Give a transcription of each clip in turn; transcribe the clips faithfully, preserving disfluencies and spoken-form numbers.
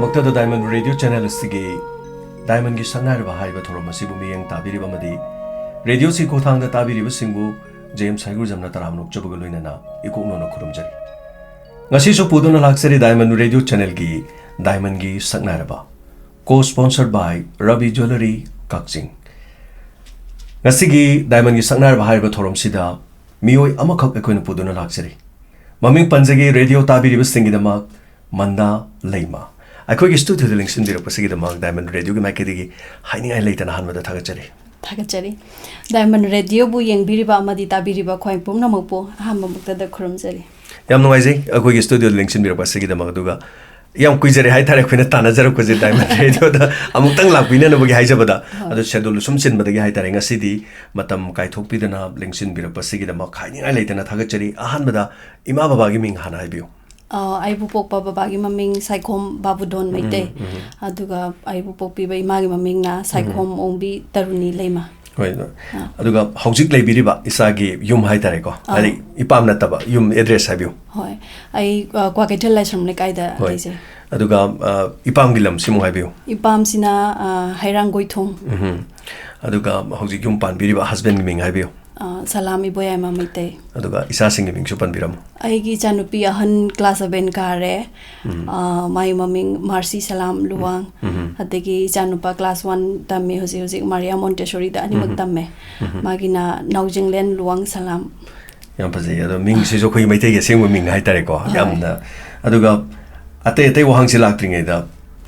ꯃꯛꯇꯗ diamond radio channel ꯑꯁꯤꯒꯤ ꯗꯥꯏꯃꯟꯒꯤ ꯁꯛꯅꯥꯏꯔꯕ ꯍꯥꯏꯔꯤꯕ ꯊꯧꯔꯝ ꯑꯁꯤꯕꯨ ꯃꯤꯠꯌꯦꯡ ꯇꯥꯕꯤꯔꯤꯕ ꯑꯃꯗꯤ ꯔꯦꯗꯤꯑꯣꯁꯤ ꯈꯨꯠꯊꯥꯡꯗ ꯇꯥꯕꯤꯔꯤꯕꯁꯤꯡꯕꯨ ꯖꯦꯝꯁ ꯍꯩꯒ꯭ꯔꯨꯖꯝꯅ ꯇꯔꯥꯝꯅ ꯑꯣꯛꯆꯕꯒ ꯂꯣꯏꯅꯅ ꯏꯀꯣꯛꯅꯣꯅ ꯈꯨꯔꯨꯝꯖꯔꯤ꯫ ꯉꯁꯤꯁꯨ ꯄꯨꯗꯨꯅ ꯂꯥꯛꯆꯔꯤ ꯗꯥꯏꯃꯟ ꯔꯦꯗꯤꯑꯣ ꯆꯦꯅꯦꯜꯒꯤ ꯗꯥꯏꯃꯟꯒꯤ ꯁꯛꯅꯥꯏꯔꯕ, co-sponsored by ꯔꯕꯤ ꯖ꯭ꯋꯦꯂꯔꯤ ꯀꯛꯆꯤꯡ꯫ ꯉꯁꯤꯒꯤ ꯗꯥꯏꯃꯟꯒꯤ ꯁꯛꯅꯥꯏꯔꯕ ꯍꯥꯏꯔꯤꯕ ꯊꯧꯔꯝꯁꯤꯗ ꯃꯤꯑꯣꯏ ꯑꯃꯈꯛ ꯑꯩꯈꯣꯏꯅ ꯄꯨꯗꯨꯅ ꯂꯥꯛꯆꯔꯤ꯫ ꯃꯃꯤꯡ ꯄꯟꯖꯒꯦ, ꯔꯦꯗꯤꯑꯣ ꯇꯥꯕꯤꯔꯤꯕꯁꯤꯡꯒꯤꯗꯃꯛ ꯃꯟꯗꯥ ꯂꯩꯃ꯫ ꯑꯩꯈꯣꯏꯒꯤ ꯁ꯭ꯇꯨꯗꯤꯑꯣꯗ ꯂꯦꯡꯁꯤꯟꯕꯤꯔꯛꯄꯁꯤꯒꯤꯗꯃꯛ ꯗꯥꯏꯃꯟ ꯔꯦꯗꯤꯑꯣꯒꯤ ꯃꯥꯏꯀꯩꯗꯒꯤ ꯍꯥꯏꯅꯤꯡꯉꯥꯏ ꯂꯩꯇꯅ ꯑꯍꯥꯟꯕꯗ ꯊꯥꯒꯠꯆꯔꯤ꯫ ꯊꯥꯒꯠꯆꯔꯤ꯫ ꯗꯥꯏꯃꯟ ꯔꯦꯗꯤꯑꯣꯕꯨ ꯌꯦꯡꯕꯤꯔꯤꯕ ꯑꯃꯗꯤ ꯇꯥꯕꯤꯔꯤꯕ ꯈ꯭ꯋꯥꯏ ꯄꯨꯝꯅꯃꯛꯄꯨ ꯑꯍꯥꯟꯕꯃꯛꯇꯗ ꯈꯨꯔꯨꯝꯖꯔꯤ꯫ ꯌꯥꯝ ꯅꯨꯡꯉꯥꯏꯖꯩ ꯑꯩꯈꯣꯏꯒꯤ ꯁ꯭ꯇꯨꯗꯤꯑꯣꯗ ꯂꯦꯡꯁꯤꯟꯕꯤꯔꯛꯄ ꯑꯁꯤꯒꯤꯗꯃꯛ꯫ ꯑꯗꯨꯒ ꯌꯥꯝ ꯀꯨꯏꯖꯔꯦ ꯍꯥꯏꯇꯥꯔꯦ ꯑꯩꯈꯣꯏꯅ ꯇꯥꯟꯅꯖꯔꯛꯄꯁꯦ ꯗꯥꯏꯃꯟ ꯔꯦꯗꯤꯑꯣꯗ ꯑꯃꯨꯛꯇꯪ ꯂꯥꯛꯄꯤꯅꯅꯕꯒꯤ ꯍꯥꯏꯖꯕꯗ꯫ ꯍꯣꯏ꯫ ꯑꯗꯣ ꯁꯦꯗꯨꯜ ꯁꯨꯝ ꯆꯤꯟꯕꯗꯒꯤ ꯍꯥꯏꯇꯥꯔꯦ, ꯉꯁꯤꯗꯤ ꯃꯇꯝ ꯀꯥꯏꯊꯣꯛꯄꯤꯗꯅ ꯂꯦꯡꯁꯤꯟꯕꯤꯔꯛꯄꯁꯤꯒꯤꯗꯃꯛ ꯍꯥꯏꯅꯤꯡꯉꯥꯏ ꯂꯩꯇꯅ ꯊꯥꯒꯠꯆꯔꯤ꯫ ꯑꯍꯥꯟꯕꯗ ꯏꯃꯥ ꯕꯕꯥꯒꯤ ꯃꯤꯡ ꯍꯥꯟꯅ ꯍꯥꯏꯕꯤꯌꯨ꯫ ꯑ, ꯑꯩꯕꯨ ꯄꯣꯛꯄ ꯕꯕꯥꯒꯤ ꯃꯃꯤꯡ ꯁꯥꯏꯈꯣꯝ ꯕꯥꯕꯨꯗꯣꯟ ꯃꯩꯇꯩ꯫ ꯎꯝ, ꯎꯝ꯫ ꯑꯗꯨꯒ ꯑꯩꯕꯨ ꯄꯣꯛꯄꯤꯕ ꯏꯃꯥꯒꯤ ꯃꯃꯤꯡꯅ ꯁꯥꯏꯈꯣꯝ ꯎꯝ꯫ ꯑꯣꯡꯕꯤ ꯇꯔꯨꯅꯤ ꯂꯩꯃ꯫ ꯍꯣꯏ, ꯑꯗꯣ, ꯑꯥ꯫ ꯑꯗꯨꯒ ꯍꯧꯖꯤꯛ ꯂꯩꯕꯤꯔꯤꯕ ꯏꯁꯥꯒꯤ ꯌꯨꯝ ꯍꯥꯏꯇꯥꯔꯦꯀꯣ, ꯑꯥ꯫ ꯍꯥꯏꯗꯤ ꯏꯄꯥꯝ ꯅꯠꯇꯕ ꯌꯨꯝ ꯑꯦꯗ꯭ꯔꯦꯁ ꯍꯥꯏꯕꯤꯌꯨ꯫ ꯍꯣꯏ, ꯑꯩ, ꯑ, ꯀ꯭ꯋꯥꯀꯩꯊꯦꯜ ꯂꯥꯏꯁ꯭ꯔꯝ ꯂꯩꯀꯥꯏꯗ ꯍꯣꯏ꯫ ꯂꯩꯖꯩ꯫ ꯑꯗꯨꯒ, ꯑ, ꯏꯄꯥꯝꯒꯤ ꯂꯝꯁꯤꯃꯨꯛ ꯍꯥꯏꯕꯤꯌꯨ꯫ ꯏꯄꯥꯝꯁꯤꯅ, ꯑ, ꯍꯩꯔꯥꯡꯒꯣꯏꯊꯣꯡ꯫ ꯎꯝꯍꯨꯝ꯫ ꯑꯗꯨꯒ ꯍꯧꯖꯤꯛ ꯌꯨꯝ ꯄꯥꯟꯕꯤꯔꯤꯕ ꯍꯁꯕꯦꯟꯒꯤ ꯃꯤꯡ ꯍꯥꯏꯕꯤꯌꯨ꯫ ꯑ, ꯁꯂꯥꯝ ꯏꯕꯣꯌꯥꯏꯃ ꯃꯩꯇꯩ꯫ ꯑꯗꯨꯒ ꯏꯆꯥꯁꯤꯡꯒꯤ ꯃꯤꯡꯁꯨ ꯄꯟꯕꯤꯔꯝꯃꯨ꯫ ꯑꯩꯒꯤ ꯏꯆꯥꯅꯨꯄꯤ ꯑꯍꯟ class seven ꯀꯥꯔꯦ꯫ ꯎꯝ꯫ ꯑ, ꯃꯥꯒꯤ ꯃꯃꯤꯡ ꯃꯥꯔꯁꯤ ꯁꯂꯥꯝ ꯂꯨꯋꯥꯡ꯫ ꯎꯝ꯫ ꯑꯗꯒꯤ ꯏꯆꯥꯅꯨꯄꯥ class one ꯇꯝꯃꯤ ꯍꯧꯖꯤꯛ ꯍꯧꯖꯤꯛ ꯃꯥꯔꯤꯌꯥ ꯃꯣꯟꯇꯦꯁꯣꯔꯤꯗ ꯑꯅꯤꯃꯛ ꯎꯝ꯫ ꯇꯝꯃꯦ꯫ ꯎꯝ꯫ ꯃꯥꯒꯤꯅ ꯅꯥꯎꯖꯤꯡꯂꯦꯟ ꯂꯨꯋꯥꯡ ꯁꯂꯥꯝ꯫ ꯌꯥꯝ ꯐꯖꯩ꯫ ꯑꯗꯣ ꯃꯤꯡꯁꯤꯁꯨ ꯑꯩꯈꯣꯏ ꯃꯩꯇꯩꯒꯤ ꯑꯁꯦꯡꯕ ꯃꯤꯡ ꯍꯥꯏꯇꯥꯔꯦꯀꯣ꯫ ꯍꯣꯏ꯫ ꯌꯥꯝꯅ, ꯑꯗꯨꯒ ꯑꯇꯩ ꯑꯇꯩ ꯋꯥꯍꯪꯁꯤ ꯂꯥꯛꯇ꯭ꯔꯤꯉꯩꯗ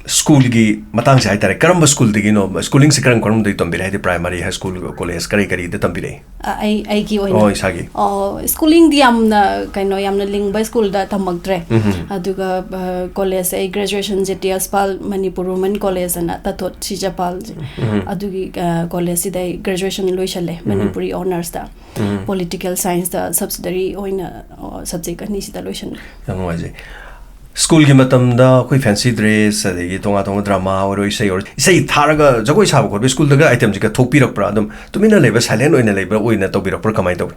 ꯁ꯭ꯀꯨꯜꯒꯤ ꯃꯇꯥꯡꯁꯦ ꯍꯥꯏꯇꯥꯔꯦ, ꯀꯔꯝꯕ ꯁ꯭ꯀꯨꯜꯗꯒꯤꯅꯣ, schooling ꯁꯦ ꯀꯔꯝ ꯀꯔꯝꯕꯗꯒꯤ ꯇꯝꯕꯤꯔꯦ? ꯍꯥꯏꯗꯤ primary, high school, college ꯀꯔꯤ ꯀꯔꯤꯗ ꯇꯝꯕꯤꯔꯛꯏ? ꯑ, ꯑꯩ, ꯑꯩꯒꯤ ꯑꯣꯏꯅ? ꯑꯣ, ꯏꯁꯥꯒꯤ꯫ ꯑꯣ, schooling ꯗꯤ ꯌꯥꯝꯅ, ꯀꯩꯅꯣ, ꯌꯥꯝꯅ ꯂꯤꯡꯕ ꯁ꯭ꯀꯨꯜꯗ ꯇꯝꯃꯛꯇ꯭ꯔꯦ꯫ ꯎꯝꯍꯨꯝ꯫ ꯑꯗꯨꯒ, ꯑ, college ꯁꯦ ꯑꯩ graduation ꯖꯦ ꯇꯤ ꯑꯦꯁ ꯄꯥꯜ ꯃꯅꯤꯄꯨꯔ Women College ꯑꯅ ꯇꯥꯊꯣꯠ ꯁꯤꯖꯄꯥꯜ, ꯎꯝꯍꯨꯝ꯫ ꯑꯗꯨꯒꯤ, ꯑ, college ꯁꯤꯗ ꯑꯩ graduation ꯂꯣꯏꯁꯜꯂꯦ, ꯎꯝꯍꯨꯝ꯫ ꯃꯅꯤꯄꯨꯔꯤ honours ꯇ꯫ ꯎꯝ꯫ Political science ꯇ subsidiary ꯑꯣꯏꯅ, ꯑ, subject ꯑꯅꯤꯁꯤꯗ ꯂꯣꯏꯁꯟꯈ꯭ꯔꯦ꯫ ꯌꯥꯝ ꯅꯨꯡꯉꯥꯏꯖꯩ꯫ ꯁ꯭ꯀꯨꯜꯒꯤ ꯃꯇꯝꯗ ꯑꯩꯈꯣꯏ fancy dress, ꯑꯗꯒꯤ ꯇꯣꯉꯥꯟ ꯇꯣꯉꯥꯟꯕ drama ꯑꯣꯏꯔꯣ, ꯏꯁꯩ ꯑꯣꯏꯔꯣ, ꯏꯁꯩ ꯊꯥꯔꯒ ꯖꯒꯣꯏ ꯁꯥꯕ ꯈꯣꯠꯄ ꯁ꯭ꯀꯨꯜꯗꯒ item ꯁꯤꯒ ꯊꯣꯛꯄꯤꯔꯛꯄ꯭ꯔꯥ? ꯑꯗꯨꯝ ꯇꯨꯃꯤꯟꯅ ꯂꯩꯕ꯭ꯔꯥ, silent ꯑꯣꯏꯅ ꯂꯩꯕ꯭ꯔꯥ, ꯑꯣꯏꯅ ꯇꯧꯕꯤꯔꯛꯄ꯭ꯔꯥ, ꯀꯃꯥꯏꯅ ꯇꯧꯏ?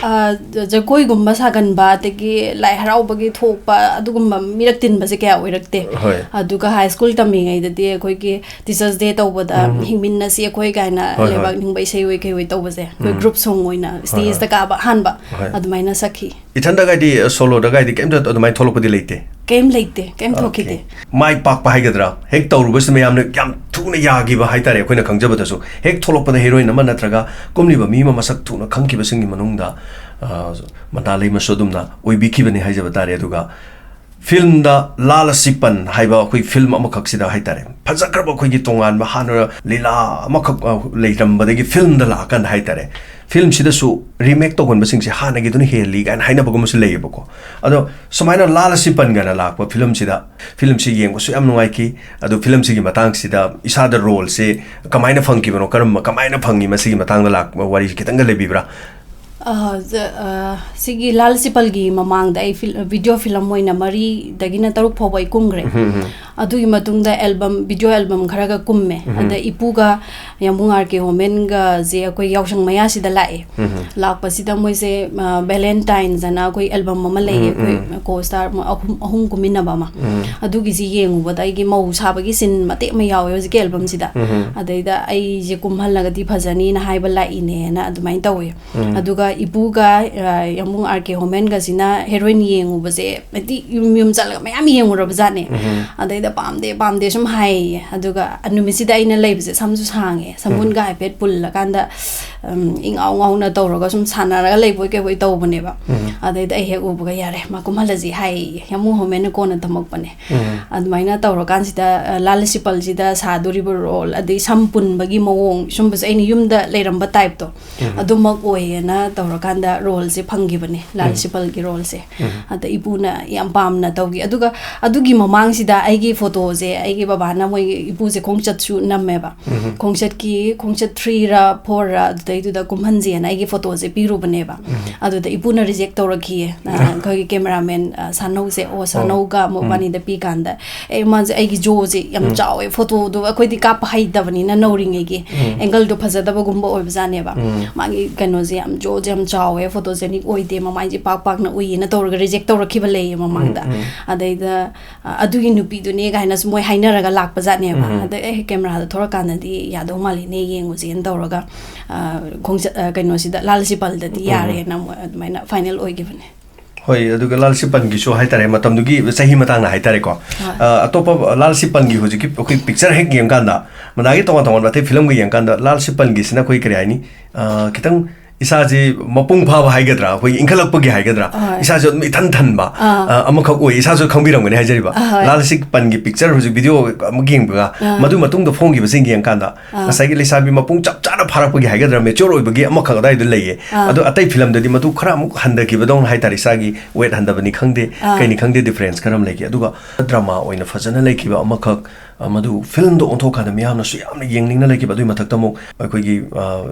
ꯑ, ꯖ-, ꯖꯒꯣꯏꯒꯨꯝꯕ ꯁꯥꯒꯟꯕ, ꯑꯗꯒꯤ ꯂꯥꯏ ꯍꯔꯥꯎꯕꯒꯤ ꯊꯣꯛꯄ, ꯑꯗꯨꯒꯨꯝꯕ ꯃꯤꯔꯛ ꯇꯤꯟꯕꯁꯦ ꯀꯌꯥ ꯑꯣꯏꯔꯛꯇꯦ꯫ ꯍꯣꯏ꯫ ꯑꯗꯨꯒ ꯍꯥꯏ ꯁ꯭ꯀꯨꯜ ꯇꯝꯃꯤꯉꯩꯗꯗꯤ ꯑꯩꯈꯣꯏꯒꯤ Teachers' Day ꯇꯧꯕꯗ, ꯎꯝ꯫ "ꯍꯤꯡꯃꯤꯟꯅꯁꯤ ꯑꯩꯈꯣꯏ" ꯀꯥꯏꯅ ꯍꯣꯏ, ꯍꯣꯏ꯫ ꯂꯩꯕꯥꯛ ꯅꯤꯡꯕ ꯏꯁꯩ ꯑꯣꯏ ꯀꯩ ꯑꯣꯏ ꯇꯧꯕꯁꯦ, ꯑꯩꯈꯣꯏ ꯎꯝ꯫ Group song ꯑꯣꯏꯅ ꯍꯣꯏ, ꯍꯣꯏ꯫ Stageꯇ ꯀꯥꯕ ꯑꯍꯥꯟꯕ ꯍꯣꯏ꯫ ꯑꯗꯨꯃꯥꯏꯅ ꯁꯛꯈꯤ꯫ ꯏꯊꯟꯗꯒꯥꯏꯗꯤ, ꯑ, soloꯗꯒꯥꯏꯗꯤ ꯀꯩꯝꯇ ꯑꯗꯨꯃꯥꯏꯅ ꯊꯣꯛꯂꯛꯄꯗꯤ ꯂꯩꯇꯦ? ꯀꯩꯝ ꯂꯩꯇꯦ, ꯀꯩꯝ ꯑꯣꯀꯦ꯫ ꯊꯣꯛꯈꯤꯗꯦ꯫ ꯃꯥꯏ ꯄꯥꯛꯄ ꯍꯥꯏꯒꯗ꯭ꯔꯥ, ꯍꯦꯛ ꯇꯧꯔꯨꯕꯁꯤꯗ ꯃꯌꯥꯝꯅ ꯌꯥꯝ ꯊꯨꯅ ꯌꯥꯈꯤꯕ ꯍꯥꯏꯇꯥꯔꯦ, ꯑꯩꯈꯣꯏꯅ ꯈꯪꯖꯕꯗꯁꯨ꯫ ꯍꯦꯛ ꯊꯣꯛꯂꯛꯄꯗ heroine ꯑꯃ ꯅꯠꯇ꯭ꯔꯒ ꯀꯨꯝꯂꯤꯕ ꯃꯤ ꯑꯃ ꯃꯁꯛ ꯊꯨꯅ ꯈꯪꯈꯤꯕꯁꯤꯡꯒꯤ ꯃꯅꯨꯡꯗ, ꯑ, ꯃꯇꯥ ꯂꯩꯃꯁꯨ ꯑꯗꯨꯝꯅ ꯑꯣꯏꯕꯤꯈꯤꯕꯅꯤ ꯍꯥꯏꯖꯕ ꯇꯥꯔꯦ꯫ ꯑꯗꯨꯒ filmꯗ ꯂꯥꯜ ꯑꯁꯤ ꯄꯟ ꯍꯥꯏꯕ ꯑꯩꯈꯣꯏ film ꯑꯃꯈꯛꯁꯤꯗ ꯍꯥꯏꯇꯥꯔꯦ, ꯐꯖꯈ꯭ꯔꯕ ꯑꯩꯈꯣꯏꯒꯤ ꯇꯣꯉꯥꯟꯕ ꯍꯥꯟꯅ ꯂꯤꯂꯥ ꯑꯃꯈꯛ, ꯑ, ꯂꯩꯔꯝꯕꯗꯒꯤ filmꯗ ꯂꯥꯛꯑꯀꯥꯟꯗ ꯍꯥꯏꯇꯥꯔꯦ, filmꯁꯤꯗꯁꯨ remake ꯇꯧꯒꯟꯕꯁꯤꯡꯁꯦ ꯍꯥꯟꯅꯒꯤꯗꯨꯅ ꯍꯦꯜꯂꯤ ꯀꯥꯏꯅ ꯍꯥꯏꯅꯕꯒꯨꯝꯕꯁꯨ ꯂꯩꯌꯦꯕꯀꯣ꯫ ꯑꯗꯣ ꯁꯨꯃꯥꯏꯅ ꯂꯥꯜ ꯑꯁꯤ ꯄꯟꯒꯅ ꯂꯥꯛꯄ filmꯁꯤꯗ, filmꯁꯤ ꯌꯦꯡꯕꯁꯨ ꯌꯥꯝ ꯅꯨꯡꯉꯥꯏꯈꯤ꯫ ꯑꯗꯣ filmꯁꯤꯒꯤ ꯃꯇꯥꯡꯁꯤꯗ ꯏꯁꯥꯗ roleꯁꯦ ꯀꯃꯥꯏꯅ ꯐꯪꯈꯤꯕꯅꯣ, ꯀꯔꯝꯕ, ꯀꯃꯥꯏꯅ ꯐꯪꯉꯤ, ꯃꯁꯤꯒꯤ ꯃꯇꯥꯡꯗ ꯂꯥꯛꯄ ꯋꯥꯔꯤꯁꯤ ꯈꯤꯇꯪꯒ ꯂꯩꯕꯤꯕ꯭ꯔꯥ? ꯑ, ꯖ-, ꯑ, ꯁꯤꯒꯤ ꯂꯥꯜ ꯑꯁꯤ ꯄꯟꯒꯤ ꯃꯃꯥꯡꯗ ꯑꯩ ꯐꯤꯜ-, video film ꯑꯣꯏꯅ ꯃꯔꯤꯗꯒꯤꯅ ꯇꯔꯨꯛ ꯐꯥꯎꯕ ꯑꯩ ꯀꯨꯝꯈ꯭ꯔꯦ꯫ ꯎꯝ, ꯎꯝ, ꯎꯝ꯫ ꯑꯗꯨꯒꯤ ꯃꯇꯨꯡꯗ album, video album ꯈꯔꯒ ꯀꯨꯝꯃꯦ꯫ ꯎꯝ꯫ ꯑꯗ ꯏꯄꯨꯒ ꯌꯥꯝꯕꯨꯡ ꯑꯥꯔ ꯀꯦ ꯍꯣꯃꯦꯟꯒꯁꯦ ꯑꯩꯈꯣꯏ ꯌꯥꯎꯁꯪ ꯃꯌꯥꯁꯤꯗ ꯂꯥꯛꯑꯦ꯫ ꯎꯝ꯫ ꯂꯥꯛꯄꯁꯤꯗ ꯃꯣꯏꯁꯦ, ꯑ, Valentine's ꯑꯅ ꯑꯩꯈꯣꯏ album ꯑꯃ ꯂꯩꯌꯦ, ꯎꯝ, ꯑꯩꯈꯣꯏ ꯎꯝ꯫ Co-star ꯑꯍꯨꯝ, ꯑꯍꯨꯝ ꯀꯨꯝꯃꯤꯟꯅꯕ ꯑꯃ꯫ ꯎꯝ꯫ ꯑꯗꯨꯒꯤꯁꯤ ꯌꯦꯡꯉꯨꯕꯗ ꯑꯩꯒꯤ ꯃꯧ ꯁꯥꯕꯒꯤ scene ꯃꯇꯦꯛ ꯑꯃ ꯌꯥꯎꯋꯦ ꯍꯧꯖꯤꯛꯀꯤ albumꯁꯤꯗ꯫ ꯎꯝ꯫ ꯑꯗꯩꯗ ꯑꯩꯁꯦ ꯀꯨꯝꯍꯜꯂꯒꯗꯤ ꯐꯖꯅꯤꯅ ꯍꯥꯏꯕ ꯂꯥꯛꯏꯅꯦꯅ ꯑꯗꯨꯃꯥꯏꯅ ꯇꯧꯋꯦ꯫ ꯎꯝ꯫ ꯑꯗꯨꯒ ꯏꯄꯨꯒ, ꯑ, ꯌꯥꯝꯕꯨꯡ ꯑꯥꯔ ꯀꯦ ꯍꯣꯃꯦꯟꯒꯁꯤꯅ heroine ꯌꯦꯡꯉꯨꯕꯁꯦ, ꯍꯥꯏꯗꯤ ꯌꯨꯝ ꯌꯨꯝ ꯆꯠꯂꯒ ꯃꯌꯥꯝ ꯌꯦꯡꯉꯨꯔꯕꯖꯥꯠꯅꯦ꯫ ꯎꯝ꯫ ꯑꯗꯩꯗ "ꯄꯥꯝꯗꯦ, ꯄꯥꯝꯗꯦ" ꯁꯨꯝ ꯍꯥꯏꯌꯦ꯫ ꯑꯗꯨꯒ ꯅꯨꯃꯤꯠꯁꯤꯗ ꯑꯩꯅ ꯂꯩꯕꯁꯦ ꯁꯝꯁꯨ ꯁꯥꯡꯉꯦ, ꯁꯝꯕꯨꯟꯒ ꯎꯝ꯫ ꯍꯥꯏꯐꯦꯠ ꯄꯨꯜꯂꯀꯥꯟꯗ, ꯎꯝ, ꯏꯉꯥꯎ ꯉꯥꯎꯅ ꯇꯧꯔꯒ ꯁꯨꯝ ꯁꯥꯟꯅꯔꯒ ꯂꯩꯕꯣꯏ ꯀꯩꯕꯣꯏ ꯇꯧꯕꯅꯦꯕ꯫ ꯎꯝ꯫ ꯑꯗꯩꯗ ꯑꯩ ꯍꯦꯛ ꯎꯕꯒ "ꯌꯥꯔꯦ, ꯃꯥ ꯀꯨꯝꯍꯜꯂꯁꯤ" ꯍꯥꯏꯌꯦ, ꯌꯥꯝꯕꯨꯡ ꯍꯣꯃꯦꯟꯅ ꯀꯣꯟꯅ ꯊꯝꯃꯛꯄꯅꯦ꯫ ꯎꯝ꯫ ꯑꯗꯨꯃꯥꯏꯅ ꯇꯧꯔꯀꯥꯟꯁꯤꯗ, ꯑ, ꯂꯥꯜ ꯑꯁꯤ ꯄꯟꯁꯤꯗ ꯁꯥꯗꯣꯔꯤꯕ role, ꯑꯗꯩ ꯁꯝ ꯄꯨꯟꯕꯒꯤ ꯃꯑꯣꯡ, ꯁꯨꯝꯕꯁꯦ ꯑꯩꯅ ꯌꯨꯝꯗ ꯂꯩꯔꯝꯕ typeꯇꯣ, ꯎꯝ꯫ ꯑꯗꯨꯃꯛ ꯑꯣꯏꯌꯦꯅ ꯇꯧꯔꯀꯥꯟꯗ roleꯁꯦ ꯐꯪꯈꯤꯕꯅꯦ, ꯂꯥꯜ ꯎꯝ꯫ ꯑꯁꯤ ꯄꯟꯒꯤ roleꯁꯦ꯫ ꯎꯝ꯫ ꯑꯗ ꯏꯄꯨꯅ ꯌꯥꯝ ꯄꯥꯝꯅ ꯇꯧꯈꯤ꯫ ꯑꯗꯨꯒ ꯑꯗꯨꯒꯤ ꯃꯃꯥꯡꯁꯤꯗ ꯑꯩꯒꯤ photoꯁꯦ, ꯑꯩꯒꯤ ꯕꯕꯥꯅ ꯃꯣꯏꯒꯤ ꯏꯄꯨꯁꯦ ꯈꯣꯡꯆꯠꯁꯨ ꯅꯝꯃꯦꯕ꯫ ꯎꯝ꯫ ꯈꯣꯡꯆꯠꯀꯤ, ꯈꯣꯡꯆꯠ threeꯔ fourꯔ ꯑꯗꯨꯗꯩꯗꯨꯗ ꯀꯨꯝꯍꯟꯁꯦꯅ ꯑꯩꯒꯤ photoꯁꯦ ꯄꯤꯔꯨꯕꯅꯦꯕ꯫ ꯎꯝ꯫ ꯑꯗꯨꯗ ꯏꯄꯨꯅ reject ꯇꯧꯔꯛꯈꯤꯌꯦ꯫ ꯑ, ꯑꯩꯈꯣꯏꯒꯤ cameraman, ꯑ, ꯁꯥꯅꯧꯁꯦ, ꯑꯣ, ꯑꯣ꯫ ꯁꯥꯅꯧꯒ ꯎꯝ꯫ ꯃꯕꯥꯅꯤꯗ ꯄꯤ ꯀꯥꯟꯗ, ꯑꯦ, ꯃꯥꯁꯦ ꯑꯩꯒꯤ jawꯁꯦ ꯌꯥꯝ ꯎꯝ꯫ ꯆꯥꯎꯋꯦ, photoꯗꯣ ꯑꯩꯈꯣꯏꯗꯤ ꯀꯥꯞꯄ ꯍꯩꯇꯕꯅꯤꯅ ꯅꯧꯔꯤꯉꯩꯒꯤ ꯎꯝ꯫ Angleꯗꯣ ꯐꯖꯗꯕꯒꯨꯝꯕ ꯑꯣꯏꯕꯖꯥꯠꯅꯦꯕ꯫ ꯎꯝ꯫ ꯃꯥꯒꯤ ꯀꯩꯅꯣꯁꯦ ꯌꯥꯝ, jawꯁꯦ ꯌꯥꯝ ꯆꯥꯎꯋꯦ, photogenic ꯑꯣꯏꯗꯦ, ꯃꯃꯥꯏꯁꯦ ꯄꯥꯛ ꯄꯥꯛꯅ ꯎꯏꯌꯦꯅ ꯇꯧꯔꯒ reject ꯇꯧꯔꯛꯈꯤꯕ ꯂꯩꯌꯦ ꯃꯃꯥꯡꯗ꯫ ꯎꯝ, ꯎꯝ꯫ ꯑꯗꯩꯗ, ꯑ, "ꯑꯗꯨꯒꯤ ꯅꯨꯄꯤꯗꯨꯅꯦ" ꯀꯥꯏꯅꯁꯨ ꯃꯣꯏ ꯍꯥꯏꯅꯔꯒ ꯂꯥꯛꯄꯖꯥꯠꯅꯦꯕ꯫ ꯎꯝ꯫ ꯑꯗꯩ ꯑꯩ ꯀꯦꯃꯦꯔꯥꯗ ꯊꯣꯔꯛꯀꯥꯟꯗꯗꯤ ꯌꯥꯗꯧ ꯃꯥꯜꯂꯤꯅꯦ, ꯌꯦꯡꯉꯨꯁꯦꯅ ꯇꯧꯔꯒ, ꯑ, ꯈꯣꯡꯆꯠ-, ꯑ, ꯀꯩꯅꯣꯁꯤꯗ, ꯂꯥꯜ ꯁꯤꯄꯜꯗꯗꯤ ꯎꯝ꯫ ꯌꯥꯔꯦꯅ ꯃꯣꯏ ꯑꯗꯨꯃꯥꯏꯅ final ꯑꯣꯏꯈꯤꯕꯅꯦ꯫ ꯍꯣꯏ, ꯑꯗꯨꯒ ꯂꯥꯜ ꯁꯤꯄꯟꯒꯤꯁꯨ ꯍꯥꯏꯇꯥꯔꯦ, ꯃꯇꯝꯗꯨꯒꯤ ꯆꯍꯤ ꯃꯇꯥꯡꯅ ꯍꯥꯏꯇꯥꯔꯦꯀꯣ꯫ ꯍꯣꯏ꯫ ꯑ, ꯑꯇꯣꯞꯄ ꯂꯥꯜ ꯁꯤꯄꯟꯒꯤ ꯍꯧꯖꯤꯛꯀꯤ ꯑꯩꯈꯣꯏ picture ꯍꯦꯛ ꯌꯦꯡꯀꯥꯟꯗ, ꯃꯗꯥꯒꯤ ꯇꯣꯉꯥꯟ ꯇꯣꯉꯥꯟꯕ ꯑꯇꯩ filmꯒ ꯌꯦꯡꯀꯥꯟꯗ, ꯂꯥꯜ ꯁꯤꯄꯟꯒꯤꯁꯤꯅ ꯑꯩꯈꯣꯏ ꯀꯔꯤ ꯍꯥꯏꯅꯤ, ꯑ, ꯈꯤꯇꯪ ꯏꯁꯥꯁꯦ ꯃꯄꯨꯡ ꯐꯥꯕ ꯍꯥꯏꯒꯗ꯭ꯔꯥ, ꯑꯩꯈꯣꯏꯒꯤ ꯏꯟꯈꯠꯂꯛꯄꯒꯤ ꯍꯥꯏꯒꯗ꯭ꯔꯥ, ꯍꯣꯏ꯫ ꯏꯁꯥꯁꯦ ꯑꯗꯨꯝ ꯏꯊꯟ ꯊꯟꯕ, ꯑꯥ꯫ ꯑ, ꯑꯃꯈꯛ ꯑꯣꯏ꯫ ꯏꯁꯥꯁꯨ ꯈꯪꯕꯤꯔꯝꯒꯅꯤ ꯍꯥꯏꯖꯔꯤꯕ꯫ ꯑ, ꯍꯣꯏ꯫ ꯂꯥꯜ ꯁꯤꯄꯟꯒꯤ picture ꯍꯧꯖꯤꯛ video ꯑꯃ ꯌꯦꯡꯕꯒ, ꯑꯥ꯫ ꯃꯗꯨ ꯃꯇꯨꯡꯗ ꯐꯣꯡꯈꯤꯕꯁꯤꯡ ꯌꯦꯡꯀꯥꯟꯗ, ꯑꯥ꯫ ꯉꯁꯥꯏꯒꯤ ꯂꯩꯁꯥꯕꯤ ꯃꯄꯨꯡ ꯆꯞ ꯆꯥꯅ ꯐꯥꯔꯛꯄꯒꯤ ꯍꯥꯏꯒꯗ꯭ꯔꯥ, mature ꯑꯣꯏꯕꯒꯤ ꯑꯃꯈꯛ ꯑꯗꯥꯏꯗ ꯂꯩꯌꯦ꯫ ꯑꯥ꯫ ꯑꯗꯣ ꯑꯇꯩ filmꯗꯗꯤ ꯃꯗꯨ ꯈꯔ ꯑꯃꯨꯛ ꯍꯟꯊꯈꯤꯕꯗꯧꯅ ꯍꯥꯏꯇꯥꯔꯦ, ꯏꯁꯥꯒꯤ weight ꯍꯟꯊꯕꯅꯤ ꯈꯪꯗꯦ, ꯑꯥ꯫ ꯀꯩꯅꯤ ꯈꯪꯗꯦ, difference ꯈꯔ ꯑꯃ ꯂꯩꯈꯤ꯫ ꯑꯗꯨꯒ drama ꯑꯣꯏꯅ ꯐꯖꯅ ꯂꯩꯈꯤꯕ ꯑꯃꯈꯛ, ꯑ, ꯃꯗꯨ filmꯗ ꯑꯣꯟꯊꯣꯛꯀꯥꯟꯗ ꯃꯤꯌꯥꯝꯅꯁꯨ ꯌꯥꯝꯅ ꯌꯦꯡꯅꯤꯡꯅ ꯂꯩꯈꯤꯕ꯫ ꯑꯗꯨꯒꯤ ꯃꯊꯛꯇ ꯑꯃꯨꯛ ꯑꯩꯈꯣꯏꯒꯤ, ꯑ,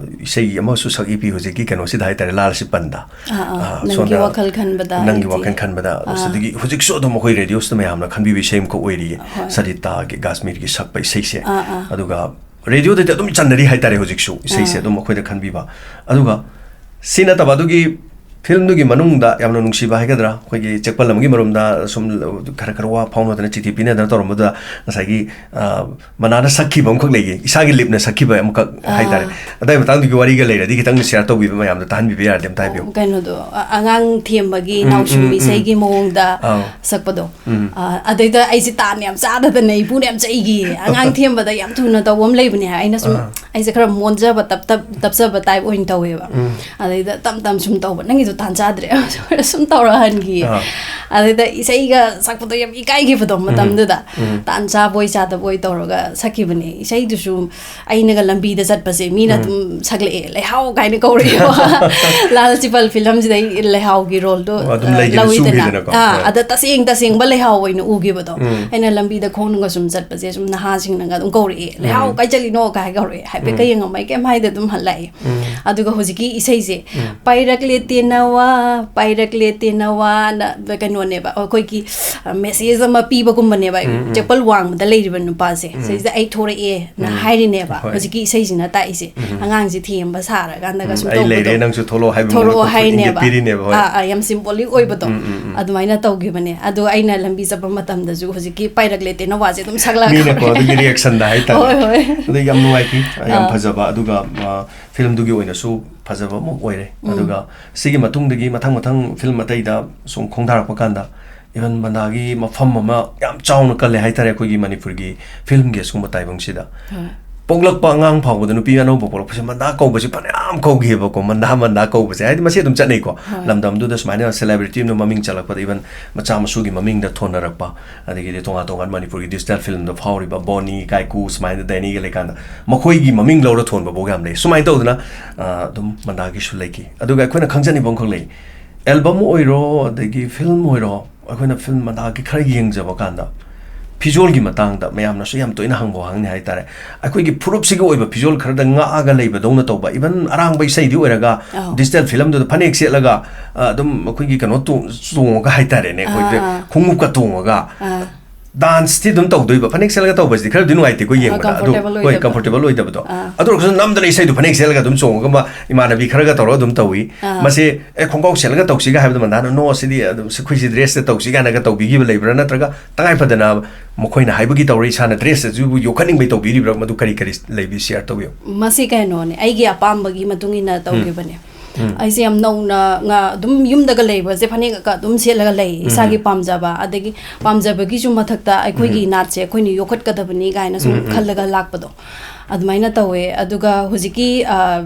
ꯏꯁꯩ ꯑꯃꯁꯨ ꯁꯛꯏ ꯄꯤ ꯍꯧꯖꯤꯛꯀꯤ ꯀꯩꯅꯣꯁꯤꯗ ꯍꯥꯏꯇꯥꯔꯦ, ꯂꯥꯜ ꯁꯤꯄꯟꯗ꯫ ꯑꯥ, ꯑꯥ, ꯑ, ꯅꯪꯒꯤ ꯁꯣꯝꯗ ꯋꯥꯈꯜ ꯈꯟꯕꯗ ꯅꯪꯒꯤ ꯍꯥꯏꯗꯤ꯫ ꯋꯥꯈꯜ ꯈꯟꯕꯗ꯫ ꯑꯥ꯫ ꯁꯤꯗꯒꯤ ꯍꯧꯖꯤꯛꯁꯨ ꯑꯗꯨꯝ ꯑꯩꯈꯣꯏ radioꯁꯤꯗ ꯃꯌꯥꯝꯅ ꯈꯟꯕꯤꯕ ꯏꯁꯩ ꯑꯃꯈꯛ ꯑꯣꯏꯔꯤꯌꯦ, ꯍꯣꯏ꯫ ꯁꯔꯤꯇꯥꯒꯤ, ꯒꯥꯁꯃꯤꯔꯒꯤ ꯁꯛꯄ ꯏꯁꯩꯁꯦ꯫ ꯑꯥ, ꯑꯥ꯫ ꯑꯗꯨꯒ radioꯗꯗꯤ ꯑꯗꯨꯝ ꯆꯟꯅꯔꯤ ꯍꯥꯏꯇꯥꯔꯦ ꯍꯧꯖꯤꯛꯁꯨ ꯏꯁꯩꯁꯦ, ꯑꯥ꯫ ꯑꯗꯨꯝ ꯑꯩꯈꯣꯏꯅ ꯈꯟꯕꯤꯕ꯫ ꯑꯗꯨꯒ ꯁꯤ ꯅꯠꯇꯕ ꯑꯗꯨꯒꯤ filmꯗꯨꯒꯤ ꯃꯅꯨꯡꯗ ꯌꯥꯝꯅ ꯅꯨꯡꯁꯤꯕ ꯍꯥꯏꯒꯗ꯭ꯔꯥ, ꯑꯩꯈꯣꯏꯒꯤ ꯆꯦꯛꯄꯜ ꯑꯃꯒꯤ ꯃꯔꯨꯝꯗ ꯁꯨꯝ ꯈꯔ ꯈꯔ ꯋꯥ ꯐꯥꯎꯅꯗꯅ ꯆꯤꯊꯤ ꯄꯤꯅꯗꯅ ꯇꯧꯔꯝꯕꯗꯨꯗ ꯉꯁꯥꯏꯒꯤ, ꯑ, ꯃꯅꯥꯅ ꯁꯛꯈꯤꯕ ꯑꯃꯈꯛ ꯂꯩꯌꯦ, ꯏꯁꯥꯒꯤ lipꯅ ꯁꯛꯈꯤꯕ ꯑꯃꯈꯛ ꯑꯥ꯫ ꯍꯥꯏꯇꯥꯔꯦ꯫ ꯑꯗꯥꯏ ꯃꯇꯥꯡꯗꯨꯒꯤ ꯋꯥꯔꯤꯒ ꯂꯩꯔꯗꯤ ꯈꯤꯇꯪ share ꯇꯧꯕꯤꯕ, ꯃꯌꯥꯝꯗ ꯇꯥꯍꯟꯕꯤꯕ ꯌꯥꯔꯗꯤ ꯑꯝꯇ ꯍꯥꯏꯕꯤꯌꯨ꯫ ꯑꯣ, ꯀꯩꯅꯣꯗꯣ, ꯑ-, ꯑꯉꯥꯡ ꯊꯦꯝꯕꯒꯤ ꯎꯝ, ꯅꯥꯎꯁꯨꯝ ꯎꯝ, ꯎꯝ꯫ ꯏꯁꯩꯒꯤ ꯃꯑꯣꯡꯗ ꯑꯥꯎ꯫ ꯁꯛꯄꯗꯣ꯫ ꯎꯝ꯫ ꯑ, ꯑꯗꯩꯗ ꯑꯩꯁꯦ ꯇꯥꯟ ꯌꯥꯝ ꯆꯥꯗꯗꯅ ꯏꯄꯨꯅ ꯌꯥꯝ ꯆꯩꯈꯤ꯫ ꯑꯉꯥꯡ ꯊꯦꯝꯕꯗ ꯌꯥꯝ ꯊꯨꯅ ꯇꯧꯕ ꯑꯃ ꯂꯩꯕꯅꯦ꯫ ꯑꯩꯅ ꯁꯨꯝ, ꯑꯥ꯫ ꯑꯩꯁꯦ ꯈꯔ ꯃꯣꯟꯖꯕ, ꯇꯞ-, ꯇꯞ-, ꯇꯞꯆꯕ type ꯑꯣꯏꯅ ꯇꯧꯋꯦꯕ꯫ ꯎꯝ꯫ ꯑꯗꯩꯗ ꯇꯞ ꯇꯞ ꯁꯨꯝ ꯇꯧꯕ, "ꯅꯪꯒꯤꯗꯣ ꯇꯥꯟ ꯆꯥꯗ꯭ꯔꯦ?" ꯁꯨꯝ ꯇꯧꯔꯛꯍꯟꯈꯤ꯫ ꯑꯥ꯫ ꯑꯗꯩꯗ ꯏꯁꯩꯒ ꯁꯛꯄꯗꯣ ꯌꯥꯝ ꯏꯀꯥꯏꯈꯤꯕꯗꯣ ꯎꯝ꯫ ꯃꯇꯝꯗꯨꯗ꯫ ꯎꯝ꯫ ꯇꯥꯟ ꯆꯥꯕꯣꯏ ꯆꯥꯗꯕꯣꯏ ꯇꯧꯔꯒ ꯁꯛꯈꯤꯕꯅꯦ꯫ ꯏꯁꯩꯗꯨꯁꯨ ꯑꯩꯅꯒ ꯂꯝꯕꯤꯗ ꯆꯠꯄꯁꯦ ꯃꯤꯅ ꯎꯝ꯫ ꯑꯗꯨꯝ ꯁꯛꯂꯛꯑꯦ, "ꯂꯩꯍꯥꯎ" ꯀꯥꯏꯅ ꯀꯧꯔꯛꯑꯦꯕ꯫ ꯂꯥꯜ ꯁꯤꯄꯜ filmꯁꯤꯗꯩ ꯂꯩꯍꯥꯎꯒꯤ roleꯗꯣ, ꯑꯣ, ꯑꯗꯨꯝ ꯑ, ꯂꯩꯈꯤꯕ ꯂꯧꯋꯤꯗꯅ꯫ ꯆꯨꯈꯤꯗꯅꯀꯣ꯫ ꯑꯥ, ꯍꯣꯏ꯫ ꯑꯗ ꯇꯁꯦꯡ ꯇꯁꯦꯡꯕ ꯂꯩꯍꯥꯎ ꯑꯣꯏꯅ ꯎꯈꯤꯕꯗꯣ꯫ ꯎꯝ꯫ ꯑꯩꯅ ꯂꯝꯕꯤꯗ ꯈꯣꯡꯅꯒ ꯁꯨꯝ ꯆꯠꯄꯁꯦ ꯁꯨꯝ ꯅꯍꯥꯁꯤꯡꯅꯒ ꯑꯗꯨꯝ ꯀꯧꯔꯛꯑꯦ, "ꯂꯩꯍꯥꯎ ꯎꯝ꯫ ꯀꯥꯏ ꯆꯠꯂꯤꯅꯣ?" ꯀꯥꯏ ꯀꯧꯔꯛꯑꯦ꯫ ꯍꯥꯏ, ꯍꯥꯏꯐꯦꯠꯀ ꯎꯝ꯫ ꯌꯦꯡꯉꯝꯃ ꯑꯩ ꯀꯩꯝ ꯍꯥꯏꯗ ꯑꯗꯨꯝ ꯍꯜꯂꯛꯑꯦ꯫ ꯎꯝ꯫ ꯑꯗꯨꯒ ꯍꯧꯖꯤꯛꯀꯤ ꯏꯁꯩꯁꯦ, ꯎꯝ꯫ "ꯄꯥꯏꯔꯛꯂꯦ ꯇꯦꯅꯋꯥ, ꯄꯥꯏꯔꯛꯂꯦ ꯇꯦꯅꯋꯥꯅ", ꯀꯩꯅꯣꯅꯦꯕ, ꯑꯩꯈꯣꯏꯒꯤ, ꯑ, message ꯑꯃ ꯄꯤꯕꯒꯨꯝꯕꯅꯦꯕ꯫ ꯎꯝ, ꯎꯝ꯫ ꯆꯦꯄꯜ ꯋꯥꯡꯃꯗ ꯂꯩꯔꯤꯕ ꯅꯨꯄꯥꯁꯦ, ꯎꯝ꯫ ꯁꯤꯗꯩꯁꯤꯗ "ꯑꯩ ꯊꯣꯔꯛꯑꯦꯅ" ꯎꯝ꯫ ꯍꯥꯏꯔꯤꯅꯦꯕ꯫ ꯍꯣꯏ꯫ ꯍꯧꯖꯤꯛꯀꯤ ꯏꯁꯩꯁꯤꯅ ꯇꯥꯛꯏꯁꯦ꯫ ꯎꯝ꯫ ꯑꯉꯥꯡꯁꯦ ꯊꯦꯝꯕ ꯁꯥꯔꯀꯥꯟꯗꯒ ꯎꯝ, ꯁꯨꯝ "ꯑꯩ ꯇꯧꯕꯗꯣ꯫ ꯂꯩꯔꯦ, ꯅꯪꯁꯨ ꯊꯣꯛꯂꯛꯑꯣ" ꯍꯥꯏꯕ ꯊꯣꯛꯂꯛꯑꯣ ꯃꯑꯣꯡꯗ ꯈꯨꯠ ꯍꯥꯏꯅꯦꯕ꯫ ꯏꯪꯒꯤꯠ ꯄꯤꯔꯤꯅꯦꯕ, ꯍꯣꯏ꯫ ꯑꯥ, ꯑꯥ, ꯌꯥꯝ symbolic ꯑꯣꯏꯕꯗꯣ꯫ ꯎꯝ, ꯎꯝ, ꯎꯝ꯫ ꯑꯗꯨꯃꯥꯏꯅ ꯇꯧꯈꯤꯕꯅꯦ꯫ ꯑꯗꯣ ꯑꯩꯅ ꯂꯝꯕꯤ ꯆꯠꯄ ꯃꯇꯝꯗꯁꯨ ꯍꯧꯖꯤꯛꯀꯤ "ꯄꯥꯏꯔꯛꯂꯦ ꯇꯦꯅꯋꯥꯁꯦ" ꯑꯗꯨꯝ ꯁꯛꯂꯛꯑꯒ ꯃꯤꯅꯀꯣ ꯑꯗꯨꯒꯤ reactionꯗ ꯍꯥꯏꯇꯥꯔꯦ꯫ ꯍꯣꯏ, ꯍꯣꯏ꯫ ꯑꯗꯩ ꯌꯥꯝ ꯅꯨꯡꯉꯥꯏꯈꯤ, ꯌꯥꯝ ꯑꯥ꯫ ꯐꯖꯕ, ꯑꯗꯨꯒ, ꯑ, filmꯗꯨꯒꯤ ꯑꯣꯏꯅꯁꯨ ꯐꯖꯕ ꯑꯃ ꯑꯣꯏꯔꯦ꯫ ꯎꯝ꯫ ꯑꯗꯨꯒ ꯁꯤꯒꯤ ꯃꯇꯨꯡꯗꯒꯤ ꯃꯊꯪ ꯃꯊꯪ film ꯑꯇꯩꯗ ꯁꯨꯝ ꯈꯣꯡꯗꯥꯔꯛꯄ ꯀꯥꯟꯗ, even ꯃꯟꯗꯥꯒꯤ ꯃꯐꯝ ꯑꯃ ꯌꯥꯝ ꯆꯥꯎꯅ ꯀꯜꯂꯦ ꯍꯥꯏꯇꯥꯔꯦ ꯑꯩꯈꯣꯏꯒꯤ ꯃꯅꯤꯄꯨꯔꯒꯤ filmꯒꯤ ꯑꯁꯤꯒꯨꯝꯕ ꯇꯥꯏꯕꯪꯁꯤꯗ꯫ ꯍꯣꯏ꯫ ꯄꯣꯛꯂꯛꯄ ꯑꯉꯥꯡ ꯐꯥꯎꯕꯗ, ꯅꯨꯄꯤ ꯑꯅꯧꯕ ꯄꯣꯛꯂꯛꯄꯁꯦ ꯃꯟꯗꯥ ꯀꯧꯕꯁꯦ ꯐꯅꯌꯥꯝ ꯀꯧꯈꯤꯑꯕꯀꯣ, "ꯃꯟꯗꯥ, ꯃꯟꯗꯥ" ꯀꯧꯕꯁꯦ, ꯍꯥꯏꯗꯤ ꯃꯁꯤ ꯑꯗꯨꯝ ꯆꯠꯅꯩꯀꯣ꯫ ꯍꯣꯏ꯫ ꯂꯝꯗꯝꯗꯨꯗ ꯁꯨꯃꯥꯏꯅ celebrity ꯑꯃ ꯃꯃꯤꯡ ꯆꯠꯂꯛꯄꯗ, even ꯃꯆꯥ ꯃꯁꯨꯒꯤ ꯃꯃꯤꯡꯗ ꯊꯣꯟꯅꯔꯛꯄ, ꯑꯗꯒꯤꯗꯤ ꯇꯣꯉꯥꯟ ꯇꯣꯉꯥꯟ ꯃꯅꯤꯄꯨꯔꯒꯤ digital filmꯗ ꯐꯥꯎꯔꯤꯕ ꯕꯣꯅꯤ, ꯀꯥꯏꯀꯨ, ꯁꯨꯃꯥꯏꯅ ꯗꯦꯅꯤꯒ ꯂꯩꯀꯥꯟꯗ ꯃꯈꯣꯏꯒꯤ ꯃꯃꯤꯡ ꯂꯧꯔ ꯊꯣꯟꯕ ꯐꯥꯎ ꯌꯥꯝ ꯂꯩ꯫ ꯁꯨꯃꯥꯏꯅ ꯇꯧꯗꯅ, ꯑ, ꯑꯗꯨꯝ ꯃꯟꯗꯥꯒꯤꯁꯨ ꯂꯩꯈꯤ꯫ ꯑꯗꯨꯒ ꯑꯩꯈꯣꯏꯅ ꯈꯪꯖꯅꯤꯡꯕ ꯑꯃꯈꯛ ꯂꯩ, album ꯑꯣꯏꯔꯣ, ꯑꯗꯒꯤ film ꯑꯣꯏꯔꯣ, ꯑꯩꯈꯣꯏꯅ film ꯃꯟꯗꯥꯒꯤ ꯈꯔ ꯌꯦꯡꯖꯕ ꯀꯥꯟꯗ, ꯐꯤꯖꯣꯜꯒꯤ ꯃꯇꯥꯡꯗ ꯃꯌꯥꯝꯅꯁꯨ ꯌꯥꯝ ꯇꯣꯏꯅ ꯍꯪꯕ ꯋꯥꯍꯪꯅꯤ ꯍꯥꯏꯇꯥꯔꯦ꯫ ꯑꯩꯈꯣꯏꯒꯤ ꯐꯨꯔꯨꯞꯁꯤꯒꯤ ꯑꯣꯏꯕ ꯐꯤꯖꯣꯜ ꯈꯔꯗ ꯉꯥꯛꯑꯒ ꯂꯩꯕꯗꯧꯅ ꯇꯧꯕ, even ꯑꯔꯥꯡꯕ ꯏꯁꯩꯗꯤ ꯑꯣꯏꯔꯒ, ꯑꯧ꯫ Digital filmꯗꯨꯗ ꯐꯅꯦꯛ ꯁꯦꯠꯂꯒ, ꯑ, ꯑꯗꯨꯝ ꯑꯩꯈꯣꯏꯒꯤ ꯀꯩꯅꯣ ꯇꯣꯡ-, ꯆꯣꯡꯉꯒ ꯍꯥꯏꯇꯥꯔꯦꯅꯦ, ꯑꯩꯈꯣꯏ ꯑꯥ, ꯑꯥ꯫ ꯈꯣꯡꯎꯞꯀ ꯇꯣꯡꯉꯒ, ꯑꯥ꯫ Danceꯇꯤ ꯑꯗꯨꯝ ꯇꯧꯗꯣꯏꯕ, ꯐꯅꯦꯛ ꯁꯦꯠꯂꯒ ꯇꯧꯕꯁꯤꯗꯤ ꯈꯔꯗꯤ ꯅꯨꯡꯉꯥꯏꯇꯦꯀꯣ ꯑꯥ, ꯌꯦꯡꯕꯗ꯫ ꯑꯗꯨ, comfortable ꯍꯣꯏ, ꯑꯣꯏꯗꯕ꯫ Comfortable ꯑꯣꯏꯗꯕꯗꯣ꯫ ꯑꯥ꯫ ꯑꯗꯨ ꯑꯣꯏꯔꯒꯁꯨ ꯅꯝꯗꯅ ꯏꯁꯩꯗꯣ ꯐꯅꯦꯛ ꯁꯦꯠꯂꯒ ꯑꯗꯨꯝ ꯆꯣꯡꯉꯒ, ꯃ-, ꯏꯃꯥꯟꯅꯕꯤ ꯈꯔꯒ ꯇꯧꯔꯒ ꯑꯗꯨꯝ ꯇꯧꯏ꯫ ꯑꯥ꯫ ꯃꯁꯤ, "ꯑꯦ, ꯈꯣꯡꯒ꯭ꯔꯥꯎ ꯁꯦꯠꯂꯒ ꯇꯧꯁꯤꯒ" ꯍꯥꯏꯕꯗ ꯃꯟꯗꯥꯅ, "No, ꯁꯤꯗꯤ ꯑꯗꯨꯝ ꯑꯩꯈꯣꯏꯁꯤ dressꯇ ꯇꯧꯁꯤ" ꯀꯥꯏꯅꯒ ꯇꯧꯕꯤꯈꯤꯕ ꯂꯩꯕ꯭ꯔꯥ? ꯅꯠꯇ꯭ꯔꯒ ꯇꯉꯥꯏ ꯐꯗꯅ ꯃꯈꯣꯏꯅ ꯍꯥꯏꯕꯒꯤ ꯇꯧꯔ ꯏꯁꯥꯅ dressꯇꯁꯨ ꯌꯣꯛꯈꯠꯅꯤꯡꯕꯩ ꯇꯧꯕꯤꯔꯤꯕ꯭ꯔꯥ? ꯃꯗꯨ ꯀꯔꯤ ꯀꯔꯤ ꯂꯩꯕꯤ share ꯇꯧꯕꯤꯌꯨ꯫ ꯃꯁꯤ ꯀꯩꯅꯣꯅꯦ, ꯑꯩꯒꯤ ꯑꯄꯥꯝꯕꯒꯤ ꯃꯇꯨꯡ ꯏꯟꯅ ꯎꯝ꯫ ꯇꯧꯈꯤꯕꯅꯦ꯫ ꯎꯝ꯫ ꯑꯩꯁꯦ ꯌꯥꯝ ꯅꯧꯅ ꯉ-, ꯑꯗꯨꯝ ꯌꯨꯝꯗꯒ ꯂꯩꯕꯁꯦ ꯐꯅꯦꯛꯀ ꯑꯗꯨꯝ ꯁꯦꯠꯂꯒ ꯂꯩ, ꯎꯝ꯫ ꯏꯁꯥꯒꯤ ꯄꯥꯝꯖꯕ, ꯑꯗꯒꯤ ꯄꯥꯝꯖꯕꯒꯤꯁꯨ ꯃꯊꯛꯇ ꯑꯩꯈꯣꯏꯒꯤ ꯎꯝ꯫ ꯅꯥꯠꯁꯦ ꯑꯩꯈꯣꯏꯅ ꯌꯣꯛꯈꯠꯀꯗꯕꯅꯤ ꯀꯥꯏꯅ ꯁꯨꯝ ꯎꯝ, ꯎꯝ꯫ ꯈꯜꯂꯒ ꯂꯥꯛꯄꯗꯣ꯫ ꯑꯗꯨꯃꯥꯏꯅ ꯇꯧꯋꯦ꯫ ꯑꯗꯨꯒ ꯍꯧꯖꯤꯛꯀꯤ, ꯑ,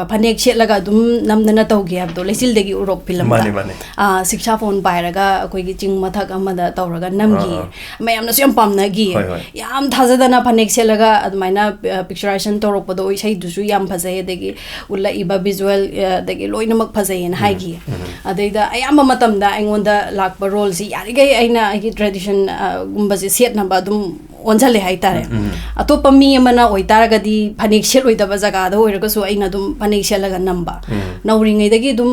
ꯑ, ꯐꯅꯦꯛ ꯁꯦꯠꯂꯒ ꯑꯗꯨꯝ ꯅꯝꯗꯅ ꯇꯧꯒꯦ ꯍꯥꯏꯕꯗꯣ, ꯂꯩꯆꯤꯜꯗꯒꯤ ꯎꯔꯣꯛ filmꯗ꯫ ꯃꯥꯅꯦ, ꯃꯥꯅꯦ꯫ ꯑ, ꯁꯤꯛꯁꯥ ꯐꯣꯟ ꯄꯥꯏꯔꯒ ꯑꯩꯈꯣꯏꯒꯤ ꯆꯤꯡ ꯃꯊꯛ ꯑꯃꯗ ꯇꯧꯔꯒ ꯅꯝꯈꯤꯌꯦ꯫ ꯑꯥ, ꯑꯥ꯫ ꯃꯌꯥꯝꯅꯁꯨ ꯌꯥꯝ ꯄꯥꯝꯅꯈꯤꯌꯦ꯫ ꯍꯣꯏ, ꯍꯣꯏ꯫ ꯌꯥꯝ ꯊꯥꯖꯗꯅ ꯐꯅꯦꯛ ꯁꯦꯠꯂꯒ ꯑꯗꯨꯃꯥꯏꯅ, ꯑ, picturization ꯇꯧꯔꯛꯄꯗꯣ, ꯏꯁꯩꯗꯨꯁꯨ ꯌꯥꯝ ꯐꯖꯩ, ꯑꯗꯒꯤ ꯎꯠꯂꯛꯏꯕ visual, ꯑ, ꯑꯗꯒꯤ ꯂꯣꯏꯅꯃꯛ ꯐꯖꯩꯌꯦꯅ ꯎꯝ, ꯍꯥꯏꯈꯤꯌꯦ꯫ ꯎꯝ꯫ ꯑꯗꯩꯗ ꯑꯌꯥꯝꯕ ꯃꯇꯝꯗ ꯑꯩꯉꯣꯟꯗ ꯂꯥꯛꯄ roleꯁꯤ ꯌꯥꯔꯤꯈꯩ ꯑꯩꯅ ꯑꯩꯒꯤ tradition, ꯑ, ꯒꯨꯝꯕꯁꯦ ꯁꯦꯠꯅꯕ ꯑꯗꯨꯝ ꯑꯣꯟꯁꯤꯜꯂꯦ ꯍꯥꯏꯇꯥꯔꯦ꯫ ꯑꯇꯣꯞꯄ ꯃꯤ ꯑꯃꯅ ꯑꯣꯏꯇꯥꯔꯒꯗꯤ ꯐꯅꯦꯛ ꯁꯦꯠꯂꯣꯏꯗꯕ ꯖꯒꯥꯗ ꯑꯣꯏꯔꯒꯁꯨ ꯑꯩꯅ ꯑꯗꯨꯝ ꯐꯅꯦꯛ ꯁꯦꯠꯂꯒ ꯅꯝꯕ꯫ ꯅꯧꯔꯤꯉꯩꯗꯒꯤ ꯑꯗꯨꯝ,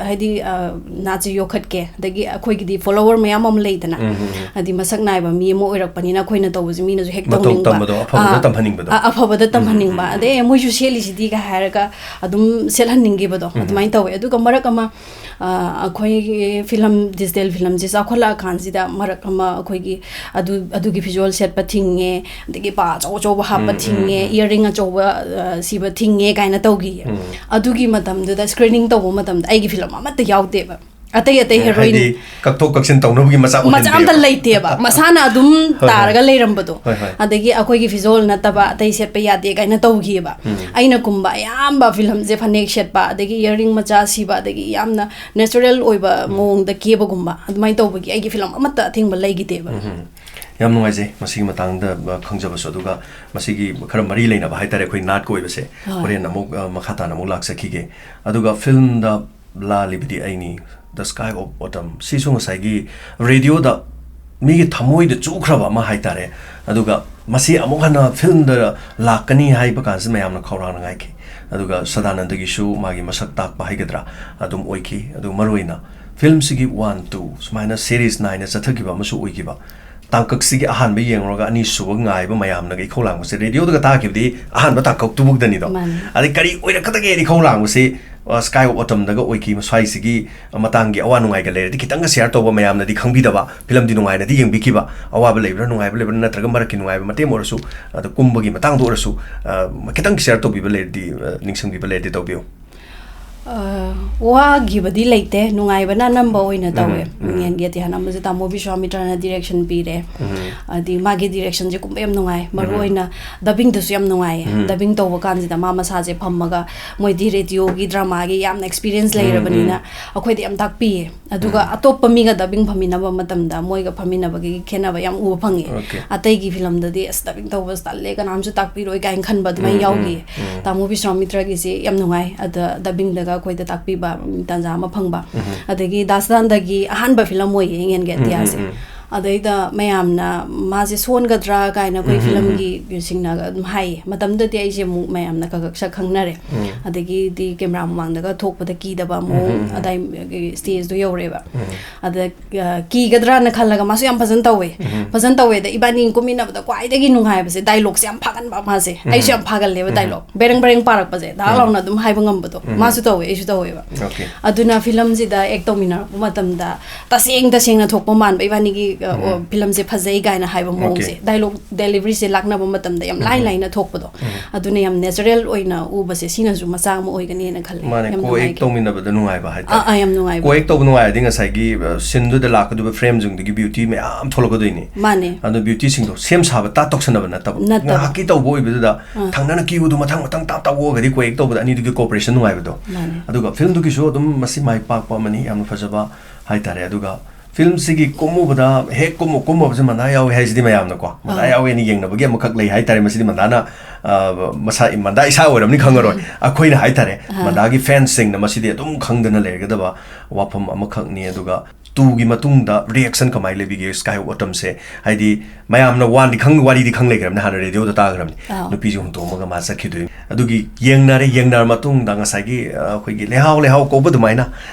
ꯍꯥꯏꯗꯤ, ꯑ, ꯅꯥꯠꯁꯦ ꯌꯣꯛꯈꯠꯀꯦ, ꯑꯗꯒꯤ ꯑꯩꯈꯣꯏꯒꯤꯗꯤ follower ꯃꯌꯥꯝ ꯑꯃ ꯂꯩꯗꯅ, ꯍꯥꯏꯗꯤ ꯃꯁꯛ ꯅꯥꯏꯕ ꯃꯤ ꯑꯃ ꯑꯣꯏꯔꯛꯄꯅꯤꯅ ꯑꯩꯈꯣꯏꯅꯁꯨ ꯍꯦꯛ ꯃꯇꯧ ꯇꯧꯅꯤꯡꯕ꯫ ꯇꯝꯕꯗꯣ, ꯑꯐꯕꯗ ꯑꯥ, ꯇꯝꯍꯟꯅꯤꯡꯕꯗꯣ꯫ ꯑ-, ꯑꯐꯕꯗ ꯇꯝꯍꯟꯅꯤꯡꯕ꯫ ꯑꯗꯩ, "ꯑꯦ, ꯃꯣꯏꯁꯨ ꯁꯦꯠꯂꯤꯁꯤꯗꯤꯒ" ꯍꯥꯏꯔꯒ ꯑꯗꯨꯝ ꯁꯦꯠꯍꯟꯅꯤꯡꯈꯤꯕꯗꯣ ꯑꯗꯨꯃꯥꯏꯅ ꯇꯧꯋꯦ꯫ ꯑꯗꯨꯒ ꯃꯔꯛ ꯑꯃ, ꯑ, ꯑꯩꯈꯣꯏꯒꯤ ꯐꯤꯂꯝ, digital ꯐꯤꯂꯝꯁꯦ ꯆꯥꯎꯈꯠꯂꯛꯑꯀꯥꯟꯁꯤꯗ ꯃꯔꯛ ꯑꯃ ꯑꯩꯈꯣꯏꯒꯤ ꯑꯗꯨ, ꯑꯗꯨꯒꯤ visual ꯁꯦꯠꯄ ꯊꯤꯡꯉꯦ, ꯑꯗꯒꯤ ꯄꯥ ꯑꯆꯧ ꯑꯆꯧꯕ ꯍꯥꯞꯄ ꯎꯝ, ꯎꯝ, ꯊꯤꯡꯉꯦ, ꯎꯝ, ꯎꯝ꯫ Earring ꯑꯆꯧꯕ, ꯑ, ꯁꯤꯕ ꯊꯤꯡꯉꯦ ꯀꯥꯏꯅ ꯇꯧꯈꯤꯌꯦ꯫ ꯎꯝ꯫ ꯑꯗꯨꯒꯤ ꯃꯇꯝꯗꯨꯗ screening ꯇꯧꯕ ꯃꯇꯝꯗ ꯑꯩꯒꯤ ꯐꯤꯂꯝ ꯑꯃꯠꯇ ꯌꯥꯎꯗꯦꯕ꯫ ꯑꯇꯩ ꯑꯇꯩ ꯑꯦ, heroine ꯍꯥꯏꯗꯤ ꯀꯛꯊꯣꯛ ꯀꯛꯁꯤꯟ ꯇꯧꯅꯕꯒꯤ ꯃꯆꯥꯛ ꯃꯆꯥ ꯑꯝꯇ ꯑꯣꯏꯍꯟꯗꯦꯕ꯫ ꯂꯩꯇꯦꯕ꯫ ꯃꯁꯥꯅ ꯑꯗꯨꯝ ꯍꯣꯏ, ꯍꯣꯏ꯫ ꯇꯥꯔꯒ ꯂꯩꯔꯝꯕꯗꯣ꯫ ꯍꯣꯏ, ꯍꯣꯏ꯫ ꯑꯗꯒꯤ ꯑꯩꯈꯣꯏꯒꯤ visual ꯅꯠꯇꯕ ꯑꯇꯩ ꯁꯦꯠꯄ ꯌꯥꯗꯦ ꯀꯥꯏꯅ ꯇꯧꯈꯤꯌꯦꯕ꯫ ꯎꯝ꯫ ꯑꯩꯅ ꯀꯨꯝꯕ ꯑꯌꯥꯝꯕ ꯐꯤꯂꯝꯁꯦ ꯐꯅꯦꯛ ꯁꯦꯠꯄ, ꯑꯗꯒꯤ earring ꯃꯆꯥ ꯁꯤꯕ, ꯑꯗꯒꯤ ꯌꯥꯝꯅ natural ꯑꯣꯏꯕ ꯎꯝ꯫ ꯃꯑꯣꯡꯗ ꯀꯦꯕꯒꯨꯝꯕ, ꯑꯗꯨꯃꯥꯏꯅ ꯇꯧꯕꯒꯤ ꯑꯩꯒꯤ ꯐꯤꯂꯝ ꯑꯃꯠꯇ ꯑꯊꯤꯡꯕ ꯂꯩꯈꯤꯗꯦꯕ꯫ ꯎꯝ꯫ ꯌꯥꯝ ꯅꯨꯡꯉꯥꯏꯖꯩ ꯃꯁꯤꯒꯤ ꯃꯇꯥꯡꯗ, ꯑ, ꯈꯪꯖꯕꯁꯨ, ꯑꯗꯨꯒ ꯃꯁꯤꯒꯤ ꯈꯔ ꯃꯔꯤ ꯂꯩꯅꯕ ꯍꯥꯏꯇꯥꯔꯦ, ꯑꯩꯈꯣꯏ ꯅꯥꯠꯀ ꯑꯣꯏꯕꯁꯦ꯫ ꯍꯣꯏ꯫ ꯍꯣꯔꯦꯟ ꯑꯃꯨꯛ, ꯑ, ꯃꯈꯥ ꯇꯥꯅ ꯑꯃꯨꯛ ꯂꯥꯛꯆꯈꯤꯒꯦ꯫ ꯑꯗꯨꯒ ꯐꯤꯂꯝꯗ ꯂꯥꯜꯂꯤꯕꯗꯤ ꯑꯩꯅꯤ, The Sky of Autumn, ꯁꯤꯁꯨ ꯉꯁꯥꯏꯒꯤ radioꯗ ꯃꯤꯒꯤ ꯊꯃꯣꯏꯗ ꯆꯨꯈ꯭ꯔꯕ ꯑꯃ ꯍꯥꯏꯇꯥꯔꯦ꯫ ꯑꯗꯨꯒ ꯃꯁꯤ ꯑꯃꯨꯛ ꯍꯟꯅ ꯐꯤꯂꯝꯗ ꯂꯥꯛꯀꯅꯤ ꯍꯥꯏꯕ ꯀꯥꯟꯁꯤ ꯃꯌꯥꯝꯅ ꯈꯧꯔꯥꯡꯅ ꯉꯥꯏꯈꯤ꯫ ꯑꯗꯨꯒ ꯁꯗꯥꯅꯟꯗꯒꯤꯁꯨ ꯃꯥꯒꯤ ꯃꯁꯛ ꯇꯥꯛꯄ ꯍꯥꯏꯒꯗ꯭ꯔꯥ ꯑꯗꯨꯝ ꯑꯣꯏꯈꯤ꯫ ꯑꯗꯨ ꯃꯔꯨꯑꯣꯏꯅ ꯐꯤꯂꯝꯁꯤꯒꯤ one, two ꯁꯨꯃꯥꯏꯅ series ꯅꯥꯏꯅ ꯆꯠꯊꯈꯤꯕ ꯑꯃꯁꯨ ꯑꯣꯏꯈꯤꯕ꯫ ꯇꯥꯡꯀꯛꯁꯤꯒꯤ ꯑꯍꯥꯟꯕ ꯌꯦꯡꯂꯨꯔꯒ ꯑꯅꯤꯁꯨꯕ ꯉꯥꯏꯕ ꯃꯌꯥꯝꯅꯒ ꯏꯈꯧ ꯂꯥꯡꯕꯁꯦ, radioꯗꯒ ꯇꯥꯈꯤꯕꯗꯤ ꯑꯍꯥꯟꯕ ꯇꯥꯡꯀꯛꯇꯨꯕꯨꯛꯇꯅꯤꯗꯣ꯫ ꯃꯥꯅꯤ꯫ ꯑꯗꯩ ꯀꯔꯤ ꯑꯣꯏꯔꯛꯀꯗꯒꯦꯅ ꯏꯈꯧ ꯂꯥꯡꯕꯁꯤ, ꯑ, Sky of Autumnꯗꯒ ꯑꯣꯏꯈꯤ꯫ ꯃꯁ꯭ꯋꯥꯏꯁꯤꯒꯤ ꯃꯇꯥꯡꯒꯤ ꯑꯋꯥ ꯅꯨꯡꯉꯥꯏꯒ ꯂꯩꯔꯗꯤ ꯈꯤꯇꯪꯒ share ꯇꯧꯕ, ꯃꯌꯥꯝꯅꯗꯤ ꯈꯪꯕꯤꯗꯕ, ꯐꯤꯂꯝꯗꯤ ꯅꯨꯡꯉꯥꯏꯅꯗꯤ ꯌꯦꯡꯕꯤꯈꯤꯕ, ꯑꯋꯥꯕ ꯂꯩꯕ꯭ꯔꯥ ꯅꯨꯡꯉꯥꯏꯕ ꯂꯩꯕ꯭ꯔꯥ, ꯅꯠꯇ꯭ꯔꯒ ꯃꯔꯛꯀꯤ ꯅꯨꯡꯉꯥꯏꯕ ꯃꯇꯦꯛ ꯑꯃ ꯑꯣꯏꯔꯁꯨ, ꯑꯗ ꯀꯨꯝꯕꯒꯤ ꯃꯇꯥꯡꯗ ꯑꯣꯏꯔꯁꯨ, ꯑ, ꯈꯤꯇꯪ share ꯇꯧꯕꯤꯕ ꯂꯩꯔꯗꯤ, ꯑ, ꯅꯤꯡꯁꯤꯡꯕꯤꯕ ꯂꯩꯔꯗꯤ ꯇꯧꯕꯤꯌꯨ꯫ ꯑ, ꯋꯥꯈꯤꯕꯗꯤ ꯂꯩꯇꯦ, ꯅꯨꯡꯉꯥꯏꯕꯅ ꯑꯅꯝꯕ ꯑꯣꯏꯅ ꯎꯝ, ꯇꯧꯋꯦ꯫ ꯎꯝ꯫ ꯌꯦꯟꯒꯤ ꯑꯇꯤꯌꯥꯟ ꯑꯃꯁꯦ ꯇꯥꯃꯣ ꯕꯤꯁ꯭ꯋꯥꯃꯤꯇ꯭ꯔꯅ direction ꯄꯤꯔꯦ꯫ ꯎꯝ꯫ ꯍꯥꯏꯗꯤ ꯃꯥꯒꯤ directionꯁꯦ ꯀꯨꯝꯕ ꯌꯥꯝ ꯅꯨꯡꯉꯥꯏ, ꯃꯔꯨ ꯎꯝ꯫ ꯑꯣꯏꯅ dubbingꯗꯁꯨ ꯌꯥꯝ ꯅꯨꯡꯉꯥꯏꯌꯦ꯫ ꯎꯝ꯫ Dubbing ꯇꯧꯕ ꯀꯥꯟꯁꯤꯗ ꯃꯥ ꯃꯁꯥꯁꯦ ꯐꯝꯃꯒ, ꯃꯣꯏꯗꯤ radioꯒꯤ dramaꯒꯤ ꯌꯥꯝꯅ experience ꯎꯝ, ꯂꯩꯔꯕꯅꯤꯅ ꯎꯝ꯫ ꯑꯩꯈꯣꯏꯗ ꯌꯥꯝ ꯇꯥꯛꯄꯤꯌꯦ꯫ ꯑꯗꯨꯒ ꯎꯝ꯫ ꯑꯇꯣꯞꯄ ꯃꯤꯒ dubbing ꯐꯝꯃꯤꯟꯅꯕ ꯃꯇꯝꯗ ꯃꯣꯏꯒ ꯐꯝꯃꯤꯟꯅꯕꯒꯤ ꯈꯦꯠꯅꯕ ꯌꯥꯝ ꯎꯕ ꯐꯪꯉꯦ꯫ Okay꯫ ꯑꯇꯩꯒꯤ ꯐꯤꯂꯝꯗꯗꯤ, "ꯑꯁ, dubbing ꯇꯧꯕꯁꯦ ꯇꯜꯂꯦ, ꯀꯅꯥꯝꯁꯨ ꯇꯥꯛꯄꯤꯔꯣꯏ" ꯀꯥꯏꯅ ꯈꯟꯕ ꯑꯗꯨꯃꯥꯏꯅ ꯎꯝ, ꯎꯝ, ꯌꯥꯎꯈꯤꯌꯦ꯫ ꯎꯝ꯫ ꯇꯥꯃꯣ ꯕꯤꯁ꯭ꯋꯥꯃꯤꯇ꯭ꯔꯒꯤꯁꯤ ꯌꯥꯝ ꯅꯨꯡꯉꯥꯏ, ꯑꯗ dubbingꯗꯒ ꯑꯩꯈꯣꯏꯗ ꯇꯥꯛꯄꯤꯕ, ꯎꯝ, ꯇꯥꯟꯖꯥ ꯑꯃ ꯐꯪꯕ꯫ ꯎꯝ꯫ ꯑꯗꯒꯤ ꯗꯥꯁꯗꯥꯟꯗꯒꯤ ꯑꯍꯥꯟꯕ ꯐꯤꯂꯝ ꯑꯣꯏꯌꯦ ꯌꯦꯟꯒꯤ ꯎꯝ, ꯎꯝ, ꯑꯇꯤꯌꯥꯁꯦ꯫ ꯎꯝ꯫ ꯑꯗꯩꯗ ꯃꯌꯥꯝꯅ ꯃꯥꯁꯦ ꯁꯣꯟꯒꯗ꯭ꯔꯥ ꯀꯥꯏꯅ ꯑꯩꯈꯣꯏ ꯎꯝ, ꯎꯝ, ꯎꯝ꯫ ꯐꯤꯂꯝꯒꯤ ꯁꯤꯡꯅꯒ ꯑꯗꯨꯝ ꯍꯥꯏꯌꯦ꯫ ꯃꯇꯝꯗꯨꯗꯗꯤ ꯑꯩꯁꯦ ꯑꯃꯨꯛ ꯃꯌꯥꯝꯅ ꯈꯔ ꯈꯔ ꯁꯛ ꯈꯪꯅꯔꯦ꯫ ꯎꯝ꯫ ꯑꯗꯒꯤꯗꯤ ꯀꯦꯃꯦꯔꯥ ꯃꯃꯥꯡꯗꯒ ꯊꯣꯛꯄꯗ ꯀꯤꯗꯕ ꯎꯝ, ꯃꯑꯣꯡ, ꯎꯝ, ꯎꯝ꯫ ꯑꯗꯥꯏꯒꯤ stage ꯇꯣ ꯌꯧꯔꯦꯕ꯫ ꯎꯝ꯫ ꯑꯗ, ꯑ, ꯀꯤꯒꯗ꯭ꯔꯥꯅ ꯈꯜꯂꯒ ꯃꯥꯁꯨ ꯌꯥꯝ ꯐꯖꯅ ꯇꯧꯋꯦ꯫ ꯎꯝ꯫ ꯐꯖꯅ ꯇꯧꯋꯦ꯫ ꯑꯗ ꯏꯕꯥꯅꯤ ꯀꯨꯝꯃꯤꯟꯅꯕꯗ ꯈ꯭ꯋꯥꯏꯗꯒꯤ ꯅꯨꯡꯉꯥꯏꯕꯁꯦ dialogue ꯁꯦ ꯌꯥꯝ ꯐꯥꯒꯟꯕ ꯃꯥꯁꯦ꯫ ꯎꯝ꯫ ꯑꯩꯁꯨ ꯌꯥꯝ ꯐꯥꯒꯜꯂꯦꯕ ꯎꯝ꯫ Dialogue꯫ ꯕꯦꯔꯪ ꯕꯦꯔꯪ ꯄꯥꯔꯛꯄꯁꯦ, ꯗꯥꯛ ꯎꯝ꯫ ꯂꯥꯎꯅ ꯑꯗꯨꯝ ꯍꯥꯏꯕ ꯉꯝꯕꯗꯣ꯫ ꯎꯝ꯫ ꯃꯥꯁꯨ ꯇꯧꯋꯦ, ꯑꯩꯁꯨ ꯇꯧꯋꯦꯕ꯫ Okay꯫ ꯑꯗꯨꯅ ꯐꯤꯂꯝꯁꯤꯗ act ꯇꯧꯃꯤꯟꯅꯔꯛꯄ ꯃꯇꯝꯗ ꯇꯁꯦꯡ ꯇꯁꯦꯡꯅ ꯊꯣꯛꯄ ꯃꯥꯟꯕ ꯏꯕꯥꯅꯤꯒꯤ, ꯑ, ꯎꯝ꯫ ꯐꯤꯂꯝꯁꯦ ꯐꯖꯩ ꯀꯥꯏꯅ ꯍꯥꯏꯕ ꯃꯑꯣꯡꯁꯦ꯫ Okay꯫ Dialogue delivery ꯁꯦ ꯂꯥꯛꯅꯕ ꯃꯇꯝꯗ ꯌꯥꯝ ꯂꯥꯏ ꯎꯝ꯫ ꯂꯥꯏꯅ ꯊꯣꯛꯄꯗꯣ꯫ ꯎꯝ꯫ ꯑꯗꯨꯅ ꯌꯥꯝ natural ꯑꯣꯏꯅ ꯎꯕꯁꯦ ꯁꯤꯅꯁꯨ ꯃꯆꯥ ꯑꯃ ꯑꯣꯏꯒꯅꯤꯅ ꯈꯜꯂꯦ꯫ ꯃꯥꯅꯦ, ꯌꯥꯝ co-act ꯅꯨꯡꯉꯥꯏ꯫ ꯇꯧꯃꯤꯟꯅꯕꯗ ꯅꯨꯡꯉꯥꯏꯕ ꯍꯥꯏꯇꯥꯔꯦ꯫ ꯑꯥ, ꯑꯥ, ꯌꯥꯝ ꯅꯨꯡꯉꯥꯏꯕ꯫ Co-act ꯇꯧꯕ ꯅꯨꯡꯉꯥꯏꯔꯗꯤ ꯉꯁꯥꯏꯒꯤ, ꯑ, scene ꯗꯨꯗ ꯂꯥꯛꯀꯗꯕ frame ꯁꯤꯡꯗꯨꯒꯤ beauty ꯃꯌꯥꯝ ꯊꯣꯛꯂꯛꯀꯗꯣꯏꯅꯤ꯫ ꯃꯥꯅꯦ꯫ ꯑꯗꯣ beauty ꯁꯤꯡꯗꯣ ꯁꯦꯝ ꯁꯥꯕ ꯇꯥ ꯇꯧꯁꯟꯅꯕ ꯅꯠꯇꯕ꯫ ꯅꯠꯇꯕ꯫ ꯉꯥꯏꯍꯥꯛꯀꯤ ꯇꯧꯕ ꯑꯣꯏꯕꯗꯨꯗ ꯑꯥ꯫ ꯊꯪꯅꯅ ꯀ꯭ꯌꯨꯗꯨ ꯃꯊꯪ ꯃꯊꯪ ꯇꯥꯞ ꯇꯥꯞ ꯑꯣꯛꯑꯒꯗꯤ co-act ꯇꯧꯕꯗ ꯑꯅꯤꯗꯨꯒꯤ cooperation ꯅꯨꯡꯉꯥꯏꯕꯗꯣ꯫ ꯃꯥꯅꯦ꯫ ꯑꯗꯨꯒ ꯐꯤꯂꯝꯗꯨꯒꯤꯁꯨ ꯑꯗꯨꯝ ꯃꯁꯤ ꯃꯥꯏ ꯄꯥꯛꯄ ꯑꯃꯅꯤ, ꯌꯥꯝꯅ ꯐꯖꯕ ꯍꯥꯏꯇꯥꯔꯦ꯫ ꯑꯗꯨꯒ ꯐꯤꯂꯝꯁꯤꯒꯤ ꯀꯨꯝꯃꯨꯕꯗ ꯍꯦꯛ ꯀꯨꯝꯃꯨ ꯀꯨꯝꯃꯕꯁꯦ ꯃꯟꯗꯥ ꯌꯥꯎꯋꯦ ꯍꯥꯏꯁꯤꯗꯤ ꯃꯌꯥꯝꯅꯀꯣ, ꯃꯟꯗꯥ ꯑꯥ꯫ ꯌꯥꯎꯋꯦꯅ ꯌꯦꯡꯅꯕꯒꯤ ꯑꯃꯈꯛ ꯂꯩ ꯍꯥꯏꯇꯥꯔꯦ꯫ ꯃꯁꯤꯗꯤ ꯃꯟꯗꯥꯅ, ꯑ, ꯃꯁꯥ, ꯃꯟꯗꯥ ꯏꯁꯥ ꯑꯣꯏꯔꯝꯅꯤ ꯈꯪꯉꯔꯣꯏ꯫ ꯎꯝ꯫ ꯑꯩꯈꯣꯏꯅ ꯍꯥꯏꯇꯥꯔꯦ, ꯑꯥ꯫ ꯃꯟꯗꯥꯒꯤ fans ꯁꯤꯡꯅ ꯃꯁꯤꯗꯤ ꯑꯗꯨꯝ ꯈꯪꯗꯅ ꯂꯩꯔꯒꯗꯕ ꯋꯥꯐꯝ ꯑꯃꯈꯛꯅꯤ꯫ ꯑꯗꯨꯒ two ꯒꯤ ꯃꯇꯨꯡꯗ reaction ꯀꯃꯥꯏꯅ ꯂꯩꯕꯤꯒꯦ Sky Autumn ꯁꯦ? ꯍꯥꯏꯗꯤ ꯃꯌꯥꯝꯅ one ꯗꯤ ꯈꯪ-, ꯋꯥꯔꯤꯗꯤ ꯈꯪ ꯂꯩꯈ꯭ꯔꯕꯅꯤ, ꯍꯥꯟꯅ radio ꯗ ꯇꯥꯈ꯭ꯔꯕꯅꯤ꯫ ꯑꯥ꯫ ꯅꯨꯄꯤꯁꯦ ꯍꯨꯟꯇꯣꯛꯑꯝꯃꯒ ꯃꯥ ꯆꯠꯈꯤꯗꯣꯏꯅꯤ꯫ ꯑꯗꯨꯒꯤ ꯌꯦꯡꯅꯔꯦ, ꯌꯦꯡꯅꯔ ꯃꯇꯨꯡꯗ ꯉꯁꯥꯏꯒꯤ, ꯑ, ꯑꯩꯈꯣꯏꯒꯤ ꯂꯩꯍꯥꯎ ꯂꯩꯍꯥꯎ ꯀꯧꯕ ꯑꯗꯨꯃꯥꯏꯅ,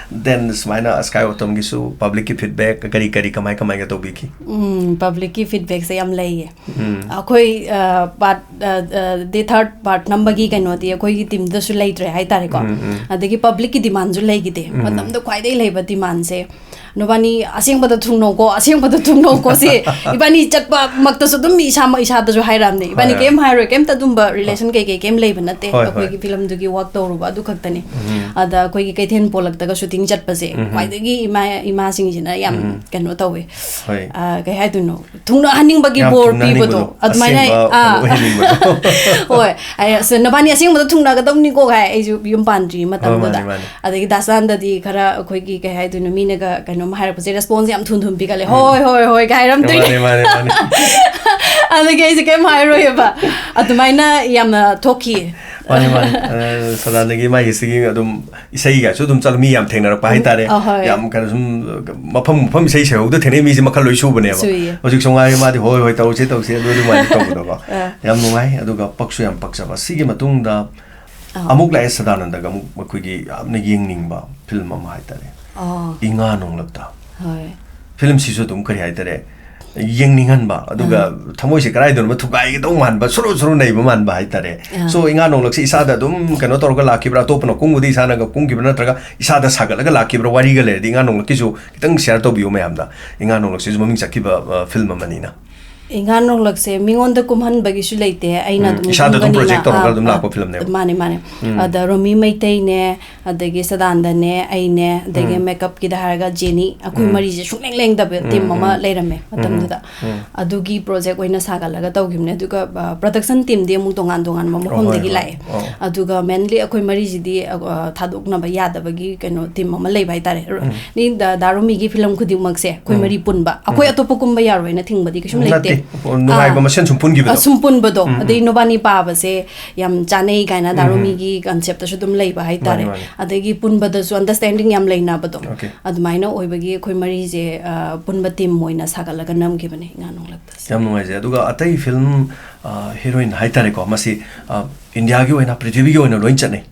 then ꯁꯨꯃꯥꯏꯅ Sky Autumn ꯒꯤꯁꯨ public ꯀꯤ feedback ꯀꯔꯤ ꯀꯔꯤ ꯀꯃꯥꯏ ꯀꯃꯥꯏꯒ ꯇꯧꯕꯤꯈꯤ? ꯎꯝ, public ꯀꯤ feedback ꯁꯦ ꯌꯥꯝ ꯂꯩꯌꯦ꯫ ꯎꯝ꯫ ꯑꯩꯈꯣꯏ, ꯑ, part, ꯑ, ꯑ, day third part ꯅꯝꯕꯒꯤ ꯀꯩꯅꯣꯗꯤ ꯑꯩꯈꯣꯏꯒꯤ team ꯗꯁꯨ ꯂꯩꯇ꯭ꯔꯦ ꯍꯥꯏꯇꯥꯔꯦꯀꯣ꯫ ꯎꯝ, ꯎꯝ꯫ ꯑꯗꯒꯤ public ꯀꯤ demand ꯁꯨ ꯂꯩꯈꯤꯗꯦ꯫ ꯎꯝ꯫ ꯃꯇꯝꯗ ꯈ꯭ꯋꯥꯏꯗꯒꯤ ꯂꯩꯕ demand ꯁꯦ, "ꯅꯕꯥꯅꯤ ꯑꯁꯦꯡꯕꯗ ꯊꯨꯡꯅꯧꯀꯣ, ꯑꯁꯦꯡꯕꯗ ꯊꯨꯡꯅꯧꯀꯣ", ꯁꯤ ꯏꯕꯥꯅꯤ ꯆꯠꯄꯃꯛꯇꯁꯨ ꯑꯗꯨꯝ ꯏꯁꯥꯃꯛ ꯏꯁꯥꯗꯁꯨ ꯍꯥꯏꯔꯛꯑꯕꯅꯦ꯫ ꯏꯕꯥꯅꯤ ꯍꯣꯏ, ꯍꯣꯏ꯫ ꯀꯩꯝ ꯍꯥꯏꯔꯣꯏ, ꯀꯩꯝꯇ ꯑꯗꯨꯝꯕ relation ꯀꯩꯀꯩ ꯀꯩꯝ ꯂꯩꯕ ꯅꯠꯇꯦ꯫ ꯍꯣꯏ, ꯍꯣꯏ꯫ ꯑꯩꯈꯣꯏꯒꯤ ꯐꯤꯂꯝꯗꯨꯒꯤ work ꯇꯧꯔꯨꯕ ꯑꯗꯨ ꯈꯛꯇꯅꯤ꯫ ꯎꯝ꯫ ꯑꯗ ꯑꯩꯈꯣꯏꯒꯤ ꯀꯩꯊꯦꯜ ꯄꯣꯂꯛꯇꯒ shooting ꯆꯠꯄꯁꯦ, ꯎꯝ꯫ ꯈ꯭ꯋꯥꯏꯗꯒꯤ ꯏꯃꯥ, ꯏꯃꯥꯁꯤꯡꯁꯤꯅ ꯌꯥꯝ ꯎꯝ꯫ ꯀꯩꯅꯣ ꯇꯧꯋꯦ꯫ ꯍꯣꯏ꯫ ꯑ, ꯀꯩ ꯍꯥꯏꯗꯣꯏꯅꯣ? ꯊꯨꯡꯅꯍꯟꯅꯤꯡꯕꯒꯤ ꯌꯥꯝ ꯕꯣꯔ ꯊꯨꯡꯅꯍꯟꯅꯤꯡꯕꯗꯣ, ꯄꯤꯕꯗꯣ, ꯑꯗꯨꯃꯥꯏꯅ, ꯑꯁꯦꯡꯕ ꯑꯥ꯫ ꯑꯣꯏꯍꯟꯅꯤꯡꯕꯗꯣ꯫ ꯍꯣꯏ, ꯑꯩ, ꯑꯁ, "ꯅꯕꯥꯅꯤ ꯑꯁꯦꯡꯕꯗ ꯊꯨꯡꯅꯒꯗꯧꯅꯤꯀꯣ" ꯍꯥꯏ, ꯑꯩꯁꯨ ꯌꯨꯝ ꯄꯥꯟꯗ꯭ꯔꯤ ꯃꯇꯝꯗꯨꯗ꯫ ꯍꯣꯏ, ꯃꯥꯅꯦ, ꯃꯥꯅꯦ꯫ ꯑꯗꯒꯤ ꯗꯥꯁꯥꯟꯗꯗꯤ ꯈꯔ ꯑꯩꯈꯣꯏꯒꯤ, ꯀꯩ ꯍꯥꯏꯗꯣꯏꯅꯣ, ꯃꯤꯅꯒ ꯀꯩꯅꯣꯝ ꯍꯥꯏꯔꯛꯄꯁꯦ, response ꯌꯥꯝ ꯊꯨꯅ ꯊꯨꯅ ꯄꯤꯒꯜꯂꯦ꯫ ꯎꯝ꯫ "ꯍꯣꯏ, ꯍꯣꯏ, ꯍꯣꯏ" ꯀꯥꯏ ꯍꯥꯏꯔꯝꯗꯣꯏꯅꯦ꯫ ꯃꯥꯅꯦ, ꯃꯥꯅꯦ, ꯃꯥꯅꯦ꯫ ꯑꯗꯒꯤ ꯑꯩꯁꯦ ꯀꯩꯝ ꯍꯥꯏꯔꯣꯏꯕ꯫ ꯑꯗꯨꯃꯥꯏꯅ ꯌꯥꯝꯅ ꯊꯣꯛꯈꯤ꯫ ꯃꯥꯅꯤ, ꯃꯥꯅꯤ꯫ ꯑ, ꯁꯗꯥꯅꯟꯗꯒꯤ ꯃꯥꯒꯤ ꯁꯤꯒꯤ ꯑꯗꯨꯝ ꯏꯁꯩꯒꯁꯨ ꯑꯗꯨꯝ ꯆꯠꯂ, ꯃꯤ ꯌꯥꯝ ꯊꯦꯡꯅꯔꯛꯄ ꯎꯝ, ꯍꯥꯏꯇꯥꯔꯦ꯫ ꯑꯍꯣꯏ꯫ ꯌꯥꯝ ꯀꯩꯅꯣ ꯁꯨꯝ ꯃꯐꯝ, ꯃꯐꯝ ꯏꯁꯩ ꯁꯩꯍꯧꯗ ꯊꯦꯡꯅꯩ ꯃꯤꯁꯦ ꯃꯈꯜ ꯂꯣꯏ ꯁꯨꯕꯅꯦꯕ꯫ ꯁꯨꯏꯌꯦ꯫ ꯍꯧꯖꯤꯛꯁꯨ ꯉꯥꯏꯔꯦ ꯃꯥꯗꯤ, "ꯍꯣꯏ, ꯍꯣꯏ, ꯇꯧꯁꯦ, ꯇꯧꯁꯦ", ꯑꯗꯨ ꯑꯗꯨꯃꯥꯏꯅ ꯇꯧꯕꯗꯣꯀꯣ꯫ ꯑꯥ꯫ ꯌꯥꯝ ꯅꯨꯡꯉꯥꯏ, ꯑꯗꯨꯒ ꯄꯛꯁꯨ ꯌꯥꯝ ꯄꯛꯆꯕ꯫ ꯁꯤꯒꯤ ꯃꯇꯨꯡꯗ ꯑꯥ꯫ ꯑꯃꯨꯛ ꯂꯥꯛꯑꯦ ꯁꯗꯥꯅꯟꯗꯒ ꯑꯃꯨꯛ ꯑꯩꯈꯣꯏꯒꯤ ꯌꯥꯝꯅ ꯌꯦꯡꯅꯤꯡꯕ ꯐꯤꯂꯝ ꯑꯃ ꯍꯥꯏꯇꯥꯔꯦ꯫ ꯑꯥ꯫ ꯏꯉꯥ ꯅꯣꯡꯂꯛꯇ꯫ ꯍꯣꯏ꯫ ꯐꯤꯂꯝꯁꯤꯁꯨ ꯑꯗꯨꯝ ꯀꯔꯤ ꯍꯥꯏꯇꯥꯔꯦ, ꯌꯦꯡꯅꯤꯡꯍꯟꯕ, ꯑꯗꯨꯒ ꯎꯝ꯫ ꯊꯃꯣꯏꯁꯦ ꯀꯗꯥꯏꯗꯅꯣꯃ ꯊꯨꯒꯥꯏꯒꯗꯧ ꯃꯥꯟꯕ, ꯁꯨꯔꯨ ꯁꯨꯔꯨ ꯅꯩꯕ ꯃꯥꯟꯕ ꯍꯥꯏꯇꯥꯔꯦ꯫ ꯑꯥ꯫ So, ꯏꯉꯥ ꯅꯣꯡꯂꯛꯁꯦ ꯏꯁꯥꯗ ꯑꯗꯨꯝ ꯀꯩꯅꯣ ꯇꯧꯔꯒ ꯂꯥꯛꯈꯤꯕ꯭ꯔꯥ, ꯑꯇꯣꯞꯄꯅ ꯀꯨꯝꯕꯗ ꯏꯁꯥꯅꯒ ꯀꯨꯝꯈꯤꯕ꯭ꯔꯥ, ꯅꯠꯇ꯭ꯔꯒ ꯏꯁꯥꯗ ꯁꯥꯒꯠꯂꯒ ꯂꯥꯛꯈꯤꯕ꯭ꯔꯥ? ꯋꯥꯔꯤꯒ ꯂꯩꯔꯗꯤ ꯏꯉꯥ ꯅꯣꯡꯂꯛꯀꯤꯁꯨ ꯈꯤꯇꯪ share ꯇꯧꯕꯤꯌꯨ ꯃꯌꯥꯝꯗ꯫ ꯏꯉꯥ ꯅꯣꯡꯂꯛꯁꯤꯁꯨ ꯃꯃꯤꯡ ꯆꯠꯈꯤꯕ, ꯑ, ꯐꯤꯂꯝ ꯑꯃꯅꯤꯅ꯫ ꯏꯉꯥ ꯅꯣꯡꯂꯛꯁꯦ ꯃꯤꯉꯣꯟꯗ ꯀꯨꯝꯍꯟꯕꯒꯤꯁꯨ ꯂꯩꯇꯦ, ꯑꯩꯅ ꯎꯝ, ꯑꯗꯨꯝ ꯏꯁꯥꯗ ꯑꯗꯨꯝ ꯀꯨꯝꯕꯅꯤꯅ, project ꯇꯧꯔꯒ ꯑꯥ, ꯑꯗꯨꯝ ꯑꯥ, ꯂꯥꯛꯄ ꯐꯤꯂꯝꯅꯦꯕ꯫ ꯃꯥꯅꯦ, ꯃꯥꯅꯦ꯫ ꯎꯝ꯫ ꯑꯗ ꯔꯣꯃꯤ ꯃꯩꯇꯩꯅꯦ, ꯑꯗꯒꯤ ꯁꯗꯥꯟꯗꯅꯦ, ꯑꯩꯅꯦ, ꯑꯗꯒꯤ ꯎꯝ꯫ Makeupꯀꯤꯗ ꯍꯥꯏꯔꯒ ꯖꯦꯅꯤ, ꯑꯩꯈꯣꯏ ꯎꯝ꯫ ꯃꯔꯤꯁꯦ ꯁꯨꯡꯂꯦꯡ ꯂꯦꯡꯗꯕ ꯎꯝ, team ꯎꯝ, ꯑꯃ ꯎꯝ꯫ ꯂꯩꯔꯝꯃꯦ ꯎꯝ, ꯃꯇꯝꯗꯨꯗ꯫ ꯎꯝ꯫ ꯑꯗꯨꯒꯤ project ꯑꯣꯏꯅ ꯁꯥꯒꯠꯂꯒ ꯇꯧꯈꯤꯕꯅꯦ꯫ ꯑꯗꯨꯒ, ꯑ, production teamꯗꯤ ꯑꯃꯨꯛ ꯇꯣꯉꯥꯟ ꯇꯣꯉꯥꯟꯕ ꯑꯣ, ꯍꯣꯏ, ꯃꯐꯝꯗꯒꯤ ꯍꯣꯏ꯫ ꯂꯥꯛꯑꯦ꯫ ꯑꯣ꯫ ꯑꯗꯨꯒ mainly ꯑꯩꯈꯣꯏ ꯃꯔꯤꯁꯤꯗꯤ, ꯑ, ꯑ, ꯊꯥꯗꯣꯛꯅꯕ ꯌꯥꯗꯕꯒꯤ ꯀꯩꯅꯣ team ꯑꯃ ꯂꯩꯕ ꯍꯥꯏꯇꯥꯔꯦ꯫ ꯎꯝ꯫ ꯅꯤ-, ꯗ-, ꯗꯥ ꯔꯣꯃꯤꯒꯤ ꯐꯤꯂꯝ ꯈꯨꯗꯤꯡꯃꯛꯁꯦ ꯑꯩꯈꯣꯏ ꯎꯝ꯫ ꯃꯔꯤ ꯄꯨꯟꯕ꯫ ꯑꯩꯈꯣꯏ ꯎꯝ꯫ ꯑꯇꯣꯞꯄ ꯀꯨꯝꯕ ꯌꯥꯔꯣꯏꯅ ꯊꯤꯡꯕꯗꯤ ꯀꯩꯁꯨꯝ ꯂꯩꯇꯦ꯫ ꯅꯠꯇꯦ꯫ ꯑꯣ, ꯅꯨꯡꯉꯥꯏꯕ ꯑꯥ꯫ ꯃꯁꯦꯟ ꯁꯨꯝ ꯄꯨꯟꯈꯤꯕꯗꯣ꯫ ꯑ, ꯁꯨꯝ ꯄꯨꯟꯕꯗꯣ꯫ ꯎꯝ, ꯎꯝ꯫ ꯑꯗꯩ ꯅꯣꯕꯥꯅꯤ ꯄꯥꯕꯁꯦ ꯌꯥꯝ ꯆꯥꯅꯩ ꯀꯥꯏꯅ ꯗꯥ ꯎꯝ, ꯎꯝ꯫ ꯔꯣꯃꯤꯒꯤ conceptꯇꯁꯨ ꯑꯗꯨꯝ ꯂꯩꯕ ꯍꯥꯏꯇꯥꯔꯦ꯫ ꯃꯥꯅꯤ, ꯃꯥꯅꯤ꯫ ꯑꯗꯒꯤ ꯄꯨꯟꯕꯗꯁꯨ understanding ꯌꯥꯝ ꯂꯩꯅꯕꯗꯣ꯫ Okay꯫ ꯑꯗꯨꯃꯥꯏꯅ ꯑꯣꯏꯕꯒꯤ ꯑꯩꯈꯣꯏ ꯃꯔꯤꯁꯦ, ꯑ, ꯄꯨꯟꯕ team ꯑꯣꯏꯅ ꯁꯥꯒꯠꯂꯒ ꯅꯝꯈꯤꯕꯅꯦ ꯏꯉꯥ ꯅꯣꯡꯂꯛꯇꯁꯦ꯫ ꯌꯥꯝ ꯅꯨꯡꯉꯥꯏꯖꯩ꯫ ꯑꯗꯨꯒ ꯑꯇꯩ ꯐꯤꯂꯝ, ꯑ, heroine ꯍꯥꯏꯇꯥꯔꯦꯀꯣ, ꯃꯁꯤ, ꯑ, ꯏꯟꯗꯤꯌꯥꯒꯤ ꯑꯣꯏꯅ, ꯄ꯭ꯔꯤꯊꯤꯕꯤꯒꯤ ꯑꯣꯏꯅ ꯂꯣꯏ ꯆꯠꯅꯩ꯫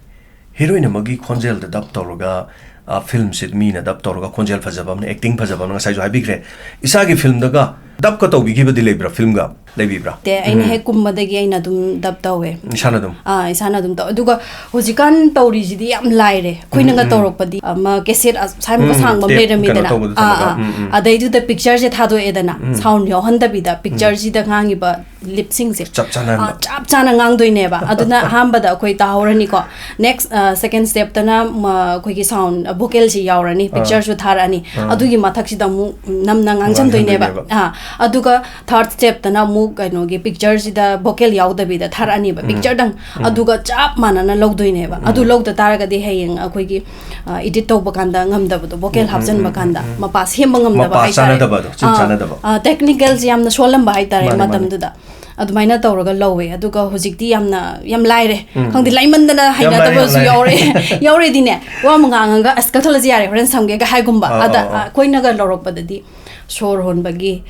Heroine ꯑꯃꯒꯤ ꯈꯣꯟꯖꯦꯜꯗ dub ꯇꯧꯔꯒ, ꯑ, ꯐꯤꯂꯝꯁꯤ ꯃꯤꯅ dub ꯇꯧꯔꯒ ꯈꯣꯟꯖꯦꯜ ꯐꯖꯕ ꯑꯃꯅ, acting ꯐꯖꯕ ꯑꯃꯅ ꯉꯁꯥꯏꯁꯨ ꯍꯥꯏꯕꯤꯈ꯭ꯔꯦ꯫ ꯏꯁꯥꯒꯤ ꯐꯤꯂꯝꯗꯒ dubꯀ ꯇꯧꯕꯤꯈꯤꯕꯗꯤ ꯂꯩꯕ꯭ꯔꯥ? ꯐꯤꯂꯝꯒ ꯂꯩꯕꯤꯕ꯭ꯔꯥ? ꯇꯦ, ꯑꯩꯅ ꯎꯝ꯫ ꯍꯦꯛ ꯀꯨꯝꯕꯗꯒꯤ ꯑꯩꯅ ꯑꯗꯨꯝ dub ꯇꯧꯋꯦ꯫ ꯏꯁꯥꯅ ꯑꯗꯨꯝ? ꯑꯥ, ꯏꯁꯥꯅ ꯑꯗꯨꯝ ꯇꯧ-, ꯑꯗꯨꯒ ꯍꯧꯖꯤꯛꯀꯥꯟ ꯇꯧꯔꯤꯁꯤꯗꯤ ꯌꯥꯝ ꯂꯥꯏꯔꯦ꯫ ꯑꯩꯈꯣꯏꯅꯒ ꯎꯝ, ꯎꯝ꯫ ꯇꯧꯔꯛꯄꯗꯤ ꯑꯃ cassette ꯑ-, ꯁꯥꯏꯃꯨꯛꯀ ꯎꯝ, ꯁꯥꯡꯕ ꯑꯃ tape ꯂꯩꯔꯝꯃꯤꯗꯅ꯫ ꯀꯩꯅꯣ ꯇꯧꯕꯗꯣ ꯑꯥ, ꯊꯝꯃꯒ꯫ ꯑꯥ꯫ ꯎꯝ, ꯎꯝ꯫ ꯑꯗꯩꯗꯨꯗ pictureꯁꯦ ꯊꯥꯗꯣꯛꯑꯦꯗꯅ, ꯎꯝ꯫ Sound ꯌꯥꯎꯍꯟꯗꯕꯤꯗ ꯎꯝ꯫ Pictureꯁꯤꯗ ꯉꯥꯡꯉꯤꯕ lip syncꯁꯦ꯫ ꯆꯞ ꯆꯥꯅ꯫ ꯑꯥ, ꯆꯞ ꯆꯥꯅ ꯉꯥꯡꯗꯣꯏꯅꯦꯕ꯫ ꯑꯗꯨꯅ ꯑꯍꯥꯟꯕꯗ ꯑꯩꯈꯣꯏ ꯇꯥꯍꯧꯔꯅꯤꯀꯣ꯫ Next, ꯑ, second stepꯇꯅ, ꯃ, ꯑꯩꯈꯣꯏꯒꯤ sound, ꯑ, vocalꯁꯤ ꯌꯥꯎꯔꯅꯤ, ꯑꯥ꯫ Pictureꯁꯨ ꯊꯥꯔꯛꯑꯅꯤ꯫ ꯑꯥ꯫ ꯑꯗꯨꯒꯤ ꯃꯊꯛꯁꯤꯗ ꯑꯃꯨꯛ ꯅꯝꯅ ꯉꯥꯡꯁꯟꯗꯣꯏꯅꯦꯕ꯫ ꯉꯥꯡꯁꯟꯗꯣꯏꯅꯦꯕ꯫ ꯑꯥ, ꯑꯗꯨꯒ third stepꯇꯅ ꯑꯃꯨꯛ ꯀꯩꯅꯣꯒꯤ pictureꯁꯤꯗ vocal ꯌꯥꯎꯗꯕꯤꯗ ꯊꯥꯔꯛꯑꯅꯤꯕ, ꯎꯝ꯫ Pictureꯗꯪ꯫ ꯎꯝ꯫ ꯑꯗꯨꯒ ꯆꯞ ꯃꯥꯟꯅꯅ ꯂꯧꯗꯣꯏꯅꯦꯕ꯫ ꯎꯝ꯫ ꯑꯗꯨ ꯂꯧꯗ ꯇꯥꯔꯒꯗꯤ ꯍꯌꯦꯡ ꯑꯩꯈꯣꯏꯒꯤ, ꯑ, edit ꯇꯧꯕ ꯀꯥꯟꯗ ꯉꯝꯗꯕꯗꯣ, vocal ꯎꯝ, ꯎꯝ, ꯍꯥꯞꯆꯟꯕ ꯎꯝ, ꯀꯥꯟꯗ ꯎꯝ, ꯎꯝ꯫ ꯃꯄꯥ ꯁꯦꯝꯕ ꯉꯝꯗꯕ ꯃꯄꯥ ꯍꯥꯏꯇꯥꯔꯦ꯫ ꯆꯥꯅꯗꯕꯗꯣ, ꯆꯨꯝ ꯑꯥ, ꯆꯥꯅꯗꯕ꯫ ꯑ, technicalꯁꯦ ꯌꯥꯝꯅ ꯁꯣꯜꯂꯝꯕ ꯍꯥꯏꯇꯥꯔꯦ ꯃꯥꯅꯦ, ꯃꯥꯅꯦ꯫ ꯃꯇꯝꯗꯨꯗ꯫ ꯑꯗꯨꯃꯥꯏꯅ ꯇꯧꯔꯒ ꯂꯧꯋꯦ꯫ ꯑꯗꯨꯒ ꯍꯧꯖꯤꯛꯇꯤ ꯌꯥꯝꯅ, ꯌꯥꯝ ꯂꯥꯏꯔꯦ꯫ ꯎꯝ꯫ ꯈꯪꯗꯦ, ꯂꯥꯏꯃꯟꯗꯅ ꯌꯥꯝ ꯂꯥꯏꯔꯦ, ꯌꯥꯝ ꯍꯩꯅꯗꯕꯁꯨ ꯂꯥꯏꯔꯦ꯫ ꯌꯥꯎꯔꯦ꯫ ꯌꯥꯎꯔꯦꯗꯤꯅꯦ, ꯋꯥ ꯑꯃ ꯉꯥꯡꯉꯒ, "ꯑꯁ, ꯀꯛꯊꯠꯂꯁꯤ ꯌꯥꯔꯦ, ꯍꯣꯔꯦꯟ ꯁꯝꯒꯦꯒ" ꯍꯥꯏꯒꯨꯝꯕ꯫ ꯑꯥ, ꯑꯗ, ꯑꯥ, ꯑꯥ꯫ ꯑꯩꯈꯣꯏꯅꯒ ꯂꯧꯔꯛꯄꯗꯗꯤ ꯁꯣꯔ ꯍꯣꯟꯕꯒꯤ,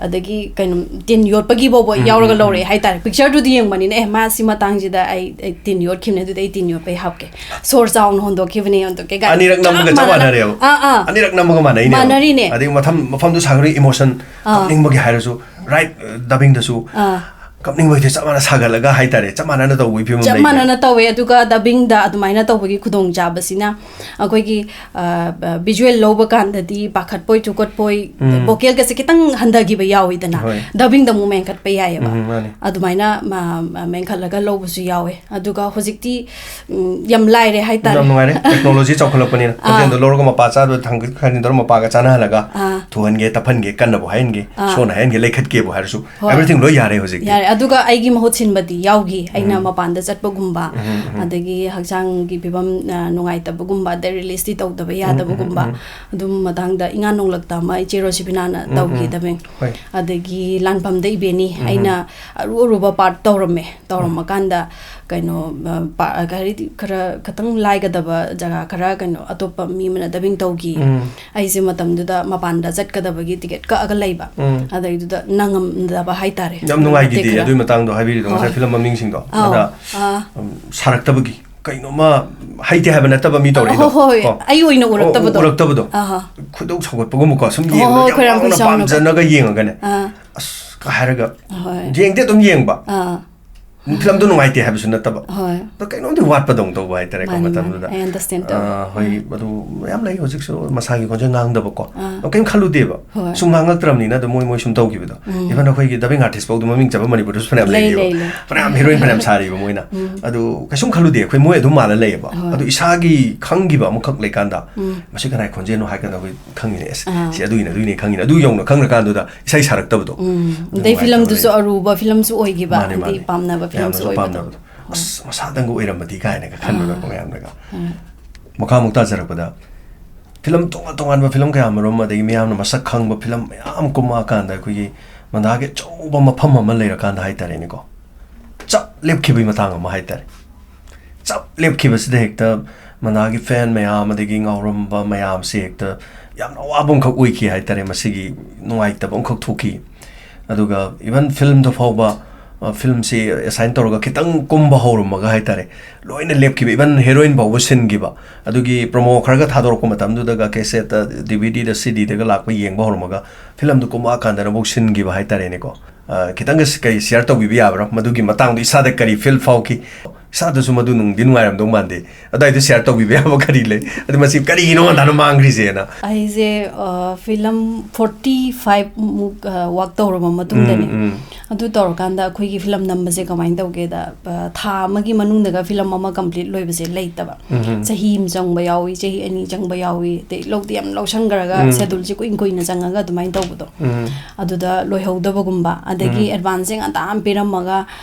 ꯑꯗꯒꯤ ꯀꯩꯅꯣ, ꯇꯤꯟ ꯌꯣꯠꯄꯒꯤ ꯐꯥꯎꯕ ꯎꯝ, ꯌꯥꯎꯔꯒ ꯎꯝ, ꯂꯧꯔꯛꯑꯦ ꯎꯝ꯫ ꯍꯥꯏꯇꯥꯔꯦ꯫ Pictureꯗꯨꯗꯤ ꯌꯦꯡꯕꯅꯤꯅ, "ꯑꯦ, ꯃꯥ ꯁꯤ ꯃꯇꯥꯡꯁꯤꯗ ꯑꯩ, ꯑꯩ ꯇꯤꯟ ꯌꯣꯠꯈꯤꯕꯅꯦ, ꯑꯗꯨꯗꯤ ꯑꯩ ꯇꯤꯟ ꯌꯣꯠꯄꯩ ꯍꯥꯞꯀꯦ꯫ ꯁꯣꯔ ꯆꯥꯎꯅ ꯍꯣꯟꯗꯣꯛꯈꯤꯕꯅꯦ, ꯍꯣꯟꯗꯣꯛꯀꯦ" ꯀꯥꯏꯅ꯫ ꯑꯅꯤꯔꯛ ꯆꯞ ꯅꯝꯕꯒ ꯆꯞ ꯃꯥꯟꯅꯅ꯫ ꯃꯥꯟꯅꯔꯦꯕ꯫ ꯑꯥ, ꯑꯥ꯫ ꯑꯅꯤꯔꯛ ꯅꯝꯕꯒ ꯃꯥꯟꯅꯩꯅꯦꯕ꯫ ꯃꯥꯟꯅꯔꯤꯅꯦ꯫ ꯑꯗꯩ ꯃꯐꯝ, ꯃꯐꯝꯗꯨ ꯁꯥꯒꯠꯂꯒ emotion ꯑꯥ꯫ ꯀꯞꯅꯤꯡꯕꯒꯤ ꯍꯥꯏꯔꯁꯨ, right, ꯑ, dubbingꯗꯁꯨ ꯑꯥ꯫ ꯀꯞꯅꯤꯡꯕꯒꯤ ꯆꯞ ꯃꯥꯟꯅ ꯁꯥꯒꯠꯂꯒ ꯍꯥꯏꯇꯥꯔꯦ, ꯆꯞ ꯃꯥꯟꯅꯅ ꯇꯧꯕꯒꯤ ꯐꯤꯕꯝ ꯆꯞ ꯂꯩꯅꯦꯕ꯫ ꯃꯥꯟꯅꯅ ꯇꯧꯋꯦ꯫ ꯑꯗꯨꯒ dubbingꯗ ꯑꯗꯨꯃꯥꯏꯅ ꯇꯧꯕꯒꯤ ꯈꯨꯗꯣꯡꯆꯥꯕꯁꯤꯅ ꯑꯩꯈꯣꯏꯒꯤ, ꯑ, visual ꯂꯧꯕ ꯀꯥꯟꯗꯗꯤ ꯄꯥꯈꯠꯄꯣꯏ ꯊꯨꯀꯠꯄꯣꯏ, ꯎꯝ꯫ vocalꯒꯁꯦ ꯈꯤꯇꯪ ꯍꯟꯊꯈꯤꯕ ꯌꯥꯎꯋꯤꯗꯅ, ꯍꯣꯏ꯫ Dubbingꯗ ꯑꯃꯨꯛ ꯃꯦꯟꯈꯠꯄ ꯌꯥꯏꯑꯕ꯫ ꯎꯝ, ꯃꯥꯅꯤ꯫ ꯑꯗꯨꯃꯥꯏꯅ ꯃ-, ꯃ-, ꯃꯦꯟꯈꯠꯂꯒ ꯂꯧꯕꯁꯨ ꯌꯥꯎꯋꯦ꯫ ꯑꯗꯨꯒ ꯍꯧꯖꯤꯛꯇꯤ, ꯎꯝ, ꯌꯥꯝ ꯂꯥꯏꯔꯦ ꯍꯥꯏꯇꯥꯔꯦ꯫ ꯌꯥꯝ ꯅꯨꯡꯉꯥꯏꯔꯦ, technology ꯆꯥꯎꯈꯠꯂꯛꯄꯅꯤꯅ꯫ ꯑꯥ꯫ ꯈꯣꯟꯖꯦꯜꯗꯣ ꯂꯧꯔꯒ ꯃꯄꯥ ꯆꯥꯗ ꯊꯥꯡꯒꯠ ꯊꯥꯡꯖꯤꯟ ꯇꯧꯔꯒ ꯃꯄꯥꯒ ꯆꯥꯅꯍꯜꯂꯒ ꯑꯥ꯫ ꯊꯨꯍꯟꯒꯦ, ꯇꯞꯍꯟꯒꯦ, ꯀꯟꯅꯕꯨ ꯍꯥꯏꯍꯟꯒꯦ, ꯑꯥ꯫ ꯁꯣꯟꯅ ꯍꯥꯏꯍꯟꯒꯦ, ꯂꯩꯈꯠꯀꯦꯕꯨ ꯍꯥꯏꯔꯁꯨ, ꯍꯣꯏ꯫ Everything ꯂꯣꯏ ꯌꯥꯔꯦ ꯍꯧꯖꯤꯛꯇꯤ꯫ ꯌꯥꯔꯦ꯫ ꯑꯗꯨꯒ ꯑꯩꯒꯤ ꯃꯍꯨꯠ ꯁꯤꯟꯕꯗꯤ ꯌꯥꯎꯈꯤ꯫ ꯑꯩꯅ ꯎꯝ꯫ ꯃꯄꯥꯟꯗ ꯆꯠꯄꯒꯨꯝꯕ, ꯎꯝ, ꯎꯝ꯫ ꯑꯗꯒꯤ ꯍꯛꯆꯥꯡꯒꯤ ꯐꯤꯕꯝ, ꯑ, ꯅꯨꯡꯉꯥꯏꯇꯕꯒꯨꯝꯕ, ꯑꯗꯩ releaseꯇꯤ ꯇꯧꯗꯕ ꯎꯝ, ꯎꯝ, ꯌꯥꯗꯕꯒꯨꯝꯕ, ꯎꯝ꯫ ꯑꯗꯨꯝ ꯃꯇꯥꯡꯗ ꯏꯉꯥ ꯅꯣꯡꯂꯛꯇ ꯑꯃ ꯏꯆꯦ ꯔꯣꯁꯤꯕꯤꯅꯥꯅ ꯎꯝ, ꯎꯝ꯫ ꯇꯧꯈꯤꯗꯕꯅꯤ꯫ ꯍꯣꯏ꯫ ꯑꯗꯒꯤ ꯂꯥꯟꯐꯝꯗ ꯏꯕꯦꯅꯤ, ꯎꯝ, ꯎꯝ꯫ ꯑꯩꯅ ꯑꯔꯨ ꯑꯔꯨꯕ part ꯇꯧꯔꯝꯃꯦ꯫ ꯎꯝ꯫ ꯇꯧꯔꯝꯃꯀꯥꯟꯗ ꯀꯩꯅꯣ, ꯑ, ꯄꯥ-, ꯍꯥꯏꯗꯤ ꯈꯔ ꯈꯇꯪ ꯂꯥꯏꯒꯗꯕ ꯖꯒꯥ ꯈꯔ ꯀꯩꯅꯣ ꯑꯇꯣꯞꯄ ꯃꯤ ꯑꯃꯅ dubbing ꯇꯧꯈꯤ꯫ ꯎꯝ꯫ ꯑꯩꯁꯦ ꯃꯇꯝꯗꯨꯗ ꯃꯄꯥꯟꯗ ꯆꯠꯀꯗꯕꯒꯤ ticket ꯀꯛꯑꯒ ꯂꯩꯕ꯫ ꯎꯝ꯫ ꯑꯗꯩꯗꯨꯗ ꯅꯪꯉꯝꯗꯕ ꯍꯥꯏꯇꯥꯔꯦ꯫ ꯌꯥꯝ ꯑꯗꯨ ꯅꯨꯡꯉꯥꯏꯈꯤꯗꯦ ꯃꯇꯦꯛ ꯈꯔ꯫ ꯑꯗꯨꯒꯤ ꯃꯇꯥꯡꯗꯣ ꯍꯥꯏꯕꯤꯔꯤꯗꯣ, ꯉꯁꯥꯏ ꯍꯣꯏ꯫ ꯐꯤꯂꯝ ꯃꯃꯤꯡꯁꯤꯡꯗꯣ꯫ ꯑꯥꯎ꯫ ꯑꯗ, ꯑꯥ꯫ ꯎꯝ, ꯁꯥꯔꯛꯇꯕꯒꯤ ꯀꯩꯅꯣꯝꯃ ꯍꯩꯇꯦ ꯍꯥꯏꯕ ꯅꯠꯇꯕ ꯃꯤ ꯇꯧꯔꯛꯏꯗꯣ꯫ ꯍꯣꯏ, ꯍꯣꯏ, ꯍꯣꯏ꯫ ꯀꯣ? ꯑꯩ ꯑꯣꯏꯅ ꯑꯣ, ꯎꯔꯛꯇꯕꯗꯣ꯫ ꯎꯔꯛꯇꯕꯗꯣ꯫ ꯑꯍꯥ꯫ ꯈꯣꯏꯗꯧ ꯁꯥꯎꯒꯠꯄꯒꯨꯝꯕꯀꯣ, ꯁꯨꯝ ꯍꯣꯏ, ꯌꯦꯡꯕꯗ ꯍꯣꯏ, ꯌꯥꯝ ꯈꯣꯏꯔꯥꯡ ꯋꯥꯡꯅ ꯈꯣꯏꯁꯥꯎꯅꯕ꯫ ꯄꯥꯝꯖꯅꯒ ꯌꯦꯡꯉꯒꯅꯦ꯫ ꯑꯥ꯫ ꯑꯁ, ꯀ ꯍꯥꯏꯔꯒ ꯍꯣꯏ꯫ ꯌꯦꯡꯗꯤ ꯑꯗꯨꯝ ꯌꯦꯡꯕ꯫ ꯑꯥ꯫ ꯐꯤꯂꯝꯗꯣ ꯅꯨꯡꯉꯥꯏꯇꯦ ꯍꯥꯏꯕꯁꯨ ꯅꯠꯇꯕ꯫ ꯍꯣꯏ꯫ ꯑꯗꯣ ꯀꯩꯅꯣꯝꯗꯤ ꯋꯥꯠꯄꯗꯧꯅ ꯇꯧꯕ ꯍꯥꯏꯇꯥꯔꯦꯀꯣ, ꯃꯥꯅꯦ, ꯃꯇꯝꯗꯨꯗ꯫ ꯃꯥꯅꯦ꯫ I understand ꯇꯧꯋꯦ꯫ ꯑꯥ, ꯍꯣꯏ, ꯑꯥ꯫ ꯑꯗꯨ ꯃꯌꯥꯝ ꯂꯩ ꯍꯧꯖꯤꯛꯁꯨ ꯃꯁꯥꯒꯤ ꯈꯣꯟꯖꯦꯜ ꯉꯥꯡꯗꯕꯀꯣ꯫ ꯑꯥ꯫ ꯑꯗꯣ ꯀꯩꯝ ꯈꯜꯂꯨꯗꯦꯕ꯫ ꯍꯣꯏ꯫ ꯁꯨꯝ ꯉꯥꯡꯉꯛꯇ꯭ꯔꯕꯅꯤꯅ ꯑꯗꯨꯝ ꯃꯣꯏ, ꯃꯣꯏ ꯁꯨꯝ ꯇꯧꯈꯤꯕꯗꯣ꯫ ꯎꯝ꯫ Even ꯑꯩꯈꯣꯏꯒꯤ dubbing artist ꯐꯥꯎꯗ ꯃꯃꯤꯡ ꯆꯠꯄ ꯃꯅꯤꯄꯨꯔꯗꯁꯨ ꯐꯅꯌꯥꯝ ꯂꯩ, ꯂꯩꯔꯤꯕ꯫ ꯂꯩ, ꯂꯩ꯫ ꯐꯅꯌꯥꯝ heroine ꯐꯅꯌꯥꯝ ꯁꯥꯔꯤꯕ ꯃꯣꯏꯅ꯫ ꯎꯝ꯫ ꯑꯗꯨ ꯀꯩꯁꯨꯝ ꯈꯜꯂꯨꯗꯦ ꯑꯩꯈꯣꯏ, ꯃꯣꯏ ꯑꯗꯨꯝ ꯃꯥꯜꯂ ꯂꯩꯌꯦꯕ꯫ ꯍꯣꯏ꯫ ꯑꯗꯨ ꯏꯁꯥꯒꯤ ꯈꯪꯈꯤꯕ ꯑꯃꯈꯛ ꯂꯩꯀꯥꯟꯗ ꯎꯝ꯫ ꯃꯁꯤ ꯀꯅꯥꯏ ꯈꯣꯟꯖꯦꯜꯅꯣ ꯍꯥꯏꯔ ꯀꯥꯟꯗ ꯑꯩꯈꯣꯏ ꯈꯪꯉꯤꯅꯦ, ꯑꯁ, ꯑꯥ꯫ ꯁꯤ ꯑꯗꯨꯒꯤꯅꯦ, ꯑꯗꯨꯒꯤꯅꯦ ꯈꯪꯉꯤꯅꯦ꯫ ꯑꯗꯨ ꯌꯧꯅ ꯈꯪꯉꯀꯥꯟꯗꯨꯗ ꯏꯁꯩ ꯁꯥꯔꯛꯇꯕꯗꯣ꯫ ꯎꯝ꯫ ꯑꯗꯨ ꯑꯗꯩ ꯅꯨꯡꯉꯥꯏꯇꯕ ꯐꯤꯂꯝꯗꯨꯁꯨ ꯂꯩ꯫ ꯑꯔꯨꯕ ꯐꯤꯂꯝꯁꯨ ꯑꯣꯏꯈꯤꯕ, ꯃꯥꯅꯦ, ꯍꯥꯏꯗꯤ ꯃꯥꯅꯦ꯫ ꯄꯥꯝꯅꯕ ꯐꯤꯂꯝꯁꯨ ꯃꯌꯥꯝꯅꯁꯨ ꯑꯣꯏꯕꯗꯣ꯫ ꯄꯥꯝꯅꯕꯗꯣ꯫ ꯍꯣꯏ꯫ ꯑꯁ, ꯃꯁꯥꯗꯪꯒ ꯑꯣꯏꯔꯝꯃꯗꯤ ꯀꯥꯏꯅꯒ ꯈꯟꯕꯗꯣꯀꯣ, ꯑꯥ꯫ ꯃꯌꯥꯝꯅꯒ꯫ ꯑꯥ꯫ ꯃꯈꯥꯃꯨꯛ ꯇꯥꯖꯔꯛꯄꯗ ꯐꯤꯂꯝ ꯇꯣꯉꯥꯟ ꯇꯣꯉꯥꯟꯕ ꯐꯤꯂꯝ ꯀꯌꯥꯃꯔꯨꯝ, ꯑꯗꯒꯤ ꯃꯤꯌꯥꯝꯅ ꯃꯁꯛ ꯈꯪꯕ ꯐꯤꯂꯝ ꯃꯌꯥꯝ ꯀꯨꯝꯃꯛꯑꯀꯥꯟꯗ ꯑꯩꯈꯣꯏꯒꯤ ꯃꯟꯗꯥꯒꯤ ꯑꯆꯧꯕ ꯃꯐꯝ ꯑꯃ ꯂꯩꯔꯀꯥꯟꯗ ꯍꯥꯏꯇꯥꯔꯦꯅꯦꯀꯣ, ꯆꯞ ꯂꯦꯞꯈꯤꯕꯒꯤ ꯃꯇꯥꯡ ꯑꯃ ꯍꯥꯏꯇꯥꯔꯦ꯫ ꯆꯞ ꯂꯦꯞꯈꯤꯕꯁꯤꯗ ꯍꯦꯛꯇ ꯃꯟꯗꯥꯒꯤ ꯐꯦꯟ ꯃꯌꯥꯝ, ꯑꯗꯒꯤ ꯉꯥꯎꯔꯝꯕ ꯃꯌꯥꯝꯁꯦ ꯍꯦꯛꯇ ꯌꯥꯝꯅ ꯑꯋꯥꯕ ꯑꯃꯈꯛ ꯑꯣꯏꯈꯤ ꯍꯥꯏꯇꯥꯔꯦ꯫ ꯃꯁꯤꯒꯤ ꯅꯨꯡꯉꯥꯏꯇꯕ ꯑꯃꯈꯛ ꯊꯣꯛꯈꯤ꯫ ꯑꯗꯨꯒ even ꯐꯤꯂꯝꯗ ꯐꯥꯎꯕ, ꯑ, ꯐꯤꯂꯝꯁꯤ ꯑꯦꯁꯥꯏꯟ ꯇꯧꯔꯒ ꯈꯤꯇꯪ ꯀꯨꯝꯕ ꯍꯧꯔꯝꯃꯒ ꯍꯥꯏꯇꯥꯔꯦ, ꯂꯣꯏꯅ ꯂꯦꯞꯈꯤꯕ, even ꯍꯦꯔꯣꯏꯟ ꯐꯥꯎꯕ ꯁꯤꯟꯈꯤꯕ꯫ ꯑꯗꯨꯒꯤ ꯄ꯭ꯔꯣꯃꯣ ꯈꯔꯒ ꯊꯥꯗꯣꯔꯛꯄ ꯃꯇꯝꯗꯨꯗꯒ ꯀꯦꯁꯦꯠꯇ, ꯗꯤ ꯚꯤ ꯗꯤꯗ, ꯁꯤ ꯗꯤꯗꯒ ꯂꯥꯛꯄ ꯌꯦꯡꯕ ꯍꯧꯔꯝꯃꯒ ꯐꯤꯂꯝꯗꯨ ꯀꯨꯝꯃꯛꯑꯀꯥꯟꯗꯅ ꯑꯃꯨꯛ ꯁꯤꯟꯈꯤꯕ ꯍꯥꯏꯇꯥꯔꯦꯅꯦꯀꯣ꯫ ꯑ, ꯈꯤꯇꯪꯒ ꯁ-, ꯀꯩ ꯁꯤꯌꯔ ꯇꯧꯕꯤꯕ ꯌꯥꯕ꯭ꯔꯥ? ꯃꯗꯨꯒꯤ ꯃꯇꯥꯡꯗꯣ ꯏꯁꯥꯗ ꯀꯔꯤ ꯐꯤꯜ ꯐꯥꯎꯈꯤ? ꯏꯁꯥꯗꯁꯨ ꯃꯗꯨ ꯅꯨꯡꯗꯤ ꯅꯨꯡꯉꯥꯏꯔꯝꯗꯧ ꯃꯥꯟꯗꯦ꯫ ꯑꯗꯨꯋꯥꯏꯗ ꯁꯤꯌꯔ ꯇꯧꯕꯤꯕ ꯌꯥꯕ ꯀꯔꯤ ꯂꯩ? ꯑꯗꯨ ꯃꯁꯤ ꯀꯔꯤꯒꯤꯅꯣ ꯃꯟꯗꯥꯅ ꯃꯥꯡꯈ꯭ꯔꯤꯁꯦꯅ? ꯑꯩꯁꯦ, ꯑ, ꯐꯤꯂꯝ ꯐꯣꯔꯇꯤ ꯐꯥꯏꯚ ꯃꯨꯛ, ꯑ, ꯋꯥꯛ ꯇꯧꯔꯕ ꯃꯇꯨꯡꯗꯅꯦ꯫ ꯎꯝ, ꯎꯝ꯫ ꯑꯗꯨ ꯇꯧꯔꯀꯥꯟꯗ ꯑꯩꯈꯣꯏꯒꯤ ꯐꯤꯂꯝ ꯅꯝꯕꯁꯦ ꯀꯃꯥꯏꯅ ꯇꯧꯒꯦꯗ, ꯑ, ꯊꯥ ꯑꯃꯒꯤ ꯃꯅꯨꯡꯗꯒ ꯐꯤꯂꯝ ꯑꯃ ꯀꯝꯄ꯭ꯂꯤꯠ ꯂꯣꯏꯕꯁꯦ ꯂꯩꯇꯕ꯫ ꯎꯝ꯫ ꯆꯍꯤ ꯑꯃ ꯆꯪꯕ ꯌꯥꯎꯏ, ꯆꯍꯤ ꯑꯅꯤ ꯆꯪꯕ ꯌꯥꯎꯏ, ꯑꯗꯩ ꯂꯧꯗꯤ ꯌꯥꯝ ꯂꯧꯁꯟꯈ꯭ꯔꯒ ꯎꯝ꯫ ꯁꯦꯗꯨꯜꯁꯦ ꯀꯨꯏꯅ ꯀꯨꯏꯅ ꯆꯪꯉꯒ ꯑꯗꯨꯃꯥꯏꯅ ꯇꯧꯕꯗꯣ꯫ ꯎꯝ꯫ ꯑꯗꯨꯗ ꯂꯣꯏꯍꯧꯗꯕꯒꯨꯝꯕ, ꯑꯗꯒꯤ ꯎꯝ꯫ ꯑꯦꯗꯚꯥꯟꯁꯁꯦ ꯉꯟꯇꯥ ꯑꯃ ꯄꯤꯔꯝꯃꯒ,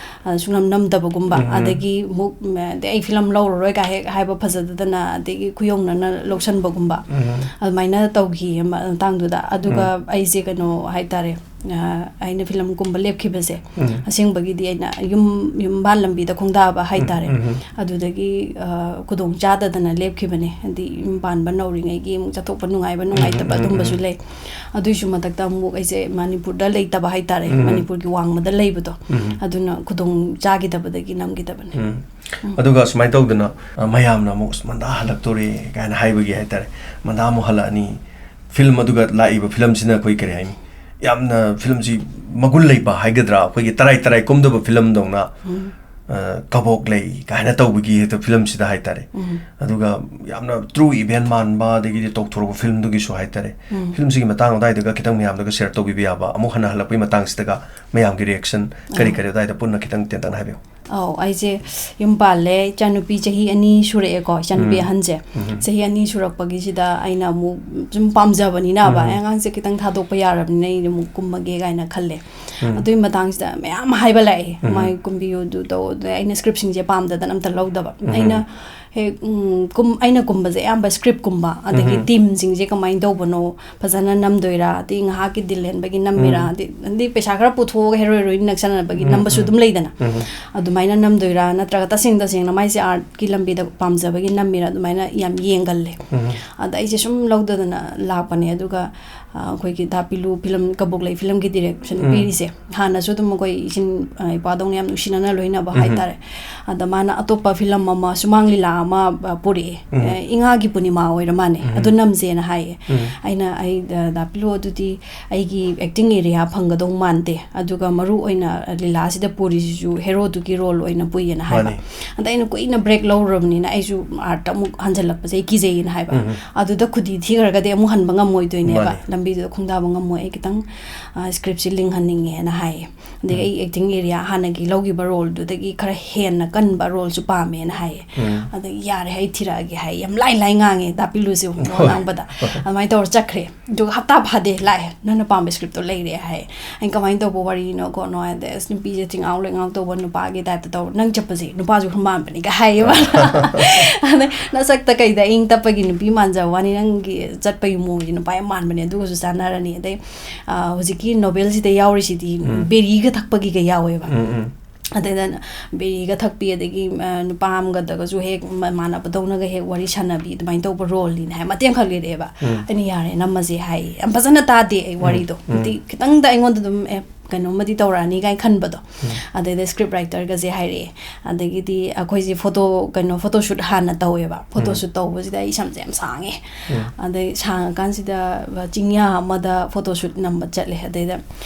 ꯑ, ꯁꯨꯡꯅꯝ ꯅꯝꯗꯕꯒꯨꯝꯕ, ꯎꯝ꯫ ꯑꯗꯒꯤ ꯑꯃꯨꯛ, ꯎꯝ, ꯑꯗꯩ "ꯑꯩ ꯐꯤꯂꯝ ꯂꯧꯔꯔꯣꯏ" ꯀꯥꯏ ꯍꯦꯛ ꯍꯥꯏꯕ ꯐꯖꯗꯗꯅ, ꯑꯗꯒꯤ ꯈꯨꯌꯧꯅꯅ ꯂꯧꯁꯟꯕꯒꯨꯝꯕ, ꯎꯝ꯫ ꯑꯗꯨꯃꯥꯏꯅ ꯇꯧꯈꯤ ꯃ-, ꯃꯇꯥꯡꯗꯨꯗ꯫ ꯑꯗꯨꯒ ꯎꯝ꯫ ꯑꯩꯁꯦ ꯀꯩꯅꯣ ꯍꯥꯏꯇꯥꯔꯦ, ꯑ, ꯑꯩꯅ ꯐꯤꯂꯝ ꯀꯨꯝꯕ ꯂꯦꯞꯈꯤꯕꯁꯦ, ꯎꯝ꯫ ꯑꯁꯦꯡꯕꯒꯤꯗꯤ ꯑꯩꯅ ꯌꯨꯝ, ꯌꯨꯝꯕꯥꯟ ꯂꯝꯕꯤꯗ ꯈꯣꯡꯗꯥꯕ ꯎꯝ, ꯍꯥꯏꯇꯥꯔꯦ꯫ ꯎꯝ, ꯎꯝ꯫ ꯑꯗꯨꯗꯒꯤ, ꯑ, ꯈꯨꯗꯣꯡ ꯆꯥꯗꯗꯅ ꯂꯦꯞꯈꯤꯕꯅꯦ꯫ ꯍꯥꯏꯗꯤ ꯌꯨꯝ ꯄꯥꯟꯕ ꯅꯧꯔꯤꯉꯩꯒꯤ ꯑꯃꯨꯛ ꯆꯠꯊꯣꯛꯄ ꯅꯨꯡꯉꯥꯏꯕ ꯎꯝ, ꯅꯨꯡꯉꯥꯏꯇꯕ ꯎꯝ, ꯎꯝ, ꯑꯗꯨꯝꯕꯁꯨ ꯎꯝ꯫ ꯂꯩ꯫ ꯑꯗꯨꯏꯁꯨ ꯃꯊꯛꯇ ꯑꯃꯨꯛ ꯑꯩꯁꯦ ꯃꯅꯤꯄꯨꯔꯗ ꯂꯩꯇꯕ ꯍꯥꯏꯇꯥꯔꯦ, ꯎꯝ꯫ ꯃꯅꯤꯄꯨꯔꯒꯤ ꯋꯥꯡꯃꯗ ꯂꯩꯕꯗꯣ, ꯎꯝ꯫ ꯑꯗꯨꯅ ꯈꯨꯗꯣꯡ ꯆꯥꯈꯤꯗꯕꯗꯒꯤ ꯅꯝꯈꯤꯗꯕꯅꯦ꯫ ꯎꯝ꯫ ꯎꯝ꯫ ꯑꯗꯨꯒ ꯁꯨꯃꯥꯏꯅ ꯇꯧꯗꯅ, ꯑ, ꯃꯌꯥꯝꯅ ꯑꯃꯨꯛ "ꯑꯁ, ꯃꯟꯗꯥ ꯍꯜꯂꯛꯇꯣꯔꯦ" ꯀꯥꯏꯅ ꯍꯥꯏꯕꯒꯤ ꯍꯥꯏꯇꯥꯔꯦ, ꯃꯟꯗꯥ ꯑꯃꯨꯛ ꯍꯜꯂꯛꯑꯅꯤ꯫ ꯐꯤꯂꯝ ꯑꯗꯨꯒ ꯂꯥꯛꯏꯕ ꯐꯤꯂꯝꯁꯤꯅ ꯑꯩꯈꯣꯏ ꯀꯔꯤ ꯍꯥꯏꯅꯤ, ꯌꯥꯝꯅ ꯐꯤꯂꯝꯁꯤ ꯃꯒꯨꯟ ꯂꯩꯕ ꯍꯥꯏꯒꯗ꯭ꯔꯥ, ꯑꯩꯈꯣꯏꯒꯤ ꯇꯔꯥꯏ ꯇꯔꯥꯏ ꯀꯨꯝꯗꯕ ꯐꯤꯂꯝꯗꯧꯅ, ꯎꯝ꯫ ꯑ, ꯀꯕꯣꯛ ꯂꯩ ꯀꯥꯏꯅ ꯇꯧꯕꯒꯤ ꯍꯦꯛꯇ ꯐꯤꯂꯝꯁꯤꯗ ꯍꯥꯏꯇꯥꯔꯦ꯫ ꯎꯝ꯫ ꯑꯗꯨꯒ ꯌꯥꯝꯅ ꯇ꯭ꯔꯨ ꯏꯚꯦꯟ ꯃꯥꯟꯕ, ꯑꯗꯒꯤꯗꯤ ꯇꯧꯊꯣꯔꯛꯄ ꯐꯤꯂꯝꯗꯨꯒꯤꯁꯨ ꯍꯥꯏꯇꯥꯔꯦ꯫ ꯎꯝ꯫ ꯐꯤꯂꯝꯁꯤꯒꯤ ꯃꯇꯥꯡ ꯑꯗꯨꯋꯥꯏꯗꯒ ꯈꯤꯇꯪ ꯃꯌꯥꯝꯗꯒ ꯁꯤꯌꯔ ꯇꯧꯕꯤꯕ ꯌꯥꯕ, ꯑꯃꯨꯛ ꯍꯟꯅ ꯍꯜꯂꯛꯄꯒꯤ ꯃꯇꯥꯡꯁꯤꯗꯒ ꯃꯌꯥꯝꯒꯤ ꯔꯤꯌꯦꯛꯁꯟ ꯀꯔꯤ ꯑꯥ꯫ ꯀꯔꯤ ꯑꯗꯨꯋꯥꯏꯗ ꯄꯨꯟꯅ ꯈꯤꯇꯪ ꯇꯦꯟꯇꯛꯅ ꯍꯥꯏꯕꯤꯌꯨ꯫ ꯑꯧ, ꯑꯩꯁꯦ ꯌꯨꯝ ꯄꯥꯜꯂꯦ, ꯏꯆꯥꯅꯨꯄꯤ ꯆꯍꯤ ꯑꯅꯤ ꯁꯨꯔꯛꯑꯦꯀꯣ, ꯏꯆꯥꯅꯨꯄꯤ ꯎꯝ꯫ ꯑꯍꯟꯁꯦ꯫ ꯎꯝ꯫ ꯆꯍꯤ ꯑꯅꯤ ꯁꯨꯔꯛꯄꯒꯤꯁꯤꯗ ꯑꯩꯅ ꯑꯃꯨꯛ ꯁꯨꯝ ꯄꯥꯝꯖꯕꯅꯤꯅꯕ, ꯎꯝ꯫ "ꯑꯩ ꯑꯉꯥꯡꯁꯦ ꯈꯤꯇꯪ ꯊꯥꯗꯣꯛꯄ ꯌꯥꯔꯕꯅꯤꯅ ꯑꯩ ꯑꯃꯨꯛ ꯀꯨꯝꯃꯒꯦ" ꯀꯥꯏꯅ ꯈꯜꯂꯦ꯫ ꯎꯝ꯫ ꯑꯗꯨꯒꯤ ꯃꯇꯥꯡꯁꯤꯗ ꯃꯌꯥꯝ ꯍꯥꯏꯕ ꯂꯥꯛꯑꯦ, ꯎꯝ꯫ "ꯃꯥꯏ ꯀꯨꯝꯕꯤꯌꯨ, ꯑꯗꯨ ꯇꯧ", ꯑꯗꯨꯗ ꯑꯩꯅ ꯁ꯭ꯀ꯭ꯔꯤꯞꯁꯤꯡꯁꯦ ꯄꯥꯝꯗꯗꯅ ꯑꯝꯇ ꯂꯧꯗꯕ꯫ ꯎꯝ꯫ ꯑꯩꯅ ꯍꯦꯛ, ꯎꯝ, ꯀꯨꯝ-, ꯑꯩꯅ ꯀꯨꯝꯕꯁꯦ ꯑꯌꯥꯝꯕ script ꯀꯨꯝꯕ, ꯑꯗꯒꯤ ꯎꯝ꯫ Theme ꯁꯤꯡꯁꯦ ꯀꯃꯥꯏꯅ ꯇꯧꯕꯅꯣ, ꯐꯖꯅ ꯅꯝꯗꯣꯏꯔꯥ, ꯑꯗꯩ ꯉꯥꯏꯍꯥꯛꯀꯤ ꯗꯤꯜ ꯍꯦꯟꯕꯒꯤ ꯅꯝꯃꯤꯔꯥ, ꯎꯝ꯫ ꯑꯗꯩ, ꯑꯗꯩ ꯄꯩꯁꯥ ꯈꯔ ꯄꯨꯊꯣꯛꯑꯒ ꯍꯦꯔꯣ ꯍꯦꯔꯣꯏꯟ ꯅꯛꯁꯟꯅꯕꯒꯤ ꯎꯝ, ꯅꯝꯕꯁꯨ ꯎꯝ꯫ ꯑꯗꯨꯝ ꯂꯩꯗꯅ꯫ ꯎꯝ꯫ ꯑꯗꯨꯃꯥꯏꯅ ꯅꯝꯗꯣꯏꯔꯥ, ꯅꯠꯇ꯭ꯔꯒ ꯇꯁꯦꯡ ꯇꯁꯦꯡꯅ ꯃꯥꯏꯁꯦ art ꯀꯤ ꯂꯝꯕꯤꯗ ꯄꯥꯝꯖꯕꯒꯤ ꯅꯝꯃꯤꯔꯥ, ꯑꯗꯨꯃꯥꯏꯅ ꯌꯥꯝ ꯌꯦꯡꯒꯜꯂꯦ꯫ ꯎꯝ꯫ ꯑꯗ ꯑꯩꯁꯦ ꯁꯨꯝ ꯂꯧꯗꯗꯅ ꯂꯥꯛꯄꯅꯦ꯫ ꯑꯗꯨꯒ, ꯑ, ꯑꯩꯈꯣꯏꯒꯤ ꯗꯥ ꯄꯤꯂꯨ film, ꯀꯕꯣꯛꯂꯩ film ꯒꯤ direction ꯎꯝ꯫ ꯄꯤꯔꯤꯁꯦ, ꯍꯥꯟꯅꯁꯨ ꯑꯗꯨꯝ ꯑꯩꯈꯣꯏ ꯏꯆꯤꯟ, ꯑ, ꯏꯄꯥꯗꯧꯅ ꯌꯥꯝ ꯅꯨꯡꯁꯤꯅꯅ ꯂꯣꯏꯅꯕ ꯎꯝ꯫ ꯍꯥꯏꯇꯥꯔꯦ꯫ ꯑꯗ ꯃꯥꯅ ꯑꯇꯣꯞꯄ film ꯑꯃ, ꯁꯨꯃꯥꯡ ꯂꯤꯂꯥ ꯑꯃ, ꯑ, ꯄꯨꯔꯛꯑꯦ꯫ ꯎꯝ꯫ ꯑ, ꯏꯉꯥꯒꯤ ꯄꯨꯔꯅꯤꯃꯥ ꯑꯣꯏꯔ ꯃꯥꯅꯦ꯫ ꯎꯝ꯫ ꯑꯗꯨ ꯅꯝꯁꯦꯅ ꯍꯥꯏꯌꯦ꯫ ꯎꯝ꯫ ꯑꯩꯅ, "ꯑꯩ, ꯑ, ꯗꯥ ꯄꯤꯂꯨ, ꯑꯗꯨꯗꯤ ꯑꯩꯒꯤ acting area ꯐꯪꯒꯗꯧ ꯃꯥꯟꯗꯦ, ꯑꯗꯨꯒ ꯃꯔꯨ ꯑꯣꯏꯅ ꯂꯤꯂꯥꯁꯤꯗ ꯄꯨꯔꯤꯁꯤꯁꯨ ꯍꯦꯔꯣꯗꯨꯒꯤ role ꯑꯣꯏꯅ ꯄꯨꯏꯌꯦꯅ ꯍꯥꯏꯕ꯫ ꯃꯥꯅꯤ꯫ ꯑꯗ ꯑꯩꯅ ꯀꯨꯏꯅ break ꯂꯧꯔꯨꯔꯕꯅꯤꯅ ꯑꯩꯁꯨ art ꯑꯃꯨꯛ ꯍꯟꯖꯜꯂꯛꯄꯁꯦ ꯑꯩ ꯀꯤꯖꯩꯌꯦꯅ ꯍꯥꯏꯕ꯫ ꯎꯝ꯫ ꯑꯗꯨꯗ ꯈꯨꯗꯤ ꯊꯤꯈ꯭ꯔꯒꯗꯤ ꯑꯃꯨꯛ ꯍꯟꯕ ꯉꯝꯃꯣꯏꯗꯣꯏꯅꯦꯕ꯫ ꯃꯥꯅꯤ꯫ ꯂꯝꯕꯤꯗꯨꯗ ꯈꯣꯡꯗꯥꯕ ꯉꯝꯃꯣꯏ꯫ ꯑꯩ ꯈꯤꯇꯪ, ꯑ, script ꯁꯤ ꯂꯤꯡꯍꯟꯅꯤꯡꯉꯦꯅ ꯍꯥꯏꯌꯦ꯫ ꯑꯗꯒꯤ ꯎꯝ꯫ ꯑꯩ acting area ꯍꯥꯟꯅꯒꯤ ꯂꯧꯈꯤꯕ role ꯗꯨꯗꯒꯤ ꯈꯔ ꯍꯦꯟꯅ ꯀꯟꯕ role ꯁꯨ ꯄꯥꯝꯃꯦꯅ ꯍꯥꯏꯌꯦ꯫ ꯎꯝ꯫ ꯑꯗꯒꯤ "ꯌꯥꯔꯦ, ꯑꯩ ꯊꯤꯔꯛꯑꯒꯦ" ꯍꯥꯏ꯫ ꯌꯥꯝ ꯂꯥꯏ ꯂꯥꯏ ꯉꯥꯡꯉꯦ ꯗꯥ ꯄꯤꯂꯨꯁꯦ ꯋꯥ ꯍꯣꯏ꯫ ꯉꯥꯡꯕꯗ꯫ ꯑꯗꯨꯃꯥꯏꯅ ꯇꯧꯔ ꯆꯠꯈ꯭ꯔꯦ꯫ ꯑꯗꯨꯒ ꯍꯞꯇꯥ ꯐꯥꯗꯦ ꯂꯥꯛꯑꯦ, "ꯅꯪꯅ ꯄꯥꯝꯕ script ꯇꯣ ꯂꯩꯔꯦ" ꯍꯥꯏ꯫ ꯑꯩꯅ "ꯀꯃꯥꯏꯅ ꯇꯧꯕ ꯋꯥꯔꯤꯅꯣ ꯈꯣꯠꯅꯣ?" ꯍꯥꯏꯗꯤ, "ꯑꯁ, ꯅꯨꯄꯤꯁꯦ ꯊꯤꯉꯥꯎ ꯂꯩꯉꯥꯎ ꯇꯧꯕ ꯅꯨꯄꯥꯒꯤ type ꯇ ꯇꯧꯕ, ꯅꯪ ꯆꯠꯄꯁꯦ ꯅꯨꯄꯥꯁꯨ ꯈꯔ ꯃꯥꯟꯕꯅꯤꯒ" ꯍꯥꯏꯌꯦꯕ꯫ ꯑꯗꯩ "ꯅꯁꯛꯇ ꯀꯩꯗ ꯏꯪ ꯇꯞꯄꯒꯤ ꯅꯨꯄꯤ ꯃꯥꯟꯖꯕ ꯋꯥꯅꯤ, ꯅꯪꯒꯤ ꯆꯠꯄꯒꯤ ꯃꯑꯣꯡꯁꯦ ꯅꯨꯄꯥ ꯌꯥꯝ ꯃꯥꯟꯕꯅꯦ, ꯑꯗꯨꯒꯁꯨ ꯆꯥꯟꯅꯔꯅꯤ"꯫ ꯑꯗꯩ, ꯑ, ꯍꯧꯖꯤꯛꯀꯤ novel ꯁꯤꯗ ꯌꯥꯎꯔꯤꯁꯤꯗꯤ ꯎꯝ꯫ ꯕꯦꯔꯤꯒ ꯊꯛꯄꯒꯤꯒ ꯌꯥꯎꯋꯦꯕ꯫ ꯎꯝ, ꯎꯝ꯫ ꯑꯗꯩꯗ ꯕꯦꯔꯤꯒ ꯊꯛꯄꯤ, ꯑꯗꯒꯤ, ꯑ, ꯅꯨꯄꯥ ꯑꯃꯒꯗꯒꯁꯨ ꯍꯦꯛ ꯃ-, ꯃꯥꯟꯅꯕꯗꯧꯅꯒ ꯍꯦꯛ ꯋꯥꯔꯤ ꯁꯥꯟꯅꯕꯤ, ꯑꯗꯨꯃꯥꯏꯅ ꯇꯧꯕ role ꯅꯤꯅ ꯍꯥꯏ꯫ ꯃꯇꯦꯡ ꯈꯛ ꯂꯤꯔꯛꯑꯦꯕ꯫ ꯎꯝ꯫ ꯑꯩꯅ "ꯌꯥꯔꯦ, ꯅꯝꯃꯁꯦ" ꯍꯥꯏ꯫ ꯌꯥꯝ ꯐꯖꯅ ꯇꯥꯗꯦ ꯑꯩ ꯎꯝ, ꯋꯥꯔꯤꯗꯣ꯫ ꯎꯝ꯫ ꯍꯥꯏꯗꯤ ꯈꯤꯇꯪꯗ ꯑꯩꯉꯣꯟꯗ ꯑꯗꯨꯝ, "ꯑꯦ, ꯀꯩꯅꯣꯝꯃꯗꯤ ꯇꯧꯔꯛꯑꯅꯤ" ꯀꯥꯏꯅ ꯈꯟꯕꯗꯣ꯫ ꯎꯝ꯫ ꯑꯗꯩꯗ script writer ꯒꯁꯦ ꯍꯥꯏꯔꯛꯑꯦ꯫ ꯑꯗꯒꯤꯗꯤ ꯑꯩꯈꯣꯏꯁꯦ photo, ꯀꯩꯅꯣ, photoshoot ꯍꯥꯟꯅ ꯇꯧꯋꯦꯕ꯫ ꯎꯝ꯫ Photoshoot ꯇꯧꯕꯁꯤꯗ ꯑꯩ ꯁꯝꯁꯦ ꯌꯥꯝ ꯁꯥꯡꯉꯦ꯫ ꯎꯝ꯫ ꯑꯗꯩ ꯁꯥꯡꯉꯀꯥꯟꯁꯤꯗ ꯆꯤꯡꯌꯥ ꯑꯃꯗ photoshoot ꯅꯝꯕ ꯆꯠꯂꯦ꯫ ꯑꯗꯩꯗ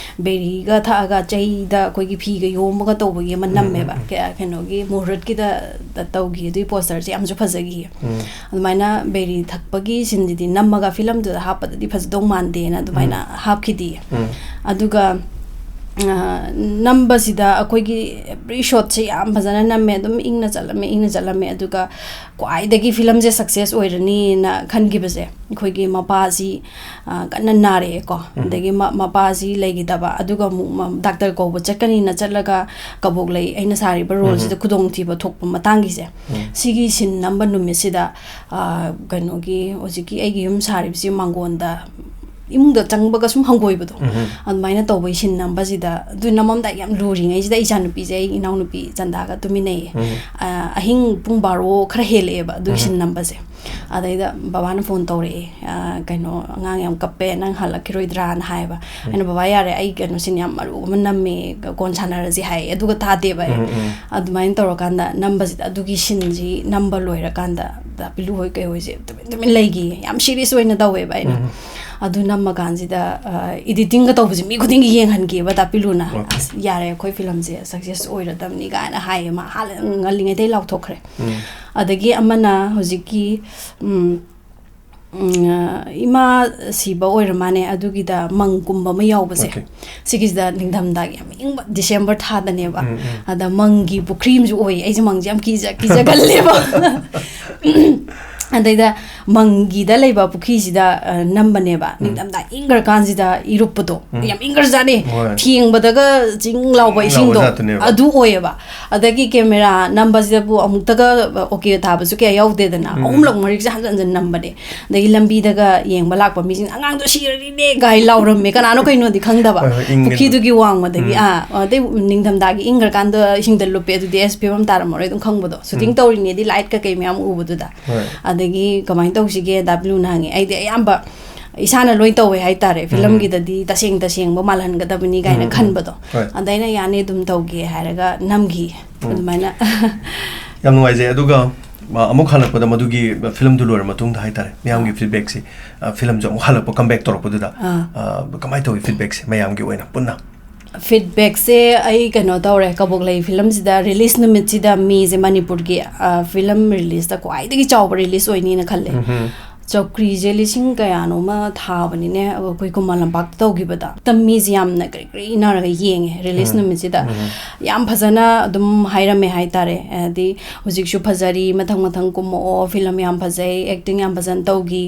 ꯕꯦꯔꯤꯒ ꯊꯛꯑꯒ ꯆꯩꯗ ꯑꯩꯈꯣꯏꯒꯤ ꯐꯤꯒ ꯌꯣꯝꯃꯒ ꯇꯧꯕꯒꯤ ꯑꯃ ꯎꯝ, ꯅꯝꯃꯦꯕ꯫ ꯎꯝ, ꯎꯝ꯫ ꯀ-, ꯀꯩꯅꯣꯒꯤ ꯃꯨꯍꯨꯔꯠꯀꯤꯗ ꯇꯧꯈꯤ꯫ ꯑꯗꯨꯒꯤ poster ꯁꯦ ꯌꯥꯝꯁꯨ ꯐꯖꯈꯤ꯫ ꯎꯝ꯫ ꯑꯗꯨꯃꯥꯏꯅ ꯕꯦꯔꯤ ꯊꯛꯄꯒꯤ scene ꯁꯤꯗꯤ ꯅꯝꯃꯒ film ꯗꯨꯗ ꯍꯥꯞꯄꯗꯗꯤ ꯐꯖꯗꯧ ꯃꯥꯟꯗꯦꯅ ꯑꯗꯨꯃꯥꯏꯅ ꯎꯝ꯫ ꯍꯥꯞꯈꯤꯗꯦ꯫ ꯎꯝ꯫ ꯑꯗꯨꯒ ꯑ, ꯅꯝꯕꯁꯤꯗ ꯑꯩꯈꯣꯏꯒꯤ every shotꯁꯦ ꯌꯥꯝ ꯐꯖꯅ ꯅꯝꯃꯦ, ꯑꯗꯨꯝ ꯏꯪꯅ ꯆꯠꯂꯝꯃꯦ, ꯏꯪꯅ ꯆꯠꯂꯝꯃꯦ꯫ ꯑꯗꯨꯒ ꯈ꯭ꯋꯥꯏꯗꯒꯤ ꯐꯤꯂꯝꯁꯦ success ꯑꯣꯏꯔꯅꯤꯅ ꯈꯟꯈꯤꯕꯁꯦ ꯑꯩꯈꯣꯏꯒꯤ ꯃꯄꯥꯁꯤ, ꯑ, ꯀꯟꯅ ꯅꯥꯔꯛꯑꯦꯀꯣ꯫ ꯎꯝ꯫ ꯑꯗꯒꯤ ꯃ-, ꯃꯄꯥꯁꯤ ꯂꯩꯈꯤꯗꯕ, ꯑꯗꯨꯒ ꯑꯃꯨꯛ ꯃ-, ꯗꯥꯛꯇꯔ ꯀꯧꯕ ꯆꯠꯀꯅꯤꯅ ꯆꯠꯂꯒ ꯀꯕꯣꯛꯂꯩ ꯑꯩꯅ ꯁꯥꯔꯤꯕ roleꯁꯤꯗ ꯎꯝ꯫ ꯈꯨꯗꯣꯡꯊꯤꯕ ꯊꯣꯛꯄ ꯃꯇꯥꯡꯒꯤꯁꯦ, ꯎꯝ꯫ ꯁꯤꯒꯤ scene ꯅꯝꯕ ꯅꯨꯃꯤꯠꯁꯤꯗ, ꯑ, ꯀꯩꯅꯣꯒꯤ ꯍꯧꯖꯤꯛꯀꯤ ꯑꯩꯒꯤ ꯌꯨꯝ ꯁꯥꯔꯤꯕꯁꯤ ꯃꯥꯡꯒꯣꯟꯗ ꯏꯃꯨꯡꯗ ꯆꯪꯕꯒ ꯁꯨꯝ ꯍꯪꯒꯣꯏꯕꯗꯣ, ꯎꯝ꯫ ꯑꯗꯨꯃꯥꯏꯅ ꯇꯧꯕꯒꯤ scene ꯅꯝꯕꯁꯤꯗ, ꯑꯗꯨ ꯅꯝꯃꯝꯗꯥꯏ ꯌꯥꯝ ꯂꯨꯔꯤꯉꯩꯁꯤꯗ ꯏꯆꯥꯅꯨꯄꯤꯁꯦ, ꯑꯩ ꯏꯅꯥꯎꯅꯨꯄꯤ ꯆꯟꯗꯥꯒ ꯇꯨꯃꯤꯟꯅꯩꯌꯦ꯫ ꯎꯝ꯫ ꯑ, ꯑꯍꯤꯡ ꯄꯨꯡ ꯕꯥꯔꯣ ꯈꯔ ꯍꯦꯜꯂꯛꯑꯦꯕ ꯑꯗꯨꯒꯤ ꯎꯝ꯫ Scene ꯅꯝꯕꯁꯦ꯫ ꯑꯗꯩꯗ ꯕꯕꯥꯅ phone ꯇꯧꯔꯛꯑꯦ, "ꯑ, ꯀꯩꯅꯣ, ꯑꯉꯥꯡ ꯌꯥꯝ ꯀꯞꯄꯦ, ꯅꯪ ꯍꯜꯂꯛꯈꯤꯔꯣꯏꯗ꯭ꯔꯥꯅ?" ꯍꯥꯏꯌꯦꯕ꯫ ꯎꯝ꯫ ꯑꯩꯅ, "ꯕꯕꯥ, ꯌꯥꯔꯦ, ꯑꯩ ꯀꯩꯅꯣ, scene ꯌꯥꯝ ꯃꯔꯨ ꯑꯃ ꯅꯝꯃꯦ, ꯀꯣꯟ ꯁꯥꯟꯅꯔꯁꯤ" ꯍꯥꯏꯌꯦ, ꯑꯗꯨꯒ ꯇꯥꯗꯦꯕ ꯑꯩ꯫ ꯎꯝ, ꯎꯝ꯫ ꯑꯗꯨꯃꯥꯏꯅ ꯇꯧꯔꯀꯥꯟꯗ ꯅꯝꯕꯁꯤꯗ, ꯑꯗꯨꯒꯤ sceneꯁꯤ ꯅꯝꯕ ꯂꯣꯏꯔꯀꯥꯟꯗ ꯗꯥ ꯄꯤꯂꯨ ꯍꯣꯏ ꯀꯩ ꯍꯣꯏꯁꯦ ꯇꯨꯃꯤꯟ ꯇꯨꯃꯤꯟ ꯂꯩꯈꯤꯌꯦ꯫ ꯌꯥꯝ serious ꯑꯣꯏꯅ ꯇꯧꯋꯦꯕ ꯑꯩꯅ꯫ ꯎꯝ꯫ ꯑꯗꯨ ꯅꯝꯃꯀꯥꯟꯁꯤꯗ, ꯑ, editingꯒ ꯇꯧꯕꯁꯦ ꯃꯤ ꯈꯨꯗꯤꯡꯒꯤ ꯌꯦꯡꯍꯟꯈꯤꯌꯦꯕ ꯗꯥ ꯄꯤꯂꯨꯅ꯫ Okay꯫ "ꯑꯁ, ꯌꯥꯔꯦ, ꯑꯩꯈꯣꯏ ꯐꯤꯂꯝꯁꯦ success ꯑꯣꯏꯔꯗꯕꯅꯤ" ꯀꯥꯏꯅ ꯍꯥꯏꯌꯦ ꯃꯥ꯫ ꯍꯥꯟꯅ ꯉꯜꯂꯤꯉꯩꯗꯩ ꯂꯥꯎꯊꯣꯛꯈ꯭ꯔꯦ꯫ ꯎꯝ꯫ ꯑꯗꯒꯤ ꯑꯃꯅ ꯍꯧꯖꯤꯛꯀꯤ, ꯎꯝ, ꯎꯝ, ꯑ, ꯏꯃꯥ ꯁꯤꯕ ꯑꯣꯏꯔ ꯃꯥꯅꯦ, ꯑꯗꯨꯒꯤꯗ ꯃꯪ ꯀꯨꯝꯕ ꯑꯃ ꯌꯥꯎꯕꯁꯦ꯫ Okay꯫ ꯁꯤꯒꯤꯁꯤꯗ ꯅꯤꯡꯊꯝꯊꯥꯒꯤ ꯌꯥꯝ ꯏꯪꯕ December ꯊꯥꯗꯅꯦꯕ꯫ ꯎꯝ, ꯎꯝ꯫ ꯑꯗ ꯃꯪꯒꯤ ꯄꯨꯈ꯭ꯔꯤ ꯑꯃꯁꯨ ꯑꯣꯏ꯫ ꯑꯩꯁꯦ ꯃꯪꯁꯦ ꯌꯥꯝ ꯀꯤꯖ-, ꯀꯤꯖꯒꯜꯂꯦꯕ꯫ ꯑꯗꯩꯗ ꯃꯪꯒꯤꯗ ꯂꯩꯕ ꯄꯨꯈ꯭ꯔꯤꯁꯤꯗ, ꯑ, ꯅꯝꯕꯅꯦꯕ꯫ ꯎꯝ꯫ ꯅꯤꯡꯊꯝꯊꯥ ꯏꯪꯈ꯭ꯔꯀꯥꯟꯁꯤꯗ ꯏꯔꯨꯞꯄꯗꯣ꯫ ꯎꯝ꯫ ꯌꯥꯝ ꯏꯪꯈ꯭ꯔꯖꯥꯠꯅꯤ꯫ ꯍꯣꯏ꯫ ꯊꯦꯡꯕꯗꯒ ꯆꯤꯡ ꯂꯥꯎꯕ ꯆꯤꯡ ꯂꯥꯎꯕ ꯏꯁꯤꯡꯗꯣ꯫ ꯖꯥꯠꯇꯨꯅꯦꯕ꯫ ꯑꯗꯨ ꯑꯣꯏꯌꯦꯕ꯫ ꯑꯗꯒꯤ camera ꯅꯝꯕꯁꯤꯗꯕꯨ ꯑꯃꯨꯛꯇꯒ, ꯑ, okay ꯊꯥꯕꯁꯨ ꯀꯌꯥ ꯌꯥꯎꯗꯦꯗꯅ꯫ ꯎꯝ꯫ ꯑꯍꯨꯝꯂꯛ ꯃꯔꯤꯁꯦ ꯍꯟꯖꯟ ꯍꯟꯖꯟ ꯅꯝꯕꯅꯦ꯫ ꯑꯗꯒꯤ ꯂꯝꯕꯤꯗꯒ ꯌꯦꯡꯕ ꯂꯥꯛꯄ ꯃꯤꯁꯤꯡꯅ, "ꯑꯉꯥꯡꯗꯣ ꯁꯤꯔꯅꯤꯅꯦ" ꯀꯥꯏ ꯂꯥꯎꯔꯝꯃꯦ꯫ ꯀꯅꯥꯅꯣ ꯀꯩꯅꯣꯗꯤ ꯈꯪꯗꯕ꯫ ꯍꯣꯏ, ꯍꯣꯏ, ꯏꯪꯉꯦ꯫ ꯄꯨꯈ꯭ꯔꯤꯗꯨꯒꯤ ꯋꯥꯡꯃꯗꯒꯤ, ꯎꯝ꯫ ꯑꯥ, ꯑꯗꯩ ꯅꯤꯡꯊꯝꯊꯥꯒꯤ ꯏꯪꯈ꯭ꯔꯀꯥꯟꯗ ꯏꯁꯤꯡꯗ ꯂꯨꯞꯄꯦ, ꯑꯗꯨꯗꯤ ꯑꯁ ꯐꯤꯕꯝ ꯇꯥꯔꯝꯃꯔꯣꯏ ꯑꯗꯨꯝ ꯈꯪꯕꯗꯣ꯫ Shooting ꯎꯝ꯫ ꯇꯧꯔꯤꯉꯩꯗꯤ light ꯀꯩꯀꯩ ꯃꯌꯥꯝ ꯎꯕꯗꯨꯗ꯫ ꯍꯣꯏ꯫ ꯑꯗꯒꯤ ꯀꯃꯥꯏꯅ ꯇꯧꯁꯤꯒꯦ ꯗꯥ ꯕꯤꯂꯨꯅ ꯍꯪꯉꯦ꯫ ꯑꯩꯗꯤ ꯑꯌꯥꯝꯕ ꯏꯁꯥꯅ ꯂꯣꯏ ꯇꯧꯋꯦ ꯍꯥꯏꯇꯥꯔꯦ꯫ ꯎꯝ꯫ ꯐꯤꯂꯝꯒꯤꯗꯗꯤ ꯇꯁꯦꯡ ꯇꯁꯦꯡꯕ ꯃꯥꯜꯍꯟꯒꯗꯕꯅꯤ ꯀꯥꯏꯅ ꯎꯝ꯫ ꯈꯟꯕꯗꯣ꯫ ꯍꯣꯏ꯫ ꯑꯗ ꯑꯩꯅ ꯌꯥꯅꯤ ꯑꯗꯨꯝ ꯇꯧꯒꯦ ꯍꯥꯏꯔꯒ ꯅꯝꯈꯤ꯫ ꯎꯝ꯫ ꯑꯗꯨꯃꯥꯏꯅ꯫ ꯌꯥꯝ ꯅꯨꯡꯉꯥꯏꯖꯩ꯫ ꯑꯗꯨꯒ, ꯑ, ꯑꯃꯨꯛ ꯍꯜꯂꯛꯄꯗ ꯃꯗꯨꯒꯤ ꯐꯤꯂꯝꯗꯨ ꯂꯣꯏꯔ ꯃꯇꯨꯡꯗ ꯍꯥꯏꯇꯥꯔꯦ, ꯃꯤꯌꯥꯝꯒꯤ ꯑꯥ꯫ Feedbackꯁꯤ, ꯑ, ꯐꯤꯂꯝꯁꯨ ꯑꯃꯨꯛ ꯍꯜꯂꯛꯄ, comeback ꯇꯧꯔꯛꯄꯗꯨꯗ, ꯑꯥ꯫ ꯑ, ꯀꯃꯥꯏꯅ ꯇꯧꯋꯤ feedbackꯁꯦ ꯃꯌꯥꯝꯒꯤ ꯑꯣꯏꯅ ꯄꯨꯟꯅ? Feedbackꯁꯦ ꯑꯩ ꯀꯩꯅꯣ ꯇꯧꯔꯦ, ꯀꯕꯣꯛꯂꯩ ꯐꯤꯂꯝꯁꯤꯗ release ꯅꯨꯃꯤꯠꯁꯤꯗ ꯃꯤꯁꯦ ꯃꯅꯤꯄꯨꯔꯒꯤ, ꯑ, ꯐꯤꯂꯝ releaseꯇ ꯈ꯭ꯋꯥꯏꯗꯒꯤ ꯆꯥꯎꯕ release ꯑꯣꯏꯅꯤꯅ ꯈꯜꯂꯦ꯫ ꯎꯝꯍꯨꯝ꯫ ꯆꯧꯀ꯭ꯔꯤꯁꯦ ꯂꯤꯁꯤꯡ ꯀꯌꯥꯅꯣꯃ ꯊꯥꯕꯅꯤꯅꯦ, ꯑꯩꯈꯣꯏ ꯈꯨꯃꯟ ꯂꯝꯄꯥꯛꯇ ꯇꯧꯈꯤꯕꯗ꯫ ꯍꯦꯛꯇ ꯃꯤꯁꯦ ꯌꯥꯝꯅ ꯀ꯭ꯔꯤ ꯀ꯭ꯔꯤ ꯏꯟꯅꯔꯒ ꯌꯦꯡꯉꯦ ꯔꯤꯂꯤꯁ ꯎꯝ꯫ ꯅꯨꯃꯤꯠꯁꯤꯗ꯫ ꯎꯝ꯫ ꯌꯥꯝ ꯐꯖꯅ ꯑꯗꯨꯝ ꯍꯥꯏꯔꯝꯃꯦ ꯍꯥꯏꯇꯥꯔꯦ꯫ ꯍꯥꯏꯗꯤ, "ꯍꯧꯖꯤꯛꯁꯨ ꯐꯖꯔꯤ, ꯃꯊꯪ ꯃꯊꯪ ꯀꯨꯝꯃꯛꯑꯣ, ꯐꯤꯂꯝ ꯌꯥꯝ ꯐꯖꯩ, ꯑꯦꯛꯇꯤꯡ ꯌꯥꯝ ꯐꯖꯅ ꯇꯧꯈꯤ",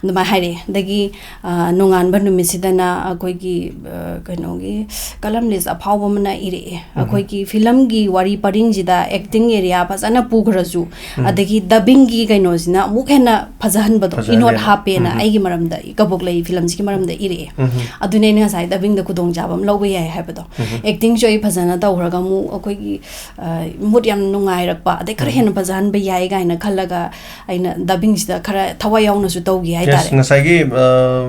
ꯑꯗꯨꯃꯥꯏꯅ ꯍꯥꯏꯔꯛꯑꯦ꯫ ꯑꯗꯒꯤ, ꯑ, ꯅꯣꯡꯉꯥꯟꯕ ꯅꯨꯃꯤꯠꯁꯤꯗꯅ ꯑꯩꯈꯣꯏꯒꯤ, ꯑ, ꯀꯩꯅꯣꯒꯤ columnist ꯑꯐꯥꯎꯕ ꯑꯃꯅ ꯏꯔꯛꯑꯦ, ꯎꯝ꯫ "ꯑꯩꯈꯣꯏꯒꯤ ꯐꯤꯂꯝꯒꯤ ꯋꯥꯔꯤ ꯄꯔꯤꯡꯁꯤꯗ ꯑꯦꯛꯇꯤꯡ ꯑꯦꯔꯤꯌꯥ ꯐꯖꯅ ꯄꯨꯈ꯭ꯔꯁꯨ, ꯎꯝ꯫ ꯑꯗꯒꯤ ꯗꯕꯤꯡꯒꯤ ꯀꯩꯅꯣꯁꯤꯅ ꯑꯃꯨꯛ ꯍꯦꯟꯅ ꯐꯖꯍꯟꯕꯗꯣ ꯐꯖꯍꯜꯂꯦꯕ꯫ ꯏꯅꯣꯠ ꯍꯥꯞꯄꯦꯅ ꯎꯝ꯫ ꯑꯩꯒꯤ ꯃꯔꯝꯗ, ꯀꯕꯣꯛꯂꯩ ꯐꯤꯂꯝꯁꯤꯒꯤ ꯃꯔꯝꯗ ꯏꯔꯛꯑꯦ꯫ ꯎꯝ꯫ ꯑꯗꯨꯅꯦ ꯑꯩꯅ ꯉꯁꯥꯏ ꯗꯕꯤꯡꯗ ꯈꯨꯗꯣꯡꯆꯥꯕ ꯑꯃ ꯂꯧꯕ ꯌꯥꯏ ꯍꯥꯏꯕꯗꯣ꯫ ꯎꯝ꯫ ꯑꯦꯛꯇꯤꯡꯁꯨ ꯑꯩ ꯐꯖꯅ ꯇꯧꯈ꯭ꯔꯒ ꯑꯃꯨꯛ ꯑꯩꯈꯣꯏꯒꯤ, ꯑ, ꯃꯨꯠ ꯌꯥꯝ ꯅꯨꯡꯉꯥꯏꯔꯛꯄ, ꯑꯗꯩ ꯈꯔ ꯎꯝ꯫ ꯍꯦꯟꯅ ꯐꯖꯍꯟꯕ ꯌꯥꯏ ꯀꯥꯏꯅ ꯈꯜꯂꯒ ꯑꯩꯅ ꯗꯕꯤꯡꯁꯤꯗ ꯈꯔ ꯊꯋꯥꯏ ꯌꯥꯎꯅꯁꯨ ꯇꯧꯈꯤ ꯍꯥꯏꯇꯥꯔꯦ꯫ Yes, ꯉꯁꯥꯏꯒꯤ, ꯑ,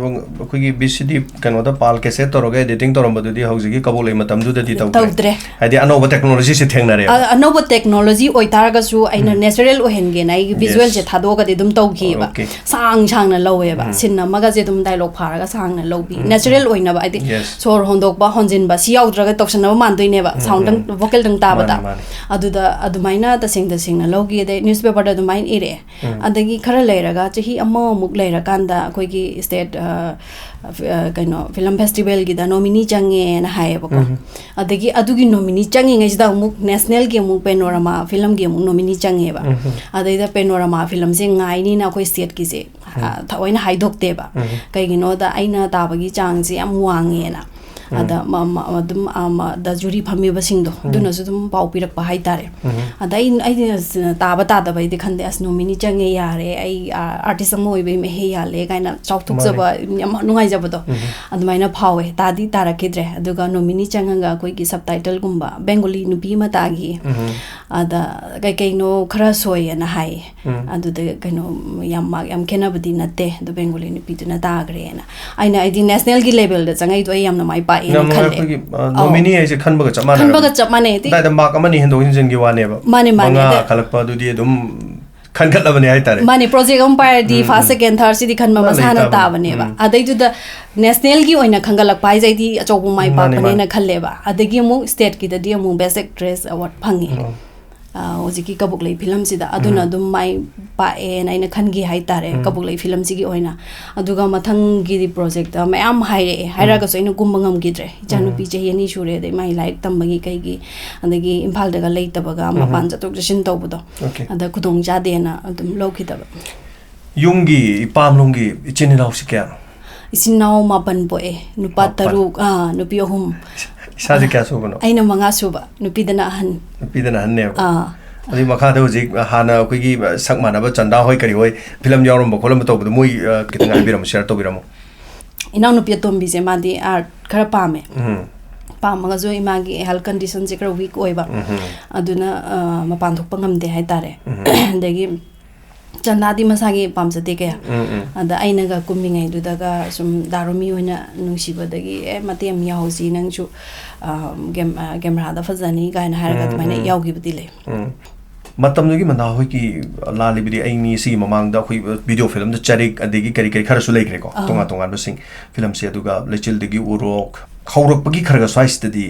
ꯑꯩꯈꯣꯏꯒꯤ ꯕꯤ ꯁꯤ ꯗꯤ ꯀꯩꯅꯣꯗ ꯄꯥꯜ ꯀꯦꯁꯦꯠ ꯇꯧꯔꯒ ꯑꯦꯗꯤꯇꯤꯡ ꯇꯧꯔꯝꯕꯗꯨꯗꯤ ꯍꯧꯖꯤꯛꯀꯤ ꯀꯕꯣꯛꯂꯩ ꯃꯇꯝꯗꯨꯗꯗꯤ ꯇꯧꯗ꯭ꯔꯦ꯫ ꯇꯧꯗ꯭ꯔꯦ꯫ ꯍꯥꯏꯗꯤ ꯑꯅꯧꯕ ꯇꯦꯛꯅꯣꯂꯣꯖꯤꯁꯦ ꯊꯦꯡꯅꯔꯦꯕ꯫ ꯑ-, ꯑꯅꯧꯕ ꯇꯦꯛꯅꯣꯂꯣꯖꯤ ꯑꯣꯏꯇꯥꯔꯒꯁꯨ ꯑꯩꯅ ꯎꯝ꯫ ꯅꯦꯆꯔꯦꯜ ꯑꯣꯏꯍꯟꯒꯦꯅ ꯑꯩꯒꯤ Yes. ꯚꯤꯖꯨꯋꯦꯜꯁꯦ ꯊꯥꯗꯣꯛꯑꯒꯗꯤ ꯑꯗꯨꯝ ꯇꯧꯈꯤꯑꯕ꯫ ꯑꯣꯀꯦ꯫ ꯁꯥꯡ ꯁꯥꯡꯅ ꯂꯧꯋꯦꯕ꯫ ꯎꯝ꯫ ꯁꯤꯟ ꯑꯃꯒꯁꯦ ꯑꯗꯨꯝ ꯗꯥꯏꯂꯣꯛ ꯐꯥꯔꯒ ꯁꯥꯡꯅ ꯂꯧꯕꯤ꯫ ꯎꯝ, ꯅꯦꯆꯔꯦꯜ ꯎꯝ꯫ ꯑꯣꯏꯅꯕ, ꯍꯥꯏꯗꯤ Yes. ꯁꯣꯔ ꯍꯣꯟꯗꯣꯛꯄ, ꯍꯣꯟꯖꯤꯟꯕ, ꯁꯤ ꯌꯥꯎꯗ꯭ꯔꯒ ꯇꯧꯁꯟꯅꯕ ꯃꯥꯟꯗꯣꯏꯅꯦꯕ, ꯎꯝ, ꯁꯥꯎꯟꯗꯪ, ꯎꯝ꯫ ꯚꯣꯀꯦꯜꯗꯪ ꯇꯥꯕꯗ꯫ ꯃꯥꯅꯦ, ꯃꯥꯅꯦ꯫ ꯑꯗꯨꯗ ꯑꯗꯨꯃꯥꯏꯅ ꯇꯁꯦꯡ ꯇꯁꯦꯡꯅ ꯂꯧꯈꯤ꯫ ꯑꯗꯩ ꯅ꯭ꯌꯨꯁꯄꯦꯄꯔꯗ ꯑꯗꯨꯃꯥꯏꯅ ꯏꯔꯛꯑꯦ꯫ ꯎꯝ꯫ ꯑꯗꯒꯤ ꯈꯔ ꯂꯩꯔꯒ, ꯆꯍꯤ ꯑꯃꯃꯨꯛ ꯂꯩꯔꯀꯥꯟꯗ, ꯑꯩꯈꯣꯏꯒꯤ ꯁ꯭ꯇꯦꯠ, ꯑ, ꯑ, ꯀꯩꯅꯣ, ꯐꯤꯂꯝ ꯐꯦꯁꯇꯤꯚꯦꯜꯒꯤꯗ ꯅꯣꯃꯤꯅꯤ ꯆꯪꯉꯦꯅ ꯍꯥꯏꯌꯦꯕꯀꯣ꯫ ꯎꯝ꯫ ꯑꯗꯒꯤ ꯑꯗꯨꯒꯤ ꯅꯣꯃꯤꯅꯤ ꯆꯪꯉꯤꯉꯩꯁꯤꯗ ꯑꯃꯨꯛ ꯅꯦꯁꯅꯦꯜꯒꯤ ꯑꯃꯨꯛ ꯄꯦꯅꯣꯔꯥꯃꯥ ꯐꯤꯂꯝꯒꯤ ꯑꯃꯨꯛ ꯅꯣꯃꯤꯅꯤ ꯆꯪꯉꯦꯕ꯫ ꯎꯝ꯫ ꯑꯗꯩꯗ ꯄꯦꯅꯣꯔꯥꯃꯥ ꯐꯤꯂꯝꯁꯦ ꯉꯥꯏꯅꯤꯅ ꯑꯩꯈꯣꯏ ꯁ꯭ꯇꯦꯠꯀꯤꯁꯦ, ꯎꯝ꯫ ꯑ, ꯊꯑꯣꯏꯅ ꯍꯥꯏꯗꯣꯛꯇꯦꯕ꯫ ꯎꯝ꯫ ꯀꯩꯒꯤꯅꯣꯗ ꯑꯩꯅ ꯇꯥꯕꯒꯤ ꯆꯥꯡꯁꯦ ꯌꯥꯝ ꯋꯥꯡꯉꯦꯅ꯫ ꯎꯝ꯫ ꯑꯗ ꯃ-, ꯃ-, ꯑꯗꯨꯝ, ꯑ, ꯃ-, ꯗ ꯖꯨꯔꯤ ꯐꯝꯃꯤꯕꯁꯤꯡꯗꯣ, ꯎꯝ꯫ ꯑꯗꯨꯅꯁꯨ ꯑꯗꯨꯝ ꯄꯥꯎ ꯄꯤꯔꯛꯄ ꯍꯥꯏꯇꯥꯔꯦ꯫ ꯎꯝ꯫ ꯑꯗ ꯑꯩ, ꯑꯩꯗꯤ ꯑꯁ, ꯇꯥꯕ ꯇꯥꯗꯕ ꯑꯩꯗꯤ ꯈꯟꯗꯦ, "ꯑꯁ, ꯅꯣꯃꯤꯅꯤ ꯆꯪꯉꯦ, ꯌꯥꯔꯦ, ꯑꯩ, ꯑ, ꯑꯥꯔꯇꯤꯁ ꯑꯃ ꯑꯣꯏꯕꯩ ꯃꯍꯩ ꯌꯥꯜꯂꯦ" ꯀꯥꯏꯅ ꯆꯥꯎꯊꯣꯛꯆꯕ, ꯃꯥꯅꯦ꯫ ꯌꯥꯝ ꯅꯨꯡꯉꯥꯏꯖꯕꯗꯣ, ꯎꯝ꯫ ꯑꯗꯨꯃꯥꯏꯅ ꯐꯥꯎꯋꯦ꯫ ꯇꯥꯗꯤ ꯇꯥꯔꯛꯈꯤꯗ꯭ꯔꯦ꯫ ꯑꯗꯨꯒ ꯅꯣꯃꯤꯅꯤ ꯆꯪꯉꯒ ꯑꯩꯈꯣꯏꯒꯤ ꯁꯕꯇꯥꯏꯇꯜꯒꯨꯝꯕ, ꯕꯦꯡꯒꯣꯂꯤ ꯅꯨꯄꯤ ꯑꯃ ꯇꯥꯈꯤ꯫ ꯎꯝ꯫ ꯑꯗ ꯀꯩ ꯀꯩꯅꯣ ꯈꯔ ꯁꯣꯏꯌꯦꯅ ꯍꯥꯏꯌꯦ꯫ ꯎꯝ꯫ ꯑꯗꯨꯗ ꯀꯩꯅꯣ, ꯌꯥꯝ ꯃꯥꯔꯛ ꯌꯥꯝ ꯈꯦꯠꯅꯕꯗꯤ ꯅꯠꯇꯦ, ꯑꯗꯣ ꯕꯦꯡꯒꯣꯂꯤ ꯅꯨꯄꯤꯗꯨꯅ ꯇꯥꯈ꯭ꯔꯦꯅ꯫ ꯑꯩꯅ, ꯑꯩꯗꯤ ꯅꯦꯁꯅꯦꯜꯒꯤ ꯂꯦꯚꯦꯜꯗ ꯆꯪꯉꯛꯏꯗꯣ ꯑꯩ ꯌꯥꯝ ꯅꯨꯡꯉꯥꯏ ꯄꯥꯛꯑꯦꯅ ꯌꯥꯝ ꯅꯨꯡꯉꯥꯏ, ꯈꯜꯂꯦ꯫ ꯑꯩꯈꯣꯏꯒꯤ, ꯑ, ꯑꯧ꯫ ꯅꯣꯃꯤꯅꯤ ꯍꯥꯏꯁꯦ ꯈꯟꯕꯒ ꯆꯞ ꯃꯥꯟꯅꯔꯕꯅꯤ꯫ ꯈꯟꯕꯒ ꯆꯞ ꯃꯥꯟꯅꯩ, ꯍꯥꯏꯗꯤ ꯑꯗꯥꯏꯗ ꯃꯥꯔꯛ ꯑꯃꯅꯤ ꯍꯦꯟꯗꯣꯛ ꯍꯦꯟꯖꯤꯟꯒꯤ ꯋꯥꯅꯦꯕ꯫ ꯃꯥꯅꯦ, ꯃꯥꯅꯦ, ꯃꯉꯥ ꯑꯗ ꯈꯜꯂꯛꯄ ꯑꯗꯨꯗꯤ ꯑꯗꯨꯝ ꯈꯟꯒꯠꯂꯕꯅꯦ ꯍꯥꯏꯇꯥꯔꯦ꯫ ꯃꯥꯅꯦ, ꯄ꯭ꯔꯣꯖꯦꯛ ꯑꯃ ꯄꯥꯏꯔꯗꯤ ꯎꯝ, ꯐꯥꯔꯁ, ꯎꯝ꯫ ꯁꯦꯀꯦꯟ, ꯊꯥꯔꯠ ꯁꯤꯗꯤ ꯈꯟꯕ ꯃꯥ ꯃꯁꯥꯅ ꯂꯩꯇꯥꯕꯅꯤ꯫ ꯇꯥꯕꯅꯦꯕ꯫ ꯎꯝ꯫ ꯑꯗꯩꯗꯨꯗ ꯅꯦꯁꯅꯦꯜꯒꯤ ꯑꯣꯏꯅ ꯈꯟꯒꯠꯂꯛꯄ ꯍꯥꯏꯁꯦ ꯑꯩꯗꯤ ꯑꯆꯧꯕ ꯃꯥꯏ ꯃꯥꯅꯦ, ꯄꯥꯛꯄꯅꯦꯅ ꯃꯥꯅꯦ꯫ ꯈꯜꯂꯦꯕ꯫ ꯑꯗꯒꯤ ꯑꯃꯨꯛ ꯁ꯭ꯇꯦꯠꯀꯤꯗꯗꯤ ꯑꯃꯨꯛ ꯕꯦꯁ ꯑꯦꯛꯇ꯭ꯔꯦꯁ ꯑꯦꯋꯥꯔꯗ ꯐꯪꯉꯤ꯫ ꯎꯝ꯫ ꯑ, ꯍꯧꯖꯤꯛꯀꯤ ꯀꯕꯨꯛꯂꯩ ꯐꯤꯂꯝꯁꯤꯗ꯫ ꯑꯗꯨꯅ ꯎꯝ꯫ ꯑꯗꯨꯝ ꯃꯥꯏ ꯄꯥꯛꯑꯦꯅ ꯑꯩꯅ ꯈꯟꯈꯤ ꯍꯥꯏꯇꯥꯔꯦ, ꯎꯝ꯫ ꯀꯕꯨꯛꯂꯩ ꯐꯤꯂꯝꯁꯤꯒꯤ ꯑꯣꯏꯅ꯫ ꯑꯗꯨꯒ ꯃꯊꯪꯒꯤꯗꯤ ꯄ꯭ꯔꯣꯖꯦꯛꯇ ꯃꯌꯥꯝ ꯍꯥꯏꯔꯛꯑꯦ, ꯎꯝ꯫ ꯍꯥꯏꯔꯛꯑꯒꯁꯨ ꯑꯩꯅ ꯀꯨꯝꯕ ꯉꯝꯈꯤꯗ꯭ꯔꯦ꯫ ꯏꯆꯥꯅꯨꯄꯤ ꯎꯝ꯫ ꯆꯍꯤ ꯑꯅꯤ ꯁꯨꯔꯦ, ꯑꯗꯩ ꯃꯥꯏ ꯂꯥꯏꯔꯤꯛ ꯇꯝꯕꯒꯤ ꯀꯩꯒꯤ, ꯑꯗꯒꯤ ꯏꯝꯐꯥꯜꯗꯒ ꯂꯩꯇꯕꯒ, ꯎꯝ꯫ ꯃꯄꯥꯟ ꯆꯠꯊꯣꯛ ꯆꯠꯁꯤꯟ ꯇꯧꯕꯗꯣ, ꯑꯣꯀꯦ꯫ ꯑꯗ ꯈꯨꯗꯣꯡ ꯆꯥꯗꯦꯅ ꯑꯗꯨꯝ ꯂꯧꯈꯤꯗꯕ꯫ ꯌꯨꯝꯒꯤ, ꯏꯄꯥꯝꯂꯣꯝꯒꯤ ꯏꯆꯤꯟ ꯏꯅꯥꯎꯁꯤ ꯀꯌꯥꯅꯣ? ꯏꯆꯤꯟ ꯏꯅꯥꯎ ꯃꯥꯄꯟ ꯄꯣꯛꯑꯦ, ꯅꯨꯄꯥ ꯃꯥꯄꯟ꯫ ꯇꯔꯨꯛ, ꯑꯥ, ꯅꯨꯄꯤ ꯑꯍꯨꯝ꯫ ꯏꯁꯥꯁꯦ ꯀꯌꯥ ꯁꯨꯕꯅꯣ? ꯑꯩꯅ ꯃꯉꯥ ꯁꯨꯕ, ꯅꯨꯄꯤꯗꯅ ꯑꯍꯟ꯫ ꯅꯨꯄꯤꯗꯅ ꯑꯍꯟꯅꯦꯕ꯫ ꯑꯥ꯫ ꯑꯗꯨꯒꯤ ꯃꯈꯥꯗ ꯍꯧꯖꯤꯛ ꯍꯥꯟꯅ ꯑꯩꯈꯣꯏꯒꯤ ꯁꯛ ꯃꯥꯟꯅꯕ ꯆꯟꯗꯥ ꯍꯣꯏ ꯀꯔꯤ ꯍꯣꯏ ꯐꯤꯂꯝ ꯌꯥꯎꯔꯝꯕ ꯈꯣꯠꯂꯝꯕ ꯇꯧꯕꯗꯣ ꯃꯣꯏ, ꯑ, ꯈꯤꯇꯪ ꯍꯥꯏꯕꯤꯔꯝꯃꯣ, ꯁꯤꯌꯔ ꯇꯧꯕꯤꯔꯝꯃꯣ꯫ ꯏꯅꯥꯎꯅꯨꯄꯤ ꯑꯇꯣꯝꯕꯤꯁꯦ ꯃꯥꯗꯤ ꯑꯥꯔꯠ ꯈꯔ ꯄꯥꯝꯃꯦ꯫ ꯎꯝ꯫ ꯄꯥꯝꯃꯒꯁꯨ ꯏꯃꯥꯒꯤ ꯍꯦꯜꯊ ꯀꯟꯗꯤꯁꯟꯁꯦ ꯈꯔ ꯋꯤꯛ ꯑꯣꯏꯕ꯫ ꯎꯝ꯫ ꯑꯗꯨꯅ, ꯑ, ꯃꯄꯥꯟ ꯊꯣꯛꯄ ꯉꯝꯗꯦ ꯍꯥꯏꯇꯥꯔꯦ꯫ ꯎꯝ꯫ ꯑꯗꯒꯤ ꯆꯟꯗꯥꯗꯤ ꯃꯁꯥꯒꯤ ꯄꯥꯝꯖꯗꯦ ꯀꯌꯥ꯫ ꯎꯝ, ꯎꯝ꯫ ꯑꯗ ꯑꯩꯅꯒ ꯀꯨꯝꯃꯤꯉꯩꯗꯨꯗꯒ ꯁꯨꯝ ꯗꯥ ꯔꯣꯃꯤ ꯍꯣꯏꯅ ꯅꯨꯡꯁꯤꯕꯗꯒꯤ, "ꯑꯦ, ꯃꯇꯦꯛ ꯑꯃ ꯌꯥꯎꯍꯧꯁꯤ ꯅꯪꯁꯨ, ꯑ, ꯀꯦꯝ-, ꯑ, ꯀꯦꯃꯦꯔꯥꯗ ꯐꯖꯅꯤ" ꯀꯥꯏꯅ ꯍꯥꯏꯔꯒ ꯎꯝ, ꯑꯗꯨꯃꯥꯏꯅ ꯎꯝ꯫ ꯌꯥꯎꯈꯤꯕꯗꯤ ꯂꯩ꯫ ꯎꯝ꯫ ꯃꯇꯝꯗꯨꯒꯤ ꯃꯟꯗꯥ ꯍꯣꯏꯒꯤ ꯂꯥꯜꯂꯤꯕꯗꯤ ꯑꯩꯅꯤ ꯁꯤꯒꯤ ꯃꯃꯥꯡꯗ ꯑꯩꯈꯣꯏ ꯚꯤꯗꯤꯑꯣ ꯐꯤꯂꯝꯗ ꯆꯔꯤꯛ ꯑꯗꯒꯤ ꯀꯔꯤ ꯀꯔꯤ ꯈꯔꯁꯨ ꯂꯩꯈ꯭ꯔꯦꯀꯣ, ꯑꯥ꯫ ꯇꯣꯉꯥꯟ ꯇꯣꯉꯥꯟꯕꯁꯤꯡ ꯐꯤꯂꯝꯁꯦ, ꯑꯗꯨꯒ ꯂꯩꯆꯤꯜꯗꯒꯤ ꯎꯔꯣꯛ, ꯍꯧꯔꯛꯄꯒꯤ ꯈꯔ ꯈꯔ ꯁ꯭ꯋꯥꯏꯁꯤꯗꯗꯤ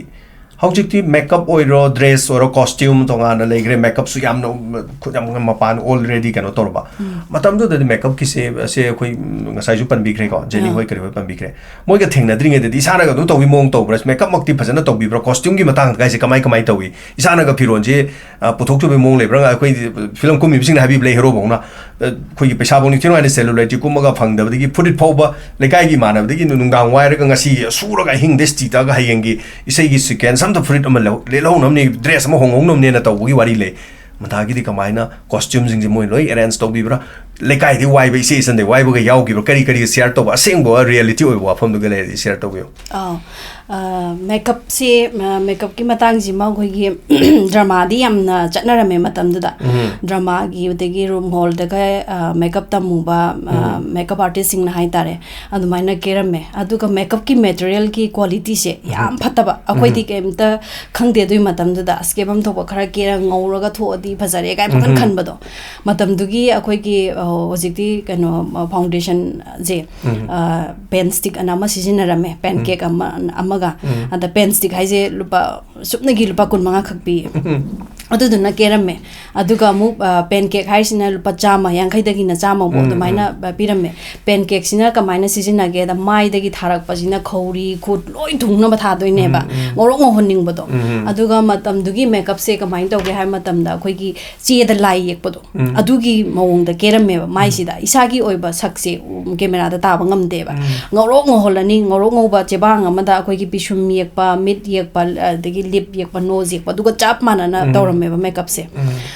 ꯍꯧꯖꯤꯛꯇꯤ ꯃꯦꯀꯞ ꯑꯣꯏꯔꯣ, ꯗ꯭ꯔꯦꯁ ꯑꯣꯏꯔꯣ, ꯀꯣꯁꯇ꯭ꯌꯨꯝ ꯇꯣꯉꯥꯟꯅ ꯂꯩꯈ꯭ꯔꯦ, ꯃꯦꯀꯞꯁꯨ ꯌꯥꯝꯅ, ꯎꯝ, ꯈꯨꯠ ꯌꯥꯝ ꯃꯄꯥꯟ ꯑꯣꯜꯔꯦꯗꯤ ꯀꯩꯅꯣ ꯇꯧꯔꯕ꯫ ꯎꯝ꯫ ꯃꯇꯝꯗꯨꯗꯗꯤ ꯃꯦꯀꯞꯀꯤꯁꯦ, ꯑꯁꯦ ꯑꯩꯈꯣꯏ, ꯎꯝ, ꯉꯁꯥꯏꯁꯨ ꯄꯟꯕꯤꯈ꯭ꯔꯦꯀꯣ, ꯖꯦꯅꯤ ꯑꯥ꯫ ꯍꯣꯏ ꯀꯔꯤ ꯍꯣꯏ ꯄꯟꯕꯤꯈ꯭ꯔꯦ꯫ ꯃꯣꯏꯒ ꯊꯦꯡꯅꯗ꯭ꯔꯤꯉꯩꯗꯗꯤ ꯏꯁꯥꯅꯒ ꯑꯗꯨꯝ ꯇꯧꯕꯤ ꯃꯑꯣꯡ ꯇꯧꯕ꯭ꯔꯥ? ꯃꯦꯀꯞꯃꯛꯇꯤ ꯐꯖꯅ ꯇꯧꯕꯤꯕ꯭ꯔꯥ? ꯀꯣꯁꯇ꯭ꯌꯨꯝꯒꯤ ꯃꯇꯥꯡꯗ ꯀꯥꯏꯁꯦ ꯀꯃꯥꯏ ꯀꯃꯥꯏ ꯇꯧꯏ? ꯏꯁꯥꯅꯒ ꯐꯤꯔꯣꯟꯁꯦ, ꯑ, ꯄꯨꯊꯣꯛꯆꯕꯒꯤ ꯃꯑꯣꯡ ꯂꯩꯕ꯭ꯔꯥ? ꯑꯩꯈꯣꯏꯗꯤ ꯐꯤꯂꯝ ꯀꯨꯝꯃꯤꯕꯁꯤꯡꯅ ꯍꯥꯏꯕꯤꯕ ꯂꯩ, ꯍꯦꯔꯣ ꯐꯥꯎꯅ, ꯑ, ꯑꯩꯈꯣꯏꯒꯤ ꯄꯩꯁꯥꯐꯥꯎ ꯅꯤꯡꯊꯤ ꯅꯨꯡꯉꯥꯏꯅ ꯁꯦꯂꯨꯂꯥꯏꯠꯁꯦ ꯀꯨꯝꯃꯒ ꯐꯪꯗꯕꯗꯒꯤ ꯐꯨꯔꯤꯠ ꯐꯥꯎꯕ ꯂꯩꯀꯥꯏꯒꯤ ꯏꯃꯥꯟꯅꯕꯗꯒꯤ ꯅꯨ-, ꯅꯨꯡꯗꯥꯡ ꯋꯥꯏꯔꯒ ꯉꯁꯤ ꯁꯨꯔꯒ ꯑꯍꯤꯡꯗ ꯏꯁꯇꯤ ꯇꯛꯑꯒ ꯍꯌꯦꯡꯒꯤ ꯏꯁꯩꯒꯤ ꯁꯤꯀ꯭ꯋꯦꯟꯁ ꯑꯝꯇ ꯐꯨꯔꯤꯠ ꯑꯃ ꯂꯧ-, ꯂꯤꯠꯍꯧꯅꯕꯅꯦ, ꯗ꯭ꯔꯦꯁ ꯑꯃ ꯍꯣꯡꯍꯧꯅꯕꯅꯦꯅ ꯇꯧꯕꯒꯤ ꯋꯥꯔꯤ ꯂꯩ꯫ ꯃꯊꯥꯒꯤꯗꯤ ꯀꯃꯥꯏꯅ ꯀꯣꯁꯇ꯭ꯌꯨꯝꯁꯤꯡꯁꯦ ꯃꯣꯏ ꯂꯣꯏ ꯑꯦꯔꯦꯟꯖ ꯇꯧꯕꯤꯕ꯭ꯔꯥ? ꯂꯩꯀꯥꯏꯗꯤ ꯋꯥꯏꯕ, ꯏꯆꯦ ꯏꯆꯟꯗꯩ ꯋꯥꯏꯕꯒ ꯌꯥꯎꯈꯤꯕ꯭ꯔꯥ? ꯀꯔꯤ ꯀꯔꯤ ꯁꯤꯌꯥꯔ ꯇꯧꯕ? ꯑꯁꯦꯡꯕ ꯔꯤꯌꯦꯂꯤꯇꯤ ꯑꯣꯏꯕ ꯋꯥꯐꯝꯗꯨꯒ ꯂꯩꯔꯗꯤ ꯁꯤꯌꯥꯔ ꯇꯧꯕꯤꯌꯨ꯫ ꯑꯥ, ꯑ, ꯃꯦꯀꯞꯁꯤ, ꯑ, ꯃꯦꯀꯞꯀꯤ ꯃꯇꯥꯡꯁꯤꯃ ꯑꯩꯈꯣꯏꯒꯤ ꯗ꯭ꯔꯃꯥꯗꯤ ꯌꯥꯝꯅ ꯆꯠꯅꯔꯝꯃꯦ ꯃꯇꯝꯗꯨꯗ꯫ ꯎꯝ꯫ ꯗ꯭ꯔꯃꯥꯒꯤ, ꯑꯗꯒꯤ ꯔꯨꯝ ꯍꯣꯜꯗꯒ, ꯑ, ꯃꯦꯀꯞ ꯇꯝꯃꯨꯕ, ꯑ, ꯎꯝ꯫ ꯃꯦꯀꯞ ꯑꯥꯔꯇꯤꯁꯁꯤꯡꯅ ꯍꯥꯏꯇꯥꯔꯦ, ꯑꯗꯨꯃꯥꯏꯅ ꯀꯦꯔꯝꯃꯦ꯫ ꯑꯗꯨꯒ ꯃꯦꯀꯞꯀꯤ ꯃꯦꯇꯔꯤꯌꯦꯜꯒꯤ ꯀ꯭ꯋꯥꯂꯤꯇꯤꯁꯦ ꯌꯥꯝ ꯎꯝ꯫ ꯐꯠꯇꯕ꯫ ꯑꯩꯈꯣꯏꯗꯤ ꯎꯝ꯫ ꯀꯩꯝꯇ ꯈꯪꯗꯦ ꯑꯗꯨꯒꯤ ꯃꯇꯝꯗꯨꯗ꯫ ꯑꯁ, ꯀꯦꯐꯝ ꯊꯣꯛꯄ ꯈꯔ ꯀꯦꯔ ꯉꯧꯔꯒ ꯊꯣꯛꯑꯗꯤ ꯐꯖꯔꯦ ꯀꯥꯏꯅ ꯄꯪꯈꯟ ꯎꯝ꯫ ꯈꯟꯕꯗꯣ꯫ ꯃꯇꯝꯗꯨꯒꯤ ꯑꯩꯈꯣꯏꯒꯤ, ꯑ, ꯍꯧꯖꯤꯛꯇꯤ ꯀꯩꯅꯣ, ꯑ, ꯐꯥꯎꯟꯗꯦꯁꯟꯁꯦ, ꯎꯝ꯫ ꯑ, ꯄꯦꯟ ꯁ꯭ꯇꯤꯛ ꯑꯅ ꯑꯃ ꯁꯤꯖꯤꯟꯅꯔꯝꯃꯦ, ꯄꯦꯟ ꯎꯝ꯫ ꯀꯦꯛ ꯑꯃ, ꯑꯃꯒ꯫ ꯎꯝ꯫ ꯑꯗ ꯄꯦꯟ ꯁ꯭ꯇꯤꯛ ꯍꯥꯏꯁꯦ ꯂꯨꯄꯥ, ꯁꯨꯞꯅꯒꯤ ꯂꯨꯄꯥ ꯀꯨꯟ ꯃꯉꯥ ꯈꯛ ꯄꯤ꯫ ꯎꯝ꯫ ꯑꯗꯨꯗꯨꯅ ꯀꯦꯔꯝꯃꯦ꯫ ꯑꯗꯨꯒ ꯑꯃꯨꯛ ꯄꯦꯟ ꯀꯦꯛ ꯍꯥꯏꯔꯤꯁꯤꯅ ꯂꯨꯄꯥ ꯆꯥꯝꯃ ꯌꯥꯡꯈꯩꯗꯒꯤꯅ ꯆꯥꯝꯃꯐꯥꯎ ꯑꯗꯨꯃꯥꯏꯅ ꯄꯤꯔꯝꯃꯦ꯫ ꯄꯦꯟ ꯀꯦꯛꯁꯤꯅ ꯀꯃꯥꯏꯅ ꯁꯤꯖꯤꯟꯅꯒꯦꯗ, ꯃꯥꯏꯗꯒꯤ ꯊꯥꯔꯛꯄꯁꯤꯅ ꯈꯧꯔꯤ, ꯈꯨꯠ ꯂꯣꯏ ꯊꯨꯡꯅꯕ ꯊꯥꯗꯣꯏꯅꯦꯕ꯫ ꯎꯝ, ꯎꯝ꯫ ꯉꯧꯔꯣꯛ ꯉꯧꯍꯟꯅꯤꯡꯕꯗꯣ꯫ ꯎꯝ, ꯎꯝ꯫ ꯑꯗꯨꯒ ꯃꯇꯝꯗꯨꯒꯤ ꯃꯦꯀꯞꯁꯦ ꯀꯃꯥꯏꯅ ꯇꯧꯒꯦ ꯍꯥꯏꯕ ꯃꯇꯝꯗ, ꯑꯩꯈꯣꯏꯒꯤ ꯆꯦꯗ ꯂꯥꯏ ꯌꯦꯛꯄꯗꯣ, ꯎꯝ꯫ ꯑꯗꯨꯒꯤ ꯃꯑꯣꯡꯗ ꯀꯦꯔꯝꯃꯦꯕ꯫ ꯎꯝ꯫ ꯃꯥꯏꯁꯤꯗ ꯏꯁꯥꯒꯤ ꯑꯣꯏꯕ ꯁꯛꯁꯦ, ꯎꯝ, ꯀꯦꯃꯦꯔꯥꯗ ꯇꯥꯕ ꯉꯝꯗꯦꯕ꯫ ꯎꯝ꯫ ꯉꯧꯔꯣꯛ ꯉꯧꯍꯜꯂꯅꯤ, ꯉꯧꯔꯣꯛ ꯉꯧꯕ ꯆꯦꯕꯥꯡ ꯑꯃꯗ ꯑꯩꯈꯣꯏꯒꯤ ꯄꯤꯁꯨꯝ ꯌꯦꯛꯄ, ꯃꯤꯠ ꯌꯦꯛꯄ, ꯑꯗꯒꯤ ꯂꯤꯞ ꯌꯦꯛꯄ, ꯅꯣꯁ ꯌꯦꯛꯄ, ꯑꯗꯨꯒ ꯆꯞ ꯃꯥꯟꯅꯅ ꯎꯝ꯫ ꯇꯧꯔꯝꯃꯦꯕ ꯃꯦꯀꯞꯁꯦ꯫ ꯎꯝ꯫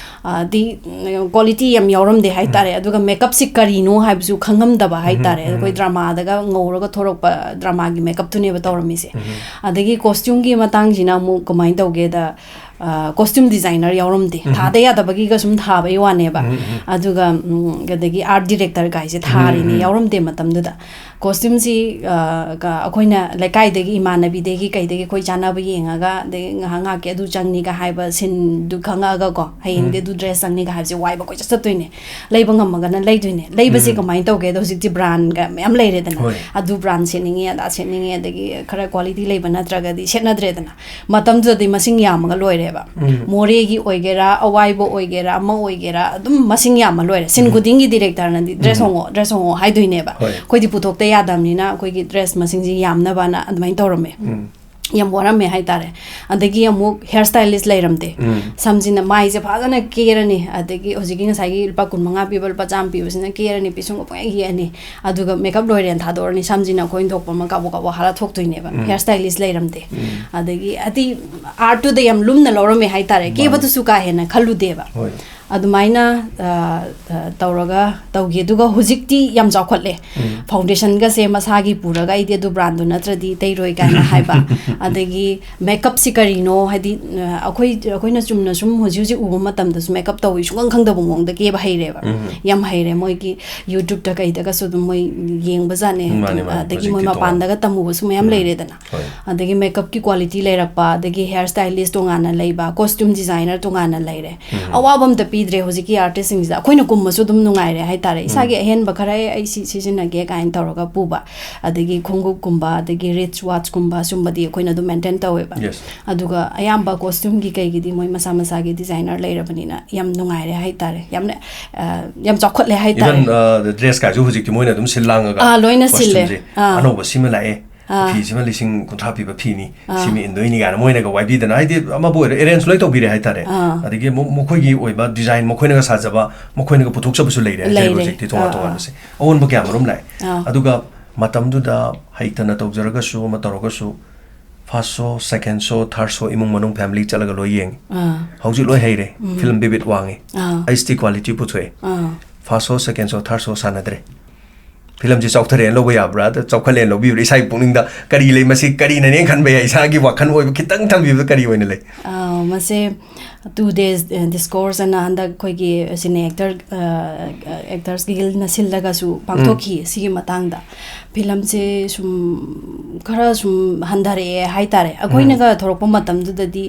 ꯑꯗꯤ, ꯎꯝ, ꯀ꯭ꯋꯥꯂꯤꯇꯤ ꯌꯥꯝ ꯌꯥꯎꯔꯝꯗꯦ ꯍꯥꯏꯇꯥꯔꯦ꯫ ꯎꯝ꯫ ꯑꯗꯨꯒ ꯃꯦꯀꯞꯁꯤ ꯀꯔꯤꯅꯣ ꯍꯥꯏꯕꯁꯨ ꯈꯪꯉꯝꯗꯕ ꯎꯝ, ꯍꯥꯏꯇꯥꯔꯦ꯫ ꯎꯝ꯫ ꯑꯩꯈꯣꯏ ꯗ꯭ꯔꯃꯥꯗꯒ ꯉꯧꯔꯒ ꯊꯣꯔꯛꯄ ꯗ꯭ꯔꯃꯥꯒꯤ ꯃꯦꯀꯞꯇꯨꯅꯦꯕ ꯇꯧꯔꯝꯃꯤꯁꯦ꯫ ꯎꯝ꯫ ꯑꯗꯒꯤ ꯀꯣꯁꯇ꯭ꯌꯨꯝꯒꯤ ꯃꯇꯥꯡꯁꯤꯅ ꯑꯃꯨꯛ ꯀꯃꯥꯏꯅ ꯇꯧꯒꯦꯗ, ꯑ, ꯀꯣꯁꯇ꯭ꯌꯨꯝ ꯗꯤꯖꯥꯏꯅꯔ ꯌꯥꯎꯔꯝꯗꯦ꯫ ꯎꯝ꯫ ꯊꯥꯗ ꯌꯥꯗꯕꯒꯤꯒ ꯁꯨꯝ ꯊꯥꯕꯩ ꯋꯥꯅꯦꯕ꯫ ꯎꯝ, ꯎꯝ꯫ ꯑꯗꯨꯒ, ꯎꯝ, ꯑꯗꯒꯤ ꯑꯥꯔꯠ ꯗꯤꯔꯦꯛꯇꯔ ꯀꯥꯏꯁꯦ ꯊꯥꯔꯤꯅꯦ, ꯎꯝ, ꯎꯝ꯫ ꯌꯥꯎꯔꯝꯗꯦ ꯃꯇꯝꯗꯨꯗ꯫ ꯀꯣꯁꯇ꯭ꯌꯨꯝꯁꯤ, ꯑ, ꯀ-, ꯑꯩꯈꯣꯏꯅ ꯂꯩꯀꯥꯏꯗꯒꯤ ꯏꯃꯥꯟꯅꯕꯤꯗꯒꯤ ꯀꯩꯗꯒꯤ ꯑꯩꯈꯣꯏ ꯆꯥꯟꯅꯕ ꯌꯦꯡꯉꯒ, ꯑꯗꯩ ꯉꯥꯏꯍꯥꯛ ꯉꯥꯏꯍꯥꯛꯀꯤ ꯑꯗꯨ ꯆꯪꯅꯤꯒ ꯍꯥꯏꯕ ꯁꯤꯟꯗꯨ ꯈꯪꯉꯛꯑꯒꯀꯣ, ꯍꯌꯦꯡꯗꯤ ꯎꯝ꯫ ꯑꯗꯨ ꯗ꯭ꯔꯦꯁ ꯆꯪꯅꯤꯒ ꯍꯥꯏꯕꯁꯦ ꯋꯥꯏꯕ ꯀꯣꯏꯆꯠ ꯆꯠꯇꯣꯏꯅꯦ꯫ ꯂꯩꯕ ꯉꯝꯃꯒꯅ ꯂꯩꯗꯣꯏꯅꯦ꯫ ꯂꯩꯕꯁꯦ ꯎꯝ꯫ ꯀꯃꯥꯏꯅ ꯇꯧꯒꯦꯗ, ꯍꯧꯖꯤꯛꯇꯤ ꯕ꯭ꯔꯥꯟꯒ ꯃꯌꯥꯝ ꯂꯩꯔꯦꯗꯅ꯫ ꯍꯣꯏ꯫ ꯑꯗꯨ ꯕ꯭ꯔꯥꯟ ꯁꯦꯠꯅꯤꯡꯉꯦ, ꯑꯗꯥ ꯁꯦꯠꯅꯤꯡꯉꯦ, ꯑꯗꯒꯤ ꯈꯔ ꯀ꯭ꯋꯥꯂꯤꯇꯤ ꯂꯩꯕ ꯅꯠꯇ꯭ꯔꯒꯗꯤ ꯁꯦꯠꯅꯗ꯭ꯔꯦꯗꯅ꯫ ꯃꯇꯝꯗꯨꯗꯗꯤ ꯃꯁꯤꯡ ꯌꯥꯝꯃꯒ ꯂꯣꯏꯔꯦꯕ꯫ ꯎꯝ꯫ ꯃꯣꯔꯦꯒꯤ ꯑꯣꯏꯒꯦꯔꯥ, ꯑꯋꯥꯏꯕ ꯑꯣꯏꯒꯦꯔꯥ, ꯑꯃ ꯑꯣꯏꯒꯦꯔꯥ, ꯑꯗꯨꯝ ꯃꯁꯤꯡ ꯌꯥꯝꯃ ꯂꯣꯏꯔꯦ꯫ ꯁꯤꯟ ꯎꯝ꯫ ꯈꯨꯗꯤꯡꯒꯤ ꯗꯤꯔꯦꯛꯇꯔꯅꯗꯤ "ꯗ꯭ꯔꯦꯁ ꯎꯝ꯫ ꯍꯣꯡꯉꯣ, ꯗ꯭ꯔꯦꯁ ꯍꯣꯡꯉꯣ" ꯍꯥꯏꯗꯣꯏꯅꯦꯕ꯫ ꯍꯣꯏ꯫ ꯑꯩꯈꯣꯏꯗꯤ ꯄꯨꯊꯣꯛꯇ ꯌꯥꯗꯕꯅꯤꯅ ꯑꯩꯈꯣꯏꯒꯤ ꯗ꯭ꯔꯦꯁ ꯃꯁꯤꯡꯁꯦ ꯌꯥꯝꯅꯕꯅ ꯑꯗꯨꯃꯥꯏꯅ ꯇꯧꯔꯝꯃꯦ꯫ ꯎꯝ꯫ ꯌꯥꯝ ꯋꯥꯔꯝꯃꯦ ꯍꯥꯏꯇꯥꯔꯦ꯫ ꯑꯗꯒꯤ ꯑꯃꯨꯛ ꯍꯦꯌꯔ ꯁ꯭ꯇꯥꯏꯂꯤꯁ ꯂꯩꯔꯝꯗꯦ꯫ ꯎꯝ꯫ ꯁꯝꯁꯤꯅ, ꯃꯥꯏꯁꯦ ꯐꯖꯅ ꯀꯦꯔꯅꯤ, ꯑꯗꯒꯤ ꯍꯧꯖꯤꯛꯀꯤ ꯉꯁꯥꯏꯒꯤ ꯂꯨꯄꯥ ꯀꯨꯟ ꯃꯉꯥ ꯄꯤꯕ, ꯂꯨꯄꯥ ꯆꯥꯝꯃ ꯄꯤꯕꯁꯤꯅ ꯀꯦꯔꯅꯤ, ꯄꯤꯁꯨꯝꯒ ꯄꯪꯌꯦꯛ ꯌꯦꯛꯑꯅꯤ, ꯑꯗꯨꯒ ꯃꯦꯀꯞ ꯂꯣꯏꯔꯦꯅ ꯊꯥꯗꯣꯛꯑꯅꯤ, ꯁꯝꯁꯤꯅ ꯑꯩꯈꯣꯏꯅ ꯊꯣꯛꯄ ꯑꯃ ꯀꯥꯕꯣꯛ ꯀꯥꯕꯣꯛ ꯍꯥꯜꯂ ꯊꯣꯛꯇꯣꯏꯅꯦꯕ꯫ ꯎꯝ꯫ ꯍꯦꯌꯔ ꯁ꯭ꯇꯥꯏꯂꯤꯁ ꯂꯩꯔꯝꯗꯦ꯫ ꯎꯝ꯫ ꯑꯗꯒꯤ ꯍꯥꯏꯗꯤ ꯑꯥꯔꯠꯇꯨꯗ ꯌꯥꯝ ꯂꯨꯝꯅ ꯂꯧꯔꯝꯃꯦ ꯍꯥꯏꯇꯥꯔꯦ꯫ ꯃꯥꯅꯤ꯫ ꯀꯦꯕꯗꯨꯁꯨ ꯀꯥ ꯍꯦꯟꯅ ꯈꯜꯂꯨꯗꯦꯕ꯫ ꯍꯣꯏ꯫ ꯑꯗꯨꯃꯥꯏꯅ, ꯑ, ꯑ, ꯇꯧꯔꯒ ꯇꯧꯈꯤ꯫ ꯑꯗꯨꯒ ꯍꯧꯖꯤꯛꯇꯤ ꯌꯥꯝ ꯆꯥꯎꯈꯠꯂꯦ꯫ ꯎꯝ꯫ ꯐꯥꯎꯟꯗꯦꯁꯟꯒꯁꯦ ꯃꯁꯥꯒꯤ ꯄꯨꯔꯒ "ꯑꯩꯗꯤ ꯑꯗꯨ ꯕ꯭ꯔꯥꯟꯗꯨ ꯅꯠꯇ꯭ꯔꯗꯤ ꯇꯩꯔꯣꯏ" ꯀꯥꯏꯅ ꯍꯥꯏꯕ꯫ ꯑꯗꯒꯤ ꯃꯦꯀꯞꯁꯤ ꯀꯔꯤꯅꯣ, ꯍꯥꯏꯗꯤ, ꯑ, ꯑꯩꯈꯣꯏ, ꯑꯩꯈꯣꯏꯅ ꯆꯨꯝꯅ ꯁꯨꯝ ꯍꯧꯖꯤꯛ ꯍꯧꯖꯤꯛ ꯎꯕ ꯃꯇꯝꯗꯁꯨ ꯃꯦꯀꯞ ꯇꯧꯕ ꯁꯨꯡꯈꯪ ꯈꯪꯗꯕ ꯃꯑꯣꯡꯗ ꯀꯦꯕ ꯍꯩꯔꯦꯕ꯫ ꯎꯝ꯫ ꯌꯥꯝ ꯍꯩꯔꯦ꯫ ꯃꯣꯏꯒꯤ YouTube-ꯇ ꯀꯩꯗꯒꯁꯨ ꯑꯗꯨꯝ ꯃꯣꯏ ꯌꯦꯡꯕꯖꯥꯠꯅꯦ꯫ ꯃꯥꯅꯦ, ꯃꯥꯅꯦ꯫ ꯑꯗꯒꯤ ꯃꯣꯏ ꯍꯧꯖꯤꯛꯇꯤ ꯃꯄꯥꯟꯗꯒ ꯇꯣꯉꯥꯟ-, ꯇꯝꯃꯨꯕꯁꯨ ꯃꯌꯥꯝ ꯎꯝ꯫ ꯂꯩꯔꯦꯗꯅ꯫ ꯍꯣꯏ꯫ ꯑꯗꯒꯤ ꯃꯦꯀꯞꯀꯤ ꯀ꯭ꯋꯥꯂꯤꯇꯤ ꯂꯩꯔꯛꯄ, ꯑꯗꯒꯤ ꯍꯦꯌꯔ ꯁ꯭ꯇꯥꯏꯂꯤꯁ ꯇꯣꯉꯥꯟꯅ ꯂꯩꯕ, ꯀꯣꯁꯇ꯭ꯌꯨꯝ ꯗꯤꯖꯥꯏꯅꯔ ꯇꯣꯉꯥꯟꯅ ꯂꯩꯔꯦ꯫ ꯎꯝ꯫ ꯑꯋꯥꯕ ꯑꯝꯇ ꯄꯤꯗ꯭ꯔꯦ ꯍꯧꯖꯤꯛꯀꯤ ꯑꯥꯔꯇꯤꯁꯁꯤꯡꯁꯤꯗ꯫ ꯑꯩꯈꯣꯏꯅ ꯀꯨꯝꯃꯁꯨ ꯑꯗꯨꯝ ꯅꯨꯡꯉꯥꯏꯔꯦ ꯍꯥꯏꯇꯥꯔꯦ꯫ ꯏꯁꯥꯒꯤ ꯑꯍꯦꯟꯕ ꯈꯔ, "ꯑꯦ, ꯑꯩ ꯁꯤ ꯁꯤꯖꯤꯟꯅꯒꯦ" ꯀꯥꯏꯅ ꯇꯧꯔꯒ ꯄꯨꯕ, ꯑꯗꯒꯤ ꯈꯣꯡꯎꯞꯀꯨꯝꯕ, ꯑꯗꯒꯤ ꯔꯤꯆ ꯋꯥꯠꯆꯀꯨꯝꯕ, ꯁꯨꯝꯕꯗꯤ ꯑꯩꯈꯣꯏꯅ ꯑꯗꯨꯝ ꯃꯦꯟꯇꯦꯟ ꯇꯧꯋꯦꯕ꯫ Yes. ꯑꯗꯨꯒ ꯑꯌꯥꯝꯕ ꯀꯣꯁꯇ꯭ꯌꯨꯝꯒꯤ ꯀꯩꯒꯤꯗꯤ ꯃꯣꯏ ꯃꯁꯥ ꯃꯁꯥꯒꯤ ꯗꯤꯖꯥꯏꯅꯔ ꯂꯩꯔꯕꯅꯤꯅ ꯌꯥꯝ ꯅꯨꯡꯉꯥꯏꯔꯦ ꯍꯥꯏꯇꯥꯔꯦ, ꯌꯥꯝꯅ, ꯑ, ꯌꯥꯝ ꯆꯥꯎꯈꯠꯂꯦ ꯍꯥꯏꯇꯥꯔꯦ꯫ Even ꯗ꯭ꯔꯦꯁ ꯀꯥꯏꯁꯨ ꯍꯧꯖꯤꯛꯇꯤ ꯃꯣꯏꯅ ꯑꯗꯨꯝ ꯁꯤꯜ ꯂꯥꯡꯉꯒ ꯑꯥ, ꯂꯣꯏꯅ ꯁꯤꯜꯂꯦ꯫ ꯀꯣꯁꯇ꯭ꯌꯨꯝꯁꯦ ꯑꯥ꯫ ꯑꯅꯧꯕ ꯁꯤꯃ ꯂꯥꯛꯑꯦ, ꯑꯥ꯫ ꯐꯤꯁꯤꯃ ꯂꯤꯁꯤꯡ ꯀꯨꯟꯊ꯭ꯔꯥ ꯄꯤꯕ ꯐꯤꯅꯤ, ꯑꯥ꯫ ꯁꯤꯃ ꯏꯟꯗꯣꯏꯅꯤ ꯀꯥꯏꯅ ꯃꯣꯏꯅꯒ ꯋꯥꯏꯕꯤꯗꯅ, ꯍꯥꯏꯗꯤ ꯑꯃꯕꯨ ꯑꯣꯏꯔꯣ, ꯑꯦꯔꯦꯟꯖ ꯂꯣꯏ ꯇꯧꯕꯤꯔꯦ ꯍꯥꯏꯇꯥꯔꯦ꯫ ꯑꯥ꯫ ꯑꯗꯒꯤ ꯑꯃꯨꯛ ꯃꯈꯣꯏꯒꯤ ꯑꯣꯏꯕ ꯗꯤꯖꯥꯏꯟ ꯃꯈꯣꯏꯅꯒ ꯁꯥꯖꯕ, ꯃꯈꯣꯏꯅꯒ ꯄꯨꯊꯣꯛꯆꯕꯁꯨ ꯂꯩꯔꯦ ꯍꯥꯏꯇꯥꯔꯦ꯫ ꯂꯩꯔꯦ꯫ ꯍꯧꯖꯤꯛꯇꯤ ꯇꯣꯉꯥꯟ ꯑꯥ, ꯑꯥ꯫ ꯇꯣꯉꯥꯟꯕꯁꯦ ꯑꯑꯣꯟꯕ ꯀꯌꯥ ꯃꯔꯨꯝ ꯂꯥꯛꯑꯦ꯫ ꯑꯥ꯫ ꯑꯗꯨꯒ ꯃꯇꯝꯗꯨꯗ ꯍꯩꯇꯅ ꯇꯧꯖꯔꯒꯁꯨ, ꯑꯃ ꯇꯧꯔꯒꯁꯨ, first show, second show, third show ꯏꯃꯨꯡ ꯃꯅꯨꯡ family ꯆꯠꯂꯒ ꯂꯣꯏ ꯌꯦꯡꯉꯤ꯫ ꯑꯥ꯫ ꯍꯧꯖꯤꯛ ꯂꯣꯏ ꯍꯩꯔꯦ꯫ ꯎꯝ꯫ Film vivid ꯋꯥꯡꯉꯤ꯫ ꯑꯥ꯫ H D quality ꯄꯨꯊꯣꯛꯑꯦ꯫ ꯑꯥ꯫ First show, second show, third show ꯁꯥꯟꯅꯗ꯭ꯔꯦ꯫ Filmꯁꯤ ꯆꯥꯎꯊꯔꯛꯑꯦꯅ ꯂꯧꯕ ꯌꯥꯕ꯭ꯔꯥ? ꯑꯗ ꯆꯥꯎꯈꯠꯂꯦꯅ ꯂꯧꯕꯤꯕ꯭ꯔꯥ? ꯏꯁꯥꯒꯤ ꯄꯨꯛꯅꯤꯡꯗ ꯀꯔꯤ ꯂꯩ? ꯃꯁꯤ ꯀꯔꯤꯅꯅꯦꯅ ꯈꯟꯕ ꯌꯥꯏ? ꯏꯁꯥꯒꯤ ꯋꯥꯈꯜ ꯑꯣꯏꯕ ꯈꯤꯇꯪ ꯊꯝꯕꯤꯕꯗ ꯀꯔꯤ ꯑꯣꯏꯅ ꯂꯩ? ꯑꯥ, ꯃꯁꯦ Two Days, ꯑ, Discourse ꯑꯅ ꯍꯟꯗꯛ ꯑꯩꯈꯣꯏꯒꯤ ꯁꯤꯅꯦ ꯑꯦꯛꯇꯔ, ꯑ, ꯑꯦꯛꯇꯔꯁ ꯒꯤꯜꯅ ꯁꯤꯜꯂꯒꯁꯨ ꯄꯥꯡꯊꯣꯛꯈꯤ꯫ ꯁꯤꯒꯤ ꯃꯇꯥꯡꯗ ꯐꯤꯂꯝꯁꯦ ꯁꯨꯝ ꯈꯔ ꯁꯨꯝ ꯍꯟꯊꯔꯛꯑꯦ ꯍꯥꯏꯇꯥꯔꯦ꯫ ꯑꯩꯈꯣꯏꯅꯒ ꯊꯣꯔꯛꯄ ꯃꯇꯝꯗꯨꯗꯗꯤ,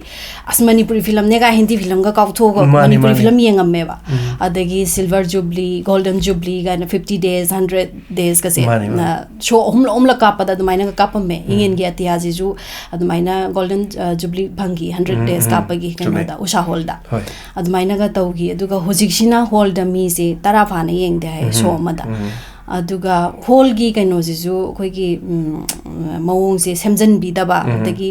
"ꯑꯁ, ꯃꯅꯤꯄꯨꯔꯤ ꯐꯤꯂꯝꯅꯦꯒ ꯍꯤꯟꯗꯤ ꯐꯤꯂꯝꯒ ꯀꯥꯎꯊꯣꯛꯑꯒ ꯃꯥꯅꯤ, ꯃꯅꯤꯄꯨꯔꯤ ꯃꯥꯅꯤ꯫ ꯐꯤꯂꯝ ꯌꯦꯡꯉꯝꯃꯦꯕ"꯫ ꯎꯝ꯫ ꯑꯗꯒꯤ Silver Jubilee, Golden Jubilee ꯀꯥꯏꯅ fifty days, hundred days ꯀꯁꯦ, ꯃꯥꯅꯤ, ꯃꯥꯅꯤ꯫ ꯑ, show ꯑꯍꯨꯝꯂꯛ, ꯑꯍꯨꯝꯂꯛ ꯀꯥꯞꯄꯗ ꯑꯗꯨꯃꯥꯏꯅꯒ ꯀꯥꯞꯄꯝꯃꯦ꯫ ꯏꯪꯉꯦꯟꯒꯤ ꯑꯇꯤꯌꯥꯁꯤꯁꯨ ꯑꯗꯨꯃꯥꯏꯅ Golden, ꯑ, Jubilee ꯐꯪꯈꯤ, hundred ꯎꯝ, days ꯎꯝ꯫ ꯀꯥꯞꯄꯒꯤ ꯆꯨꯝꯃꯦ꯫ ꯀꯩꯅꯣꯗ, ꯎꯁꯥ ꯍꯣꯜꯗ꯫ ꯍꯣꯏ꯫ ꯑꯗꯨꯃꯥꯏꯅꯒ ꯇꯧꯈꯤ꯫ ꯑꯗꯨꯒ ꯍꯧꯖꯤꯛꯁꯤꯅ ꯍꯣꯜꯗ ꯃꯤꯁꯦ ꯇꯔꯥ ꯐꯥꯅ ꯌꯦꯡꯗꯦ ꯍꯥꯏ, ꯎꯝ, show ꯑꯃꯗ꯫ ꯎꯝ꯫ ꯑꯗꯨꯒ ꯍꯣꯜꯒꯤ ꯀꯩꯅꯣꯁꯤꯁꯨ ꯑꯩꯈꯣꯏꯒꯤ, ꯎꯝ, ꯃꯑꯣꯡꯁꯦ ꯁꯦꯝꯖꯤꯟꯕꯤꯗꯕ, ꯎꯝ꯫ ꯑꯗꯒꯤ,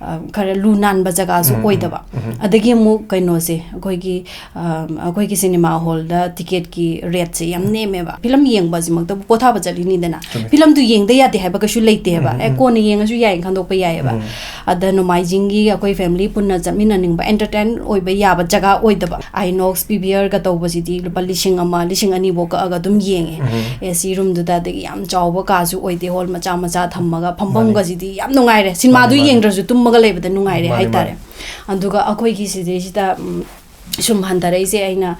ꯑ, ꯈꯔ ꯂꯨ ꯅꯥꯟꯕ ꯖꯒꯥꯁꯨ ꯎꯝ, ꯎꯝ, ꯑꯣꯏꯗꯕ꯫ ꯎꯝ꯫ ꯑꯗꯒꯤ ꯑꯃꯨꯛ ꯀꯩꯅꯣꯁꯦ, ꯑꯩꯈꯣꯏꯒꯤ, ꯑ, ꯑꯩꯈꯣꯏꯒꯤ ꯁꯤꯅꯦꯃꯥ ꯍꯣꯜꯗ ꯇꯤꯀꯦꯠꯀꯤ ꯔꯦꯠꯁꯦ ꯌꯥꯝ ꯅꯦꯝꯃꯦꯕ꯫ ꯐꯤꯂꯝ ꯌꯦꯡꯕꯁꯤꯃꯛꯇꯕꯨ ꯄꯣꯊꯥꯕ ꯆꯠꯂꯤꯅꯤꯗꯅ꯫ ꯆꯨꯝꯃꯦ꯫ ꯐꯤꯂꯝꯗꯨ ꯌꯦꯡꯗ ꯌꯥꯗꯦ ꯍꯥꯏꯕ ꯀꯩꯁꯨ ꯂꯩꯇꯦꯕ꯫ ꯎꯝ, ꯑꯦ, ꯎꯝ꯫ ꯀꯣꯟꯅ ꯌꯦꯡꯉꯁꯨ ꯌꯥꯏꯅ ꯈꯟꯗꯣꯛꯄ ꯌꯥꯏꯑꯕ꯫ ꯎꯝ꯫ ꯑꯗ ꯅꯣꯡꯃꯥꯏꯖꯤꯡꯒꯤ ꯑꯩꯈꯣꯏ family ꯄꯨꯟꯅ ꯆꯠꯃꯤꯟꯅꯅꯤꯡꯕ, entertain ꯑꯣꯏꯕ ꯌꯥꯕ ꯖꯒꯥ ꯑꯣꯏꯗꯕ꯫ Inox PVRꯒ ꯇꯧꯕꯁꯤꯗꯤ ꯂꯨꯄꯥ ꯂꯤꯁꯤꯡ ꯑꯃ, ꯂꯤꯁꯤꯡ ꯑꯅꯤꯐꯧ ꯀꯛꯑꯒ ꯑꯗꯨꯝ ꯌꯦꯡꯉꯦ꯫ ꯎꯝ꯫ AC roomꯗꯨꯗ, ꯑꯗꯒꯤ ꯌꯥꯝ ꯆꯥꯎꯕ ꯀꯥꯁꯨ ꯑꯣꯏꯗꯦ, ꯍꯣꯜ ꯃꯆꯥ ꯃꯆꯥ ꯊꯝꯃꯒ ꯐꯝꯐꯝꯒꯁꯤꯗꯤ ꯌꯥꯝ ꯅꯨꯡꯉꯥꯏꯔꯦ꯫ ꯁꯤꯅꯦꯃꯥꯗꯨ ꯃꯥꯅꯤ, ꯃꯥꯅꯤ꯫ ꯌꯦꯡꯗ꯭ꯔꯁꯨ ꯇꯨꯝꯃꯒ ꯂꯩꯕꯗ ꯅꯨꯡꯉꯥꯏꯔꯦ ꯃꯥꯅꯤ, ꯍꯥꯏꯇꯥꯔꯦ꯫ ꯃꯥꯅꯤ꯫ ꯑꯗꯨꯒ ꯑꯩꯈꯣꯏꯒꯤ ꯁꯤꯗꯩꯁꯤꯗ, ꯎꯝ, ꯁꯨꯝ ꯍꯟꯊꯔꯛꯏꯁꯦ ꯑꯩꯅ,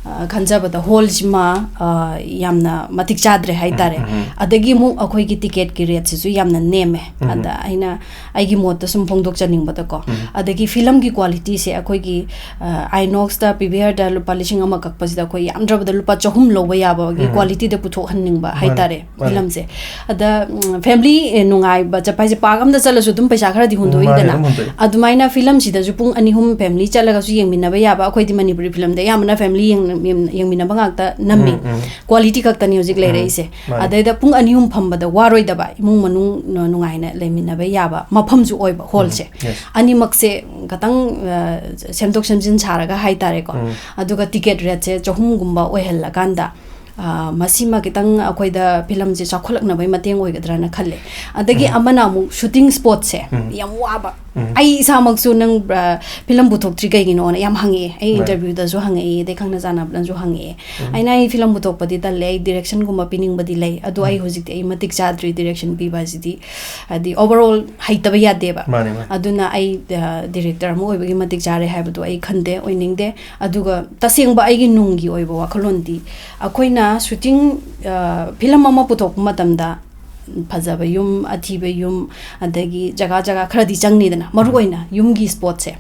ꯑ, ꯈꯟꯖꯕꯗ ꯍꯣꯜꯁꯤꯃ, ꯑ, ꯌꯥꯝꯅ ꯃꯇꯤꯛ ꯆꯥꯗ꯭ꯔꯦ ꯍꯥꯏꯇꯥꯔꯦ꯫ ꯎꯝ, ꯎꯝ, ꯎꯝ꯫ ꯑꯗꯒꯤ ꯑꯃꯨꯛ ꯑꯩꯈꯣꯏꯒꯤ ꯇꯤꯀꯦꯠꯀꯤ ꯔꯦꯠꯁꯤꯁꯨ ꯌꯥꯝꯅ ꯅꯦꯝꯃꯦ꯫ ꯎꯝ꯫ ꯑꯗ ꯑꯩꯅ ꯑꯩꯒꯤ ꯃꯣꯠꯇ ꯁꯨꯝ ꯐꯣꯡꯗꯣꯛꯆꯅꯤꯡꯕꯗꯀꯣ꯫ ꯎꯝ꯫ ꯑꯗꯒꯤ ꯐꯤꯂꯝꯒꯤ ꯀ꯭ꯋꯥꯂꯤꯇꯤꯁꯦ ꯑꯩꯈꯣꯏꯒꯤ, ꯑ, ꯑꯥꯏꯅꯣꯛꯁꯇ, ꯄꯤ ꯚꯤ ꯑꯥꯔꯗ ꯂꯨꯄꯥ ꯂꯤꯁꯤꯡ ꯑꯃ ꯀꯛꯄꯁꯤꯗ ꯑꯩꯈꯣꯏ ꯌꯥꯝꯗ꯭ꯔꯕꯗ ꯂꯨꯄꯥ ꯆꯍꯨꯝ ꯂꯧꯕ ꯌꯥꯕꯒꯤ ꯎꯝ꯫ ꯀ꯭ꯋꯥꯂꯤꯇꯤꯗ ꯄꯨꯊꯣꯛꯍꯟꯅꯤꯡꯕ ꯃꯥꯅꯦ, ꯍꯥꯏꯇꯥꯔꯦ ꯃꯥꯅꯦ꯫ ꯐꯤꯂꯝꯁꯦ꯫ ꯑꯗ, ꯎꯝ, ꯐꯦꯃꯤꯂꯤ, ꯑꯦ, ꯅꯨꯡꯉꯥꯏꯕ ꯆꯠꯄ ꯍꯥꯏꯁꯦ ꯄꯥꯔꯛ ꯑꯝꯗ ꯆꯠꯂꯁꯨ ꯑꯗꯨꯝ ꯄꯩꯁꯥ ꯈꯔꯗꯤ ꯃꯥꯅꯦ, ꯍꯨꯟꯗꯣꯛꯏꯗꯅ꯫ ꯑꯗꯨꯝ ꯍꯨꯟꯗꯣꯛꯏ꯫ ꯑꯗꯨꯃꯥꯏꯅ ꯐꯤꯂꯝꯁꯤꯗꯁꯨ ꯄꯨꯡ ꯑꯅꯤ ꯑꯍꯨꯝ ꯐꯦꯃꯤꯂꯤ ꯆꯠꯂꯒꯁꯨ ꯌꯦꯡꯃꯤꯟꯅꯕ ꯌꯥꯕ, ꯑꯩꯈꯣꯏꯗꯤ ꯃꯅꯤꯄꯨꯔꯤ ꯐꯤꯂꯝꯗ ꯑꯌꯥꯝꯕꯅ ꯐꯦꯃꯤꯂꯤ ꯌꯦꯡ-, ꯌꯦꯡ-, ꯌꯦꯡꯃꯤꯟꯅꯕ ꯉꯥꯛꯇ ꯅꯝꯃꯤ꯫ ꯎꯝ, ꯎꯝ꯫ ꯀ꯭ꯋꯥꯂꯤꯇꯤ ꯈꯛꯇꯅꯤ ꯍꯧꯖꯤꯛ ꯎꯝ, ꯂꯩꯔꯛꯏꯁꯦ꯫ ꯃꯥꯅꯦ꯫ ꯑꯗꯩꯗ ꯄꯨꯡ ꯑꯅꯤ ꯑꯍꯨꯝ ꯐꯝꯕꯗ ꯋꯥꯔꯣꯏꯗꯕ, ꯏꯃꯨꯡ ꯃꯅꯨꯡ ꯅ-, ꯅꯨꯡꯉꯥꯏꯅ ꯂꯩꯃꯤꯟꯅꯕ ꯌꯥꯕ ꯃꯐꯝꯁꯨ ꯑꯣꯏꯕ ꯍꯣꯜꯁꯦ꯫ ꯎꯝ, yes꯫ ꯑꯅꯤꯃꯛꯁꯦ ꯈꯇꯪ, ꯑ, ꯁꯦꯝꯗꯣꯛ ꯁꯦꯝꯖꯤꯟ ꯁꯥꯔꯒ ꯍꯥꯏꯇꯥꯔꯦꯀꯣ꯫ ꯎꯝ꯫ ꯑꯗꯨꯒ ꯇꯤꯀꯦꯠ ꯔꯦꯠꯁꯦ ꯆꯍꯨꯝꯒꯨꯝꯕ ꯑꯣꯏꯍꯜꯂꯀꯥꯟꯗ, ꯑ, ꯃꯁꯤꯃ ꯈꯤꯇꯪ ꯑꯩꯈꯣꯏꯗ ꯐꯤꯂꯝꯁꯦ ꯆꯥꯎꯈꯠꯂꯛꯅꯕꯒꯤ ꯃꯇꯦꯡ ꯑꯣꯏꯒꯗ꯭ꯔꯥꯅ ꯈꯜꯂꯦ꯫ ꯑꯗꯒꯤ ꯎꯝ꯫ ꯑꯃꯅ ꯑꯃꯨꯛ ꯁꯨꯇꯤꯡ ꯁ꯭ꯄꯣꯠꯁꯦ ꯎꯝ꯫ ꯌꯥꯝ ꯋꯥꯕ꯫ ꯎꯝ꯫ ꯑꯩ ꯏꯁꯥꯃꯛꯁꯨ ꯅꯪ, ꯑ, ꯐꯤꯂꯝ ꯄꯨꯊꯣꯛꯇ꯭ꯔꯤ ꯀꯩꯒꯤꯅꯣꯅ ꯌꯥꯝ ꯍꯪꯉꯛꯑꯦ꯫ ꯑꯩ ꯃꯥꯅꯦ꯫ ꯏꯟꯇꯔꯚ꯭ꯌꯨꯗꯁꯨ ꯍꯪꯉꯛꯏ, ꯑꯗꯩ ꯈꯪꯅ ꯆꯥꯟꯅꯕꯅꯁꯨ ꯍꯪꯉꯛꯑꯦ꯫ ꯎꯝ꯫ ꯑꯩꯅ ꯑꯩ ꯐꯤꯂꯝ ꯄꯨꯊꯣꯛꯄꯗꯤ ꯇꯜꯂꯦ, ꯑꯩ ꯗꯤꯔꯦꯛꯁꯟꯒꯨꯝꯕ ꯄꯤꯅꯤꯡꯕꯗꯤ ꯂꯩ, ꯑꯗꯣ ꯑꯩ ꯎꯝ꯫ ꯍꯧꯖꯤꯛꯇꯤ ꯑꯩ ꯃꯇꯤꯛ ꯆꯥꯗ꯭ꯔꯤ ꯗꯤꯔꯦꯛꯁꯟ ꯄꯤꯕ ꯍꯥꯏꯁꯤꯗꯤ, ꯍꯥꯏꯗꯤ overall ꯍꯩꯇꯕ ꯌꯥꯗꯦꯕ꯫ ꯃꯥꯅꯦ, ꯃꯥꯅꯦ꯫ ꯑꯗꯨꯅ ꯑꯩ, ꯑ, ꯗꯤꯔꯦꯛꯇꯔ ꯑꯃ ꯑꯣꯏꯕꯒꯤ ꯃꯇꯤꯛ ꯆꯥꯔꯦ ꯍꯥꯏꯕꯗꯣ ꯑꯩ ꯈꯟꯗꯦ, ꯑꯣꯏꯅꯤꯡꯗꯦ꯫ ꯑꯗꯨꯒ ꯇꯁꯦꯡꯕ ꯑꯩꯒꯤ ꯅꯨꯡꯒꯤ ꯑꯣꯏꯕ ꯋꯥꯈꯜꯂꯣꯟꯗꯤ, ꯑꯩꯈꯣꯏꯅ ꯁꯨꯇꯤꯡ, ꯑ, ꯐꯤꯂꯝ ꯑꯃ ꯄꯨꯊꯣꯛꯄ ꯃꯇꯝꯗ ꯐꯖꯕ ꯌꯨꯝ, ꯑꯊꯤꯕ ꯌꯨꯝ, ꯑꯗꯒꯤ ꯖꯒꯥ ꯖꯒꯥ ꯈꯔꯗꯤ ꯆꯪꯅꯤꯗꯅ, ꯃꯔꯨ ꯎꯝ꯫ ꯑꯣꯏꯅ ꯌꯨꯝꯒꯤ ꯁ꯭ꯄꯣꯠꯁꯦ꯫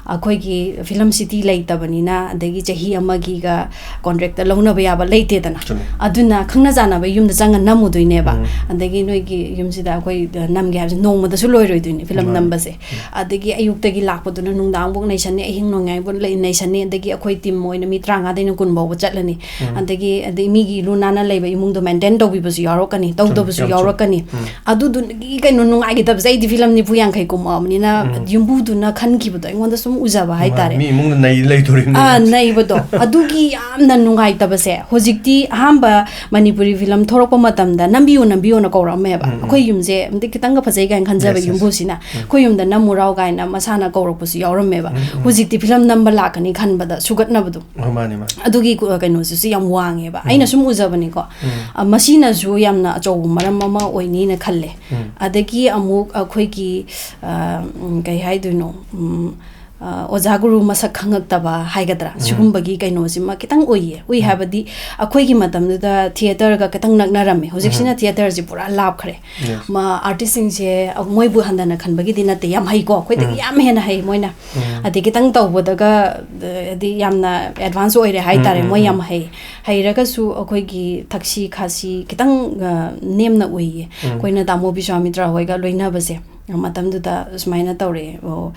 ꯑꯩꯈꯣꯏꯒꯤ ꯐꯤꯂꯝ ꯁꯤꯇꯤ ꯂꯩꯇꯕꯅꯤꯅ, ꯑꯗꯒꯤ ꯆꯍꯤ ꯑꯃꯒꯤꯒ ꯀꯣꯟꯇ꯭ꯔꯦꯛꯇ ꯂꯧꯅꯕ ꯌꯥꯕ ꯂꯩꯇꯦꯗꯅ꯫ ꯆꯨꯝꯃꯤ꯫ ꯑꯗꯨꯅ ꯈꯪꯅ ꯆꯥꯟꯅꯕ ꯌꯨꯝꯗ ꯆꯪꯉ ꯅꯝꯃꯨꯗꯣꯏꯅꯦꯕ꯫ ꯎꯝ꯫ ꯑꯗꯒꯤ ꯅꯣꯏꯒꯤ ꯌꯨꯝꯁꯤꯗ ꯑꯩꯈꯣꯏ ꯅꯝꯒꯦ ꯍꯥꯏꯕꯁꯦ ꯅꯣꯡꯃꯗꯁꯨ ꯂꯣꯏꯔꯣꯏꯗꯣꯏꯅꯤ ꯐꯤꯂꯝ ꯃꯥꯅꯤ꯫ ꯅꯝꯕꯁꯦ꯫ ꯎꯝ꯫ ꯑꯗꯒꯤ ꯑꯌꯨꯛꯇꯒꯤ ꯂꯥꯛꯄꯗꯨꯅ ꯅꯨꯡꯗꯥꯡꯐꯥꯎ ꯅꯩꯁꯟꯅꯤ, ꯑꯍꯤꯡ ꯅꯣꯡꯌꯥꯏꯐꯥꯎ ꯂꯩ-, ꯅꯩꯁꯟꯅꯤ꯫ ꯑꯗꯒꯤ ꯑꯩꯈꯣꯏ ꯇꯤꯝ ꯑꯣꯏꯅ ꯃꯤ ꯇꯔꯥꯃꯉꯥꯗꯩꯅ ꯀꯨꯟ ꯐꯥꯎꯕ ꯆꯠꯂꯅꯤ꯫ ꯎꯝ꯫ ꯑꯗꯒꯤ, ꯑꯗꯩ ꯃꯤꯒꯤ ꯂꯨ ꯅꯥꯟꯅ ꯂꯩꯕ ꯏꯃꯨꯡꯗꯣ ꯃꯦꯟꯇꯦꯟ ꯇꯧꯕꯤꯕꯁꯨ ꯌꯥꯎꯔꯛꯀꯅꯤ, ꯆꯨꯝꯃꯤ, ꯇꯧꯗꯕꯁꯨ ꯌꯥꯝ ꯆꯨꯝꯃꯤ꯫ ꯌꯥꯎꯔꯛꯀꯅꯤ꯫ ꯎꯝ꯫ ꯑꯗꯨꯗꯨꯒꯤ ꯀꯩꯅꯣ ꯅꯨꯡꯉꯥꯏꯈꯤꯗꯕꯁꯦ, ꯑꯩꯗꯤ ꯐꯤꯂꯝ ꯅꯤꯐꯨ ꯌꯥꯡꯈꯩ ꯀꯨꯝꯃꯛꯑꯕꯅꯤꯅ ꯎꯝ꯫ ꯌꯨꯝꯕꯨꯗꯨꯅ ꯈꯟꯈꯤꯕꯗꯣ ꯑꯩꯉꯣꯟꯗ ꯁꯨꯝ ꯎꯖꯕ ꯃꯥꯅꯤ, ꯍꯥꯏꯇꯥꯔꯦ꯫ ꯃꯤ ꯏꯃꯨꯡꯗ ꯅꯩ ꯂꯩꯗꯣꯔꯤꯕꯅꯤ꯫ ꯑꯥ, ꯅꯩꯕꯗꯣ꯫ ꯑꯗꯨꯒꯤ ꯌꯥꯝꯅ ꯅꯨꯡꯉꯥꯏꯇꯕꯁꯦ, ꯍꯧꯖꯤꯛꯇꯤ ꯑꯍꯥꯟꯕ ꯃꯅꯤꯄꯨꯔꯤ ꯐꯤꯂꯝ ꯊꯣꯛꯂꯛꯄ ꯃꯇꯝꯗ "ꯅꯝꯕꯤꯌꯨ, ꯅꯝꯕꯤꯌꯨꯅ" ꯀꯧꯔꯛꯑꯝꯃꯦꯕ꯫ ꯎꯝ, ꯎꯝ꯫ "ꯑꯩꯈꯣꯏ ꯌꯨꯝꯁꯦ ꯑꯝꯇ ꯈꯤꯇꯪꯒ ꯐꯖꯩ" ꯀꯥꯏꯅ ꯈꯟꯖꯕ Yes, yes. ꯌꯨꯝꯕꯨꯁꯤꯅ, ꯎꯝ꯫ "ꯑꯩꯈꯣꯏ ꯌꯨꯝꯗ ꯅꯝꯃꯨꯔꯥꯎ" ꯀꯥꯏꯅ ꯃꯁꯥꯅ ꯀꯧꯔꯛꯄꯁꯨ ꯌꯥꯎꯔꯝꯃꯦꯕ꯫ ꯎꯝ, ꯎꯝ꯫ ꯍꯧꯖꯤꯛꯇꯤ ꯐꯤꯂꯝ ꯅꯝꯕ ꯂꯥꯛꯀꯅꯤ ꯈꯟꯕꯗ ꯁꯨꯒꯠꯅꯕꯗꯣ꯫ ꯑꯣ, ꯃꯥꯅꯦ, ꯃꯥꯅꯦ꯫ ꯑꯗꯨꯒꯤ ꯀ-, ꯀꯩꯅꯣꯁꯤꯁꯨ ꯌꯥꯝ ꯋꯥꯡꯉꯦꯕ꯫ ꯎꯝ꯫ ꯑꯩꯅ ꯁꯨꯝ ꯎꯖꯕꯅꯤꯀꯣ꯫ ꯎꯝ꯫ ꯑ, ꯃꯁꯤꯅꯁꯨ ꯌꯥꯝꯅ ꯑꯆꯧꯕ ꯃꯔꯝ ꯑꯃ ꯑꯣꯏꯅꯤꯅ ꯈꯜꯂꯦ꯫ ꯎꯝ꯫ ꯑꯗꯒꯤ ꯑꯃꯨꯛ ꯑꯩꯈꯣꯏꯒꯤ, ꯑ, ꯎꯝ, ꯀꯩ ꯍꯥꯏꯗꯣꯏꯅꯣ? ꯎꯝ, ꯑ, ꯑꯣꯖꯥ ꯒꯨꯔꯨ ꯃꯁꯛ ꯈꯪꯉꯛꯇꯕ ꯍꯥꯏꯒꯗ꯭ꯔꯥ, ꯎꯝ꯫ ꯁꯤꯒꯨꯝꯕꯒꯤ ꯀꯩꯅꯣꯁꯤꯃ ꯈꯤꯇꯪ ꯎꯏꯌꯦ꯫ ꯎꯏ ꯎꯝ꯫ ꯍꯥꯏꯕꯗꯤ ꯑꯩꯈꯣꯏꯒꯤ ꯃꯇꯝꯗꯨꯗ ꯊꯤꯌꯦꯇꯔꯒ ꯈꯤꯇꯪ ꯅꯛꯅꯔꯝꯃꯦ꯫ ꯍꯧꯖꯤꯛꯁꯤꯅ ꯎꯝ꯫ ꯊꯤꯌꯦꯇꯔꯁꯤ ꯄꯨꯔꯥ ꯂꯥꯞꯈ꯭ꯔꯦ꯫ Yes꯫ ꯃ-, ꯑꯥꯔꯇꯤꯁꯁꯤꯡꯁꯦ, ꯑ, ꯃꯣꯏꯕꯨ ꯍꯟꯊꯅ ꯈꯟꯕꯒꯤꯗꯤ ꯅꯠꯇꯦ, ꯌꯥꯝ ꯍꯩꯀꯣ, ꯑꯩꯈꯣꯏꯗꯒꯤ ꯎꯝ꯫ ꯌꯥꯝ ꯍꯦꯟꯅ ꯍꯩ ꯃꯣꯏꯅ꯫ ꯎꯝ꯫ ꯑꯗꯩ ꯈꯤꯇꯪ ꯇꯧꯕꯗꯒ, ꯑ, ꯍꯥꯏꯗꯤ ꯌꯥꯝꯅ ꯑꯦꯗꯚꯥꯟꯁ ꯑꯣꯏꯔꯦ ꯍꯥꯏ ꯎꯝ, ꯇꯥꯔꯦ, ꯎꯝ, ꯃꯣꯏ ꯎꯝ꯫ ꯌꯥꯝ ꯍꯩ꯫ ꯍꯩꯔꯒꯁꯨ ꯑꯩꯈꯣꯏꯒꯤ ꯊꯛꯁꯤ ꯈꯥꯁꯤ ꯈꯤꯇꯪ, ꯑ, ꯅꯦꯝꯅ ꯎꯏꯌꯦ꯫ ꯎꯝ꯫ ꯑꯩꯈꯣꯏꯅ ꯇꯥꯃꯣ ꯕꯤꯁ꯭ꯋꯥꯃꯤꯇ꯭ꯔ ꯍꯣꯏꯒ ꯂꯣꯏꯅꯕꯁꯦ꯫ ꯃꯇꯝꯗꯨꯗ ꯁꯨꯃꯥꯏꯅ ꯇꯧꯔꯛꯑꯦ, ꯑꯣ,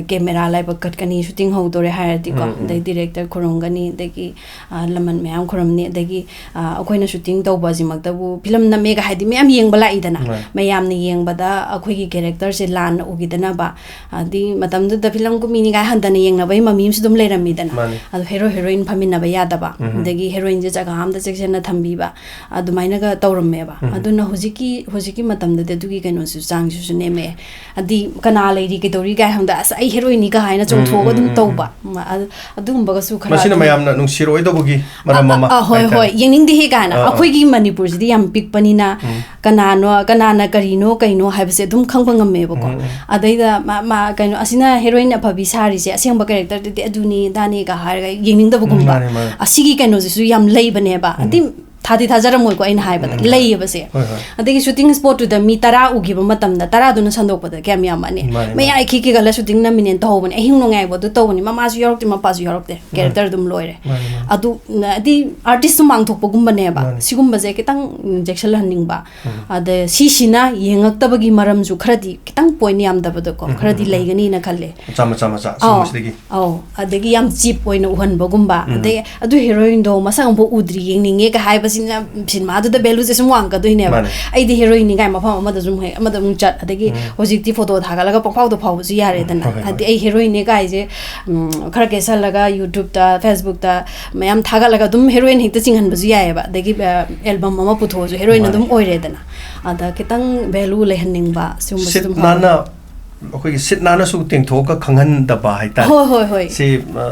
ꯀꯦꯃꯦꯔꯥ ꯂꯥꯏꯕꯛ ꯀꯠꯀꯅꯤ, ꯁꯨꯇꯤꯡ ꯍꯧꯗꯣꯔꯦ ꯍꯥꯏꯔꯗꯤꯀꯣ, ꯎꯝ, ꯎꯝ꯫ ꯑꯗꯩ ꯗꯤꯔꯦꯛꯇꯔ ꯈꯨꯔꯨꯝꯒꯅꯤ, ꯑꯗꯒꯤ, ꯑ, ꯂꯃꯟ ꯃꯌꯥꯝ ꯈꯨꯔꯨꯝꯅꯤ, ꯑꯗꯒꯤ, ꯑ, ꯑꯩꯈꯣꯏꯅ ꯁꯨꯇꯤꯡ ꯇꯧꯕꯁꯤꯃꯛꯇꯕꯨ ꯐꯤꯂꯝ ꯅꯝꯃꯦꯒ ꯍꯥꯏꯗꯤ ꯃꯌꯥꯝ ꯌꯦꯡꯕ ꯂꯥꯛꯏꯗꯅ, ꯃꯥꯅꯦ꯫ ꯃꯌꯥꯝꯅ ꯌꯦꯡꯕꯗ ꯑꯩꯈꯣꯏꯒꯤ ꯀꯦꯔꯦꯛꯇꯔꯁꯦ ꯂꯥꯟꯅ ꯎꯈꯤꯗꯅꯕ, ꯑꯗꯤ ꯃꯇꯝꯗꯨꯗ ꯐꯤꯂꯝ ꯀꯨꯝꯃꯤꯅꯤ ꯀꯥꯏ ꯍꯟꯊꯅ ꯌꯦꯡꯅꯕꯒꯤ ꯃꯃꯤ ꯑꯃꯁꯨ ꯑꯗꯨꯝ ꯂꯩꯔꯝꯃꯤꯗꯅ, ꯃꯥꯅꯦ꯫ ꯑꯗꯣ ꯍꯦꯔꯣ ꯍꯦꯔꯣꯏꯟ ꯐꯝꯃꯤꯟꯅꯕ ꯌꯥꯗꯕ, ꯎꯝ꯫ ꯑꯗꯒꯤ ꯍꯦꯔꯣꯏꯟꯁꯦ ꯖꯒꯥ ꯑꯃꯗ ꯆꯦꯛꯁꯤꯟꯅ ꯊꯝꯕꯤꯕ, ꯑꯗꯨꯃꯥꯏꯅꯒ ꯇꯧꯔꯝꯃꯦꯕ꯫ ꯎꯝ꯫ ꯑꯗꯨꯅ ꯍꯧꯖꯤꯛꯀꯤ, ꯍꯧꯖꯤꯛꯀꯤ ꯃꯇꯝꯗꯗꯤ ꯑꯗꯨꯒꯤ ꯀꯩꯅꯣꯁꯨ, ꯆꯥꯡꯁꯤꯁꯨ ꯅꯦꯝꯃꯛꯑꯦ꯫ ꯍꯥꯏꯗꯤ ꯀꯅꯥ ꯂꯩꯔꯤ, ꯀꯩꯗꯧꯔꯤ ꯀꯥꯏ ꯍꯪꯕꯗ, "ꯑꯁ, ꯑꯩ ꯍꯦꯔꯣꯏꯟꯅꯤ" ꯀꯥ ꯍꯥꯏꯅ ꯎꯝ, ꯎꯝ, ꯆꯣꯡꯊꯣꯛꯑꯒ ꯎꯝ, ꯑꯗꯨꯝ ꯎꯝ, ꯇꯧꯕ꯫ ꯎꯝ꯫ ꯃ-, ꯑ-, ꯑꯗꯨꯒꯨꯝꯕꯒꯁꯨ ꯈꯔ ꯃꯁꯤꯅ ꯑꯗꯨꯝ ꯃꯌꯥꯝꯅ ꯅꯨꯡꯁꯤꯔꯣꯏꯗꯕꯒꯤ ꯃꯔꯝ ꯑ, ꯑ, ꯑꯃ ꯑ, ꯍꯣꯏ, ꯍꯥꯏꯇꯥꯔꯦ꯫ ꯍꯣꯏ, ꯌꯦꯡꯅꯤꯡꯗꯦꯍꯦ ꯀꯥꯏꯅ꯫ ꯑꯥ, ꯑꯥ꯫ ꯑꯩꯈꯣꯏꯒꯤ ꯃꯅꯤꯄꯨꯔꯁꯤꯗꯤ ꯌꯥꯝ ꯄꯤꯛꯄꯅꯤꯅ, ꯎꯝ꯫ ꯀꯅꯥꯅꯣ, ꯀꯅꯥꯅ ꯀꯔꯤꯅꯣ, ꯀꯩꯅꯣ ꯍꯥꯏꯕꯁꯦ ꯑꯗꯨꯝ ꯈꯪꯕ ꯉꯝꯃꯦꯕꯀꯣ꯫ ꯎꯝ, ꯎꯝ꯫ ꯑꯗꯩꯗ ꯃꯥ, ꯃꯥ, ꯀꯩꯅꯣ, ꯑꯁꯤꯅ ꯍꯦꯔꯣꯏꯟ ꯑꯐꯕꯤ ꯁꯥꯔꯤꯁꯦ, ꯑꯁꯦꯡꯕ ꯀꯦꯔꯦꯛꯇꯔꯗꯗꯤ ꯑꯗꯨꯅꯤ, ꯑꯗꯥꯅꯤꯒ ꯍꯥꯏꯔꯒ ꯌꯦꯡꯅꯤꯡꯗꯕꯒꯨꯝꯕ꯫ ꯎꯝ, ꯃꯥꯅꯦ, ꯃꯥꯅꯦ꯫ ꯑꯁꯤꯒꯤ ꯀꯩꯅꯣꯁꯤꯁꯨ ꯌꯥꯝ ꯂꯩꯕꯅꯦꯕ꯫ ꯎꯝ꯫ ꯑꯗꯤ ꯊꯥꯗꯤ ꯊꯥꯖꯔꯝꯃꯣꯏꯀꯣ ꯑꯩꯅ ꯍꯥꯏꯕꯗ, ꯎꯝ, ꯎꯝ꯫ ꯂꯩꯌꯦꯕꯁꯦ꯫ ꯍꯣꯏ, ꯍꯣꯏ꯫ ꯑꯗꯒꯤ ꯁꯨꯇꯤꯡ ꯁ꯭ꯄꯣꯠꯇꯨꯗ ꯃꯤ ꯇꯔꯥ ꯎꯈꯤꯕ ꯃꯇꯝꯗ, ꯇꯔꯥꯗꯨꯅ ꯁꯟꯗꯣꯛꯄꯗ ꯀꯌꯥꯝ ꯌꯥꯝꯃꯅꯤ? ꯃꯥꯅꯦ, ꯃꯌꯥꯏ ꯃꯥꯅꯦ꯫ ꯈꯤꯛ ꯈꯤꯒꯠꯂ ꯁꯨꯇꯤꯡ ꯅꯝꯃꯤꯅꯦꯅ ꯇꯧꯍꯧꯕꯅꯦ꯫ ꯑꯍꯤꯡ ꯅꯣꯡꯌꯥꯏꯕꯨ ꯑꯗꯨ ꯇꯧꯕꯅꯤ꯫ ꯃꯃꯥꯁꯨ ꯌꯥꯎꯔꯛꯇꯦ, ꯃꯄꯥꯁꯨ ꯌꯥꯎꯔꯛꯇꯦ꯫ ꯃꯥꯅꯦ꯫ ꯀꯦꯔꯦꯛꯇꯔ ꯑꯗꯨꯝ ꯂꯣꯏꯔꯦ꯫ ꯃꯥꯅꯦ, ꯃꯥꯅꯦ꯫ ꯑꯗꯨ, ꯍꯥꯏꯗꯤ ꯑꯥꯔꯇꯤꯁꯁꯨ ꯃꯥꯡꯊꯣꯛꯄꯒꯨꯝꯕꯅꯦꯕ꯫ ꯃꯥꯅꯦ꯫ ꯁꯤꯒꯨꯝꯕꯁꯦ ꯈꯤꯇꯪ, ꯎꯝ, ꯆꯦꯛꯁꯤꯜꯍꯟꯅꯤꯡꯕ꯫ ꯎꯝ꯫ ꯑꯗ ꯁꯤꯁꯤꯅ ꯌꯦꯡꯉꯛꯇꯕꯒꯤ ꯃꯔꯝꯁꯨ ꯈꯔꯗꯤ, ꯈꯤꯇꯪ ꯄꯣꯏꯟ ꯌꯥꯝꯗꯕꯗꯀꯣ, ꯎꯝ, ꯎꯝ, ꯈꯔꯗꯤ ꯎꯝ, ꯎꯝ꯫ ꯂꯩꯒꯅꯤꯅ ꯈꯜꯂꯦ꯫ ꯃꯆꯥ, ꯃꯆꯥ, ꯃꯆꯥ, ꯑꯥꯎ, ꯁꯤꯒꯨꯝꯕꯁꯤꯗꯒꯤ꯫ ꯑꯧ, ꯑꯗꯒꯤ ꯌꯥꯝ ꯆꯤꯞ ꯑꯣꯏꯅ ꯎꯍꯟꯕꯒꯨꯝꯕ, ꯎꯝ꯫ ꯑꯗꯩ ꯑꯗꯨ ꯍꯦꯔꯣꯏꯟꯗꯣ ꯃꯁꯛ ꯑꯃꯐꯥꯎ ꯎꯗ꯭ꯔꯤ, ꯌꯦꯡꯅꯤꯡꯉꯦꯒ ꯍꯥꯏꯕꯁꯤꯅ ꯁꯤꯅꯦꯃꯥꯗꯨꯗ ꯚꯦꯂꯨꯁꯦ ꯁꯨꯝ ꯋꯥꯡꯉꯛꯀꯗꯣꯏꯅꯦꯕ꯫ ꯃꯥꯅꯦ꯫ ꯑꯩꯗꯤ ꯍꯦꯔꯣꯏꯟꯅꯤ ꯀꯥꯏ ꯃꯐꯝ ꯑꯃꯗ ꯁꯨꯝ ꯍꯦꯛ ꯑꯃꯗ ꯑꯃꯨꯛ ꯆꯠ, ꯑꯗꯒꯤ ꯎꯝ꯫ ꯍꯧꯖꯤꯛꯇꯤ ꯐꯣꯇꯣ ꯊꯥꯒꯠꯂꯒ ꯄꯪꯐꯥꯎꯗ ꯐꯥꯎꯕꯁꯨ ꯌꯥꯔꯦꯗꯅ꯫ ꯍꯣꯏ, ꯍꯣꯏ, ꯍꯣꯏ꯫ ꯍꯥꯏꯗꯤ ꯑꯩ ꯍꯦꯔꯣꯏꯟꯅꯤ ꯀꯥꯏꯁꯦ, ꯎꯝ, ꯈꯔ ꯀꯦꯁꯜꯂꯒ YouTube-ꯇ, Facebook-ꯇ ꯃꯌꯥꯝ ꯊꯥꯒꯠꯂꯒ ꯑꯗꯨꯝ ꯍꯦꯔꯣꯏꯟ ꯍꯦꯛꯇ ꯆꯤꯡꯍꯟꯕꯁꯨ ꯌꯥꯏꯑꯕ꯫ ꯑꯗꯒꯤ, ꯑ, ꯑꯦꯜꯕꯝ ꯑꯃ ꯄꯨꯊꯣꯛꯑꯁꯨ ꯍꯦꯔꯣꯏꯟ ꯃꯥꯅꯦ꯫ ꯑꯗꯨꯝ ꯑꯣꯏꯔꯦꯗꯅ꯫ ꯑꯗ ꯈꯤꯇꯪ ꯚꯦꯂꯨ ꯂꯩꯍꯟꯅꯤꯡꯕ ꯁꯤꯒꯨꯝꯕꯁꯨ ꯁꯤꯠ ꯑꯗꯨꯝ ꯐꯥꯎꯋꯦ꯫ ꯅꯥꯟꯅ, ꯑꯩꯈꯣꯏꯒꯤ ꯁꯤꯠ ꯅꯥꯟꯅꯁꯨ ꯇꯦꯡꯊꯣꯛꯑꯒ ꯈꯪꯍꯟꯗꯕ ꯍꯥꯏꯇꯥꯔꯦ꯫ ꯍꯣꯏ, ꯍꯣꯏ, ꯍꯣꯏ꯫ ꯁꯤ, ꯑ,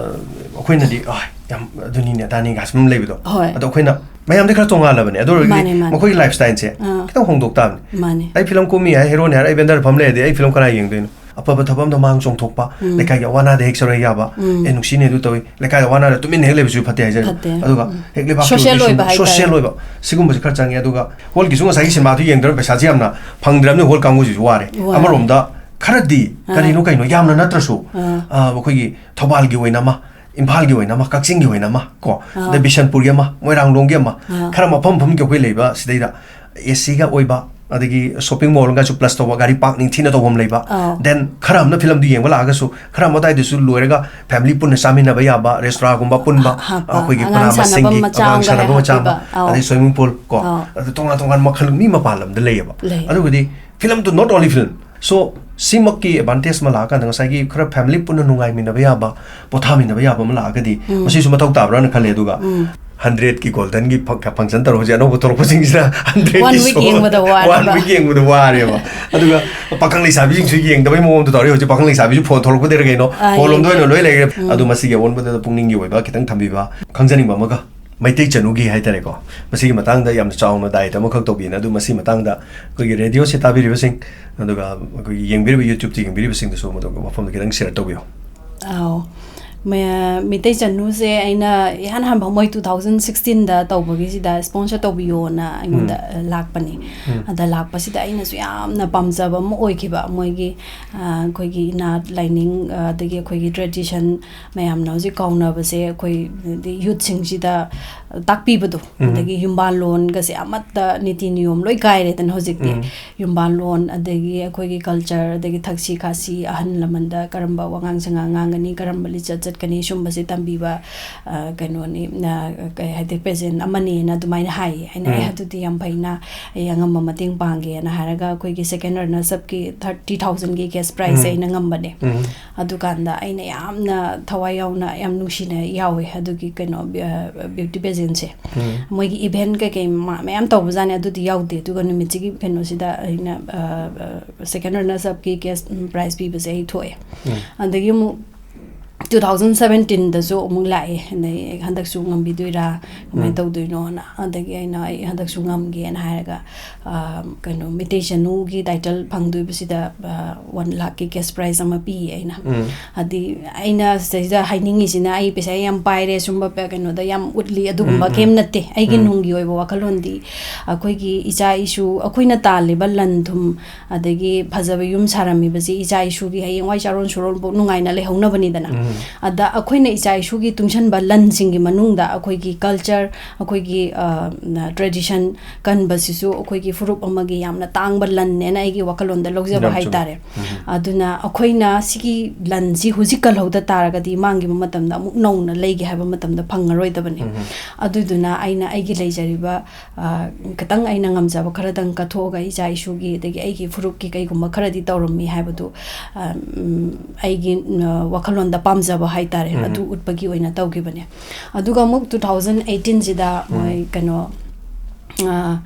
ꯑꯩꯈꯣꯏꯅꯗꯤ, "ꯑ, ꯌꯥꯝ ꯑꯗꯨꯅꯤꯅꯦ, ꯑꯗꯥꯅꯤꯒ" ꯁꯨꯝ ꯂꯩꯕꯗꯣ꯫ ꯍꯣꯏ꯫ ꯑꯗꯣ ꯑꯩꯈꯣꯏꯅ ꯃꯌꯥꯝꯗꯤ ꯈꯔ ꯇꯣꯡꯉꯥꯜꯂꯕꯅꯦ꯫ ꯑꯗꯨ ꯑꯣꯏꯔꯒꯗꯤ ꯃꯥꯅꯦ, ꯃꯥꯅꯦ꯫ ꯃꯈꯣꯏꯒꯤ ꯂꯥꯏꯐ ꯁ꯭ꯇꯥꯏꯜꯁꯦ ꯑꯥ꯫ ꯈꯤꯇꯪ ꯍꯣꯡꯗꯣꯛ ꯇꯥꯕꯅꯤ꯫ ꯃꯥꯅꯦ꯫ ꯑꯩ ꯐꯤꯂꯝ ꯀꯨꯝꯃꯤ ꯍꯥꯏ, ꯍꯦꯔꯣꯅꯤ ꯍꯥꯏꯔ ꯑꯩ ꯚꯦꯟꯗꯔ ꯐꯝ ꯂꯩꯔꯗꯤ ꯑꯩ ꯐꯤꯂꯝ ꯀꯅꯥ ꯌꯦꯡꯗꯣꯏꯅꯣ? ꯑꯐꯕ ꯊꯕꯛ ꯑꯝꯗ ꯃꯥꯡ ꯆꯣꯡꯊꯣꯛꯄ, ꯎꯝ꯫ ꯂꯩꯀꯥꯏꯒꯤ ꯑꯋꯥ ꯑꯅꯥꯗ ꯍꯦꯛ ꯆꯔꯣꯏ ꯌꯥꯕ, ꯎꯝ꯫ "ꯑꯦ, ꯅꯨꯡꯁꯤꯅꯦ, ꯑꯗꯨ ꯇꯧꯏ", ꯂꯩꯀꯥꯏꯗ ꯑꯋꯥ ꯑꯅꯥꯗ ꯇꯨꯃꯤꯟꯅ ꯍꯦꯛ ꯂꯩꯕꯁꯨ ꯐꯠꯇꯦ ꯍꯥꯏꯖꯔꯤꯕ꯫ ꯐꯠꯇꯦ꯫ ꯑꯗꯨꯒ ꯎꯝ꯫ ꯍꯦꯛ ꯂꯩꯕꯥꯛꯀꯤ social ꯑꯣꯏꯕ ꯑꯣꯏꯕ ꯍꯥꯏꯇꯥꯔꯦ꯫ Social ꯑꯣꯏꯕ, ꯁꯤꯒꯨꯝꯕꯁꯦ ꯈꯔ ꯆꯪꯉꯦ꯫ ꯑꯗꯨꯒ ꯍꯣꯜꯒꯤꯁꯨ ꯉꯁꯥꯏꯒꯤ ꯁꯤꯅꯦꯃꯥꯗꯨ ꯌꯦꯡꯗ꯭ꯔꯕ ꯄꯩꯁꯥꯁꯦ ꯌꯥꯝꯅ ꯐꯪꯗ꯭ꯔꯕꯅꯤ, ꯍꯣꯜ ꯀꯥꯡꯕꯨꯁꯤꯁꯨ ꯋꯥꯔꯦ꯫ ꯋꯥꯔꯦ꯫ ꯑꯃꯔꯣꯝꯗ ꯈꯔꯗꯤ ꯑꯥ꯫ ꯀꯔꯤꯅꯣ ꯀꯩꯅꯣ ꯌꯥꯝꯅ ꯅꯠꯇ꯭ꯔꯁꯨ, ꯑꯥ꯫ ꯑꯥ, ꯑꯩꯈꯣꯏꯒꯤ ꯊꯧꯕꯥꯜꯒꯤ ꯑꯣꯏꯅ ꯑꯃ, ꯏꯝꯐꯥꯜꯒꯤ ꯑꯣꯏꯅ ꯑꯃ, ꯀꯛꯆꯤꯡꯒꯤ ꯑꯣꯏꯅ ꯑꯃ, ꯀꯣ, ꯑꯥ꯫ ꯑꯗꯩ ꯕꯤꯁꯦꯟꯄꯨꯔꯒꯤ ꯑꯃ, ꯃꯣꯏꯔꯥꯡꯂꯣꯝꯒꯤ ꯑꯃ, ꯑꯥ꯫ ꯈꯔ ꯃꯐꯝ ꯃꯐꯝꯒꯤ ꯑꯩꯈꯣꯏ ꯂꯩꯕ ꯁꯤꯗꯩꯗ ꯑꯦ ꯁꯤꯒ ꯑꯣꯏꯕ, ꯑꯗꯒꯤ shopping mallꯒꯁꯨ plus ꯇꯧꯕ, ꯒꯥꯔꯤ park ꯅꯤꯡꯊꯤꯅ ꯇꯧꯐꯝ ꯂꯩꯕ, ꯑꯥ꯫ Then ꯈꯔ ꯑꯃꯅ ꯐꯤꯂꯝꯗꯨ ꯌꯦꯡꯕ ꯂꯥꯛꯑꯒꯁꯨ, ꯈꯔ ꯑꯃ ꯑꯗꯥꯏꯗꯁꯨ ꯂꯣꯏꯔꯒ family ꯄꯨꯟꯅ ꯆꯥꯃꯤꯟꯅꯕ ꯌꯥꯕ restaurantꯒꯨꯝꯕ ꯄꯨꯟꯕ, ꯍꯥꯞꯄ, ꯑꯩꯈꯣꯏꯒꯤ ꯑꯉꯥꯡ ꯈꯨꯅꯥ ꯁꯥꯟꯅꯐꯝ ꯃꯁꯤꯡꯒꯤ ꯃꯆꯥ ꯑꯉꯥꯡ ꯑꯃꯒ ꯁꯥꯟꯅꯐꯝ ꯃꯆꯥ ꯑꯃ, ꯍꯥꯞꯄꯤꯕ, ꯑꯥꯎ꯫ ꯑꯗꯩ swimming pool ꯀꯣ, ꯑꯥꯎ꯫ ꯑꯗꯨ ꯇꯣꯉꯥꯟ ꯇꯣꯉꯥꯟꯕ ꯃꯈꯜ ꯃꯤ ꯃꯄꯥꯟ ꯂꯝꯗ ꯂꯩꯌꯦꯕ꯫ ꯂꯩ꯫ ꯑꯗꯨꯒꯗꯤ ꯐꯤꯂꯝꯗꯨ not only film, so ꯁꯤꯃꯛꯀꯤ advantage ꯑꯃ ꯂꯥꯛꯑꯀꯥꯟꯗ ꯉꯁꯥꯏꯒꯤ ꯈꯔ family ꯄꯨꯟꯅ ꯅꯨꯡꯉꯥꯏꯃꯤꯟꯅꯕ ꯌꯥꯕ, ꯄꯣꯊꯥꯃꯤꯟꯅꯕ ꯌꯥꯕ ꯑꯃ ꯂꯥꯛꯑꯒꯗꯤ ꯎꯝ꯫ ꯃꯁꯤꯁꯨ ꯃꯊꯧ ꯇꯥꯕ꯭ꯔꯥꯅ ꯈꯜꯂꯦ꯫ ꯑꯗꯨꯒ ꯎꯝ꯫ Hundredꯀꯤ Goldenꯒꯤ ꯐꯪ-, function ꯇꯧꯔ ꯍꯧꯖꯤꯛ ꯑꯅꯧꯕ ꯊꯣꯛꯂꯛꯄꯁꯤꯡꯁꯤꯅ hundredꯀꯤ one week show ꯌꯦꯡꯕꯗ ꯋꯥꯔꯦꯕ꯫ One week ꯌꯦꯡꯕꯗ ꯋꯥꯔꯦꯕ꯫ ꯑꯗꯨꯒ ꯄꯥꯈꯪ ꯂꯩꯁꯥꯕꯤꯁꯤꯡꯁꯨ ꯌꯦꯡꯗꯕꯩ ꯃꯑꯣꯡꯗ ꯇꯧꯔꯦ꯫ ꯍꯧꯖꯤꯛ ꯄꯥꯈꯪ ꯂꯩꯁꯥꯕꯤꯁꯨ phone ꯊꯣꯛꯂꯛꯄꯗꯩꯔ ꯀꯩꯅꯣ, ꯑꯥ, phone ꯂꯣꯝꯗ ꯌꯦꯡꯗꯦ꯫ ꯑꯣꯏꯅ ꯂꯣꯏ ꯂꯩꯈ꯭ꯔꯦ꯫ ꯎꯝ꯫ ꯑꯗꯨ ꯃꯁꯤꯒꯤ ꯑꯑꯣꯟꯕꯗꯨꯗ ꯄꯨꯛꯅꯤꯡꯒꯤ ꯑꯣꯏꯕ ꯈꯤꯇꯪ ꯊꯝꯕꯤꯕ, ꯈꯪꯖꯅꯤꯡꯕ ꯑꯃꯒ, ꯃꯩꯇꯩ ꯆꯅꯨꯒꯤ ꯍꯥꯏꯇꯥꯔꯦꯀꯣ, ꯃꯁꯤꯒꯤ ꯃꯇꯥꯡꯗ ꯌꯥꯝꯅ ꯆꯥꯎꯅ diet ꯑꯃꯈꯛ ꯇꯧꯕꯤꯅ, ꯑꯗꯨ ꯃꯁꯤ ꯃꯇꯥꯡꯗ ꯑꯩꯈꯣꯏꯒꯤ radioꯁꯦ ꯇꯥꯕꯤꯔꯤꯕꯁꯤꯡ, ꯑꯗꯨꯒ ꯑꯩꯈꯣꯏꯒꯤ ꯌꯦꯡꯕꯤꯔꯤꯕ YouTubeꯇ ꯌꯦꯡꯕꯤꯔꯤꯕꯁꯤꯡꯗꯁꯨ ꯃꯗꯨꯒꯤ ꯋꯥꯐꯝꯗꯣ ꯈꯤꯇꯪ share ꯇꯧꯕꯤꯌꯨ꯫ ꯑꯥꯎ꯫ ꯃ-, ꯃꯩꯇꯩ ꯆꯅꯨꯁꯦ ꯑꯩꯅ ꯏꯍꯥꯟ ꯍꯥꯟꯕ ꯃꯣꯏ two thousand sixteenꯗ ꯇꯧꯕꯒꯤꯁꯤꯗ sponsor ꯇꯧꯕꯤꯌꯣꯅ ꯑꯩꯉꯣꯟꯗ, ꯎꯝ꯫ ꯑ, ꯂꯥꯛꯄꯅꯦ꯫ ꯎꯝ꯫ ꯑꯗ ꯂꯥꯛꯄꯁꯤꯗ ꯑꯩꯅꯁꯨ ꯌꯥꯝꯅ ꯄꯥꯝꯖꯕ ꯑꯃ ꯑꯣꯏꯈꯤꯕ, ꯃꯣꯏꯒꯤ, ꯑ, ꯑꯩꯈꯣꯏꯒꯤ ꯏꯅꯥꯠ ꯂꯥꯏꯅꯤꯡ, ꯑ, ꯑꯗꯒꯤ ꯑꯩꯈꯣꯏꯒꯤ tradition ꯃꯌꯥꯝꯅ ꯍꯧꯖꯤꯛ ꯀꯥꯎꯅꯕꯁꯦ ꯑꯩꯈꯣꯏ ꯍꯥꯏꯗꯤ youthꯁꯤꯡꯁꯤꯗ ꯇꯥꯛꯄꯤꯕꯗꯣ, ꯎꯝ꯫ ꯑꯗꯒꯤ ꯌꯨꯝꯕꯥꯜꯂꯣꯟꯒꯁꯦ ꯑꯃꯠꯇ ꯅꯤꯇꯤ ꯅꯤꯌꯣꯝ ꯂꯣꯏ ꯀꯥꯏꯔꯦꯗꯅ ꯍꯧꯖꯤꯛꯇꯤ꯫ ꯎꯝ꯫ ꯌꯨꯝꯕꯥꯜꯂꯣꯟ, ꯑꯗꯒꯤ ꯑꯩꯈꯣꯏꯒꯤ culture, ꯑꯗꯒꯤ ꯊꯛꯁꯤ ꯈꯥꯁꯤ, ꯑꯍꯜ ꯂꯃꯟꯗ ꯀꯔꯝꯕ ꯋꯥꯉꯥꯡ ꯁꯉꯥꯡ ꯉꯥꯡꯒꯅꯤ, ꯀꯔꯝꯕ ꯂꯤꯆꯠ ꯆꯠꯀꯅꯤ, ꯁꯨꯝꯕꯁꯦ ꯇꯝꯕꯤꯕ, ꯑ, ꯀꯩꯅꯣꯅꯤ, ꯑ, ꯀꯩ ꯍꯥꯏꯗꯤ, present ꯑꯃꯅꯦꯅ ꯑꯗꯨꯃꯥꯏꯅ ꯍꯥꯏꯌꯦ꯫ ꯑꯩꯅ, "ꯑꯦ, ꯎꯝ꯫ ꯑꯗꯨꯗꯤ ꯌꯥꯝ ꯐꯩꯅ, ꯑꯩ ꯑꯉꯝꯕ ꯃꯇꯦꯡ ꯄꯥꯡꯒꯦꯅ" ꯍꯥꯏꯔꯒ ꯑꯩꯈꯣꯏꯒꯤ second runners upꯀꯤ thirty thousandꯒꯤ cash prizeꯁꯦ ꯎꯝ꯫ ꯑꯩꯅ ꯉꯝꯕꯅꯦ꯫ ꯎꯝ꯫ ꯑꯗꯨꯀꯥꯟꯗ ꯑꯩꯅ ꯌꯥꯝꯅ ꯊꯋꯥꯏ ꯌꯥꯎꯅ, ꯌꯥꯝ ꯅꯨꯡꯁꯤꯅ ꯌꯥꯎꯋꯦ ꯑꯗꯨꯒꯤ ꯀꯩꯅꯣ, ꯑ, beauty pageantꯁꯦ꯫ ꯎꯝ꯫ ꯃꯣꯏꯒꯤ event ꯀꯩꯀꯩ ꯃ-, ꯃꯌꯥꯝ ꯇꯧꯕꯖꯥꯠꯅꯦ, ꯑꯗꯨꯗꯤ ꯌꯥꯎꯗꯦ꯫ ꯑꯗꯨꯒ ꯅꯨꯃꯤꯠꯁꯤꯒꯤ ꯀꯩꯅꯣꯁꯤꯗ ꯑꯩꯅ, ꯑ, ꯑ, second runners upꯀꯤ cash, ꯎꯝ, prize ꯄꯤꯕꯁꯦ ꯑꯩ ꯊꯣꯛꯑꯦ꯫ ꯎꯝ꯫ ꯑꯗꯒꯤ ꯑꯃꯨꯛ ꯇꯨ ꯊꯥꯎꯖꯟ ꯁꯕꯦꯟꯇꯤꯟꯗꯁꯨ ꯑꯃꯨꯛ ꯂꯥꯛꯑꯦ, ꯑꯗꯩ ꯍꯟꯗꯛꯁꯨ ꯉꯝꯕꯤꯗꯣꯏꯔꯥ, ꯀꯃꯥꯏꯅ ꯎꯝ꯫ ꯇꯧꯗꯣꯏꯅꯣꯅ꯫ ꯑꯗꯒꯤ ꯑꯩꯅ, "ꯑꯩ ꯍꯟꯗꯛꯁꯨ ꯉꯝꯒꯦꯅ" ꯍꯥꯏꯔꯒ, ꯑ, ꯀꯩꯅꯣ, ꯃꯩꯇꯩ ꯆꯅꯨꯒꯤ title ꯐꯪꯗꯣꯏꯕꯁꯤꯗ, ꯑ, ꯋꯥꯟ ꯂꯥꯛꯀꯤ cash prize ꯑꯃ ꯄꯤꯌꯦ ꯑꯩꯅ꯫ ꯎꯝ꯫ ꯍꯥꯏꯗꯤ, ꯑꯩꯅ ꯁꯤꯗꯩꯁꯤꯗ ꯍꯥꯏꯅꯤꯡꯉꯤꯁꯤꯅ, ꯑꯩ ꯄꯩꯁꯥ ꯌꯥꯝ ꯄꯥꯏꯔꯦ, ꯁꯨꯝꯕ ꯄ-, ꯀꯩꯅꯣꯗ ꯌꯥꯝ ꯎꯠꯂꯤ, ꯑꯗꯨꯒꯨꯝꯕ ꯎꯝ, ꯎꯝ꯫ ꯀꯩꯝ ꯅꯠꯇꯦ꯫ ꯑꯩꯒꯤ ꯎꯝ꯫ ꯅꯨꯡꯒꯤ ꯑꯣꯏꯕ ꯋꯥꯈꯜꯂꯣꯟꯗꯤ, ꯑꯩꯈꯣꯏꯒꯤ ꯏꯆꯥ ꯏꯁꯨ, ꯑꯩꯈꯣꯏꯅ ꯇꯥꯜꯂꯤꯕ ꯂꯟ ꯊꯨꯝ, ꯑꯗꯒꯤ ꯐꯖꯕ ꯌꯨꯝ ꯁꯥꯔꯝꯃꯤꯕꯁꯤ ꯏꯆꯥ ꯏꯁꯨꯒꯤ ꯍꯌꯦꯡꯋꯥꯏ ꯆꯥꯔꯣꯟ ꯁꯨꯔꯣꯟꯐꯥꯎ ꯅꯨꯡꯉꯥꯏꯅ ꯂꯩꯍꯧꯅꯕꯅꯤꯗꯅ꯫ ꯎꯝ꯫ ꯑꯗ ꯑꯩꯈꯣꯏꯅ ꯏꯆꯥ ꯏꯁꯨꯒꯤ ꯇꯨꯡꯁꯟꯕ ꯂꯟꯁꯤꯡꯒꯤ ꯃꯅꯨꯡꯗ ꯑꯩꯈꯣꯏꯒꯤ culture, ꯑꯩꯈꯣꯏꯒꯤ, ꯑ, tradition ꯀꯟꯕꯁꯤꯁꯨ ꯑꯩꯈꯣꯏꯒꯤ ꯐꯨꯔꯨꯞ ꯑꯃꯒꯤ ꯌꯥꯝꯅ ꯇꯥꯡꯕ ꯂꯟꯅꯦꯅ ꯑꯩꯒꯤ ꯋꯥꯈꯜꯂꯣꯟꯗ ꯂꯧꯖꯕ ꯌꯥꯝ ꯆꯨꯝꯃꯤ꯫ ꯍꯥꯏꯇꯥꯔꯦ꯫ ꯎꯝ꯫ ꯑꯗꯨꯅ ꯑꯩꯈꯣꯏꯅ ꯁꯤꯒꯤ ꯂꯟꯁꯤ ꯍꯧꯖꯤꯛ ꯀꯜꯍꯧꯗ ꯇꯥꯔꯒꯗꯤ ꯃꯥꯡꯈꯤꯕ ꯃꯇꯝꯗ ꯑꯃꯨꯛ ꯅꯧꯅ ꯂꯩꯒꯦ ꯍꯥꯏꯕ ꯃꯇꯝꯗ ꯐꯪꯉꯔꯣꯏꯗꯕꯅꯤ꯫ ꯎꯝ꯫ ꯑꯗꯨꯗꯨꯅ ꯑꯩꯅ ꯑꯩꯒꯤ ꯂꯩꯖꯔꯤꯕ, ꯑ, ꯈꯤꯇꯪ ꯑꯩꯅ ꯉꯝꯖꯕ ꯈꯔꯗꯪ ꯀꯠꯊꯣꯛꯑꯒ ꯏꯆꯥ ꯏꯁꯨꯒꯤ, ꯑꯗꯒꯤ ꯑꯩꯒꯤ ꯐꯨꯔꯨꯞꯀꯤ ꯀꯩꯒꯨꯝꯕ ꯈꯔꯗꯤ ꯇꯧꯔꯝꯃꯤ ꯍꯥꯏꯕꯗꯨ, ꯑ, ꯎꯝ, ꯑꯩꯒꯤ, ꯑ, ꯋꯥꯈꯜꯂꯣꯟꯗ ꯄꯥꯝꯖꯕ ꯍꯥꯏꯇꯥꯔꯦ, ꯎꯝ꯫ ꯑꯗꯨ ꯎꯠꯄꯒꯤ ꯑꯣꯏꯅ ꯇꯧꯈꯤꯕꯅꯦ꯫ ꯑꯗꯨꯒ ꯑꯃꯨꯛ ꯇꯨ ꯊꯥꯎꯖꯟ ꯑꯩꯠꯇꯤꯟꯁꯤꯗ ꯎꯝ꯫ ꯃꯣꯏ ꯀꯩꯅꯣ, ꯑ,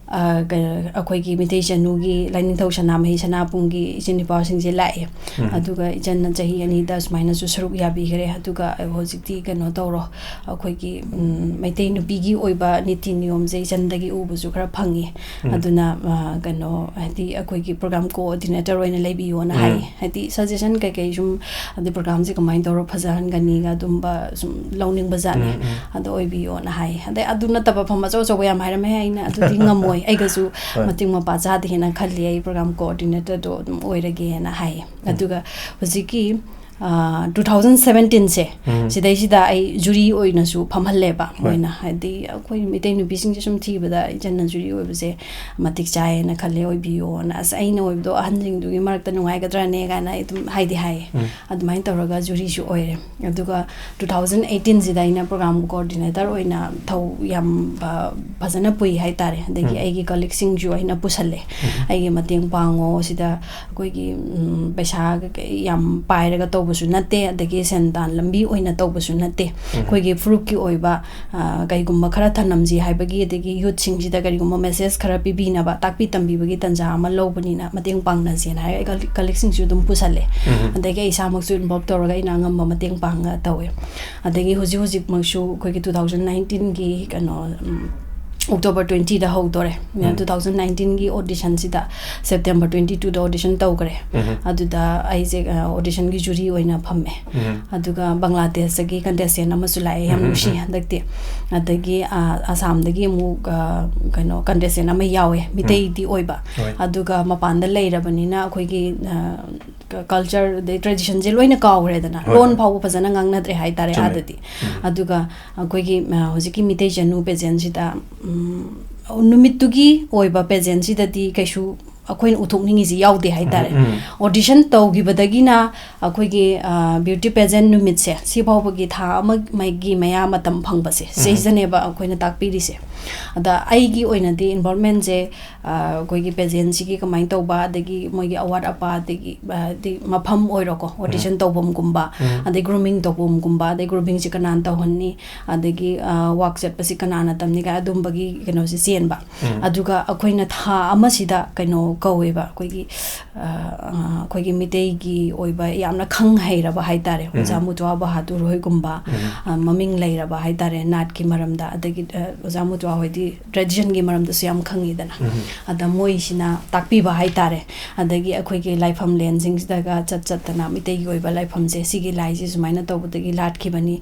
ꯑ, ꯀꯩꯅꯣ, ꯑꯩꯈꯣꯏꯒꯤ ꯃꯩꯇꯩ ꯆꯅꯨꯒꯤ ꯂꯥꯏꯅꯤꯡꯊꯧ ꯁꯅꯥꯃꯍꯤ ꯁꯅꯥꯕꯨꯡꯒꯤ ꯏꯆꯤꯟ ꯏꯄꯥꯁꯤꯡꯁꯦ ꯂꯥꯛꯑꯦ꯫ ꯎꯝ꯫ ꯑꯗꯨꯒ ꯏꯆꯟꯅ ꯆꯍꯤ ꯑꯅꯤꯗ ꯁꯨꯃꯥꯏꯅꯁꯨ ꯁꯔꯨꯛ ꯌꯥꯕꯤꯈ꯭ꯔꯦ꯫ ꯑꯗꯨꯒ ꯍꯧꯖꯤꯛꯇꯤ ꯀꯩꯅꯣ ꯇꯧꯔꯣ, ꯑꯩꯈꯣꯏꯒꯤ, ꯎꯝ, ꯃꯩꯇꯩ ꯅꯨꯄꯤꯒꯤ ꯑꯣꯏꯕ ꯅꯤꯇꯤ ꯅꯤꯌꯣꯝꯁꯦ ꯏꯆꯟꯗꯒꯤ ꯎꯕꯁꯨ ꯈꯔ ꯐꯪꯉꯤ꯫ ꯎꯝ꯫ ꯑꯗꯨꯅ, ꯑ, ꯀꯩꯅꯣ, ꯍꯥꯏꯗꯤ ꯑꯩꯈꯣꯏꯒꯤ program coordinator ꯑꯣꯏꯅ ꯂꯩꯕꯤꯌꯣꯅ ꯎꯝ꯫ ꯍꯥꯏ꯫ ꯍꯥꯏꯗꯤ suggestion ꯀꯩꯀꯩ ꯁꯨꯝ, ꯑꯗꯩ programꯁꯦ ꯀꯃꯥꯏꯅ ꯇꯧꯔ ꯐꯖꯍꯟꯒꯅꯤꯒ ꯑꯗꯨꯝꯕ ꯁꯨꯝ ꯂꯧꯅꯤꯡꯕ ꯖꯥꯠꯅꯤ꯫ ꯎꯝ, ꯎꯝ꯫ ꯑꯗꯣ ꯑꯣꯏꯕꯤꯌꯣꯅ ꯍꯥꯏ꯫ ꯑꯗꯩ ꯑꯗꯨ ꯅꯠꯇꯕ ꯐꯝ ꯑꯆꯧ ꯑꯆꯧꯕ ꯌꯥꯝ ꯍꯥꯏꯔꯝꯃꯦ, ꯑꯩꯅ ꯑꯗꯨꯗꯤ ꯉꯝꯃꯣꯏ, ꯑꯩꯒꯁꯨ ꯍꯣꯏ꯫ ꯃꯇꯤꯛ ꯃꯄꯥ ꯆꯥꯗꯦꯅ ꯈꯜꯂꯤ ꯑꯩ program coordinatorꯗꯣ ꯑꯗꯨꯝ ꯑꯣꯏꯔꯒꯦꯅ ꯍꯥꯏ꯫ ꯎꯝ꯫ ꯑꯗꯨꯒ ꯍꯧꯖꯤꯛꯀꯤ, ꯑ, ꯇꯨ ꯊꯥꯎꯖꯟ ꯁꯕꯦꯟꯇꯤꯟꯁꯦ, ꯎꯝ꯫ ꯁꯤꯗꯩꯁꯤꯗ ꯑꯩ jury ꯑꯣꯏꯅꯁꯨ ꯐꯝꯍꯜꯂꯦꯕ ꯍꯣꯏ꯫ ꯃꯣꯏꯅ꯫ ꯍꯥꯏꯗꯤ ꯑꯩꯈꯣꯏ ꯃꯩꯇꯩ ꯅꯨꯄꯤꯁꯤꯡꯁꯦ ꯁꯨꯝ ꯊꯤꯕꯗ ꯏꯆꯟꯅ jury ꯑꯣꯏꯕꯁꯦ ꯃꯇꯤꯛ ꯆꯥꯏꯌꯦꯅ ꯈꯜꯂꯦ, ꯑꯣꯏꯕꯤꯌꯣꯅ꯫ ꯑꯁ, ꯑꯩꯅ ꯑꯣꯏꯕꯗꯣ ꯑꯍꯟꯁꯤꯡꯗꯨꯒꯤ ꯃꯔꯛꯇ ꯅꯨꯡꯉꯥꯏꯒꯗ꯭ꯔꯥꯅꯦ ꯀꯥꯏꯅ ꯑꯩ ꯑꯗꯨꯝ ꯍꯥꯏꯗꯤ ꯍꯥꯏꯌꯦ꯫ ꯎꯝ꯫ ꯑꯗꯨꯃꯥꯏꯅ ꯇꯧꯔꯒ juryꯁꯨ ꯑꯣꯏꯔꯦ꯫ ꯑꯗꯨꯒ ꯇꯨ ꯊꯥꯎꯖꯟ ꯑꯩꯠꯇꯤꯟꯁꯤꯗ ꯑꯩꯅ program coordinator ꯑꯣꯏꯅ ꯊꯧ ꯌꯥꯝ, ꯑ, ꯐꯖꯅ ꯄꯨꯏ ꯍꯥꯏꯇꯥꯔꯦ꯫ ꯑꯗꯒꯤ ꯎꯝ꯫ ꯑꯩꯒꯤ colleagueꯁꯤꯡꯁꯨ ꯑꯩꯅ ꯄꯨꯁꯜꯂꯦ꯫ ꯎꯝ꯫ "ꯑꯩꯒꯤ ꯃꯇꯦꯡ ꯄꯥꯡꯉꯣ, ꯁꯤꯗ ꯑꯩꯈꯣꯏꯒꯤ, ꯎꯝ, ꯄꯩꯁꯥ ꯀꯩꯀꯩ ꯌꯥꯝ ꯄꯥꯏꯔꯒ ꯇꯧꯕ ꯁꯨ ꯅꯠꯇꯦ, ꯑꯗꯒꯤ ꯁꯦꯟꯗꯥꯟ ꯂꯝꯕꯤ ꯑꯣꯏꯅ ꯇꯧꯕꯁꯨ ꯅꯠꯇꯦ꯫ ꯑꯩꯈꯣꯏꯒꯤ ꯐꯨꯔꯨꯞꯀꯤ ꯑꯣꯏꯕ, ꯑ, ꯀꯩꯒꯨꯝꯕ ꯈꯔ ꯊꯅꯝꯁꯤ ꯍꯥꯏꯕꯒꯤ, ꯑꯗꯒꯤ ꯌꯨꯠꯁꯤꯡꯁꯤꯗ ꯀꯔꯤꯒꯨꯝꯕ ꯃꯦꯁꯦꯖ ꯈꯔ ꯄꯤꯕꯤꯅꯕ, ꯇꯥꯛꯄꯤ ꯇꯝꯕꯤꯕꯒꯤ ꯇꯥꯟꯖꯥ ꯑꯃ ꯂꯧꯕꯅꯤꯅ ꯃꯇꯦꯡ ꯄꯥꯡꯅꯁꯦꯅ ꯍꯥꯏꯔꯒ ꯀꯂꯤꯛꯁꯤꯡꯁꯨ ꯑꯗꯨꯝ ꯄꯨꯁꯜꯂꯦ꯫ ꯑꯗꯒꯤ ꯑꯩ ꯏꯁꯥꯃꯛꯁꯨ ꯏꯟꯚꯣꯜꯕ ꯇꯧꯔꯒ ꯑꯩꯅ ꯑꯉꯝꯕ ꯃꯇꯦꯡ ꯄꯥꯡꯉ ꯇꯧꯋꯦ꯫ ꯑꯗꯒꯤ ꯍꯧꯖꯤꯛ ꯍꯧꯖꯤꯛꯃꯛꯁꯨ ꯑꯩꯈꯣꯏꯒꯤ two thousand nineteenꯒꯤ ꯀꯩꯅꯣ, ꯎꯝ, October twentyꯗ ꯍꯧꯗꯣꯔꯦ꯫ Two thousand nineteenꯒꯤ auditionꯁꯤꯗ September twenty twoꯗ audition ꯇꯧꯈ꯭ꯔꯦ꯫ ꯑꯗꯨꯗ ꯑꯩꯁꯦ, ꯑ, auditionꯒꯤ jury ꯑꯣꯏꯅ ꯐꯝꯃꯦ꯫ ꯑꯗꯨꯒ ꯕꯪꯒ꯭ꯂꯥꯗꯦꯁꯇꯒꯤ contestant ꯑꯃꯁꯨ ꯂꯥꯛꯑꯦ, ꯌꯥꯝ ꯅꯨꯡꯁꯤ ꯍꯟꯗꯛꯇꯤ꯫ ꯑꯗꯒꯤ, ꯑ, ꯑꯁꯥꯝꯗꯒꯤ ꯑꯃꯨꯛ, ꯑ, ꯀꯩꯅꯣ, contestant ꯑꯃ ꯌꯥꯎꯋꯦ, ꯃꯤꯇꯩꯗꯤ ꯑꯣꯏꯕ꯫ ꯑꯗꯨꯒ ꯃꯄꯥꯟꯗ ꯂꯩꯔꯕꯅꯤꯅ ꯑꯩꯈꯣꯏꯒꯤ, ꯑ, ꯀ-, culture ꯑꯗꯩ traditionꯁꯦ ꯂꯣꯏꯅ ꯀꯥꯎꯈ꯭ꯔꯦꯗꯅ꯫ ꯂꯣꯟ ꯐꯥꯎꯕ ꯐꯖꯅ ꯉꯥꯡꯅꯗ꯭ꯔꯦ ꯍꯥꯏꯇꯥꯔꯦ ꯑꯥꯗꯗꯤ꯫ ꯑꯗꯨꯒ ꯑꯩꯈꯣꯏꯒꯤ, ꯑ, ꯍꯧꯖꯤꯛꯀꯤ ꯃꯤꯇꯩ ꯆꯅꯨ pageantꯁꯤꯗ, ꯎꯝ, ꯅꯨꯃꯤꯠꯇꯨꯒꯤ ꯑꯣꯏꯕ pageantꯁꯤꯗꯗꯤ ꯀꯩꯁꯨ ꯑꯩꯈꯣꯏꯅ ꯎꯠꯊꯣꯛꯅꯤꯡꯉꯤꯁꯤ ꯌꯥꯎꯗꯦ ꯍꯥꯏꯇꯥꯔꯦ꯫ Audition ꯇꯧꯈꯤꯕꯗꯒꯤꯅ ꯑꯩꯈꯣꯏꯒꯤ, ꯑ, beauty pageant ꯅꯨꯃꯤꯠꯁꯦ, ꯁꯤ ꯐꯥꯎꯕꯒꯤ ꯊꯥ ꯑꯃꯒꯤ ꯃꯌꯥ ꯃꯇꯝ ꯐꯪꯕꯁꯦ, ꯁꯤꯁꯤꯗꯅꯦꯕ ꯑꯩꯈꯣꯏꯅ ꯇꯥꯛꯄꯤꯔꯤꯁꯦ꯫ ꯑꯗ ꯑꯩꯒꯤ ꯑꯣꯏꯅꯗꯤ involvementꯁꯦ, ꯑ, ꯑꯩꯈꯣꯏꯒꯤ pageantꯁꯤꯒꯤ ꯀꯃꯥꯏꯅ ꯇꯧꯕ, ꯑꯗꯒꯤ ꯃꯣꯏꯒꯤ ꯑꯋꯥꯠ ꯑꯄꯥ, ꯑꯗꯒꯤ, ꯑ, ꯑꯗꯩ ꯃꯐꯝ ꯑꯣꯏꯔꯣꯀꯣ, audition ꯇꯧꯐꯝꯒꯨꯝꯕ, ꯑꯗꯩ grooming ꯇꯧꯐꯝꯒꯨꯝꯕ, ꯑꯗꯩ groomingꯁꯦ ꯀꯅꯥꯅ ꯇꯧꯍꯟꯅꯤ, ꯑꯗꯒꯤ, ꯑ, walk ꯆꯠꯄꯁꯤ ꯀꯅꯥꯅ ꯇꯝꯅꯤ ꯀꯥꯏ ꯑꯗꯨꯝꯕꯒꯤ ꯀꯩꯅꯣꯁꯦ ꯆꯦꯟꯕ꯫ ꯑꯗꯨꯒ ꯑꯩꯈꯣꯏꯅ ꯊꯥ ꯑꯃꯁꯤꯗ ꯀꯩꯅꯣ ꯀꯧꯋꯦꯕ, ꯑꯩꯈꯣꯏꯒꯤ, ꯑ, ꯑ, ꯑꯩꯈꯣꯏꯒꯤ ꯃꯤꯇꯩꯒꯤ ꯑꯣꯏꯕ ꯌꯥꯝꯅ ꯈꯪ ꯍꯩꯔꯕ ꯍꯥꯏꯇꯥꯔꯦ, ꯑꯣꯖꯥ ꯃꯨꯇ꯭ꯋꯥ ꯕꯍꯥꯗꯨꯔ ꯍꯣꯏꯒꯨꯝꯕ, ꯑ, ꯃꯃꯤꯡ ꯂꯩꯔꯕ ꯍꯥꯏꯇꯥꯔꯦ, ꯅꯥꯠꯀꯤ ꯃꯔꯝꯗ, ꯑꯗꯒꯤ, ꯑ, ꯑꯣꯖꯥ ꯃꯨꯇ꯭ꯋꯥ ꯍꯣꯏꯗꯤ traditionꯒꯤ ꯃꯔꯝꯗꯁꯨ ꯌꯥꯝ ꯈꯪꯉꯤꯗꯅ꯫ ꯑꯗ ꯃꯣꯏꯁꯤꯅ ꯇꯥꯛꯄꯤꯕ ꯍꯥꯏꯇꯥꯔꯦ꯫ ꯑꯗꯒꯤ ꯑꯩꯈꯣꯏꯒꯤ ꯂꯥꯏꯐꯝ ꯂꯦꯟꯁꯤꯡꯁꯤꯗꯒ ꯆꯠ ꯆꯠꯇꯅ ꯃꯤꯇꯩꯒꯤ ꯑꯣꯏꯕ ꯂꯥꯏꯐꯝꯁꯦ, ꯁꯤꯒꯤ ꯂꯥꯏꯁꯤ ꯁꯨꯃꯥꯏꯅ ꯇꯧꯕꯗꯒꯤ ꯂꯥꯠꯈꯤꯕꯅꯤ,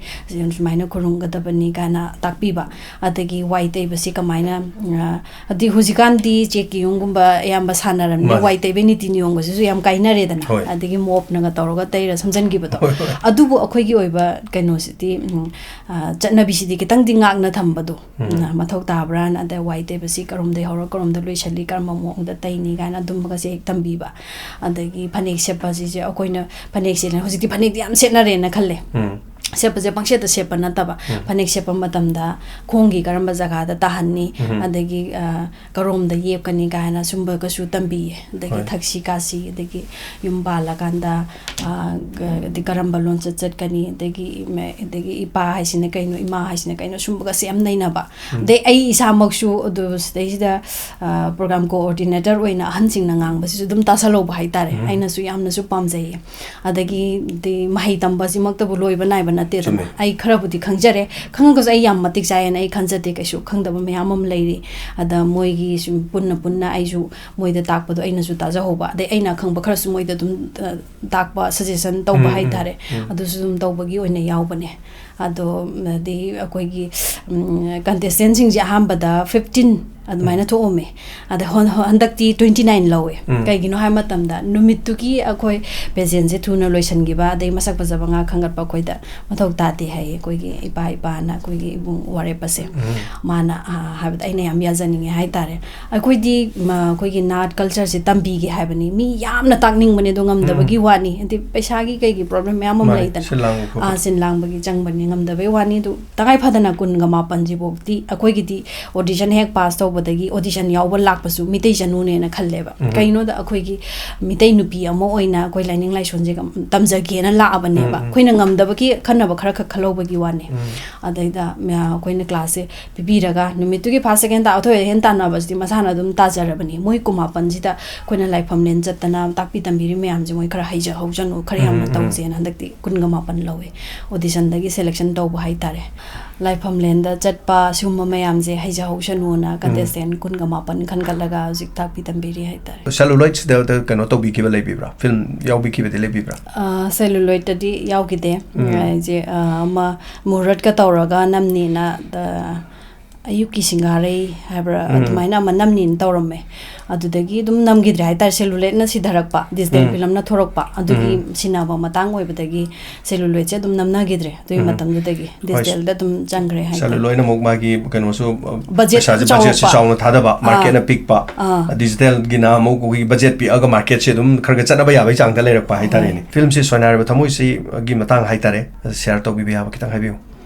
ꯁꯨꯃꯥꯏꯅ ꯈꯨꯔꯨꯝꯒꯗꯕꯅꯤ ꯀꯥꯏꯅ ꯇꯥꯛꯄꯤꯕ꯫ ꯑꯗꯒꯤ ꯋꯥꯏ ꯇꯩꯕꯁꯤ ꯀꯃꯥꯏꯅ, ꯑ, ꯑꯗꯤ ꯍꯧꯖꯤꯛꯀꯥꯟꯗꯤ ꯆꯦꯛꯀꯤ ꯌꯨꯝꯒꯨꯝꯕ ꯑꯌꯥꯝꯕ ꯁꯥꯟꯅꯔꯕꯅꯤꯅ ꯃꯥꯅꯦ꯫ ꯋꯥꯏ ꯇꯩꯕꯒꯤ ꯅꯤꯇꯤ ꯅꯤꯌꯣꯝꯒꯁꯤꯁꯨ ꯌꯥꯝ ꯀꯥꯏꯅꯔꯦꯗꯅ꯫ ꯍꯣꯏ꯫ ꯑꯗꯒꯤ mopꯅꯒ ꯇꯧꯔꯒ ꯇꯩꯔ ꯁꯝꯖꯟꯈꯤꯕꯗꯣ꯫ ꯍꯣꯏ, ꯍꯣꯏ꯫ ꯑꯗꯨꯕꯨ ꯑꯩꯈꯣꯏꯒꯤ ꯑꯣꯏꯕ ꯀꯩꯅꯣꯁꯤꯗꯤ, ꯎꯝ, ꯑ, ꯆꯠꯅꯕꯤꯁꯤꯗꯤ ꯈꯤꯇꯪꯗꯤ ꯉꯥꯛꯅ ꯊꯝꯕꯗꯣ, ꯎꯝ꯫ ꯎꯝ, ꯃꯊꯧ ꯇꯥꯕ꯭ꯔꯥꯅ꯫ ꯑꯗ ꯋꯥꯏ ꯇꯩꯕꯁꯤ ꯀꯔꯣꯝꯗꯩ ꯍꯧꯔ ꯀꯔꯣꯝꯗ ꯂꯣꯏꯁꯜꯂꯤ, ꯀꯔꯝꯕ ꯃꯑꯣꯡꯗ ꯇꯩꯅꯤ ꯀꯥꯏꯅ ꯑꯗꯨꯝꯕꯒꯁꯦ ꯍꯦꯛ ꯇꯝꯕꯤꯕ꯫ ꯑꯗꯒꯤ ꯐꯅꯦꯛ ꯁꯦꯠꯄꯁꯤꯁꯨ ꯑꯩꯈꯣꯏꯅ ꯐꯅꯦꯛ ꯁꯦꯠꯂꯦ, ꯍꯧꯖꯤꯛꯇꯤ ꯐꯅꯦꯛꯇꯤ ꯌꯥꯝ ꯁꯦꯠꯅꯔꯦꯅ ꯈꯜꯂꯦ꯫ ꯎꯝ꯫ ꯁꯦꯠꯄꯁꯦ ꯄꯪꯁꯦꯠꯇ ꯁꯦꯠꯄ ꯅꯠꯇꯕ, ꯎꯝ꯫ ꯐꯅꯦꯛ ꯁꯦꯠꯄ ꯃꯇꯝꯗ ꯈꯣꯡꯒꯤ ꯀꯔꯝꯕ ꯖꯒꯥꯗ ꯇꯥꯍꯟꯅꯤ, ꯎꯝ꯫ ꯑꯗꯒꯤ, ꯑ, ꯀꯔꯣꯝꯗ ꯌꯦꯞꯀꯅꯤ ꯀꯥꯏꯅ ꯁꯨꯝꯕꯒꯁꯨ ꯇꯝꯕꯤꯌꯦ꯫ ꯑꯗꯒꯤ ꯍꯣꯏ꯫ ꯊꯛꯁꯤ ꯈꯥꯁꯤ, ꯑꯗꯒꯤ ꯌꯨꯝ ꯄꯥꯜꯂꯀꯥꯟꯗ, ꯑ, ꯒ-, ꯑꯗꯩ ꯀꯔꯝꯕ ꯂꯣꯟꯆꯠ ꯆꯠꯀꯅꯤ, ꯑꯗꯒꯤ ꯏꯃ-, ꯑꯗꯒꯤ ꯏꯄꯥ ꯍꯥꯏꯁꯤꯅ ꯀꯩꯅꯣ, ꯏꯃꯥ ꯍꯥꯏꯁꯤꯅ ꯀꯩꯅꯣ, ꯁꯨꯝꯕꯒꯁꯦ ꯌꯥꯝ ꯅꯩꯅꯕ꯫ ꯎꯝ꯫ ꯑꯗꯩ ꯑꯩ ꯏꯁꯥꯃꯛꯁꯨ ꯑꯗꯨ ꯁꯤꯗꯩꯁꯤꯗ, ꯑ, program coordinator ꯑꯣꯏꯅ ꯑꯍꯟꯁꯤꯡꯅ ꯉꯥꯡꯕꯁꯤꯁꯨ ꯑꯗꯨꯝ ꯇꯥꯁꯜꯍꯧꯕ ꯍꯥꯏꯇꯥꯔꯦ꯫ ꯎꯝ꯫ ꯑꯩꯅꯁꯨ ꯌꯥꯝꯅꯁꯨ ꯄꯥꯝꯖꯩꯌꯦ꯫ ꯑꯗꯒꯤꯗꯤ ꯃꯍꯩ ꯇꯝꯕꯁꯤꯃꯛꯇꯕꯨ ꯂꯣꯏꯕ ꯅꯥꯏꯕ ꯅꯠꯇꯦꯗꯅ꯫ ꯆꯨꯝꯃꯦ꯫ ꯑꯩ ꯈꯔꯕꯨꯗꯤ ꯈꯪꯖꯔꯦ꯫ ꯈꯪꯉꯒꯁꯨ ꯑꯩ ꯌꯥꯝ ꯃꯇꯤꯛ ꯆꯥꯏꯌꯦꯅ ꯑꯩ ꯈꯟꯖꯗꯦ ꯀꯩꯁꯨ꯫ ꯈꯪꯗꯕ ꯃꯌꯥꯝ ꯑꯃ ꯂꯩꯔꯤ꯫ ꯑꯗ ꯃꯣꯏꯒꯤ ꯁꯨꯝ ꯄꯨꯟꯅ ꯄꯨꯟꯅ ꯑꯩꯁꯨ ꯃꯣꯏꯗ ꯇꯥꯛꯄꯗꯣ ꯑꯩꯅꯁꯨ ꯇꯥꯖꯍꯧꯕ꯫ ꯑꯗꯩ ꯑꯩꯅ ꯑꯈꯪꯕ ꯈꯔꯁꯨ ꯃꯣꯏꯗ ꯑꯗꯨꯝ, ꯑ, ꯇꯥꯛꯄ, suggestion ꯇꯧꯕ ꯎꯝ, ꯎꯝ, ꯍꯥꯏꯇꯥꯔꯦ꯫ ꯎꯝ꯫ ꯑꯗꯨꯁꯨ ꯑꯗꯨꯝ ꯇꯧꯕꯒꯤ ꯑꯣꯏꯅ ꯌꯥꯎꯕꯅꯦ꯫ ꯑꯗꯣ, ꯑꯗꯩ ꯑꯩꯈꯣꯏꯒꯤ, ꯎꯝ, contestant ꯁꯤꯡꯁꯦ ꯑꯍꯥꯟꯕꯗ fifteen ꯑꯗꯨꯃꯥꯏꯅ ꯎꯝ꯫ ꯊꯣꯛꯑꯝꯃꯦ꯫ ꯑꯗ ꯍꯣꯟ-, ꯍꯣ-, ꯍꯟꯗꯛꯇꯤ twenty nine ꯂꯧꯋꯦ꯫ ꯎꯝ꯫ ꯀꯩꯒꯤꯅꯣ ꯍꯥꯏꯕ ꯃꯇꯝꯗ ꯅꯨꯃꯤꯠꯇꯨꯒꯤ ꯑꯩꯈꯣꯏ pageant ꯁꯦ ꯊꯨꯅ ꯂꯣꯏꯁꯤꯟꯈꯤꯕ, ꯑꯗꯩ ꯃꯁꯛ ꯐꯖꯕ ꯉꯥꯛ ꯈꯟꯒꯠꯄ ꯑꯩꯈꯣꯏꯗ ꯃꯊꯧ ꯇꯥꯗꯦ ꯍꯥꯏꯌꯦ ꯑꯩꯈꯣꯏꯒꯤ ꯏꯄꯥ ꯏꯄꯥꯅ, ꯑꯩꯈꯣꯏꯒꯤ ꯏꯕꯨꯡ ꯋꯥꯔꯦꯞ ꯑꯁꯦ꯫ ꯎꯝ꯫ ꯃꯥꯅ, ꯑ, ꯍꯥꯏꯕꯗ ꯑꯩꯅ ꯌꯥꯝ ꯌꯥꯖꯅꯤꯡꯉꯦ ꯍꯥꯏꯇꯥꯔꯦ꯫ ꯑꯩꯈꯣꯏꯗꯤ, ꯃ-, ꯑꯩꯈꯣꯏꯒꯤ ꯅꯥꯠ culture ꯁꯦ ꯇꯝꯕꯤꯒꯦ ꯍꯥꯏꯕꯅꯤ꯫ ꯃꯤ ꯌꯥꯝꯅ ꯇꯥꯛꯅꯤꯡꯕꯅꯦ, ꯑꯗꯣ ꯉꯝꯗꯕꯒꯤ ꯎꯝ꯫ ꯋꯥꯅꯤ꯫ ꯍꯥꯏꯗꯤ ꯄꯩꯁꯥꯒꯤ ꯀꯩꯒꯤ problem ꯃꯌꯥꯝ ꯑꯃ ꯃꯥꯅꯦ, ꯂꯩꯗꯅ꯫ ꯁꯤꯟ ꯂꯥꯡꯕ ꯈꯣꯠꯄ꯫ ꯑꯥ, ꯁꯤꯟ ꯂꯥꯡꯕꯒꯤ ꯆꯪꯕꯅꯤ, ꯉꯝꯗꯕꯩ ꯋꯥꯅꯤ꯫ ꯑꯗꯨ ꯇꯉꯥꯏ ꯐꯗꯅ ꯀꯨꯟꯒ ꯃꯥꯄꯟꯁꯤꯐꯥꯎꯗꯤ ꯑꯩꯈꯣꯏꯒꯤꯗꯤ audition ꯍꯦꯛ pass ꯇꯧꯕꯗꯒꯤ audition ꯌꯥꯎꯕ ꯂꯥꯛꯄꯁꯨ ꯃꯤꯇꯩ ꯆꯅꯨꯅꯦꯅ ꯈꯜꯂꯦꯕ꯫ ꯎꯝ꯫ ꯀꯩꯅꯣꯗ ꯑꯩꯈꯣꯏꯒꯤ ꯃꯤꯇꯩ ꯅꯨꯄꯤ ꯑꯃ ꯑꯣꯏꯅ ꯑꯩꯈꯣꯏ ꯂꯥꯏꯅꯤꯡ ꯂꯥꯏꯁꯣꯟꯁꯦ ꯀꯝ-, ꯇꯝꯖꯒꯦꯅ ꯂꯥꯛꯑꯕꯅꯦꯕ꯫ ꯎꯝ, ꯎꯝ꯫ ꯑꯩꯈꯣꯏꯅ ꯉꯝꯗꯕꯒꯤ ꯈꯟꯅꯕ ꯈꯔ ꯈꯛ ꯈꯜꯍꯧꯕꯒꯤ ꯋꯥꯅꯤ꯫ ꯎꯝ꯫ ꯑꯗꯩꯗ, ꯃ-, ꯑꯩꯈꯣꯏꯅ class ꯁꯦ ꯄꯤꯕꯤꯔꯒ ꯅꯨꯃꯤꯠꯇꯨꯒꯤ first, second ꯇꯥ-, ꯑꯊꯣꯏ ꯑꯍꯦꯟ ꯇꯥꯟꯅꯕꯁꯤꯗꯤ ꯃꯁꯥꯅ ꯑꯗꯨꯝ ꯇꯥꯖꯔꯕꯅꯤ꯫ ꯃꯣꯏ ꯀꯨꯟ ꯃꯥꯄꯟꯁꯤꯗ ꯑꯩꯈꯣꯏꯅ ꯂꯥꯏꯐꯝꯂꯦꯟ ꯆꯠꯇꯅ ꯇꯥꯛꯄꯤ ꯇꯝꯕꯤꯔꯤ ꯃꯌꯥꯝꯁꯦ ꯃꯣꯏ ꯈꯔ ꯍꯩꯖꯍꯧꯁꯅꯨ, ꯈꯔ ꯎꯝ, ꯌꯥꯝꯅ ꯎꯝ, ꯎꯝ꯫ ꯇꯧꯁꯦꯅ ꯍꯟꯗꯛꯇꯤ ꯀꯨꯟꯒ ꯃꯥꯄꯟ ꯂꯧꯋꯦ꯫ Audition ꯗꯒꯤ selection ꯇꯧꯕ ꯍꯥꯏꯇꯥꯔꯦ꯫ ꯂꯥꯏꯐꯝꯂꯦꯟꯗ ꯆꯠꯄ ꯁꯤꯒꯨꯝꯕ ꯃꯌꯥꯝꯁꯦ ꯍꯩꯖꯍꯧꯁꯅꯨꯅ ꯎꯝ꯫ Contestant ꯀꯨꯟꯒ ꯃꯥꯄꯟ ꯈꯟꯒꯠꯂꯒ ꯍꯧꯖꯤꯛ ꯇꯥꯛꯄꯤ ꯇꯝꯕꯤꯔꯤ ꯍꯥꯏꯇꯥꯔꯦ꯫ Celluloid ꯁꯤꯗ ꯀꯩꯅꯣ ꯇꯧꯕꯤꯈꯤꯕ ꯂꯩꯕꯤꯕ꯭ꯔꯥ? Film ꯌꯥꯎꯕꯤꯈꯤꯕꯗꯤ ꯂꯩꯕꯤꯕ꯭ꯔꯥ? ꯑ, Celluloid ꯇꯗꯤ ꯌꯥꯎꯈꯤꯗꯦ꯫ ꯎꯝ꯫ ꯑꯩꯁꯦ, ꯑ, ꯑꯃ ꯃꯨꯍꯨꯔꯠꯀ ꯇꯧꯔꯒ ꯅꯝꯅꯤꯅ, ꯑ, ꯑꯌꯨꯛꯀꯤ ꯁꯤꯡꯒꯥꯔꯩ ꯍꯥꯏꯕ꯭ꯔꯥ, ꯎꯝ꯫ ꯑꯗꯨꯃꯥꯏꯅ ꯑꯃ ꯅꯝꯅꯤꯅ ꯇꯧꯔꯝꯃꯦ꯫ ꯑꯗꯨꯗꯒꯤ ꯑꯗꯨꯝ ꯅꯝꯈꯤꯗ꯭ꯔꯦ ꯍꯥꯏꯇꯥꯔꯦ, celluloidꯅ ꯁꯤꯊꯔꯛꯄ, digital ꯎꯝ꯫ Filmꯅ ꯊꯣꯔꯛꯄ, ꯑꯗꯨꯒꯤ ꯎꯝ꯫ ꯁꯤꯟꯅꯕ ꯃꯇꯥꯡ ꯑꯣꯏꯕꯗꯒꯤ celluloidꯁꯦ ꯑꯗꯨꯝ ꯅꯝꯅꯈꯤꯗ꯭ꯔꯦ꯫ ꯑꯗꯨꯒꯤ ꯎꯝ꯫ ꯃꯇꯝꯗꯨꯗꯒꯤ ꯍꯣꯏ꯫ Digitalꯗ ꯑꯗꯨꯝ ꯆꯪꯈ꯭ꯔꯦ ꯍꯥꯏꯇꯥꯔꯦ꯫ Celluloidꯅ ꯑꯃꯨꯛ ꯃꯥꯒꯤ ꯀꯩꯅꯣꯁꯨ, ꯑ, budget ꯄꯩꯁꯥꯁꯦ, ꯆꯥꯎꯔꯛꯄ꯫ Budgetꯁꯦ ꯆꯥꯎꯅ ꯊꯥꯗꯕ, ꯑꯥ꯫ Marketꯅ ꯄꯤꯛꯄ, ꯑꯥ꯫ Digitalꯒꯤꯅ ꯑꯃꯨꯛ ꯑꯩꯈꯣꯏꯒꯤ budget ꯄꯤꯛꯑꯒ marketꯁꯦ ꯑꯗꯨꯝ ꯈꯔ ꯈꯔ ꯆꯠꯅꯕ ꯌꯥꯕꯒꯤ ꯆꯥꯡꯗ ꯂꯩꯔꯛꯄ ꯍꯥꯏꯇꯥꯔꯦꯅꯦ꯫ ꯍꯣꯏ꯫ Filmꯁꯤ ꯁꯣꯏꯅꯥꯏꯔꯕ ꯊꯃꯣꯏꯁꯤꯒꯤ ꯃꯇꯥꯡ ꯍꯥꯏꯇꯥꯔꯦ, share ꯇꯧꯕꯤꯕ ꯌꯥꯕ ꯈꯤꯇꯪ ꯍꯥꯏꯕꯤꯌꯨ꯫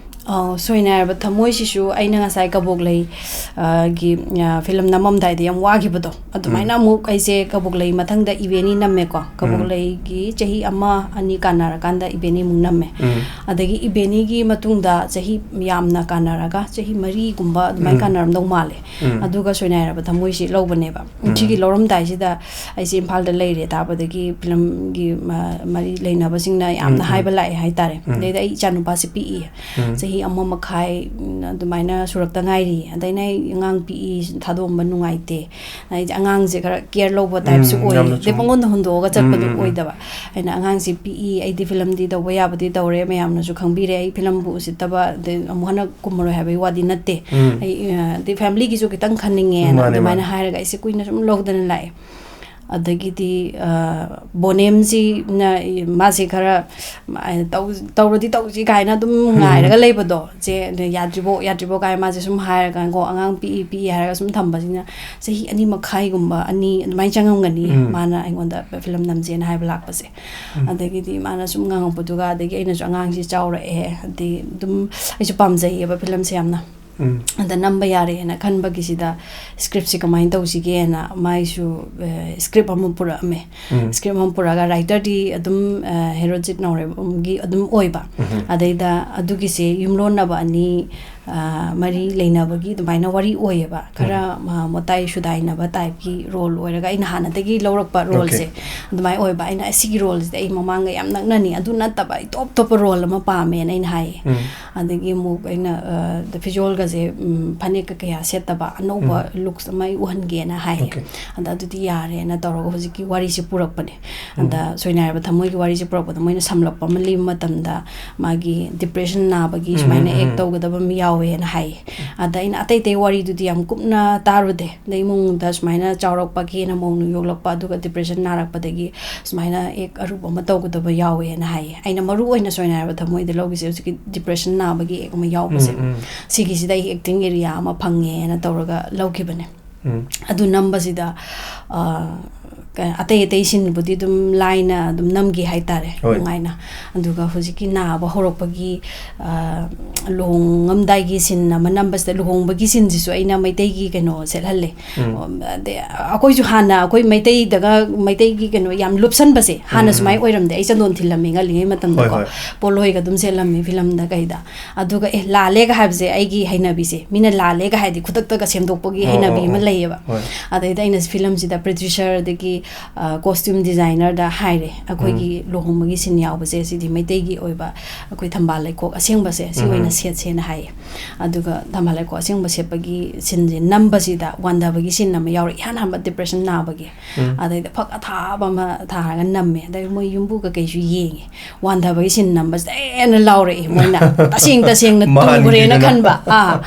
ꯑꯧ, ꯁꯣꯏꯅꯥꯏꯔꯕ ꯊꯃꯣꯏꯁꯤꯁꯨ ꯑꯩꯅ ꯉꯁꯥꯏ ꯀꯕꯣꯛꯂꯩ, ꯑ, ꯒꯤ, ꯑ, film ꯅꯝꯃꯝꯗꯥꯏꯗ ꯌꯥꯝ ꯋꯥꯈꯤꯕꯗꯣ, ꯑꯗꯨꯃꯥꯏꯅ ꯎꯝ꯫ ꯑꯃꯨꯛ ꯑꯩꯁꯦ ꯀꯕꯣꯛꯂꯩ ꯃꯊꯪꯗ ꯏꯕꯦꯅꯤ ꯅꯝꯃꯦꯀꯣ꯫ ꯎꯝ꯫ ꯀꯕꯣꯛꯂꯩꯒꯤ ꯆꯍꯤ ꯑꯃ ꯑꯅꯤ ꯀꯥꯟꯅꯔꯀꯥꯟꯗ ꯏꯕꯦꯅꯤ ꯑꯃꯨꯛ ꯅꯝꯃꯦ꯫ ꯎꯝ꯫ ꯑꯗꯒꯤ ꯏꯕꯦꯅꯤꯒꯤ ꯃꯇꯨꯡꯗ ꯆꯍꯤ ꯌꯥꯝꯅ ꯀꯥꯟꯅꯔꯒ ꯆꯍꯤ ꯃꯔꯤꯒꯨꯝꯕ ꯑꯗꯨꯃꯥꯏꯅ ꯎꯝ꯫ ꯀꯥꯟꯅꯔꯝꯗꯧ ꯃꯥꯜꯂꯦ꯫ ꯎꯝ꯫ ꯑꯗꯨꯒ ꯁꯣꯏꯅꯥꯏꯔꯕ ꯊꯃꯣꯏꯁꯤ ꯂꯧꯕꯅꯦꯕ꯫ ꯎꯝ꯫ ꯁꯤꯒꯤ ꯂꯧꯔꯝꯗꯥꯏꯁꯤꯗ ꯑꯩꯁꯦ ꯏꯝꯐꯥꯜꯗ ꯂꯩꯔꯦ ꯇꯥꯕꯗꯒꯤ filmꯒꯤ ꯃ-, ꯃꯔꯤ ꯂꯩꯅꯕꯁꯤꯡꯅ ꯌꯥꯝꯅ ꯎꯝ, ꯎꯝ꯫ ꯍꯥꯏꯕ ꯂꯥꯛꯑꯦ ꯍꯥꯏꯇꯥꯔꯦ꯫ ꯎꯝ꯫ ꯑꯗꯩꯗ ꯑꯩ ꯏꯆꯥꯅꯨꯄꯥꯁꯦ ꯄꯤꯛꯏ꯫ ꯎꯝ꯫ ꯆꯍꯤ ꯑꯃ ꯃꯈꯥꯏ, ꯎꯝ, ꯑꯗꯨꯃꯥꯏꯅ ꯁꯨꯔꯛꯇ ꯉꯥꯏꯔꯤ꯫ ꯑꯗꯩꯅ ꯑꯩ ꯑꯉꯥꯡ ꯄꯤꯛꯏ, ꯊꯥꯗꯣꯛꯑꯝꯕ ꯅꯨꯡꯉꯥꯏꯇꯦ꯫ ꯑꯩꯁꯦ ꯑꯉꯥꯡꯁꯦ ꯈꯔ care ꯂꯧꯕ typeꯁꯨ ꯎꯝ, ꯑꯣꯏꯌꯦ꯫ ꯌꯥꯝꯅ ꯑꯗꯩ ꯆꯨꯝ-, ꯄꯪꯑꯣꯟꯗ ꯍꯨꯟꯗꯣꯛꯑꯒ ꯎꯝ, ꯆꯠꯄꯗꯨ ꯎꯝ, ꯎꯝ꯫ ꯑꯣꯏꯗꯕ꯫ ꯑꯩꯅ ꯑꯉꯥꯡꯁꯦ ꯄꯤꯛꯏ, ꯑꯩꯗꯤ filmꯗꯤ ꯇꯧꯕ ꯌꯥꯕꯗꯤ ꯇꯧꯔꯦ, ꯃꯌꯥꯝꯅꯁꯨ ꯈꯪꯕꯤꯔꯦ, ꯑꯩ filmꯕꯨ ꯎꯁꯤꯠꯇꯕ, ꯑꯗꯩ ꯑꯃꯨꯛ ꯍꯟꯅ ꯀꯨꯝꯃꯔꯣꯏ ꯍꯥꯏꯕꯒꯤ ꯋꯥꯗꯤ ꯅꯠꯇꯦ꯫ ꯎꯝ꯫ ꯑꯩ, ꯑ, ꯑꯗꯩ familyꯒꯤꯁꯨ ꯈꯤꯇꯪ ꯈꯟꯅꯤꯡꯉꯦꯅ ꯃꯥꯅꯦ, ꯑꯗꯨꯃꯥꯏꯅ ꯃꯥꯅꯦ꯫ ꯍꯥꯏꯔꯒ ꯑꯩꯁꯦ ꯀꯨꯏꯅ ꯁꯨꯝ ꯂꯧꯗꯅ ꯂꯥꯛꯑꯦ꯫ ꯑꯗꯒꯤꯗꯤ, ꯑ, ꯕꯣꯅꯦꯝꯁꯤꯅ ꯃꯥꯁꯦ ꯈꯔ, ꯑ, ꯇꯧ-, ꯇꯧꯔꯗꯤ ꯇꯧꯁꯤ ꯀꯥꯏꯅ ꯑꯗꯨꯝ ꯎꯝ꯫ ꯉꯥꯏꯔꯒ ꯂꯩꯕꯗꯣ, ꯆꯦ, ꯑꯗ ꯌꯥꯗ꯭ꯔꯤꯕꯣ, ꯌꯥꯗ꯭ꯔꯤꯕꯣ ꯀꯥꯏꯅ ꯃꯥꯁꯦ ꯁꯨꯝ ꯍꯥꯏꯔꯒꯀꯣ, ꯑꯉꯥꯡ ꯄꯤꯛꯏ, ꯄꯤꯛꯏ ꯍꯥꯏꯔꯒ ꯁꯨꯝ ꯊꯝꯕꯁꯤꯅ ꯆꯍꯤ ꯑꯅꯤ ꯃꯈꯥꯏꯒꯨꯝꯕ, ꯑꯅꯤ ꯑꯗꯨꯃꯥꯏꯅ ꯆꯪꯉꯝꯒꯅꯤ ꯎꯝ꯫ ꯃꯥꯅ ꯑꯩꯉꯣꯟꯗ film ꯅꯝꯁꯦꯅ ꯍꯥꯏꯕ ꯂꯥꯛꯄꯁꯦ꯫ ꯎꯝ꯫ ꯑꯗꯒꯤꯗꯤ ꯃꯥꯅ ꯁꯨꯝ ꯉꯥꯡꯉꯛꯄꯗꯨꯒ, ꯑꯗꯒꯤ ꯑꯩꯅꯁꯨ ꯑꯉꯥꯡꯁꯤ ꯆꯥꯎꯔꯛꯑꯦ, ꯑꯗꯤ ꯑꯗꯨꯝ ꯑꯩꯁꯨ ꯄꯥꯝꯖꯩꯌꯦꯕ filmꯁꯦ ꯌꯥꯝꯅ꯫ ꯎꯝ꯫ ꯑꯗ ꯅꯝꯕ ꯌꯥꯔꯦꯅ ꯈꯟꯕꯒꯤꯁꯤꯗ scriptꯁꯦ ꯀꯃꯥꯏꯅ ꯇꯧꯁꯤꯒꯦꯅ ꯃꯥꯏꯁꯨ, ꯑ, script ꯑꯃ ꯄꯨꯔꯛꯑꯝꯃꯦ꯫ ꯎꯝ꯫ Script ꯑꯃ ꯄꯨꯔꯛꯑꯒ writerꯗꯤ ꯑꯗꯨꯝ, ꯑ, ꯍꯦꯔꯣꯖꯤꯠ ꯅꯥꯎꯔꯦꯝꯕꯝꯒꯤ ꯑꯗꯨꯝ ꯑꯣꯏꯕ꯫ ꯎꯝ꯫ ꯑꯗꯩꯗ ꯑꯗꯨꯒꯤꯁꯦ ꯌꯨꯝꯂꯣꯟꯅꯕ ꯑꯅꯤ, ꯑ, ꯃꯔꯤ ꯂꯩꯅꯕꯒꯤ ꯑꯗꯨꯃꯥꯏꯅ ꯋꯥꯔꯤ ꯑꯣꯏꯌꯦꯕ꯫ ꯈꯔ, ꯎꯝ꯫ ꯑ, ꯃꯇꯥꯏ ꯁꯨꯗꯥꯏꯅꯕ typeꯀꯤ role ꯑꯣꯏꯔꯒ ꯑꯩꯅ ꯍꯥꯟꯅꯗꯒꯤ ꯂꯧꯔꯛꯄ roleꯁꯦ꯫ Okay꯫ ꯑꯗꯨꯃꯥꯏꯅ ꯑꯣꯏꯕ꯫ ꯑꯩꯅ ꯑꯁꯤꯒꯤ roleꯁꯤꯗꯤ ꯑꯩ ꯃꯃꯥꯡꯒ ꯌꯥꯝ ꯅꯛꯅꯅꯤ꯫ ꯑꯗꯨ ꯅꯠꯇꯕ ꯑꯩ ꯇꯣꯞ ꯇꯣꯞꯄ role ꯑꯃ ꯄꯥꯝꯃꯦꯅ ꯑꯩꯅ ꯍꯥꯏꯌꯦ꯫ ꯎꯝ꯫ ꯑꯗꯒꯤ ꯑꯃꯨꯛ ꯑꯩꯅ, ꯑ, the visualꯒꯁꯦ, ꯎꯝ, ꯐꯅꯦꯛꯀ ꯀꯌꯥ ꯁꯦꯠꯇꯕ ꯑꯅꯧꯕ ꯎꯝ꯫ Looks ꯑꯃ ꯑꯩ ꯎꯍꯟꯒꯦꯅ ꯍꯥꯏꯌꯦ꯫ Okay꯫ ꯑꯗ ꯑꯗꯨꯗꯤ ꯌꯥꯔꯦꯅ ꯇꯧꯔꯒ ꯍꯧꯖꯤꯛꯀꯤ ꯋꯥꯔꯤꯁꯦ ꯄꯨꯔꯛꯄꯅꯦ꯫ ꯎꯝ꯫ ꯑꯗ ꯁꯣꯏꯅꯥꯏꯔꯕ ꯊꯃꯣꯏꯒꯤ ꯋꯥꯔꯤꯁꯦ ꯄꯨꯔꯛꯄꯗ ꯃꯣꯏꯅ ꯁꯝꯂꯞꯄ ꯑꯃ ꯂꯤꯕ ꯃꯇꯝꯗ ꯃꯥꯒꯤ depression ꯅꯥꯕꯒꯤ ꯎꯝ, ꯁꯨꯃꯥꯏꯅ ꯎꯝ, act ꯎꯝ꯫ ꯇꯧꯒꯗꯕ ꯑꯃ ꯌꯥꯎ ꯌꯥꯎꯋꯦꯅ ꯍꯥꯏꯌꯦ꯫ ꯑꯗ ꯑꯩꯅ ꯑꯇꯩ ꯑꯇꯩ ꯋꯥꯔꯤꯗꯨꯗꯤ ꯌꯥꯝ ꯀꯨꯞꯅ ꯇꯥꯔꯨꯗꯦ꯫ ꯑꯗ ꯏꯃꯨꯡꯗ ꯁꯨꯃꯥꯏꯅ ꯆꯥꯎꯔꯛꯄꯒꯤ ꯍꯦꯟꯅ ꯃꯧꯅ ꯌꯣꯛꯂꯛꯄ, ꯑꯗꯨꯒ ꯗꯤꯄ꯭ꯔꯦꯁꯟ ꯅꯥꯔꯛꯄꯗꯒꯤ ꯁꯨꯃꯥꯏꯅ ꯍꯦꯛ ꯑꯔꯨꯕ ꯑꯃ ꯇꯧꯒꯗꯕ ꯌꯥꯎꯋꯦꯅ ꯍꯥꯏꯌꯦ꯫ ꯑꯩꯅ ꯃꯔꯨ ꯑꯣꯏꯅ ꯁꯣꯏꯅꯥꯏꯔꯕ ꯊꯃꯣꯏꯗ ꯂꯧꯈꯤꯁꯦ ꯍꯧꯖꯤꯛꯀꯤ ꯗꯤꯄ꯭ꯔꯦꯁꯟ ꯅꯥꯕꯒꯤ ꯑꯦꯛ ꯑꯃ ꯌꯥꯎꯕꯁꯦ꯫ ꯎꯝ, ꯎꯝ꯫ ꯁꯤꯒꯤꯁꯤꯗ ꯑꯩ ꯑꯦꯛꯇꯤꯡ ꯑꯦꯔꯤꯌꯥ ꯑꯃ ꯐꯪꯉꯦꯅ ꯇꯧꯔꯒ ꯂꯧꯈꯤꯕꯅꯦ꯫ ꯎꯝ꯫ ꯑꯗꯨ ꯅꯝꯕꯁꯤꯗ, ꯑ, ꯀ-, ꯑꯇꯩ ꯑꯇꯩ ꯁꯤꯟꯕꯨꯗꯤ ꯑꯗꯨꯝ ꯂꯥꯏꯅ ꯑꯗꯨꯝ ꯅꯝꯈꯤ ꯍꯥꯏꯇꯥꯔꯦ, ꯍꯣꯏ꯫ ꯅꯨꯡꯉꯥꯏꯅ꯫ ꯑꯗꯨꯒ ꯍꯧꯖꯤꯛꯀꯤ ꯅꯥꯕ ꯍꯧꯔꯛꯄꯒꯤ, ꯑ, ꯂꯨꯍꯣꯡꯉꯝꯗꯥꯏꯒꯤ ꯁꯤꯟ ꯑꯃ ꯅꯝꯕꯁꯤꯗ, ꯂꯨꯍꯣꯡꯕꯒꯤ ꯁꯤꯟꯁꯤꯁꯨ ꯑꯩꯅ ꯃꯩꯇꯩꯒꯤ ꯀꯩꯅꯣ ꯁꯦꯠꯍꯜꯂꯦ꯫ ꯎꯝ꯫ ꯑꯣ, ꯑꯗꯩ ꯑꯩꯈꯣꯏꯁꯨ ꯍꯥꯟꯅ ꯑꯩꯈꯣꯏ ꯃꯩꯇꯩꯗꯒ, ꯃꯩꯇꯩꯒꯤ ꯀꯩꯅꯣ ꯌꯥꯝ ꯂꯨꯞꯁꯟꯕꯁꯦ ꯍꯥꯟꯅ ꯎꯝ, ꯎꯝ꯫ ꯁꯨꯃꯥꯏꯅ ꯑꯣꯏꯔꯝꯗꯦ꯫ ꯑꯩ ꯆꯟꯗꯣꯟ ꯊꯤꯜꯂꯝꯃꯦ ꯉꯜꯂꯤꯉꯩ ꯃꯇꯝꯗꯀꯣ꯫ ꯍꯣꯏ, ꯍꯣꯏ꯫ ꯄꯣꯠꯂꯣꯏꯒ ꯑꯗꯨꯝ ꯁꯦꯠꯂꯝꯃꯦ ꯐꯤꯂꯝꯗ ꯀꯩꯗ꯫ ꯑꯗꯨꯒ, "ꯑꯦ, ꯂꯥꯜꯂꯦꯒ ꯍꯥꯏꯕꯁꯦ ꯑꯩꯒꯤ ꯍꯩꯅꯕꯤꯁꯦ, ꯃꯤꯅ ꯂꯥꯜꯂꯦꯒ ꯍꯥꯏꯗꯤ ꯈꯨꯗꯛꯇꯒ ꯁꯦꯝꯗꯣꯛꯄꯒꯤ ꯑꯣ, ꯍꯩꯅꯕꯤ ꯑꯣ, ꯑꯃ ꯑꯣ꯫ ꯂꯩꯌꯦꯕ"꯫ ꯍꯣꯏ꯫ ꯑꯗꯩꯗ ꯑꯩꯅ ꯐꯤꯂꯝꯁꯤꯗ ꯄ꯭ꯔꯗ꯭ꯌꯨꯁꯔ, ꯑꯗꯒꯤ, ꯑ, ꯀꯣꯁꯇ꯭ꯌꯨꯝ ꯗꯤꯖꯥꯏꯅꯔꯗ ꯍꯥꯏꯔꯦ, "ꯑꯩꯈꯣꯏꯒꯤ ꯎꯝ꯫ ꯂꯨꯍꯣꯡꯕꯒꯤ ꯁꯤꯟ ꯌꯥꯎꯕꯁꯦ, ꯁꯤꯗꯤ ꯃꯩꯇꯩꯒꯤ ꯑꯣꯏꯕ ꯑꯩꯈꯣꯏ ꯊꯝꯕꯥꯜ ꯂꯩꯈꯣꯛ ꯑꯁꯦꯡꯕꯁꯦ, ꯁꯤ ꯎꯝ꯫ ꯑꯣꯏꯅ ꯁꯦꯠꯁꯦꯅ" ꯍꯥꯏꯌꯦ꯫ ꯑꯗꯨꯒ ꯊꯝꯕꯥꯜ ꯂꯩꯈꯣꯛ ꯑꯁꯦꯡꯕ ꯁꯦꯠꯄꯒꯤ ꯁꯤꯟꯁꯦ ꯅꯝꯕꯁꯤꯗ ꯋꯥꯟꯊꯕꯒꯤ ꯁꯤꯟ ꯑꯃ ꯌꯥꯎꯔꯦ, ꯏꯍꯥꯟ ꯍꯥꯟꯕ ꯗꯤꯄ꯭ꯔꯦꯁꯟ ꯅꯥꯕꯒꯤ꯫ ꯎꯝ꯫ ꯑꯗꯩꯗ ꯐꯛ ꯑꯊꯥꯕ ꯑꯃ ꯊꯥꯔꯒ ꯅꯝꯃꯦ꯫ ꯑꯗꯩ ꯃꯣꯏ ꯌꯨꯝꯕꯨ ꯀꯩꯀꯩꯁꯨ ꯌꯦꯡꯉꯦ꯫ ꯋꯥꯟꯊꯕꯒꯤ ꯁꯤꯟ ꯅꯝꯕꯁꯤꯗ ꯍꯦꯟꯅ ꯂꯥꯎꯔꯛꯑꯦ ꯃꯣꯏꯅ꯫ ꯇꯁꯦꯡ ꯇꯁꯦꯡꯅ ꯃꯥꯟꯈꯤꯗꯅ꯫ ꯇꯨꯈ꯭ꯔꯦꯅ ꯈꯟꯕ꯫ ꯑꯥ,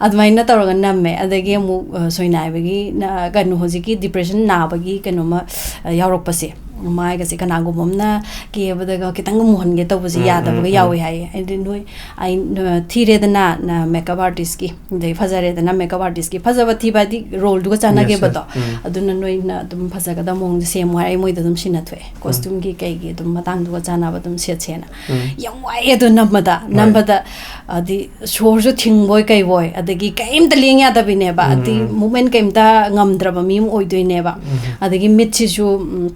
ꯑꯗꯨꯃꯥꯏꯅ ꯇꯧꯔꯒ ꯅꯝꯃꯦ꯫ ꯑꯗꯒꯤ ꯑꯃꯨꯛ, ꯑ, ꯁꯣꯏꯅꯥꯏꯕꯒꯤ ꯅ-, ꯀꯩꯅꯣ, ꯍꯧꯖꯤꯛꯀꯤ ꯗꯤꯄ꯭ꯔꯦꯁꯟ ꯅꯥꯕꯒꯤ ꯀꯩꯅꯣꯃ, ꯑ, ꯌꯥꯎꯔꯛꯄꯁꯦ, ꯃꯥꯏꯒꯁꯦ ꯀꯅꯥꯒꯨꯝꯕ ꯑꯃꯅ ꯀꯦꯕꯗꯒ ꯈꯤꯇꯪ ꯃꯨꯍꯟꯒꯦ ꯇꯧꯕꯁꯦ ꯎꯝ, ꯎꯝ, ꯌꯥꯗꯕꯒ ꯎꯝ꯫ ꯌꯥꯎꯋꯦ ꯍꯥꯏꯌꯦ꯫ ꯍꯥꯏꯗꯤ ꯅꯣꯏ, ꯑꯩ, ꯑ, ꯊꯤꯔꯦꯗꯅ, ꯅ-, ꯃꯦꯀꯞ ꯑꯥꯔꯇꯤꯁꯀꯤ, ꯑꯗꯩ ꯐꯖꯔꯦꯗꯅ ꯃꯦꯀꯞ ꯑꯥꯔꯇꯤꯁꯀꯤ꯫ ꯐꯖꯕ ꯊꯤꯕ ꯍꯥꯏꯗꯤ ꯔꯣꯜꯗꯨꯒ ꯆꯥꯟꯅꯒꯦꯕꯗꯣ꯫ Yes, yes. ꯎꯝ꯫ ꯑꯗꯨꯅ ꯅꯣꯏꯅ ꯑꯗꯨꯝ ꯐꯖꯒꯗꯕ ꯃꯑꯣꯡꯗ ꯁꯦꯝꯃꯣ ꯍꯥꯏꯔ ꯑꯩ ꯃꯣꯏꯗ ꯑꯗꯨꯝ ꯁꯤꯟꯅꯊꯣꯛꯑꯦ꯫ ꯎꯝ꯫ ꯀꯣꯁꯇ꯭ꯌꯨꯝꯒꯤ ꯀꯩꯒꯤ ꯑꯗꯨꯝ ꯃꯇꯥꯡꯗꯨꯒ ꯆꯥꯟꯅꯕ ꯑꯗꯨꯝ ꯁꯦꯠꯁꯦꯅ꯫ ꯎꯝ꯫ ꯌꯥꯝ ꯋꯥꯏꯑꯦ ꯑꯗꯨ ꯅꯝꯕꯗ꯫ ꯍꯣꯏ꯫ ꯅꯝꯕꯗ, ꯑꯗꯤ ꯁꯣꯔꯁꯨ ꯊꯤꯡꯕꯣꯏ ꯀꯩꯕꯣꯏ, ꯑꯗꯒꯤ ꯀꯩꯝꯇ ꯂꯦꯡ ꯌꯥꯗꯕꯤꯅꯦꯕ꯫ ꯑꯗꯤ ꯎꯝ꯫ ꯃꯨꯞꯃꯦꯟ ꯀꯩꯝꯇ ꯉꯝꯗ꯭ꯔꯕ ꯃꯤ ꯑꯃ ꯑꯣꯏꯗꯣꯏꯅꯦꯕ꯫ ꯎꯝ꯫ ꯑꯗꯒꯤ ꯃꯤꯠꯁꯤꯁꯨ, ꯎꯝ,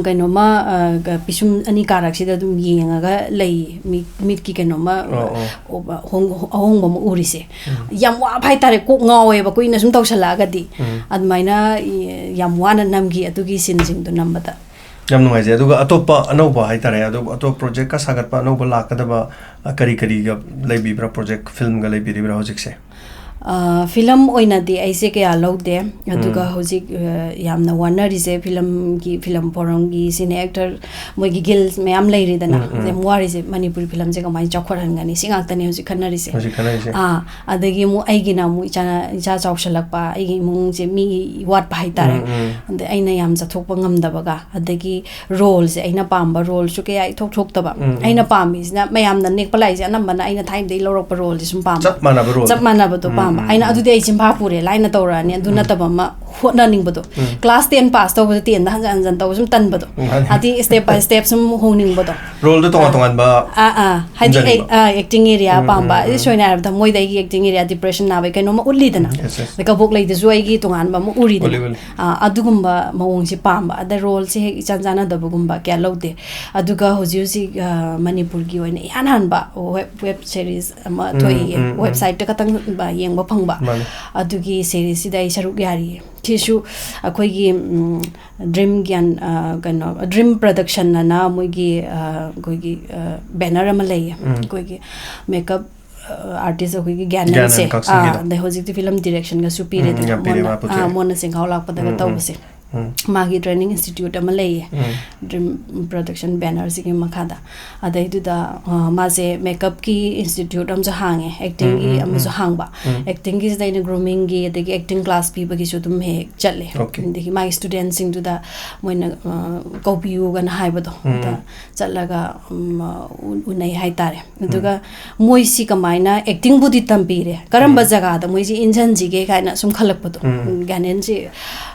ꯀꯩꯅꯣꯃ, ꯑ, ꯀ-, ꯄꯤꯁꯨꯝ ꯑꯅꯤ ꯀꯥꯔꯛꯁꯤꯗ ꯑꯗꯨꯝ ꯌꯦꯡꯉꯒ ꯂꯩ꯫ ꯃꯤꯠ, ꯃꯤꯠꯀꯤ ꯀꯩꯅꯣꯃ, ꯑꯣ, ꯑꯣ꯫ ꯑ, ꯍꯣꯡ-, ꯑꯍꯣꯡꯕ ꯑꯃ ꯎꯔꯤꯁꯦ꯫ ꯎꯝ꯫ ꯌꯥꯝ ꯋꯥꯕ ꯍꯥꯏꯇꯥꯔꯦ, ꯀꯣꯛ ꯉꯥꯎꯋꯦꯕ ꯀꯨꯏꯅ ꯁꯨꯝ ꯇꯧꯁꯜꯂꯛꯑꯒꯗꯤ꯫ ꯎꯝ꯫ ꯑꯗꯨꯃꯥꯏꯅ, ꯏ-, ꯌꯥꯝ ꯋꯥꯅ ꯅꯝꯈꯤ ꯑꯗꯨꯒꯤ ꯁꯤꯟꯁꯤꯡꯗꯣ ꯅꯝꯕꯗ꯫ ꯌꯥꯝ ꯅꯨꯡꯉꯥꯏꯖꯩ꯫ ꯑꯗꯨꯒ ꯑꯇꯣꯞꯄ ꯑꯅꯧꯕ ꯍꯥꯏꯇꯥꯔꯦ, ꯑꯗꯨ ꯑꯇꯣꯞꯄ ꯄ꯭ꯔꯣꯖꯦꯛꯀ ꯁꯥꯒꯠꯄ ꯑꯅꯧꯕ ꯂꯥꯛꯀꯗꯕ, ꯑ, ꯀꯔꯤ ꯀꯔꯤꯒ ꯂꯩꯕꯤꯕ꯭ꯔꯥ? ꯄ꯭ꯔꯣꯖꯦꯛ ꯐꯤꯂꯝꯒ ꯂꯩꯕꯤꯔꯤꯕ꯭ꯔꯥ ꯍꯧꯖꯤꯛꯁꯦ? ꯐꯤꯂꯝ ꯑꯣꯏꯅꯗꯤ ꯑꯩꯁꯦ ꯀꯌꯥ ꯂꯧꯗꯦ꯫ ꯑꯗꯨꯒ ꯎꯝ꯫ ꯍꯧꯖꯤꯛ, ꯑ, ꯌꯥꯝꯅ ꯋꯥꯅꯔꯤꯁꯦ ꯐꯤꯂꯝꯒꯤ, ꯐꯤꯂꯝ ꯐꯣꯔꯝꯒꯤ, ꯁꯤꯅꯦ ꯑꯦꯛꯇꯔ, ꯃꯣꯏꯒꯤ ꯒꯤꯜꯁ ꯃꯌꯥꯝ ꯂꯩꯔꯤꯗꯅ꯫ ꯎꯝ, ꯎꯝ꯫ ꯌꯥꯝ ꯋꯥꯔꯤꯁꯦ ꯃꯅꯤꯄꯨꯔꯤ ꯐꯤꯂꯝꯁꯦ ꯀꯃꯥꯏꯅ ꯆꯥꯎꯈꯠꯍꯟꯒꯅꯤ, ꯁꯤ ꯉꯥꯛꯇꯅꯦ ꯍꯧꯖꯤꯛ ꯈꯟꯅꯔꯤꯁꯦ꯫ ꯍꯧꯖꯤꯛ ꯈꯟꯅꯔꯤꯁꯦ꯫ ꯑꯥ, ꯑꯗꯒꯤ ꯑꯃꯨꯛ ꯑꯩꯒꯤꯅ ꯑꯃꯨꯛ ꯏꯆꯥ, ꯏꯆꯥ ꯆꯥꯎꯁꯜꯂꯛꯄ, ꯑꯩꯒꯤ ꯏꯃꯨꯡꯁꯦ ꯃꯤ ꯋꯥꯠꯄ ꯍꯥꯏꯇꯥꯔꯦ꯫ ꯎꯝ, ꯎꯝ꯫ ꯑꯗ ꯑꯩꯅ ꯌꯥꯝ ꯆꯠꯊꯣꯛꯄ ꯉꯝꯗꯕꯒ, ꯑꯗꯒꯤ ꯔꯣꯜꯁꯦ, ꯑꯩꯅ ꯄꯥꯝꯕ ꯔꯣꯜꯁꯨ ꯀꯌꯥ ꯏꯊꯣꯛ ꯊꯣꯛꯇꯕ꯫ ꯎꯝ, ꯎꯝ꯫ ꯑꯩꯅ ꯄꯥꯝꯃꯤꯁꯤꯅ, ꯃꯌꯥꯝꯅ ꯅꯦꯛꯄ ꯂꯥꯛꯏꯁꯦ ꯑꯅꯝꯕꯅ ꯑꯩꯅ ꯊꯥꯏꯅꯗꯒꯤ ꯂꯧꯔꯛꯄ ꯔꯣꯜꯁꯦ ꯁꯨꯝ ꯄꯥꯝꯕ꯫ ꯆꯞ ꯃꯥꯟꯅꯕ ꯔꯣꯜ꯫ ꯆꯞ ꯃꯥꯟꯅꯕꯗꯣ ꯎꯝ, ꯄꯥꯝꯕ꯫ ꯎꯝ, ꯑꯩꯅ ꯎꯝ꯫ ꯑꯗꯨꯗꯤ ꯑꯩ ꯆꯤꯟꯐꯥ ꯄꯨꯔꯦ ꯂꯥꯏꯅ ꯇꯧꯔꯛꯑꯅꯤ, ꯑꯗꯨ ꯎꯝ꯫ ꯅꯠꯇꯕ ꯑꯃ ꯍꯣꯠꯅꯅꯤꯡꯕꯗꯣ꯫ ꯎꯝ꯫ ꯀ꯭ꯂꯥꯁ ꯇꯦꯟ ꯄꯥꯁ ꯇꯧꯕꯗ ꯇꯦꯟꯗ ꯍꯟꯖꯟ ꯍꯟꯖꯟ ꯇꯧꯕ ꯁꯨꯝ ꯇꯟꯕꯗꯣ꯫ ꯎꯝ, ꯃꯥꯅꯤ꯫ ꯍꯥꯏꯗꯤ step by step ꯁꯨꯝ ꯍꯣꯡꯅꯤꯡꯕꯗꯣ꯫ ꯔꯣꯜꯗꯣ ꯇꯣꯉꯥꯟ ꯑꯥ꯫ ꯇꯣꯉꯥꯟꯕ ꯑꯥ, ꯑꯥ꯫ ꯍꯥꯏꯗꯤ ꯍꯟꯖꯟꯕ꯫ ꯑꯦꯛ-, ꯑꯥ, acting area ꯎꯝ, ꯄꯥꯝꯕ꯫ ꯎꯝ, ꯍꯥꯏꯗꯤ ꯎꯝ꯫ ꯁꯣꯏꯅ ꯍꯥꯏꯔꯕꯗ ꯃꯣꯏꯗ ꯑꯩꯒꯤ acting area depression ꯅꯥꯕꯩ ꯀꯩꯅꯣꯝꯃ ꯎꯠꯂꯤꯗꯅ꯫ ꯎꯝ, yes, yes꯫ ꯑꯗ ꯀꯕꯣꯛ ꯂꯩꯗꯁꯨ ꯑꯩꯒꯤ ꯇꯣꯉꯥꯟꯕ ꯑꯃ ꯎꯔꯤꯗꯅ꯫ ꯎꯠꯂꯤ, ꯎꯠꯂꯤ꯫ ꯑꯥ, ꯑꯗꯨꯒꯨꯝꯕ ꯃꯑꯣꯡꯁꯦ ꯄꯥꯝꯕ꯫ ꯑꯗ ꯔꯣꯜꯁꯦ ꯍꯦꯛ ꯏꯆꯥꯟ ꯆꯥꯟꯅꯗꯕꯒꯨꯝꯕ ꯀꯌꯥ ꯂꯧꯗꯦ꯫ ꯑꯗꯨꯒ ꯍꯧꯖꯤꯛ ꯍꯧꯖꯤꯛ, ꯑ, ꯃꯅꯤꯄꯨꯔꯒꯤ ꯑꯣꯏꯅ ꯏꯍꯥꯟ ꯍꯥꯟꯕ ꯋꯦꯕ, ꯋꯦꯕ ꯁꯦꯔꯤꯁ ꯑꯃ ꯎꯝ, ꯊꯣꯛꯏꯌꯦ꯫ ꯎꯝ, ꯎꯝ꯫ ꯋꯦꯕꯁꯥꯏꯠꯇ ꯈꯛꯇꯪ, ꯑ, ꯌꯦꯡꯕ ꯐꯪꯕ꯫ ꯃꯥꯅꯦ꯫ ꯑꯗꯨꯒꯤ ꯁꯦꯔꯤꯁꯁꯤꯗ ꯑꯩ ꯁꯔꯨꯛ ꯌꯥꯔꯤꯌꯦ꯫ ꯁꯤꯁꯨ ꯑꯩꯈꯣꯏꯒꯤ, ꯎꯝ, ꯗ꯭ꯔꯤꯝ ꯒ꯭ꯌꯥꯟ, ꯑ, ꯀꯩꯅꯣ, ꯗ꯭ꯔꯤꯝ ꯄ꯭ꯔꯗꯛꯁꯟ ꯑꯅ ꯃꯣꯏꯒꯤ, ꯑ, ꯑꯩꯈꯣꯏꯒꯤ, ꯑ, ꯕꯦꯅꯔ ꯑꯃ ꯂꯩꯌꯦ꯫ ꯎꯝ꯫ ꯑꯩꯈꯣꯏꯒꯤ ꯃꯦꯀꯞ, ꯑ, ꯑꯥꯔꯇꯤꯁ ꯑꯩꯈꯣꯏꯒꯤ ꯒ꯭ꯌꯥꯅꯟꯁꯦ꯫ ꯒ꯭ꯌꯥꯅꯟ ꯀꯛꯆꯤꯡꯒꯤꯗꯣ꯫ ꯑꯥ, ꯑꯗꯩ ꯍꯧꯖꯤꯛꯇꯤ ꯐꯤꯂꯝ ꯗꯤꯔꯦꯛꯁꯟꯒꯁꯨ ꯎꯝ, ꯎꯝ, ꯄꯤꯔꯦꯗꯅ꯫ ꯌꯥꯝ ꯄꯤꯔꯦ, ꯃꯣꯟꯅ, ꯃꯥ ꯄꯨꯊꯣꯛꯑꯦ꯫ ꯑꯥ, ꯃꯣꯟꯅ ꯆꯦꯡꯈꯥꯎ ꯂꯥꯛꯄꯗꯒ ꯎꯝ, ꯎꯝ꯫ ꯇꯧꯕꯁꯦ꯫ ꯎꯝ꯫ ꯃꯥꯒꯤ ꯇ꯭ꯔꯦꯅꯤꯡ ꯏꯟꯁꯇꯤꯇ꯭ꯌꯨꯠ ꯑꯃ ꯂꯩꯌꯦ꯫ ꯎꯝ꯫ ꯗ꯭ꯔꯤꯝ ꯄ꯭ꯔꯗꯛꯁꯟ ꯕꯦꯅꯔꯁꯤꯒꯤ ꯃꯈꯥꯗ꯫ ꯑꯗꯩꯗꯨꯗ, ꯑ, ꯃꯥꯁꯦ ꯃꯦꯀꯞꯀꯤ ꯏꯟꯁꯇꯤꯇ꯭ꯌꯨꯠ ꯑꯃꯁꯨ ꯍꯥꯡꯉꯦ, ꯑꯦꯛꯇꯤꯡꯒꯤ ꯎꯝ, ꯎꯝ, ꯑꯃꯁꯨ ꯎꯝ꯫ ꯍꯥꯡꯕ꯫ ꯎꯝ꯫ ꯑꯦꯛꯇꯤꯡꯒꯤꯁꯤꯗ ꯑꯩꯅ ꯒ꯭ꯔꯨꯃꯤꯡꯒꯤ, ꯑꯗꯒꯤ ꯑꯦꯛꯇꯤꯡ ꯀ꯭ꯂꯥꯁ ꯄꯤꯕꯒꯤꯁꯨ ꯑꯗꯨꯝ ꯍꯦꯛ ꯍꯦꯛ ꯆꯠꯂꯦ꯫ ꯑꯣꯀꯦ꯫ ꯑꯗꯒꯤ ꯃꯥꯒꯤ ꯁ꯭ꯇꯨꯗꯦꯟꯠꯁꯤꯡꯗꯨꯗ ꯃꯣꯏꯅ, ꯑ, ꯀꯧꯕꯤꯌꯨꯒꯅ ꯍꯥꯏꯕꯗꯣ, ꯎꯝ꯫ ꯑꯗ ꯆꯠꯂꯒ, ꯎꯝ, ꯑ, ꯎ-, ꯎꯅꯩ ꯍꯥꯏꯇꯥꯔꯦ꯫ ꯎꯝ꯫ ꯑꯗꯨꯒ ꯃꯣꯏꯁꯤ ꯀꯃꯥꯏꯅ ꯑꯦꯛꯇꯤꯡꯕꯨꯗꯤ ꯇꯝꯕꯤꯔꯦ, ꯀꯔꯝꯕ ꯎꯝ꯫ ꯖꯒꯥꯗ ꯃꯣꯏꯁꯤ ꯏꯟꯖꯟꯁꯤꯒꯦ ꯀꯥꯏꯅ ꯁꯨꯝ ꯈꯜꯂꯛꯄꯗꯣ꯫ ꯎꯝ꯫ ꯎꯝ, ꯒ꯭ꯌꯥꯅꯦꯟꯁꯤ,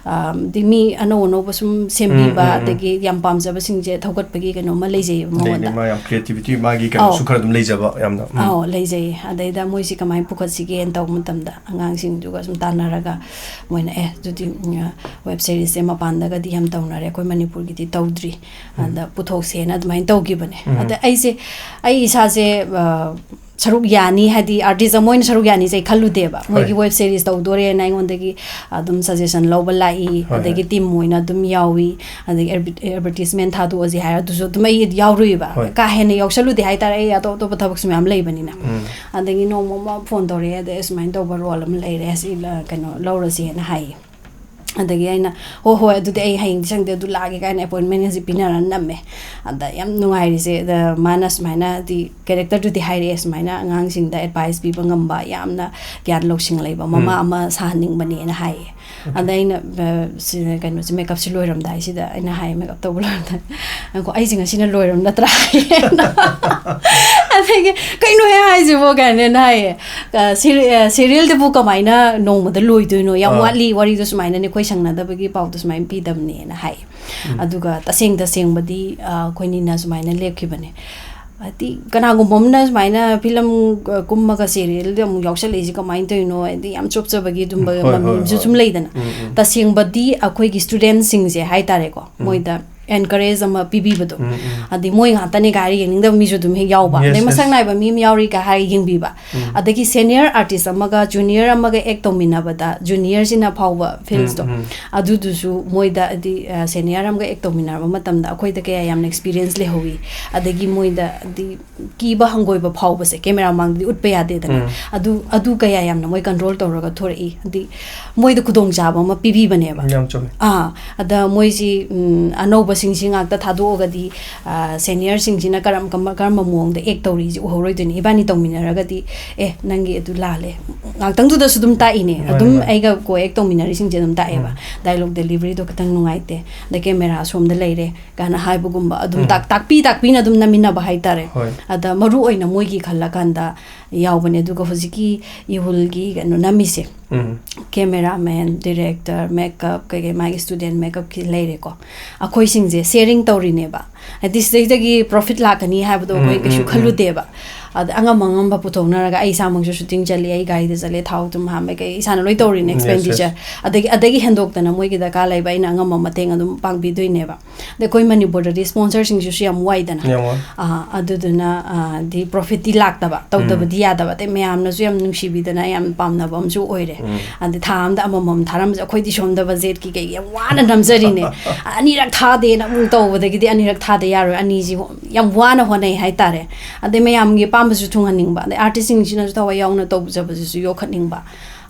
ꯑ, ꯗꯤ ꯃꯤ ꯑꯅꯧ ꯑꯅꯧꯕ ꯁꯨꯝ ꯁꯦꯝꯕꯤꯕ, ꯎꯝ, ꯎꯝ, ꯎꯝ꯫ ꯑꯗꯒꯤ ꯌꯥꯝ ꯄꯥꯝꯖꯕꯁꯤꯡꯁꯦ ꯊꯧꯒꯠꯄꯒꯤ ꯀꯩꯅꯣꯝꯃ ꯂꯩꯖꯩꯌꯦꯕ ꯂꯩ, ꯃꯉꯣꯟꯗ꯫ ꯂꯩ, ꯃꯥ ꯌꯥꯝ ꯀ꯭ꯔꯤꯌꯦꯇꯤꯕꯤꯇꯤ, ꯃꯥꯒꯤ ꯀꯩꯅꯣꯁꯨ ꯑꯧ꯫ ꯈꯔ ꯑꯗꯨꯝ ꯂꯩꯖꯕ ꯌꯥꯝꯅ꯫ ꯎꯝ꯫ ꯑꯧ, ꯂꯩꯖꯩꯌꯦ꯫ ꯑꯗꯩꯗ ꯃꯣꯏꯁꯤ ꯀꯃꯥꯏꯅ ꯄꯨꯈꯠꯁꯤꯒꯦꯅ ꯇꯧꯕ ꯃꯇꯝꯗ ꯑꯉꯥꯡꯁꯤꯡꯗꯨꯒ ꯁꯨꯝ ꯇꯥꯟꯅꯔꯒ ꯃꯣꯏꯅ, "ꯑꯦ, ꯑꯗꯨꯗꯤ, ꯎꯝ, ꯋꯦꯕ ꯁꯦꯔꯤꯁꯁꯦ ꯃꯄꯥꯟꯗꯒꯗꯤ ꯌꯥꯝ ꯇꯧꯅꯔꯦ, ꯑꯩꯈꯣꯏ ꯃꯅꯤꯄꯨꯔꯒꯤꯗꯤ ꯇꯧꯗ꯭ꯔꯤ꯫ ꯎꯝ꯫ ꯑꯗ ꯄꯨꯊꯣꯛꯁꯦꯅ ꯑꯗꯨꯃꯥꯏꯅ ꯇꯧꯈꯤꯕꯅꯦ꯫" ꯎꯝ꯫ ꯑꯗ ꯑꯩꯁꯦ, ꯑꯩ ꯏꯁꯥꯁꯦ, ꯑ, ꯁꯔꯨꯛ ꯌꯥꯅꯤ, ꯍꯥꯏꯗꯤ ꯑꯥꯔꯇꯤꯁ ꯑꯃ ꯑꯣꯏꯅ ꯁꯔꯨꯛ ꯌꯥꯅꯤꯁꯦ ꯑꯩ ꯈꯜꯂꯨꯗꯦꯕ꯫ ꯃꯣꯏꯒꯤ ꯍꯣꯏ꯫ ꯋꯦꯕ ꯁꯤꯔꯤꯁ ꯇꯧꯗꯣꯔꯦꯅ ꯑꯩꯉꯣꯟꯗꯒꯤ ꯑꯗꯨꯝ ꯁꯖꯦꯁꯟ ꯂꯧꯕ ꯂꯥꯛꯏ꯫ ꯍꯣꯏ, ꯑꯗꯒꯤ ꯍꯣꯏ꯫ ꯇꯤꯝ ꯑꯣꯏꯅ ꯑꯗꯨꯝ ꯌꯥꯎꯏ꯫ ꯑꯗꯒꯤ ꯑꯦꯗꯚꯔꯇꯤꯁꯃꯦꯟ ꯊꯥꯗꯣꯛꯑꯁꯤ ꯍꯥꯏꯔ ꯑꯗꯨꯁꯨ ꯑꯗꯨꯝ ꯑꯩ ꯌꯥꯎꯔꯨꯏꯕ꯫ ꯍꯣꯏ꯫ ꯀꯥ ꯍꯦꯟꯅ ꯌꯥꯎꯁꯜꯂꯨꯗꯦ ꯍꯥꯏꯇꯥꯔꯦ, ꯑꯩ ꯑꯇꯣꯞ ꯑꯇꯣꯞꯄ ꯊꯕꯛꯁꯨ ꯃꯌꯥꯝ ꯂꯩꯕꯅꯤꯅ꯫ ꯎꯝ꯫ ꯑꯗꯒꯤ ꯅꯣꯡꯃ ꯑꯃ ꯐꯣꯟ ꯇꯧꯔꯛꯑꯦ, ꯑꯗꯩ "ꯁꯨꯃꯥꯏꯅ ꯇꯧꯕ ꯔꯣꯜ ꯑꯃ ꯂꯩꯔꯦ, ꯁꯤ ꯂ-, ꯀꯩꯅꯣ ꯂꯧꯔꯁꯦꯅ" ꯍꯥꯏꯌꯦ꯫ ꯑꯗꯒꯤ ꯑꯩꯅ "ꯍꯣꯏ ꯍꯣꯏ, ꯑꯗꯨꯗꯤ ꯑꯩ ꯍꯌꯦꯡꯗꯤ ꯁꯪꯗꯦ, ꯑꯗꯨ ꯂꯥꯛꯑꯒꯦ" ꯀꯥꯏꯅ ꯑꯦꯄꯣꯏꯟꯃꯦꯟ ꯍꯧꯖꯤꯛ ꯄꯤꯅꯔ ꯅꯝꯃꯦ꯫ ꯑꯗ ꯌꯥꯝ ꯅꯨꯡꯉꯥꯏꯔꯤꯁꯦ, ꯑꯗ ꯃꯥꯅ ꯁꯨꯃꯥꯏꯅ ꯍꯥꯏꯗꯤ ꯀꯦꯔꯦꯛꯇꯔꯗꯨꯗꯤ ꯍꯥꯏꯔꯛꯑꯦ ꯁꯨꯃꯥꯏꯅ, ꯑꯉꯥꯡꯁꯤꯡꯗ ꯑꯦꯗꯚꯥꯏꯁ ꯄꯤꯕ ꯉꯝꯕ, ꯌꯥꯝꯅ ꯒ꯭ꯌꯥꯟ ꯂꯧꯁꯤꯡ ꯂꯩꯕ ꯃꯃꯥ ꯎꯝ꯫ ꯑꯃ ꯁꯥꯍꯟꯅꯤꯡꯕꯅꯦꯅ ꯍꯥꯏꯌꯦ꯫ ꯑꯣꯀꯦ꯫ ꯑꯗ ꯑꯩꯅ, ꯑ, ꯁꯤ ꯀꯩꯅꯣꯁꯦ, ꯃꯦꯀꯞꯁꯦ ꯂꯣꯏꯔꯝꯗꯥꯏꯁꯤꯗ ꯑꯩꯅ ꯍꯥꯏ, ꯃꯦꯀꯞ ꯇꯧꯕ ꯂꯣꯏꯔꯝꯗꯥꯏ, "ꯉꯥꯏꯈꯣ, ꯑꯩꯁꯦ ꯉꯁꯤꯅ ꯂꯣꯏꯔꯝ ꯅꯠꯇ꯭ꯔꯥ?" ꯍꯥꯏꯌꯦ꯫ ꯑꯗꯒꯤ "ꯀꯩꯅꯣꯍꯦ ꯍꯥꯏꯁꯤꯕꯣ?" ꯀꯥꯏꯅ ꯍꯥꯏꯌꯦ꯫ ꯑ, ꯁꯤ-, ꯑ, ꯁꯤꯔꯤꯌꯦꯜꯗꯨꯕꯨ ꯀꯃꯥꯏꯅ ꯅꯣꯡꯃꯗ ꯂꯣꯏꯗꯣꯏꯅꯣ? ꯌꯥꯝ ꯑꯥ꯫ ꯋꯥꯠꯂꯤ, ꯋꯥꯔꯤꯗꯣ ꯁꯨꯃꯥꯏꯅ ꯑꯩꯈꯣꯏ ꯁꯪꯅꯗꯕꯒꯤ ꯄꯥꯎꯗꯣ ꯁꯨꯃꯥꯏꯅ ꯄꯤꯗꯕꯅꯦꯅ ꯍꯥꯏ꯫ ꯎꯝ꯫ ꯑꯗꯨꯒ ꯇꯁꯦꯡ ꯇꯁꯦꯡꯕꯗꯤ, ꯑ, ꯑꯩꯈꯣꯏꯅꯤꯅ ꯁꯨꯃꯥꯏꯅ ꯂꯦꯞꯈꯤꯕꯅꯦ꯫ ꯍꯥꯏꯗꯤ ꯀꯅꯥꯒꯨꯝꯕ ꯑꯃꯅ ꯁꯨꯃꯥꯏꯅ ꯐꯤꯂꯝ, ꯑ, ꯀꯨꯝꯃꯒ ꯁꯦꯔꯤꯌꯦꯜꯗ ꯑꯃꯨꯛ ꯌꯥꯎꯁꯜꯂꯛꯏꯁꯦ ꯀꯃꯥꯏꯅ ꯇꯧꯔꯤꯅꯣ? ꯍꯥꯏꯗꯤ ꯌꯥꯝ ꯆꯣꯞꯆꯕꯒꯤ ꯑꯗꯨꯝꯕ ꯍꯣꯏ, ꯍꯣꯏ, ꯃꯃꯤꯁꯨ ꯍꯣꯏ꯫ ꯁꯨꯝ ꯂꯩꯗꯅ꯫ ꯎꯝ, ꯎꯝ꯫ ꯇꯁꯦꯡꯕꯗꯤ ꯑꯩꯈꯣꯏꯒꯤ ꯁ꯭ꯇꯨꯗꯦꯟꯠꯁꯤꯡꯁꯦ ꯍꯥꯏꯇꯥꯔꯦꯀꯣ, ꯎꯝ꯫ ꯃꯣꯏꯗ ꯑꯦꯟꯀꯔꯦꯖ ꯑꯃ ꯄꯤꯕꯤꯕꯗꯣ꯫ ꯎꯝ, ꯎꯝ꯫ ꯑꯗꯤ ꯃꯣꯏ ꯉꯥꯛꯇꯅꯦ ꯀꯥꯏꯔ ꯌꯦꯡꯅꯤꯡꯗꯕ ꯃꯤꯁꯨ ꯑꯗꯨꯝ ꯍꯦꯛ ꯌꯥꯎꯕ꯫ Yes, ꯑꯗꯩ ꯃꯁꯛ yes꯫ ꯅꯥꯏꯕ ꯃꯤ ꯑꯃ ꯌꯥꯎꯔꯤ ꯀꯥꯏ ꯍꯥꯏꯔ ꯌꯦꯡꯕꯤꯕ꯫ ꯎꯝ꯫ ꯑꯗꯒꯤ ꯁꯦꯅꯤꯌꯔ ꯑꯥꯔꯇꯤꯁ ꯑꯃꯒ ꯖꯨꯅꯤꯌꯔ ꯑꯃꯒ ꯑꯦꯛ ꯇꯧꯃꯤꯟꯅꯕꯗ ꯖꯨꯅꯤꯌꯔꯁꯤꯅ ꯐꯥꯎꯕ ꯐꯤꯜꯁꯇꯣ꯫ ꯎꯝ, ꯎꯝ꯫ ꯑꯗꯨꯗꯨꯁꯨ ꯃꯣꯏꯗ ꯍꯥꯏꯗꯤ, ꯑ, ꯁꯦꯅꯤꯌꯔ ꯑꯃꯒ ꯑꯦꯛ ꯇꯧꯃꯤꯟꯅꯔꯕ ꯃꯇꯝꯗ ꯑꯩꯈꯣꯏꯗ ꯀꯌꯥ ꯌꯥꯝꯅ ꯑꯦꯛꯁꯄꯤꯔꯤꯌꯦꯟꯁ ꯂꯩꯍꯧꯋꯤ꯫ ꯑꯗꯒꯤ ꯃꯣꯏꯗ ꯍꯥꯏꯗꯤ ꯀꯤꯕ ꯍꯪꯒꯣꯏꯕ ꯐꯥꯎꯕꯁꯦ ꯀꯦꯃꯦꯔꯥ ꯃꯥꯡꯗꯗꯤ ꯎꯠꯄ ꯌꯥꯗꯦꯗꯅ꯫ ꯎꯝ꯫ ꯑꯗꯨ, ꯑꯗꯨ ꯀꯌꯥ ꯌꯥꯝꯅ ꯃꯣꯏ ꯀꯟꯇ꯭ꯔꯣꯜ ꯇꯧꯔꯒ ꯊꯣꯔꯛꯏ꯫ ꯍꯥꯏꯗꯤ ꯃꯣꯏꯗ ꯈꯨꯗꯣꯡꯆꯥꯕ ꯑꯃ ꯄꯤꯕꯤꯕꯅꯦꯕ꯫ ꯌꯥꯝ ꯆꯨꯝꯃꯦ꯫ ꯑꯥ, ꯑꯗ ꯃꯣꯏꯁꯤ, ꯎꯝ, ꯑꯅꯧꯕꯁꯤꯡꯁꯤ ꯉꯥꯛꯇ ꯊꯥꯗꯣꯛꯑꯒꯗꯤ, ꯑ, ꯁꯦꯅꯤꯌꯔꯁꯤꯡꯁꯤꯅ ꯀꯔꯝ-, ꯀꯝꯕ-, ꯀꯔꯝꯕ ꯃꯑꯣꯡꯗ ꯑꯦꯛ ꯇꯧꯔꯤꯁꯤ ꯎꯍꯧꯔꯣꯏꯗꯣꯏꯅꯤ꯫ ꯏꯕꯥꯅꯤ ꯇꯧꯃꯤꯟꯅꯔꯒꯗꯤ, "ꯑꯦ, ꯅꯪꯒꯤ ꯑꯗꯨ ꯂꯥꯜꯂꯦ", ꯉꯥꯛꯇꯪꯗꯨꯗꯁꯨ ꯑꯗꯨꯝ ꯇꯥꯛꯏꯅꯦ꯫ ꯃꯥꯅꯦ, ꯑꯗꯨꯝ ꯃꯥꯅꯦ꯫ ꯑꯩꯒ ꯀꯣ ꯑꯦꯛ ꯇꯧꯃꯤꯟꯅꯔꯤꯁꯤꯡꯁꯦ ꯑꯗꯨꯝ ꯇꯥꯛꯑꯦꯕ꯫ ꯎꯝ꯫ "ꯗꯥꯏꯂꯣꯛ ꯗꯦꯂꯤꯚꯔꯤꯗꯣ ꯈꯤꯇꯪ ꯅꯨꯡꯉꯥꯏꯇꯦ, ꯑꯗꯩ ꯀꯦꯃꯦꯔꯥ ꯁꯣꯝꯗ ꯂꯩꯔꯦ" ꯀꯥꯏꯅ ꯍꯥꯏꯕꯒꯨꯝꯕ ꯑꯗꯨꯝ ꯎꯝ꯫ ꯇꯥꯛ-, ꯇꯥꯛꯄꯤ ꯇꯥꯛꯄꯤꯅ ꯑꯗꯨꯝ ꯅꯝꯃꯤꯟꯅꯕ ꯍꯥꯏꯇꯥꯔꯦ꯫ ꯍꯣꯏ꯫ ꯑꯗ ꯃꯔꯨ ꯑꯣꯏꯅ ꯃꯣꯏꯒꯤ ꯈꯜꯂꯀꯥꯟꯗ ꯌꯥꯎꯕꯅꯦ꯫ ꯑꯗꯨꯒ ꯍꯧꯖꯤꯛꯀꯤ ꯏꯍꯨꯜꯒꯤ ꯀꯩꯅꯣ ꯅꯝꯃꯤꯁꯦ, ꯎꯝ꯫ ꯀꯦꯃꯦꯔꯥꯃꯦꯟ, ꯗꯤꯔꯦꯛꯇꯔ, ꯃꯦꯀꯞ, ꯀꯩꯀꯩ ꯃꯥꯒꯤ ꯁ꯭ꯇꯨꯗꯦꯟꯠ ꯃꯦꯀꯞꯀꯤ ꯂꯩꯔꯦꯀꯣ꯫ ꯑꯩꯈꯣꯏꯁꯤꯡꯁꯦ ꯁꯦꯌꯔꯤꯡ ꯇꯧꯔꯤꯅꯦꯕ꯫ ꯍꯥꯏꯗꯤ ꯁꯤꯗꯩꯗꯒꯤ ꯄ꯭ꯔꯣꯐꯤꯠ ꯂꯥꯛꯀꯅꯤ ꯍꯥꯏꯕꯗꯣ ꯑꯩꯈꯣꯏ ꯎꯝ, ꯀꯩꯁꯨ ꯎꯝ, ꯎꯝ꯫ ꯈꯜꯂꯨꯗꯦꯕ꯫ ꯑꯗ ꯑꯉꯝ ꯑꯉꯝꯕ ꯄꯨꯊꯣꯛꯅꯔꯒ ꯑꯩ ꯏꯁꯥꯃꯛꯁꯨ ꯁꯨꯇꯤꯡ ꯆꯠꯂꯤ, ꯑꯩ ꯒꯥꯔꯤꯗ ꯆꯠꯂꯦ, ꯊꯥꯎ ꯊꯨꯝ ꯍꯥꯟꯕ ꯀꯩ ꯏꯁꯥꯅ ꯂꯣꯏ ꯇꯧꯔꯤꯅꯦ, ꯌꯦꯁ, ꯌꯦꯁ꯫ ꯑꯦꯛꯁꯄꯦꯟꯗꯤꯆꯔ꯫ ꯑꯗꯒꯤ ꯑꯗꯒꯤ ꯍꯦꯟꯗꯣꯛꯇꯅ ꯃꯣꯏꯒꯤ ꯗꯔꯀꯥꯔ ꯂꯩꯕ ꯑꯩꯅ ꯑꯉꯝꯕ ꯃꯇꯦꯡ ꯑꯗꯨꯝ ꯄꯥꯡꯕꯤꯗꯣꯏꯅꯦꯕ꯫ ꯑꯗ ꯑꯩꯈꯣꯏ ꯃꯅꯤꯄꯨꯔꯗꯗꯤ ꯁ꯭ꯄꯣꯟꯁꯔꯁꯤꯡꯁꯤꯁꯨ ꯌꯥꯝ ꯋꯥꯏꯗꯅ꯫ ꯌꯥꯝ ꯋꯥꯏ꯫ ꯑꯥ, ꯑꯗꯨꯗꯨꯅ, ꯑꯥ, ꯗꯤ ꯄ꯭ꯔꯣꯐꯤꯠꯇꯤ ꯂꯥꯛꯇꯕ, ꯇꯧꯗꯕꯗꯤ ꯎꯝ꯫ ꯌꯥꯗꯕ꯫ ꯑꯗꯩ ꯃꯌꯥꯝꯅꯁꯨ ꯌꯥꯝ ꯅꯨꯡꯁꯤꯕꯤꯗꯅ ꯌꯥꯝ ꯄꯥꯝꯅꯕ ꯑꯃꯁꯨ ꯑꯣꯏꯔꯦ꯫ ꯎꯝ꯫ ꯑꯗꯩ ꯊꯥ ꯑꯃꯗ ꯑꯃꯃꯝ ꯊꯥꯔꯝꯕꯁꯦ ꯑꯩꯈꯣꯏꯗꯤ ꯁꯣꯝꯗ ꯕꯖꯦꯠꯀꯤ ꯀꯩꯒꯤ ꯌꯥꯝ ꯋꯥꯅ ꯅꯝꯖꯔꯤꯅꯦ꯫ ꯑꯅꯤꯔꯛ ꯊꯥꯗꯦꯅ ꯑꯃꯨꯛ ꯇꯧꯕꯗꯒꯤꯗꯤ ꯑꯅꯤꯔꯛ ꯊꯥꯗ ꯌꯥꯔꯣꯏ꯫ ꯑꯅꯤꯁꯤ ꯌꯥꯝ ꯋꯥꯅ ꯍꯣꯠꯅꯩ ꯍꯥꯏꯇꯥꯔꯦ꯫ ꯑꯗꯩ ꯃꯌꯥꯝꯒꯤ ꯑꯄꯥꯝꯕꯁꯨ ꯊꯨꯡꯍꯟꯅꯤꯡꯕ, ꯑꯗꯩ ꯑꯥꯔꯇꯤꯁꯁꯤꯡꯁꯤꯅꯁꯨ ꯊꯋꯥꯏ ꯌꯥꯎꯅ ꯇꯧꯖꯕꯗꯨꯁꯨ ꯌꯣꯛꯈꯠꯅꯤꯡꯕ꯫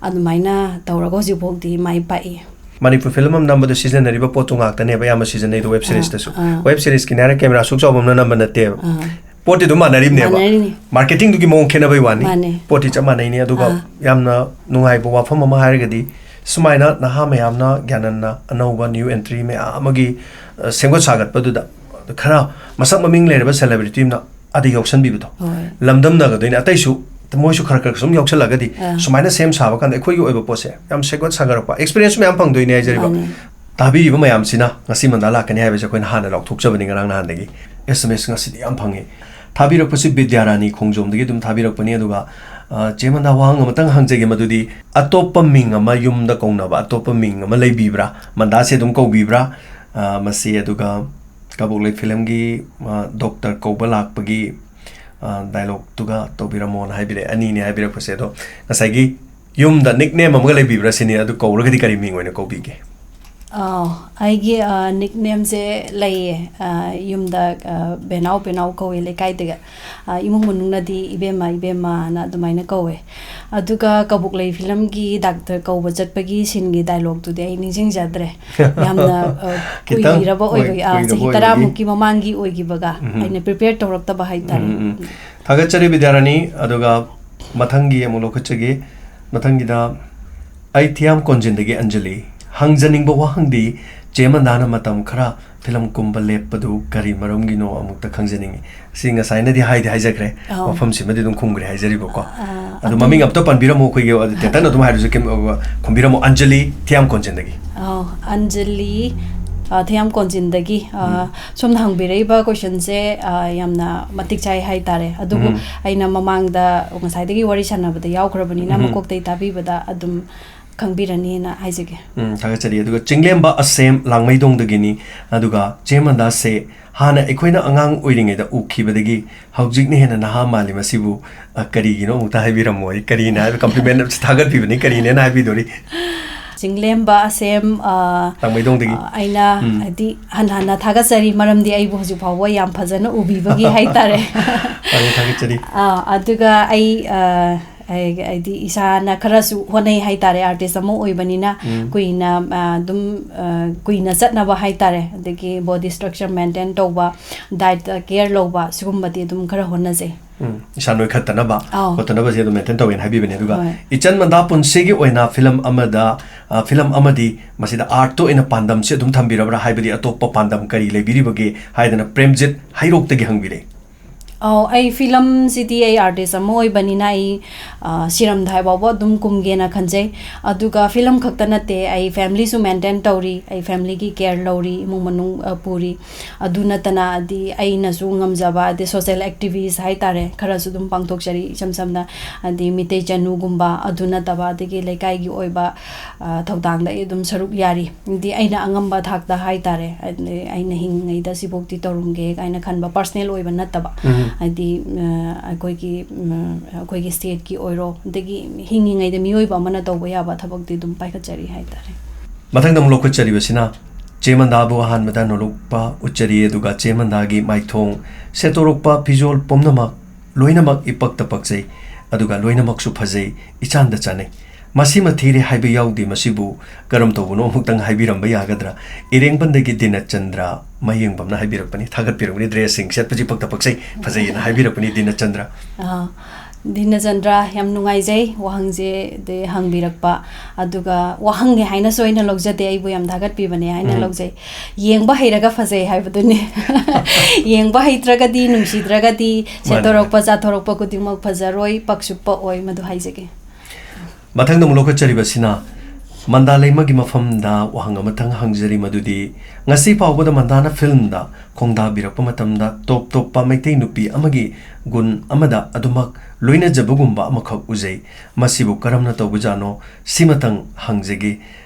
ꯑꯗꯨꯃꯥꯏꯅ ꯇꯧꯔꯒ ꯍꯧꯖꯤꯛꯐꯥꯎꯗꯤ ꯃꯥꯏ ꯄꯥꯛꯏ꯫ ꯃꯅꯤꯄꯨꯔ ꯐꯤꯂꯝ ꯑꯃ ꯅꯝꯕꯗ ꯁꯤꯖꯤꯟꯅꯔꯤꯕ ꯄꯣꯠꯇꯣ ꯉꯥꯛꯇꯅꯦꯕ ꯑꯌꯥꯝꯕ ꯁꯤꯖꯤꯟꯅꯩꯗꯣ ꯋꯦꯕ ꯑꯥ, ꯁꯤꯔꯤꯁꯇꯁꯨ꯫ ꯑꯥ꯫ ꯋꯦꯕ ꯁꯤꯔꯤꯁꯀꯤꯅꯦ ꯍꯥꯏꯔ ꯀꯦꯃꯦꯔꯥ ꯑꯁꯨꯛ ꯆꯥꯎꯕ ꯑꯃꯅ ꯅꯝꯕ ꯅꯠꯇꯦꯕ꯫ ꯑꯥ꯫ ꯄꯣꯠꯇꯤ ꯑꯗꯨꯝ ꯃꯥꯟꯅꯔꯤꯕꯅꯦꯕ꯫ ꯃꯥꯟꯅꯔꯤꯅꯤ꯫ ꯃꯥꯔꯀꯦꯇꯤꯡꯗꯨꯒꯤ ꯃꯑꯣꯡ ꯈꯦꯠꯅꯕꯩ ꯋꯥꯅꯤ꯫ ꯃꯥꯅꯦ꯫ ꯄꯣꯠꯇꯤ ꯆꯞ ꯃꯥꯟꯅꯩꯅꯤ꯫ ꯑꯗꯨꯒ ꯑꯥ꯫ ꯌꯥꯝꯅ ꯅꯨꯡꯉꯥꯏꯕ ꯋꯥꯐꯝ ꯑꯃ ꯍꯥꯏꯔꯒꯗꯤ ꯁꯨꯃꯥꯏꯅ ꯅꯍꯥ ꯃꯌꯥꯝꯅ ꯒ꯭ꯌꯥꯅꯟꯅ ꯑꯅꯧꯕ ꯅ꯭ꯌꯨ ꯑꯦꯟꯇ꯭ꯔꯤ ꯃꯌꯥꯝ ꯑꯃꯒꯤ, ꯑ, ꯁꯦꯝꯒꯠ ꯁꯥꯒꯠꯄꯗꯨꯗ ꯈꯔ ꯃꯁꯛ ꯃꯃꯤꯡ ꯂꯩꯔꯕ ꯁꯦꯂꯦꯕ꯭ꯔꯤꯇꯤ ꯑꯃꯅ ꯑꯗ ꯌꯥꯎꯁꯟꯕꯤꯕꯗꯣ꯫ ꯍꯣꯏ꯫ ꯂꯝꯗꯝꯅꯒꯗꯣꯏꯅꯦ꯫ ꯑꯇꯩꯁꯨ ꯃꯣꯏꯁꯨ ꯈꯔ ꯈꯔ ꯁꯨꯝ ꯌꯥꯎꯁꯜꯂꯒꯗꯤ ꯑꯥ꯫ ꯁꯨꯃꯥꯏꯅ ꯁꯦꯝ ꯁꯥꯕ ꯀꯥꯟꯗ ꯑꯩꯈꯣꯏꯒꯤ ꯑꯣꯏꯕ ꯄꯣꯠꯁꯦ ꯌꯥꯝ ꯁꯦꯝꯒꯠ ꯁꯥꯒꯠꯔꯛꯄ, ꯑꯦꯛꯁꯄꯤꯔꯤꯌꯦꯟꯁ ꯃꯌꯥꯝ ꯐꯪꯗꯣꯏꯅꯦ ꯍꯥꯏꯖꯔꯤꯕ꯫ ꯃꯥꯅꯦ꯫ ꯇꯥꯕꯤꯔꯤꯕ ꯃꯌꯥꯝꯁꯤꯅ ꯉꯁꯤ ꯃꯟꯗꯥ ꯂꯥꯛꯀꯅꯤ ꯍꯥꯏꯕꯁꯦ ꯑꯩꯈꯣꯏꯅ ꯍꯥꯟꯅ ꯂꯥꯎꯊꯣꯛꯆꯕꯅꯤ ꯉꯔꯥꯡ ꯅꯍꯥꯟꯗꯒꯤ꯫ ꯑꯦꯁ ꯑꯦꯝ ꯑꯦꯁ ꯉꯁꯤꯗꯤ ꯌꯥꯝ ꯐꯪꯉꯤ꯫ ꯊꯥꯕꯤꯔꯛꯄꯁꯤ ꯕꯤꯗ꯭ꯌꯥꯔꯥꯅꯤ ꯈꯣꯡꯖꯣꯝꯗꯒꯤ ꯑꯗꯨꯝ ꯊꯥꯕꯤꯔꯛꯄꯅꯤ꯫ ꯑꯗꯨꯒ, ꯑ, ꯆꯦ ꯃꯟꯗꯥ, ꯋꯥꯍꯪ ꯑꯃꯇꯪ ꯍꯪꯖꯒꯦ, ꯃꯗꯨꯗꯤ ꯑꯇꯣꯞꯄ ꯃꯤꯡ ꯑꯃ ꯌꯨꯝꯗ ꯀꯧꯅꯕ ꯑꯇꯣꯞꯄ ꯃꯤꯡ ꯑꯃ ꯂꯩꯕꯤꯕ꯭ꯔꯥ? ꯃꯟꯗꯥꯁꯦ ꯑꯗꯨꯝ ꯀꯧꯕꯤꯕ꯭ꯔꯥ? ꯑ, ꯃꯁꯤ ꯑꯗꯨꯒ ꯀꯕꯣꯛꯂꯩ ꯐꯤꯂꯝꯒꯤ, ꯑ, ꯗꯣꯛꯇꯔ ꯀꯧꯕ ꯂꯥꯛꯄꯒꯤ, ꯑ, ꯗꯥꯏꯂꯣꯛꯇꯨꯒ ꯇꯧꯕꯤꯔꯝꯃꯣꯅ ꯍꯥꯏꯕꯤꯔꯛꯑꯦ꯫ ꯑꯅꯤꯅꯦ ꯍꯥꯏꯕꯤꯔꯛꯄꯁꯦ꯫ ꯑꯗꯣ ꯉꯁꯥꯏꯒꯤ ꯌꯨꯝꯗ ꯅꯤꯛꯅꯦꯝ ꯑꯃꯒ ꯂꯩꯕꯤꯕ꯭ꯔꯥ ꯁꯤꯅꯤ, ꯑꯗꯨ ꯀꯧꯔꯒꯗꯤ ꯀꯔꯤ ꯃꯤꯡ ꯑꯣꯏꯅ ꯀꯧꯕꯤꯒꯦ? ꯑꯥ, ꯑꯩꯒꯤ, ꯑ, ꯅꯤꯛꯅꯦꯝꯁꯦ ꯂꯩꯌꯦ꯫ ꯑ, ꯌꯨꯝꯗ, ꯑ, ꯕꯦꯅꯥꯎ ꯕꯦꯅꯥꯎ ꯀꯧꯋꯦ ꯂꯩꯀꯥꯏꯗꯒ꯫ ꯑ, ꯏꯃꯨꯡ ꯃꯅꯨꯡꯅꯗꯤ ꯏꯕꯦꯝꯃ ꯏꯕꯦꯝꯃꯅ ꯑꯗꯨꯃꯥꯏꯅ ꯀꯧꯋꯦ꯫ ꯑꯗꯨꯒ ꯀꯕꯣꯛꯂꯩ ꯐꯤꯂꯝꯒꯤ ꯗꯥꯛꯇꯔ ꯀꯧꯕ ꯆꯠꯄꯒꯤ ꯁꯤꯟꯒꯤ ꯗꯥꯏꯂꯣꯛꯇꯨꯗꯤ ꯑꯩ ꯅꯤꯡꯁꯤꯡꯖꯗ꯭ꯔꯦ꯫ ꯌꯥꯝꯅ, ꯑ, ꯈꯤꯇꯪ ꯀꯨꯏꯔꯕ ꯑꯣꯏ-, ꯑꯣꯏꯕꯒꯤ, ꯑ, ꯀꯨꯏꯔꯕ ꯆꯍꯤ ꯑꯣꯏꯕꯒꯤ꯫ ꯇꯔꯥꯃꯨꯛꯀꯤ ꯃꯃꯥꯡꯒꯤ ꯑꯣꯏꯈꯤꯕꯒ ꯎꯝ꯫ ꯑꯩꯅ ꯄ꯭ꯔꯤꯄꯦꯌꯔ ꯇꯧꯔꯛꯇꯕ ꯍꯥꯏꯇꯥꯔꯦ꯫ ꯎꯝ, ꯎꯝ, ꯎꯝ꯫ ꯊꯥꯒꯠꯆꯔꯤ ꯕꯤꯗ꯭ꯌꯥꯔꯥꯅꯤ꯫ ꯑꯗꯨꯒ ꯃꯊꯪꯒꯤ ꯑꯃꯨꯛ ꯂꯧꯈꯠꯆꯒꯦ꯫ ꯃꯊꯪꯒꯤꯗ ꯑꯩ ꯊꯤꯌꯥꯝ ꯀꯣꯟꯖꯤꯟꯗꯒꯤ ꯑꯟꯖꯂꯤ꯫ ꯍꯪꯖꯅꯤꯡꯕ ꯋꯥꯍꯪꯗꯤ, ꯆꯦ ꯃꯟꯗꯥꯅ ꯃꯇꯝ ꯈꯔ ꯐꯤꯂꯝ ꯀꯨꯝꯕ ꯂꯦꯞꯄꯗꯨ ꯀꯔꯤ ꯃꯔꯝꯒꯤꯅꯣ ꯑꯃꯨꯛꯇ ꯈꯪꯖꯅꯤꯡꯉꯤ꯫ ꯁꯤ ꯉꯁꯥꯏꯅꯗꯤ ꯍꯥꯏꯗꯤ ꯍꯥꯏꯖꯈ꯭ꯔꯦ, ꯑꯧ꯫ ꯋꯥꯐꯝꯁꯤꯃꯗꯤ ꯑꯗꯨꯝ ꯈꯨꯝꯈ꯭ꯔꯦ ꯍꯥꯏꯖꯔꯤꯕꯀꯣ꯫ ꯑ, ꯑꯗꯣ ꯑꯗꯨꯝ ꯃꯃꯤꯡ ꯑꯝꯇ ꯄꯟꯕꯤꯔꯝꯃꯣ ꯑꯩꯈꯣꯏꯒꯤ, ꯑꯗꯨ ꯇꯦꯇꯟ ꯑꯗꯨꯝ ꯍꯥꯏꯔꯁꯨ ꯀꯩꯝ, ꯑ, ꯈꯨꯝꯕꯤꯔꯝꯃꯣ꯫ ꯑꯟꯖꯂꯤ ꯊꯤꯌꯥꯝ ꯀꯣꯟꯖꯤꯟꯗꯒꯤ꯫ ꯑꯧ, ꯑꯟꯖꯂꯤ ꯑ, ꯊꯦꯝ ꯀꯣꯟꯖꯤꯟꯗꯒꯤ, ꯑ, ꯎꯝ꯫ ꯁꯣꯝꯅ ꯍꯪꯕꯤꯔꯛꯏꯕ questionꯁꯦ, ꯑ, ꯌꯥꯝꯅ ꯃꯇꯤꯛ ꯆꯥꯏ ꯍꯥꯏꯇꯥꯔꯦ꯫ ꯑꯗꯨꯕꯨ ꯎꯝ꯫ ꯑꯩꯅ ꯃꯃꯥꯡꯗ ꯉꯁꯥꯏꯗꯒꯤ ꯋꯥꯔꯤ ꯁꯥꯟꯅꯕꯗ ꯌꯥꯎꯈ꯭ꯔꯕꯅꯤꯅ ꯎꯝ꯫ ꯃꯀꯣꯛꯇꯩ ꯇꯥꯕꯤꯕꯗ ꯑꯗꯨꯝ ꯈꯪꯕꯤꯔꯅꯤꯅ ꯍꯥꯏꯖꯒꯦ꯫ ꯎꯝ, ꯊꯥꯒꯠꯆꯔꯤ꯫ ꯑꯗꯨꯒ ꯆꯤꯡꯂꯦꯝꯕ ꯑꯁꯦꯝ ꯂꯥꯡꯃꯩꯗꯣꯡꯗꯒꯤꯅꯤ꯫ ꯑꯗꯨꯒ ꯆꯦ ꯃꯟꯗꯥꯁꯦ ꯍꯥꯟꯅ ꯑꯩꯈꯣꯏꯅ ꯑꯉꯥꯡ ꯑꯣꯏꯔꯤꯉꯩꯗ ꯎꯈꯤꯕꯗꯒꯤ ꯍꯧꯖꯤꯛꯅ ꯍꯦꯟꯅ ꯅꯍꯥ ꯃꯥꯜꯂꯤ꯫ ꯃꯁꯤꯕꯨ, ꯑ, ꯀꯔꯤꯒꯤꯅꯣ ꯑꯃꯨꯛꯇ ꯍꯥꯏꯕꯤꯔꯝꯃꯣ꯫ ꯑꯩ ꯀꯔꯤꯅ ꯍꯥꯏꯕ compliment ꯊꯥꯒꯠꯄꯤꯕꯅꯤ, ꯀꯔꯤꯅꯦꯅ ꯍꯥꯏꯕꯤꯗꯣꯔꯤ? ꯆꯤꯡꯂꯦꯝꯕ ꯑꯁꯦꯝ, ꯑ, ꯂꯥꯡꯃꯩꯗꯣꯡꯗꯒꯤ꯫ ꯑ, ꯑꯩꯅ ꯎꯝ꯫ ꯍꯥꯏꯗꯤ ꯍꯟꯅ ꯍꯟꯅ ꯊꯥꯒꯠꯆꯔꯤ, ꯃꯔꯝꯗꯤ ꯑꯩꯕꯨ ꯍꯧꯖꯤꯛ ꯐꯥꯎꯕ ꯌꯥꯝ ꯐꯖꯅ ꯎꯕꯤꯕꯒꯤ ꯍꯥꯏꯇꯥꯔꯦ꯫ ꯐꯔꯦ, ꯊꯥꯒꯠꯆꯔꯤ꯫ ꯑ, ꯑꯗꯨꯒ ꯑꯩ, ꯑ, ꯑꯩ, ꯍꯥꯏꯗꯤ ꯏꯁꯥꯅ ꯈꯔꯁꯨ ꯍꯣꯠꯅꯩ ꯍꯥꯏꯇꯥꯔꯦ, artist ꯑꯃ ꯑꯣꯏꯕꯅꯤꯅ ꯎꯝ꯫ ꯀꯨꯏꯅ, ꯑ, ꯑꯗꯨꯝ, ꯑ, ꯀꯨꯏꯅ ꯆꯠꯅꯕ ꯍꯥꯏꯇꯥꯔꯦ, ꯑꯗꯒꯤ body structure maintain ꯇꯧꯕ, diet care ꯂꯧꯕ, ꯁꯤꯒꯨꯝꯕꯗꯤ ꯑꯗꯨꯝ ꯈꯔ ꯍꯣꯠꯅꯖꯩ꯫ ꯎꯝ, ꯏꯁꯥ ꯅꯣꯏꯈꯠꯇꯅꯕ, ꯑꯧ꯫ ꯈꯣꯠꯇꯅꯕꯁꯦ ꯑꯗꯨꯝ maintain ꯇꯧꯋꯦꯅ ꯍꯥꯏꯕꯤꯕꯅꯦ꯫ ꯑꯗꯨꯒ ꯍꯣꯏ꯫ ꯏꯆꯟ ꯃꯟꯗꯥ ꯄꯨꯟꯁꯤꯒꯤ ꯑꯣꯏꯅ film ꯑꯃꯗ, ꯑ, film ꯑꯃꯗꯤ ꯃꯁꯤꯗ artꯇ ꯑꯣꯏꯅ ꯄꯥꯟꯗꯝꯁꯦ ꯑꯗꯨꯝ ꯊꯝꯕꯤꯔꯕ꯭ꯔꯥ? ꯍꯥꯏꯕꯗꯤ ꯑꯇꯣꯞꯄ ꯄꯥꯟꯗꯝ ꯀꯔꯤ ꯂꯩꯕꯤꯔꯤꯕꯒꯦ ꯍꯥꯏꯗꯅ ꯄ꯭ꯔꯦꯝꯖꯤꯠ ꯍꯩꯔꯣꯛꯇꯒꯤ ꯍꯪꯕꯤꯔꯦ꯫ ꯑꯧ, ꯑꯩ filmꯁꯤꯗꯤ ꯑꯩ artist ꯑꯃ ꯑꯣꯏꯕꯅꯤꯅ ꯑꯩ, ꯑ, ꯁꯤꯔꯝꯗꯥꯏ ꯐꯥꯎꯕ ꯑꯗꯨꯝ ꯀꯨꯝꯒꯦꯅ ꯈꯟꯖꯩ꯫ ꯑꯗꯨꯒ film ꯈꯛꯇ ꯅꯠꯇꯦ, ꯑꯩ familyꯁꯨ maintain ꯇꯧꯔꯤ, ꯑꯩ familyꯒꯤ care ꯂꯧꯔꯤ, ꯏꯃꯨꯡ ꯃꯅꯨꯡ, ꯑ, ꯄꯨꯔꯤ꯫ ꯑꯗꯨ ꯅꯠꯇꯅ ꯍꯥꯏꯗꯤ ꯑꯩꯅꯁꯨ ꯉꯝꯖꯕ ꯍꯥꯏꯗꯤ social activist ꯍꯥꯏꯇꯥꯔꯦ, ꯈꯔꯁꯨ ꯑꯗꯨꯝ ꯄꯥꯡꯊꯣꯛꯆꯔꯤ꯫ ꯏꯁꯝ ꯁꯝꯅ ꯍꯥꯏꯗꯤ ꯃꯤꯇꯩ ꯆꯅꯨꯒꯨꯝꯕ, ꯑꯗꯨ ꯅꯠꯇꯕ ꯑꯗꯒꯤ ꯂꯩꯀꯥꯏꯒꯤ ꯑꯣꯏꯕ, ꯑ, ꯊꯧꯗꯥꯡꯗ ꯑꯩ ꯑꯗꯨꯝ ꯁꯔꯨꯛ ꯌꯥꯔꯤ꯫ ꯍꯥꯏꯗꯤ ꯑꯩꯅ ꯑꯉꯝꯕ ꯊꯥꯛꯇ ꯍꯥꯏꯇꯥꯔꯦ, ꯍꯥꯏꯗꯤ ꯑꯩꯅ ꯍꯤꯡꯉꯤꯉꯩꯗ ꯁꯤꯐꯧꯗꯤ ꯇꯧꯔꯝꯒꯦ ꯀꯥꯏꯅ ꯈꯟꯕ personal ꯑꯣꯏꯕ ꯅꯠꯇꯕ, ꯎꯝ꯫ ꯍꯥꯏꯗꯤ, ꯑ, ꯑꯩꯈꯣꯏꯒꯤ, ꯎꯝ, ꯑꯩꯈꯣꯏꯒꯤ stateꯀꯤ ꯑꯣꯏꯔꯣ, ꯑꯗꯒꯤ ꯍꯤꯡꯉꯤꯉꯩꯗ ꯃꯤꯑꯣꯏꯕ ꯑꯃꯅ ꯇꯧꯕ ꯌꯥꯕ ꯊꯕꯛꯇꯤ ꯑꯗꯨꯝ ꯄꯥꯏꯈꯠꯆꯔꯤ ꯍꯥꯏꯇꯥꯔꯦ꯫ ꯃꯊꯪꯗ ꯑꯃꯨꯛ ꯂꯧꯈꯠꯆꯔꯤꯕꯁꯤꯅ ꯆꯦ ꯃꯟꯗꯥꯕꯨ ꯑꯍꯥꯟꯕꯗ ꯅꯣꯂꯨꯛꯄ ꯎꯠꯆꯔꯤ, ꯑꯗꯨꯒ ꯆꯦ ꯃꯟꯗꯥꯒꯤ ꯃꯥꯏꯊꯣꯡ, ꯁꯦꯠꯇꯣꯔꯛꯄ ꯐꯤꯖꯣꯜ ꯄꯨꯝꯅꯃꯛ ꯂꯣꯏꯅꯃꯛ ꯏꯄꯛꯇ ꯄꯛꯆꯩ, ꯑꯗꯨꯒ ꯂꯣꯏꯅꯃꯛꯁꯨ ꯐꯖꯩ, ꯏꯆꯥꯟꯗ ꯆꯥꯟꯅꯩ꯫ ꯃꯁꯤꯃ ꯊꯤꯔꯦ ꯍꯥꯏꯕ ꯌꯥꯎꯗꯦ, ꯃꯁꯤꯕꯨ ꯀꯔꯝ ꯇꯧꯕꯅꯣ ꯑꯃꯨꯛꯇꯪ ꯍꯥꯏꯕꯤꯔꯝꯕ ꯌꯥꯒꯗ꯭ꯔꯥ? ꯏꯔꯦꯡꯕꯟꯗꯒꯤ ꯗꯤꯅꯆꯟꯗ꯭ꯔ ꯃꯌꯦꯡꯕꯝꯅ ꯍꯥꯏꯕꯤꯔꯛꯄꯅꯤ, ꯊꯥꯒꯠꯄꯤꯔꯛꯄꯅꯤ, dressꯁꯤꯡ ꯁꯦꯠꯄꯁꯤ ꯄꯛꯇ ꯄꯛꯆꯩ, ꯐꯖꯩꯌꯦꯅ ꯍꯥꯏꯕꯤꯔꯛꯄꯅꯤ ꯗꯤꯅꯆꯟꯗ꯭ꯔ꯫ ꯑꯥ, ꯗꯤꯅꯆꯟꯗ꯭ꯔ, ꯌꯥꯝ ꯅꯨꯡꯉꯥꯏꯖꯩ ꯋꯥꯍꯪꯁꯦ ꯗꯤ ꯍꯪꯕꯤꯔꯛꯄ, ꯑꯗꯨꯒ ꯋꯥꯍꯪꯅꯦ ꯍꯥꯏꯅꯁꯨ ꯑꯩꯅ ꯂꯧꯖꯗꯦ, ꯑꯩꯕꯨ ꯌꯥꯝ ꯊꯥꯒꯠꯄꯤꯕꯅꯦ ꯍꯥꯏꯅ ꯎꯝ꯫ ꯂꯧꯖꯩ꯫ ꯌꯦꯡꯕ ꯍꯩꯔꯒ ꯐꯖꯩ ꯍꯥꯏꯕꯗꯨꯅꯤ꯫ ꯌꯦꯡꯕ ꯍꯩꯇ꯭ꯔꯒꯗꯤ, ꯅꯨꯡꯁꯤꯗ꯭ꯔꯒꯗꯤ ꯃꯥꯅꯦ, ꯁꯦꯠꯇꯣꯔꯛꯄ, ꯃꯥꯅꯦ꯫ ꯆꯥꯊꯣꯔꯛꯄ ꯈꯨꯗꯤꯡꯃꯛ ꯐꯖꯔꯣꯏ, ꯄꯛꯁꯨ ꯄꯛꯑꯣꯏ, ꯃꯗꯨ ꯍꯥꯏꯖꯒꯦ꯫ ꯃꯊꯪꯗ ꯑꯃꯨꯛ ꯂꯧꯈꯠꯆꯔꯤꯕꯁꯤꯅ ꯃꯟꯗꯥ ꯂꯩꯃꯒꯤ ꯃꯐꯝꯗ ꯋꯥꯍꯪ ꯑꯃꯇꯪ ꯍꯪꯖꯔꯤ, ꯃꯗꯨꯗꯤ ꯉꯁꯤ ꯐꯥꯎꯕꯗ ꯃꯟꯗꯥꯅ ꯐꯤꯂꯝꯗ ꯈꯣꯡꯗꯥꯕꯤꯔꯛꯄ ꯃꯇꯝꯗ ꯇꯣꯞ ꯇꯣꯞꯄ ꯃꯩꯇꯩ ꯅꯨꯄꯤ ꯑꯃꯒꯤ ꯒꯨꯟ ꯑꯃꯗ ꯑꯗꯨꯃꯛ ꯂꯣꯏꯅꯖꯕꯒꯨꯝꯕ ꯑꯃꯈꯛ ꯎꯖꯩ꯫ ꯃꯁꯤꯕꯨ ꯀꯔꯝꯅ ꯇꯧꯕꯖꯥꯠꯅꯣ? ꯁꯤꯃꯇꯪ ꯍꯪꯖꯒꯦ꯫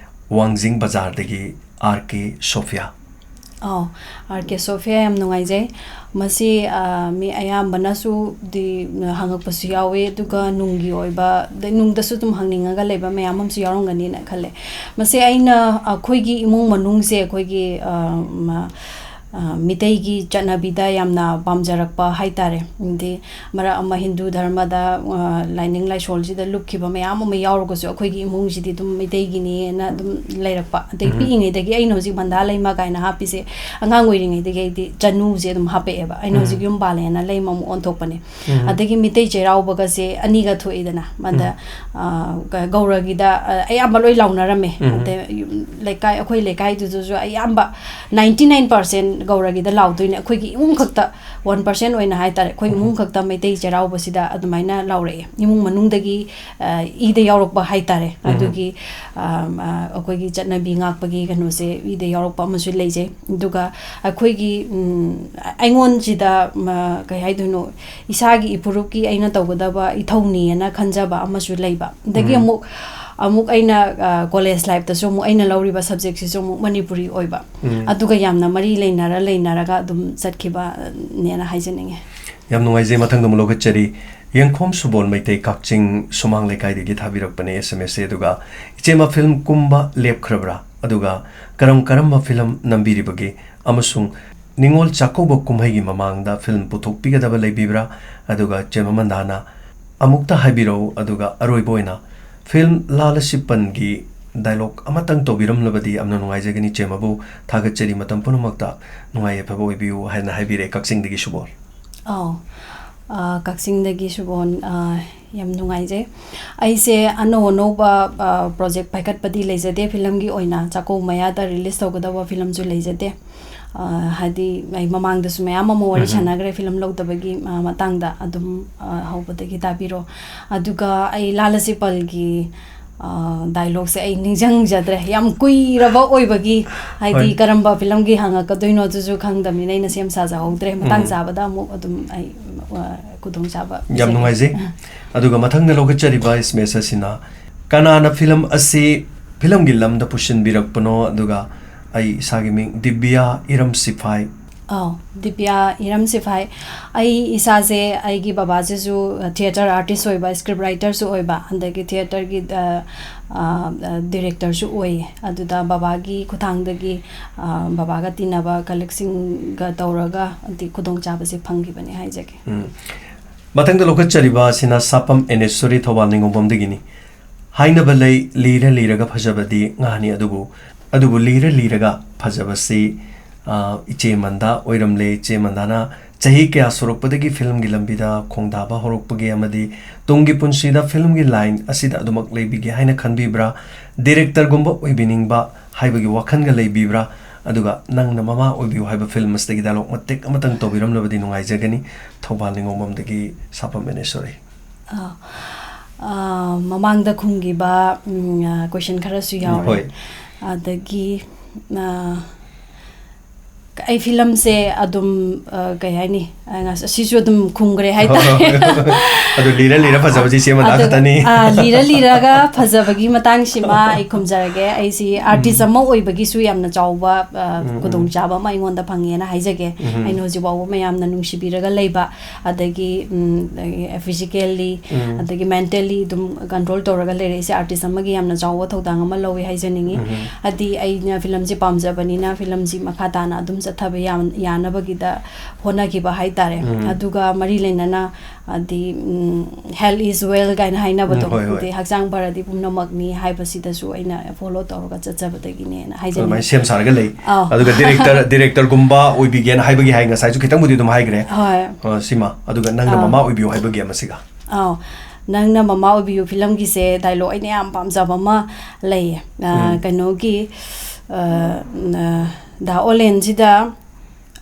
ꯋꯥꯡꯖꯤꯡ ꯕꯖꯥꯔꯗꯒꯤ ꯑꯥꯔ ꯀꯦ ꯁꯣꯐꯤꯌꯥ꯫ ꯑꯧ, ꯑꯥꯔ ꯀꯦ ꯁꯣꯐꯤꯌꯥ, ꯌꯥꯝ ꯅꯨꯡꯉꯥꯏꯖꯩ꯫ ꯃꯁꯤ, ꯑ, ꯃꯤ ꯑꯌꯥꯝꯕꯅꯁꯨ ꯗꯤ ꯍꯪꯉꯛꯄꯁꯨ ꯌꯥꯎꯋꯤ, ꯑꯗꯨꯒ ꯅꯨꯡꯒꯤ ꯑꯣꯏꯕ, ꯑꯗꯩ ꯅꯨꯡꯗꯁꯨ ꯑꯗꯨꯝ ꯍꯪꯅꯤꯡꯉꯒ ꯂꯩꯕ ꯃꯌꯥꯝ ꯑꯃꯁꯨ ꯌꯥꯎꯔꯝꯒꯅꯤꯅ ꯈꯜꯂꯦ꯫ ꯃꯁꯤ ꯑꯩꯅ, ꯑꯩꯈꯣꯏꯒꯤ ꯏꯃꯨꯡ ꯃꯅꯨꯡꯁꯦ ꯑꯩꯈꯣꯏꯒꯤ, ꯑ, ꯃ-, ꯑ, ꯃꯤꯇꯩꯒꯤ ꯆꯠꯅꯕꯤꯗ ꯌꯥꯝꯅ ꯄꯥꯝꯖꯔꯛꯄ ꯍꯥꯏꯇꯥꯔꯦ꯫ ꯑꯗꯤ ꯃꯔꯛ ꯑꯃ ꯍꯤꯟꯗꯨ ꯙꯔꯃꯗ, ꯑ, ꯂꯥꯏꯅꯤꯡ ꯂꯥꯏꯁꯣꯜꯁꯤꯗ ꯂꯨꯞꯈꯤꯕ ꯃꯌꯥꯝ ꯑꯃ ꯌꯥꯎꯔꯒꯁꯨ ꯑꯩꯈꯣꯏꯒꯤ ꯏꯃꯨꯡꯁꯤꯗꯤ ꯑꯗꯨꯝ ꯃꯩꯇꯩꯒꯤꯅꯦꯅ ꯑꯗꯨꯝ ꯂꯩꯔꯛꯄ꯫ ꯑꯗꯩ ꯎꯝ꯫ ꯄꯤꯛꯏꯉꯩꯗꯒꯤ ꯑꯩꯅ ꯍꯧꯖꯤꯛ ꯃꯟꯗꯥ ꯂꯩꯃ ꯀꯥꯏꯅ ꯍꯥꯞꯄꯤꯁꯦ ꯑꯉꯥꯡ ꯑꯣꯏꯔꯤꯉꯩꯗꯒꯤ ꯑꯩꯗꯤ ꯆꯅꯨꯁꯦ ꯑꯗꯨꯝ ꯍꯥꯞꯄꯛꯑꯦꯕ꯫ ꯑꯩꯅ ꯎꯝ꯫ ꯍꯧꯖꯤꯛ ꯌꯨꯝ ꯄꯥꯜꯂꯦꯅ ꯂꯩꯃ ꯑꯃꯨꯛ ꯑꯣꯟꯊꯣꯛꯄꯅꯦ꯫ ꯎꯝ꯫ ꯑꯗꯒꯤ ꯃꯤꯇꯩ ꯆꯩꯔꯥꯎꯕꯒꯁꯦ ꯑꯅꯤꯒ ꯊꯣꯛꯏꯗꯅ꯫ ꯃꯗ, ꯎꯝ꯫ ꯑ, ꯒ-, ꯒꯧꯔꯒꯤꯗ, ꯑ, ꯑꯌꯥꯝꯕ ꯂꯣꯏ ꯂꯥꯎꯅꯔꯝꯃꯦ꯫ ꯎꯝ꯫ ꯑꯗꯩ ꯌꯨꯝ, ꯂꯩꯀꯥꯏ, ꯑꯩꯈꯣꯏ ꯂꯩꯀꯥꯏꯗꯨꯗꯁꯨ ꯑꯌꯥꯝꯕ ninety nine percent ꯒꯧꯔꯒꯤꯗ ꯂꯥꯎꯗꯣꯏꯅꯦ꯫ ꯑꯩꯈꯣꯏꯒꯤ ꯏꯃꯨꯡ ꯈꯛꯇ one percent ꯑꯣꯏꯅ ꯍꯥꯏꯇꯥꯔꯦ, ꯑꯩꯈꯣꯏ ꯎꯝ꯫ ꯏꯃꯨꯡ ꯈꯛꯇ ꯃꯩꯇꯩ ꯆꯩꯔꯥꯎꯕꯁꯤꯗ ꯑꯗꯨꯃꯥꯏꯅ ꯂꯥꯎꯔꯛꯑꯦ꯫ ꯏꯃꯨꯡ ꯃꯅꯨꯡꯗꯒꯤ, ꯑ, ꯏꯗ ꯌꯥꯎꯔꯛꯄ ꯍꯥꯏꯇꯥꯔꯦ꯫ ꯎꯝ꯫ ꯑꯗꯨꯒꯤ, ꯑ, ꯑ, ꯑꯩꯈꯣꯏꯒꯤ ꯆꯠꯅꯕꯤ ꯉꯥꯛꯄꯒꯤ ꯀꯩꯅꯣꯁꯦ ꯏꯗ ꯌꯥꯎꯔꯛꯄ ꯑꯃꯁꯨ ꯂꯩꯖꯩ꯫ ꯑꯗꯨꯒ ꯑꯩꯈꯣꯏꯒꯤ, ꯎꯝ, ꯑꯩꯉꯣꯟꯁꯤꯗ, ꯃ-, ꯀꯩ ꯍꯥꯏꯗꯣꯏꯅꯣ, ꯏꯁꯥꯒꯤ ꯏꯄꯨꯔꯨꯞꯀꯤ ꯑꯩꯅ ꯇꯧꯒꯗꯕ ꯏꯊꯧꯅꯤꯅ ꯈꯟꯖꯕ ꯑꯃꯁꯨ ꯂꯩꯕ꯫ ꯑꯗꯒꯤ ꯎꯝ꯫ ꯑꯃꯨꯛ, ꯑꯃꯨꯛ ꯑꯩꯅ, ꯑ, ꯀꯣꯂꯦꯖ ꯂꯥꯏꯐꯇꯁꯨ ꯑꯃꯨꯛ ꯑꯩꯅ ꯂꯧꯔꯤꯕ ꯁꯕꯖꯦꯛꯁꯤꯁꯨ ꯑꯃꯨꯛ ꯃꯅꯤꯄꯨꯔꯤ ꯑꯣꯏꯕ꯫ ꯎꯝ꯫ ꯑꯗꯨꯒ ꯌꯥꯝꯅ ꯃꯔꯤ ꯂꯩꯅꯔ ꯂꯩꯅꯔꯒ ꯑꯗꯨꯝ ꯆꯠꯈꯤꯕꯅꯦꯅ ꯍꯥꯏꯖꯅꯤꯡꯉꯦ꯫ ꯌꯥꯝ ꯅꯨꯡꯉꯥꯏꯖꯩ, ꯃꯊꯪꯗ ꯑꯃꯨꯛ ꯂꯧꯈꯠꯆꯔꯤ꯫ ꯌꯦꯡꯈꯣꯝ ꯁꯨꯕꯣꯜ ꯃꯩꯇꯩ, ꯀꯛꯆꯤꯡ ꯁꯨꯃꯥꯡ ꯂꯩꯀꯥꯏꯗꯒꯤ ꯊꯥꯕꯤꯔꯛꯄꯅꯦ ꯑꯦꯁ ꯑꯦꯝ ꯑꯦꯁꯁꯦ꯫ ꯑꯗꯨꯒ, "ꯏꯆꯦꯃ, ꯐꯤꯂꯝ ꯀꯨꯝꯕ ꯂꯦꯞꯈ꯭ꯔꯕ꯭ꯔꯥ? ꯑꯗꯨꯒ ꯀꯔꯝ ꯀꯔꯝꯕ ꯐꯤꯂꯝ ꯅꯝꯕꯤꯔꯤꯕꯒꯦ? ꯑꯃꯁꯨꯡ ꯅꯤꯉꯣꯜ ꯆꯥꯛꯀꯧꯕ ꯀꯨꯝꯍꯩꯒꯤ ꯃꯃꯥꯡꯗ ꯐꯤꯂꯝ ꯄꯨꯊꯣꯛꯄꯤꯒꯗꯕ ꯂꯩꯕꯤꯕ꯭ꯔꯥ?" ꯑꯗꯨꯒ ꯆꯦꯃ ꯃꯟꯗꯥꯅ ꯑꯃꯨꯛꯇ ꯍꯥꯏꯕꯤꯔꯛꯎ꯫ ꯑꯗꯨꯒ ꯑꯔꯣꯏꯕ ꯑꯣꯏꯅ ꯐꯤꯂꯝ ꯂꯥꯜ ꯑꯁꯤ ꯄꯟꯒꯤ ꯗꯥꯏꯂꯣꯛ ꯑꯃꯇꯪ ꯇꯧꯕꯤꯔꯝꯂꯕꯗꯤ ꯌꯥꯝꯅ ꯅꯨꯡꯉꯥꯏꯖꯒꯅꯤ꯫ ꯆꯦꯃꯕꯨ ꯊꯥꯒꯠꯆꯔꯤ, ꯃꯇꯝ ꯄꯨꯝꯅꯃꯛꯇ ꯅꯨꯡꯉꯥꯏ ꯌꯥꯏꯐꯕ ꯑꯣꯏꯕꯤꯌꯨ ꯍꯥꯏꯅ ꯍꯥꯏꯕꯤꯔꯛꯑꯦ ꯀꯛꯆꯤꯡꯗꯒꯤ ꯁꯨꯕꯣꯜ꯫ ꯑꯧ꯫ ꯑ, ꯀꯛꯆꯤꯡꯗꯒꯤ ꯁꯨꯕꯣꯟ, ꯑ, ꯌꯥꯝ ꯅꯨꯡꯉꯥꯏꯖꯩ꯫ ꯑꯩꯁꯦ ꯑꯅꯧ ꯑꯅꯧꯕ, ꯑ, ꯄ꯭ꯔꯣꯖꯦꯛ ꯄꯥꯏꯈꯠꯄꯗꯤ ꯂꯩꯖꯗꯦ꯫ ꯐꯤꯂꯝꯒꯤ ꯑꯣꯏꯅ ꯆꯥꯛꯀꯧ ꯃꯌꯥꯗ ꯔꯤꯂꯤꯁ ꯇꯧꯒꯗꯕ ꯐꯤꯂꯝꯁꯨ ꯂꯩꯖꯗꯦ꯫ ꯑ, ꯍꯥꯏꯗꯤ ꯑꯩ ꯃꯃꯥꯡꯗꯁꯨ ꯃꯌꯥꯝ ꯑꯃ ꯋꯥꯔꯤ ꯎꯝ꯫ ꯁꯥꯟꯅꯈ꯭ꯔꯦ ꯐꯤꯂꯝ ꯂꯧꯗꯕꯒꯤ, ꯑ, ꯃꯇꯥꯡꯗ꯫ ꯑꯗꯨꯝ, ꯑ, ꯍꯧꯕꯗꯒꯤ ꯇꯥꯕꯤꯔꯣ꯫ ꯑꯗꯨꯒ ꯑꯩ ꯂꯥꯜ ꯑꯁꯤ ꯄꯜꯒꯤ ꯗꯥꯏꯂꯣꯛꯁꯦ ꯑꯩ ꯅꯤꯡꯁꯤꯡꯖꯗ꯭ꯔꯦ, ꯌꯥꯝ ꯀꯨꯏꯔꯕ ꯑꯣꯏꯕꯒꯤ, ꯍꯥꯏꯗꯤ ꯍꯣꯏ꯫ ꯀꯔꯝꯕ ꯐꯤꯂꯝꯒꯤ ꯍꯪꯉꯛꯀꯗꯣꯏꯅꯣ ꯑꯗꯨꯁꯨ ꯈꯪꯗꯕꯅꯤꯅ ꯑꯩꯅ ꯁꯦꯝ ꯁꯥꯖꯍꯧꯗ꯭ꯔꯦ꯫ ꯃꯇꯥꯡ ꯎꯝ꯫ ꯆꯥꯕꯗ ꯑꯃꯨꯛ ꯑꯗꯨꯝ ꯑꯩ, ꯑ, ꯈꯨꯗꯣꯡꯆꯥꯕ ꯌꯥꯝ ꯄꯤꯖꯒꯦ꯫ ꯅꯨꯡꯉꯥꯏꯖꯩ꯫ ꯑ꯫ ꯑꯗꯨꯒ ꯃꯊꯪꯗ ꯂꯧꯈꯠꯆꯔꯤꯕ ꯑꯦꯁ ꯑꯦꯝ ꯑꯦꯁ ꯑꯁꯤꯅ, "ꯀꯅꯥꯅ ꯐꯤꯂꯝ ꯑꯁꯤ ꯐꯤꯂꯝꯒꯤ ꯂꯝꯗ ꯄꯨꯁꯤꯟꯕꯤꯔꯛꯄꯅꯣ?" ꯑꯗꯨꯒ ꯑꯩ ꯏꯁꯥꯒꯤ ꯃꯤꯡ ꯗꯤꯕꯤꯌꯥ ꯏꯔꯝ ꯁꯤꯐꯥꯏ꯫ ꯑꯧ, ꯗꯤꯕꯤꯌꯥ ꯏꯔꯝ ꯁꯤꯐꯥꯏ꯫ ꯑꯩ ꯏꯁꯥꯁꯦ, ꯑꯩꯒꯤ ꯕꯕꯥꯁꯤꯁꯨ ꯊꯤꯌꯦꯇꯔ ꯑꯥꯔꯇꯤꯁ ꯑꯣꯏꯕ, ꯁ꯭ꯀ꯭ꯔꯤꯞ ꯔꯥꯏꯇꯔꯁꯨ ꯑꯣꯏꯕ, ꯑꯗꯒꯤ ꯊꯤꯌꯦꯇꯔꯒꯤ, ꯑ, ꯑ, ꯑ, ꯗꯤꯔꯦꯛꯇꯔꯁꯨ ꯑꯣꯏꯌꯦ꯫ ꯑꯗꯨꯗ ꯕꯕꯥꯒꯤ ꯈꯨꯠꯊꯥꯡꯗꯒꯤ, ꯑ, ꯕꯕꯥꯒ ꯇꯤꯟꯅꯕ ꯀꯂꯤꯛꯁꯤꯡꯒ ꯇꯧꯔꯒ ꯑꯗꯤ ꯈꯨꯗꯣꯡꯆꯥꯕꯁꯦ ꯐꯪꯈꯤꯕꯅꯦ ꯍꯥꯏꯖꯒꯦ꯫ ꯎꯝ꯫ ꯃꯊꯪꯗ ꯂꯧꯈꯠꯆꯔꯤꯕ ꯑꯁꯤꯅ ꯁꯥꯄꯝ ꯑꯦꯅꯦꯁꯣꯔꯤ, ꯊꯧꯕꯥꯜ ꯅꯤꯉꯣꯝꯕꯝꯗꯒꯤꯅꯤ꯫ ꯍꯥꯏꯅꯕ ꯂꯩ, ꯂꯤꯔ ꯂꯤꯔꯒ ꯐꯖꯕꯗꯤ ꯉꯥꯅꯤ, ꯑꯗꯨꯕꯨ, ꯑꯗꯨꯕꯨ ꯂꯤꯔ ꯂꯤꯔꯒ ꯐꯖꯕꯁꯤ, ꯑ, ꯏꯆꯦ ꯃꯟꯗꯥ ꯑꯣꯏꯔꯝꯂꯦ꯫ ꯏꯆꯦ ꯃꯟꯗꯥꯅ ꯆꯍꯤ ꯀꯌꯥ ꯁꯨꯔꯛꯄꯗꯒꯤ ꯐꯤꯂꯝꯒꯤ ꯂꯝꯕꯤꯗ ꯈꯣꯡꯗꯥꯕ ꯍꯧꯔꯛꯄꯒꯦ ꯑꯃꯗꯤ ꯇꯨꯡꯒꯤ ꯄꯨꯟꯁꯤꯗ ꯐꯤꯂꯝꯒꯤ ꯂꯥꯏꯟ ꯑꯁꯤꯗ ꯑꯗꯨꯃꯛ ꯂꯩꯕꯤꯒꯦ ꯍꯥꯏꯅ ꯈꯟꯕꯤꯕ꯭ꯔꯥ? ꯗꯤꯔꯦꯛꯇꯔꯒꯨꯝꯕ ꯑꯣꯏꯕꯤꯅꯤꯡꯕ ꯍꯥꯏꯕꯒꯤ ꯋꯥꯈꯜꯒ ꯂꯩꯕꯤꯕ꯭ꯔꯥ? ꯑꯗꯨꯒ ꯅꯪꯅ ꯃꯃꯥ ꯑꯣꯏꯕꯤꯌꯨ ꯍꯥꯏꯕ ꯐꯤꯂꯝ ꯑꯁꯤꯗꯒꯤ ꯗꯥꯏꯂꯣꯛ ꯃꯇꯦꯛ ꯑꯃꯇꯪ ꯇꯧꯕꯤꯔꯝꯂꯕꯗꯤ ꯅꯨꯡꯉꯥꯏꯖꯒꯅꯤ꯫ ꯊꯧꯕꯥꯜ ꯅꯤꯉꯣꯝꯕꯝꯗꯒꯤ ꯁꯥꯄꯝ ꯃꯦꯅꯦꯁꯣꯔꯤ꯫ ꯑꯥ, ꯑꯥ, ꯃꯃꯥꯡꯗ ꯈꯨꯝꯈꯤꯕ, ꯎꯝ, ꯑꯥ, ꯀꯣꯏꯁꯟ ꯈꯔꯁꯨ ꯎꯝ, ꯌꯥꯎꯔꯦ꯫ ꯍꯣꯏ꯫ ꯑꯗꯒꯤ, ꯑꯥ, ꯑꯩ ꯐꯤꯂꯝꯁꯦ ꯑꯗꯨꯝ, ꯑꯥ, ꯀꯩ ꯍꯥꯏꯅꯤ, ꯑꯥ, ꯉꯥꯁ-, ꯑꯁꯤꯁꯨ ꯑꯗꯨꯝ ꯈꯨꯝꯈ꯭ꯔꯦ ꯍꯥꯏꯇꯥꯔꯦ꯫ ꯑꯗꯨ ꯂꯤꯔ ꯂꯤꯔ ꯐꯖꯕꯁꯤ ꯏꯆꯦ ꯃꯟꯗꯥ ꯑꯗꯨ, ꯈꯛꯇꯅꯤ꯫ ꯑꯥ, ꯂꯤꯔ ꯂꯤꯔꯒ ꯐꯖꯕꯒꯤ ꯃꯇꯥꯡꯁꯤꯃ ꯑꯩ ꯈꯨꯝꯖꯔꯒꯦ꯫ ꯑꯩꯁꯤ ꯑꯥꯔꯇꯤꯁ ꯎꯝ꯫ ꯑꯃ ꯑꯣꯏꯕꯒꯤꯁꯨ ꯌꯥꯝꯅ ꯆꯥꯎꯕ, ꯑꯥ, ꯎꯝ, ꯎꯝ꯫ ꯈꯨꯗꯣꯡꯆꯥꯕ ꯑꯃ ꯑꯩꯉꯣꯟꯗ ꯐꯪꯉꯦꯅ ꯍꯥꯏꯖꯒꯦ꯫ ꯎꯝ꯫ ꯑꯩꯅ ꯍꯧꯖꯤꯛ ꯐꯥꯎꯕ ꯃꯌꯥꯝꯅ ꯅꯨꯡꯁꯤꯕꯤꯔꯒ ꯂꯩꯕ, ꯑꯗꯒꯤ, ꯎꯝ, ꯑꯗꯒꯤ physically, ꯎꯝ꯫ ꯑꯗꯒꯤ mentally ꯑꯗꯨꯝ control ꯇꯧꯔꯒ ꯂꯩꯔꯛꯏꯁꯦ ꯑꯥꯔꯇꯤꯁ ꯑꯃꯒꯤ ꯌꯥꯝꯅ ꯆꯥꯎꯕ ꯊꯧꯗꯥꯡ ꯑꯃ ꯂꯧꯋꯦ ꯍꯥꯏꯖꯅꯤꯡꯉꯤ꯫ ꯎꯝ꯫ ꯍꯥꯏꯗꯤ ꯑꯩꯅ ꯐꯤꯂꯝꯁꯦ ꯄꯥꯝꯖꯕꯅꯤꯅ ꯐꯤꯂꯝꯁꯤ ꯃꯈꯥ ꯇꯥꯅ ꯑꯗꯨꯝ ꯆꯠꯊꯕ ꯌꯥ-, ꯌꯥꯅꯕꯒꯤꯗ ꯍꯣꯠꯅꯈꯤꯕ ꯍꯥꯏꯇꯥꯔꯦ꯫ ꯎꯝ꯫ ꯑꯗꯨꯒ ꯃꯔꯤ ꯂꯩꯅꯅ ꯍꯥꯏꯗꯤ, ꯎꯝ, "Health is wealth" ꯀꯥꯏꯅ ꯍꯥꯏꯅꯕꯗꯣ, ꯎꯝ, ꯍꯣꯏ, ꯍꯣꯏ꯫ ꯍꯥꯏꯗꯤ "ꯍꯛꯆꯥꯡ ꯐꯔꯗꯤ ꯄꯨꯝꯅꯃꯛꯅꯤ" ꯍꯥꯏꯕꯁꯤꯗꯁꯨ ꯑꯩꯅ follow ꯇꯧꯔꯒ ꯆꯠꯆꯕꯗꯒꯤꯅꯦꯅ ꯍꯥꯏꯖꯅꯤꯡꯉꯤ꯫ ꯑꯗꯨꯃꯥꯏꯅ ꯁꯦꯝ ꯁꯥꯔꯒ ꯂꯩ꯫ ꯑꯥꯎ꯫ ꯑꯗꯨꯒ ꯗꯤꯔꯦꯛꯇꯔ, ꯗꯤꯔꯦꯛꯇꯔꯒꯨꯝꯕ ꯑꯣꯏꯕꯤꯒꯦꯅ ꯍꯥꯏꯕꯒꯤ ꯍꯥꯏ, ꯉꯁꯥꯏꯁꯨ ꯈꯤꯇꯪꯕꯨꯗꯤ ꯑꯗꯨꯝ ꯍꯥꯏꯈ꯭ꯔꯦ꯫ ꯍꯣꯏ꯫ ꯑ, ꯁꯤꯃ꯫ ꯑꯗꯨꯒ ꯅꯪꯅ ꯑꯥꯎ꯫ ꯃꯃꯥ ꯑꯣꯏꯕꯤꯌꯨ ꯍꯥꯏꯕꯒꯤ ꯑꯃꯁꯤꯒ꯫ ꯑꯥꯎ꯫ "ꯅꯪꯅ ꯃꯃꯥ ꯑꯣꯏꯕꯤꯌꯨ" ꯐꯤꯂꯝꯒꯤꯁꯦ ꯗꯥꯏꯂꯣꯛ ꯑꯩꯅ ꯌꯥꯝ ꯄꯥꯝꯖꯕ ꯑꯃ ꯂꯩꯌꯦ꯫ ꯑ, ꯎꯝ꯫ ꯀꯩꯅꯣꯒꯤ, ꯑ, ꯑ, ꯗꯥ ꯑꯣꯂꯦꯟꯁꯤꯗ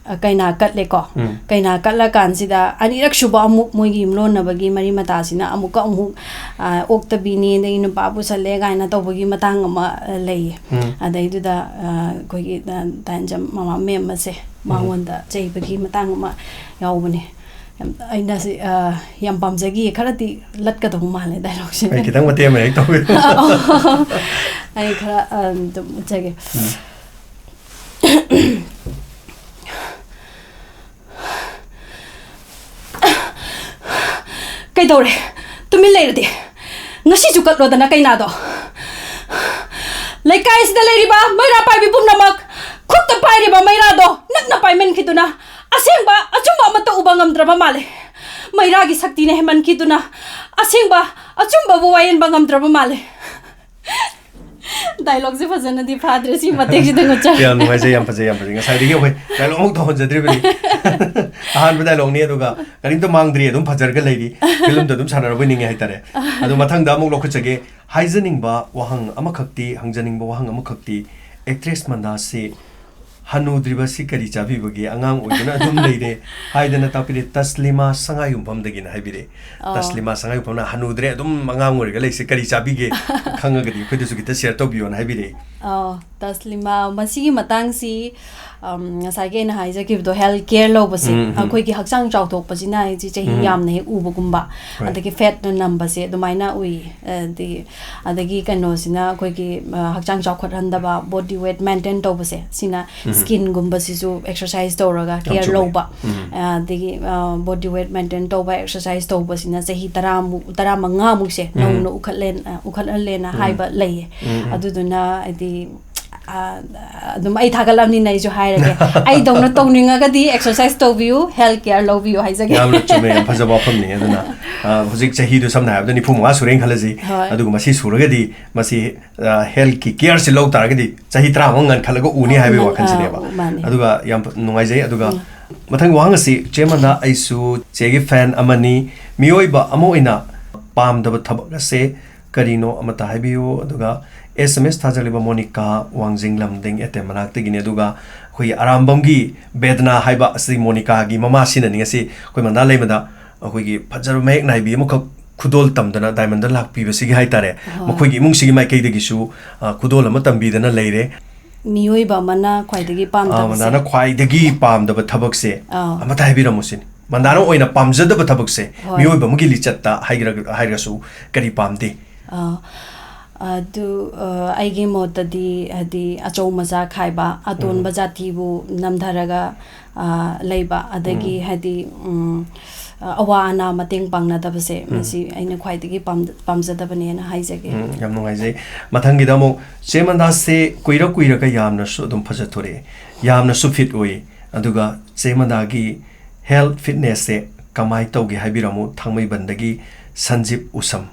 ꯑ, ꯀꯩꯅꯥ ꯀꯠꯂꯦꯀꯣ꯫ ꯎꯝ꯫ ꯀꯩꯅꯥ ꯀꯠꯂꯀꯥꯟꯁꯤꯗ ꯑꯅꯤꯔꯛ ꯁꯨꯕ ꯑꯃꯨꯛ ꯃꯣꯏꯒꯤ ꯌꯨꯝꯂꯣꯟꯅꯕꯒꯤ ꯃꯔꯤ ꯃꯇꯥꯁꯤꯅ ꯑꯃꯨꯛꯀ ꯑꯃꯨꯛ, ꯑ, ꯑꯣꯛꯇꯕꯤꯅꯤ, ꯑꯗꯒꯤ ꯅꯨꯄꯥ ꯄꯨꯁꯜꯂꯦ ꯀꯥꯏꯅ ꯇꯧꯕꯒꯤ ꯃꯇꯥꯡ ꯑꯃ, ꯑ, ꯂꯩꯌꯦ꯫ ꯎꯝ꯫ ꯑꯗꯩꯗꯨꯗ, ꯑ, ꯑꯩꯈꯣꯏꯒꯤ, ꯑ, ꯇꯥꯏꯟꯖꯝ ꯃꯃꯥ ꯃꯦꯝ ꯑꯁꯦ ꯎꯝ꯫ ꯃꯉꯣꯟꯗ ꯆꯩꯕꯒꯤ ꯃꯇꯥꯡ ꯑꯃ ꯌꯥꯎꯕꯅꯦ꯫ ꯌꯥꯝ, ꯑꯩꯅ ꯁꯤ, ꯑ, ꯌꯥꯝ ꯄꯥꯝꯖꯈꯤꯌꯦ꯫ ꯈꯔꯗꯤ ꯂꯠꯀꯗꯧꯕ ꯃꯥꯜꯂꯦ dialogue ꯁꯦ꯫ ꯑꯩ ꯈꯤꯇꯪ ꯃꯇꯦꯛ ꯑꯃ ꯍꯦꯛ ꯇꯧꯕꯤꯔꯣ꯫ ꯑꯩ ꯈꯔ, ꯑ, ꯑꯗꯨꯝ ꯎꯠꯆꯒꯦ꯫ ꯎꯝ꯫ ꯀꯩꯗꯧꯔꯦ? ꯇꯨꯃꯤꯟ ꯂꯩꯔꯗꯤ꯫ ꯉꯁꯤꯁꯨ ꯀꯠꯂꯣꯗꯅ ꯀꯩꯅꯥꯗꯣ꯫ ꯂꯩꯀꯥꯏꯁꯤꯗ ꯂꯩꯔꯤꯕ ꯃꯩꯔꯥ ꯄꯥꯏꯕꯤ ꯄꯨꯝꯅꯃꯛ ꯈꯨꯠꯇ ꯄꯥꯏꯔꯤꯕ ꯃꯩꯔꯥꯗꯣ ꯅꯛꯅ ꯄꯥꯏꯃꯟꯈꯤꯗꯨꯅ ꯑꯁꯦꯡꯕ ꯑꯆꯨꯝꯕ ꯑꯃꯠꯇ ꯎꯕ ꯉꯝꯗ꯭ꯔꯕ ꯃꯥꯜꯂꯦ꯫ ꯃꯩꯔꯥꯒꯤ ꯁꯛꯇꯤꯅ ꯍꯦꯟꯃꯟꯈꯤꯗꯨꯅ ꯑꯁꯦꯡꯕ ꯑꯆꯨꯝꯕꯕꯨ ꯋꯥꯌꯦꯟꯕ ꯉꯝꯗ꯭ꯔꯕ ꯃꯥꯜꯂꯦ꯫ Dialogue ꯁꯦ ꯐꯖꯅꯗꯤ ꯐꯥꯗ꯭ꯔꯦ, ꯁꯤ ꯃꯇꯦꯛꯁꯤꯗ ꯉꯨꯠꯆꯔꯦ꯫ ꯌꯥꯝ ꯅꯨꯡꯉꯥꯏꯖꯩ, ꯌꯥꯝ ꯐꯖꯩ, ꯌꯥꯝ ꯐꯖꯩ꯫ ꯉꯁꯥꯏꯗꯒꯤ ꯑꯩꯈꯣꯏ dialogue ꯑꯃꯨꯛ ꯇꯧꯍꯟꯖꯗ꯭ꯔꯤꯕꯅꯤ꯫ ꯑꯍꯥꯟꯕ dialogue ꯅꯤ, ꯑꯗꯨꯒ ꯀꯔꯤꯝꯇ ꯃꯥꯡꯗ꯭ꯔꯤ, ꯑꯗꯨꯝ ꯐꯖꯔꯒ ꯂꯩꯔꯤ꯫ Film ꯗ ꯑꯗꯨꯝ ꯁꯥꯟꯅꯔꯕꯣꯏ ꯅꯤꯡꯉꯦ ꯍꯥꯏꯇꯥꯔꯦ꯫ ꯑꯗꯣ ꯃꯊꯪꯗ ꯑꯃꯨꯛ ꯂꯧꯈꯠꯆꯒꯦ꯫ ꯍꯥꯏꯖꯅꯤꯡꯕ ꯋꯥꯍꯪ ꯑꯃꯈꯛꯇꯤ, ꯍꯪꯖꯅꯤꯡꯕ ꯋꯥꯍꯪ ꯑꯃꯈꯛꯇꯤ, actress ꯃꯟꯗꯥꯁꯤ ꯍꯅꯨꯗ꯭ꯔꯤꯕꯁꯤ ꯀꯔꯤ ꯆꯥꯕꯤꯕꯒꯦ? ꯑꯉꯥꯡ ꯑꯣꯏꯗꯨꯅ ꯑꯗꯨꯝ ꯂꯩꯔꯦ ꯍꯥꯏꯗꯅ ꯇꯥꯛꯄꯤꯔꯦ꯫ ꯇꯁꯂꯤꯃꯥ ꯁꯉꯥꯏꯌꯨꯝꯐꯝꯗꯒꯤꯅ ꯍꯥꯏꯕꯤꯔꯦ꯫ ꯑꯣ꯫ ꯇꯁꯂꯤꯃꯥ ꯁꯉꯥꯏꯌꯨꯝꯐꯝꯅ "ꯍꯅꯨꯗ꯭ꯔꯦ, ꯑꯗꯨꯝ ꯑꯉꯥꯡ ꯑꯣꯏꯔꯒ ꯂꯩꯁꯦ, ꯀꯔꯤ ꯆꯥꯕꯤꯒꯦ? ꯈꯪꯉꯒꯗꯤ ꯑꯩꯈꯣꯏꯗꯁꯨ ꯈꯤꯇ share ꯇꯧꯕꯤꯌꯣꯅ" ꯍꯥꯏꯕꯤꯔꯛꯑꯦ꯫ ꯑꯣ, ꯇꯁꯂꯤꯃꯥ, ꯃꯁꯤꯒꯤ ꯃꯇꯥꯡꯁꯤ, ꯑꯝ, ꯉꯁꯥꯏꯒꯤ ꯑꯩꯅ ꯍꯥꯏꯖꯈꯤꯕꯗꯣ, health care ꯂꯧꯕꯁꯦ, ꯎꯝ, ꯎꯝ꯫ ꯑꯩꯈꯣꯏꯒꯤ ꯍꯛꯆꯥꯡ ꯆꯥꯎꯊꯣꯛꯄꯁꯤꯅ ꯍꯥꯏꯗꯤ ꯆꯍꯤ ꯎꯝ꯫ ꯌꯥꯝꯅ ꯍꯦꯛ ꯎꯕꯒꯨꯝꯕ, ꯍꯣꯏ꯫ ꯑꯗꯒꯤ fat ꯅ ꯅꯝꯕꯁꯦ ꯑꯗꯨꯃꯥꯏꯅ ꯎꯏ꯫ ꯑꯗꯒꯤ, ꯑꯗꯒꯤ ꯀꯩꯅꯣꯁꯤꯅ ꯑꯩꯈꯣꯏꯒꯤ, ꯑ, ꯍꯛꯆꯥꯡ ꯆꯥꯎꯈꯠꯍꯟꯗꯕ, body weight maintain ꯇꯧꯕꯁꯦ, ꯁꯤꯅ ꯎꯝ꯫ Skin ꯒꯨꯝꯕꯁꯤꯁꯨ exercise ꯇꯧꯔꯒ ꯌꯥꯝ care ꯆꯨꯝꯃꯦ꯫ ꯂꯧꯕ꯫ ꯎꯝ꯫ ꯑ, ꯑꯗꯒꯤ, ꯑ, body weight maintain ꯇꯧꯕ, exercise ꯇꯧꯕꯁꯤꯅ ꯆꯍꯤ ꯇꯔꯥꯃꯨꯛ, ꯇꯔꯥꯃꯉꯥꯃꯨꯛꯁꯦ ꯎꯝ꯫ ꯅꯧꯅ ꯎꯈꯠꯂꯦ-, ꯑ, ꯎꯈꯠꯍꯜꯂꯦꯅ ꯎꯝ꯫ ꯍꯥꯏꯕ ꯂꯩꯌꯦ꯫ ꯎꯝ, ꯎꯝ꯫ ꯑꯗꯨꯗꯨꯅ ꯍꯥꯏꯗꯤ, ꯑ, ꯑꯗꯨꯝ ꯑꯩ ꯊꯥꯒꯠꯂꯕꯅꯤꯅ ꯑꯩꯁꯨ ꯍꯥꯏꯔꯒꯦ꯫ ꯑꯩꯗꯧꯅ ꯇꯧꯅꯤꯡꯉꯒꯗꯤ exercise ꯇꯧꯕꯤꯌꯨ, health care ꯂꯧꯕꯤꯌꯨ ꯍꯥꯏꯖꯒꯦ꯫ ꯌꯥꯝꯅ ꯆꯨꯝꯃꯦ, ꯌꯥꯝ ꯐꯖꯕ ꯋꯥꯐꯝꯅꯤ꯫ ꯑꯗꯨꯅ, ꯑ, ꯍꯧꯖꯤꯛ ꯆꯍꯤꯗꯨ ꯁꯝꯅ ꯍꯥꯏꯔꯕꯗ ꯅꯤꯐꯨ ꯃꯉꯥ ꯁꯨꯔꯦꯅ ꯈꯜꯂꯁꯤ꯫ ꯍꯣꯏ꯫ ꯑꯗꯨꯒ ꯃꯁꯤ ꯁꯨꯔꯒꯗꯤ ꯃꯁꯤ, ꯑ, health ꯀꯤ care ꯁꯤ ꯂꯧ ꯇꯥꯔꯒꯗꯤ ꯆꯍꯤ ꯇꯔꯥꯃꯨꯛ ꯉꯟꯈꯠꯂꯒ ꯎꯅꯤ ꯍꯥꯏꯕꯒꯤ ꯎꯝ, ꯋꯥꯈꯜꯁꯤꯅꯦꯕ꯫ ꯑ, ꯃꯥꯅꯦ꯫ ꯑꯗꯨꯒ ꯌꯥꯝ ꯐ-, ꯅꯨꯡꯉꯥꯏꯖꯩ꯫ ꯑꯗꯨꯒ ꯎꯝ꯫ ꯃꯊꯪꯒꯤ ꯋꯥꯍꯪ ꯑꯁꯤ, ꯆꯦ ꯃꯟꯗꯥ, ꯑꯩꯁꯨ ꯆꯦꯒꯤ fan ꯑꯃꯅꯤ꯫ ꯃꯤꯑꯣꯏꯕ ꯑꯃ ꯑꯣꯏꯅ ꯄꯥꯝꯗꯕ ꯊꯕꯛ ꯑꯁꯦ ꯀꯔꯤꯅꯣ ꯑꯃꯇ ꯍꯥꯏꯕꯤꯌꯨ꯫ ꯑꯗꯨꯒ ꯑꯦꯁ ꯑꯦꯝ ꯑꯦꯁ ꯊꯥꯖꯜꯂꯤꯕ ꯃꯣꯅꯤꯀꯥ ꯋꯥꯡꯖꯤꯡ ꯂꯝꯗꯤꯡ ꯑꯦꯇꯦꯝ ꯃꯅꯥꯛꯇꯒꯤꯅꯤ꯫ ꯑꯗꯨꯒ ꯑꯩꯈꯣꯏꯒꯤ ꯑꯔꯥꯝꯕꯝꯒꯤ ꯕꯦꯗꯅꯥ ꯍꯥꯏꯕ ꯑꯁꯤ ꯃꯣꯅꯤꯀꯥꯒꯤ ꯃꯃꯥ ꯁꯤꯅꯅꯤ꯫ ꯉꯁꯤ ꯑꯩꯈꯣꯏ ꯃꯟꯗꯥ ꯂꯩꯃꯗ ꯑꯩꯈꯣꯏꯒꯤ ꯐꯖꯔꯕ ꯃꯌꯦꯛ ꯅꯥꯏꯕꯤ ꯑꯃꯈꯛ ꯈꯨꯗꯣꯜ ꯇꯝꯗꯅ ꯗꯥꯏꯃꯟꯗ ꯂꯥꯛꯄꯤꯕꯁꯤꯒꯤ ꯍꯥꯏꯇꯥꯔꯦ, ꯍꯣꯏ꯫ ꯃꯈꯣꯏꯒꯤ ꯏꯃꯨꯡꯁꯤꯒꯤ ꯃꯥꯏꯀꯩꯗꯒꯤꯁꯨ, ꯑ, ꯈꯨꯗꯣꯜ ꯑꯃ ꯇꯝꯕꯤꯗꯅ ꯂꯩꯔꯦ꯫ ꯃꯤꯑꯣꯏꯕ ꯑꯃꯅ ꯈ꯭ꯋꯥꯏꯗꯒꯤ ꯑ, ꯄꯥꯝꯗꯕꯁꯦ꯫ ꯃꯟꯗꯥꯅ ꯈ꯭ꯋꯥꯏꯗꯒꯤ ꯄꯥꯝꯗꯕ ꯊꯕꯛꯁꯦ ꯑꯥ꯫ ꯑꯃꯇ ꯍꯥꯏꯕꯤꯔꯝꯃꯨ ꯁꯤꯅꯤ꯫ ꯃꯟꯗꯥꯅ ꯑꯣꯏꯅ ꯄꯥꯝꯖꯗꯕ ꯊꯕꯛꯁꯦ, ꯍꯣꯏ꯫ ꯃꯤꯑꯣꯏꯕ ꯑꯃꯒꯤ ꯂꯤꯆꯠꯇ ꯍꯥꯏꯔꯒ, ꯍꯥꯏꯔꯒꯁꯨ ꯀꯔꯤ ꯄꯥꯝꯗꯦ? ꯑꯥ, ꯑꯗꯨ, ꯑ, ꯑꯩꯒꯤ ꯃꯣꯠꯇꯗꯤ, ꯍꯥꯏꯗꯤ, ꯑꯆꯧ ꯃꯆꯥ ꯈꯥꯏꯕ, ꯑꯇꯣꯟꯕ ꯎꯝ꯫ ꯖꯥꯇꯤꯕꯨ ꯅꯝꯊꯔꯒ, ꯑ, ꯂꯩꯕ, ꯑꯗꯒꯤ, ꯎꯝ꯫ ꯍꯥꯏꯗꯤ, ꯎꯝ, ꯑ, ꯑꯋꯥ ꯑꯅꯥ ꯃꯇꯦꯡ ꯄꯥꯡꯅꯗꯕꯁꯦ, ꯎꯝ꯫ ꯃꯁꯤ ꯑꯩꯅ ꯈ꯭ꯋꯥꯏꯗꯒꯤ ꯄꯥꯝ-, ꯄꯥꯝꯖꯗꯕꯅꯦꯅ ꯍꯥꯏꯖꯒꯦ꯫ ꯎꯝ, ꯌꯥꯝ ꯅꯨꯡꯉꯥꯏꯖꯩ꯫ ꯃꯊꯪꯒꯤꯗ ꯑꯃꯨꯛ, ꯆꯦ ꯃꯟꯗꯥꯁꯦ ꯀꯨꯏꯔ ꯀꯨꯏꯔꯒ ꯌꯥꯝꯅꯁꯨ ꯑꯗꯨꯝ ꯐꯖꯊꯣꯔꯛꯑꯦ, ꯌꯥꯝꯅꯁꯨ ꯐꯤꯠ ꯑꯣꯏ꯫ ꯑꯗꯨꯒ ꯆꯦ ꯃꯟꯗꯥꯒꯤ ꯍꯦꯜꯊ ꯐꯤꯠꯅꯦꯁꯁꯦ ꯀꯃꯥꯏ ꯇꯧꯒꯦ ꯍꯥꯏꯕꯤꯔꯝꯃꯨ, ꯊꯥꯡꯃꯩꯕꯟꯗꯒꯤ ꯁꯟꯖꯤꯞ ꯎꯁꯝ꯫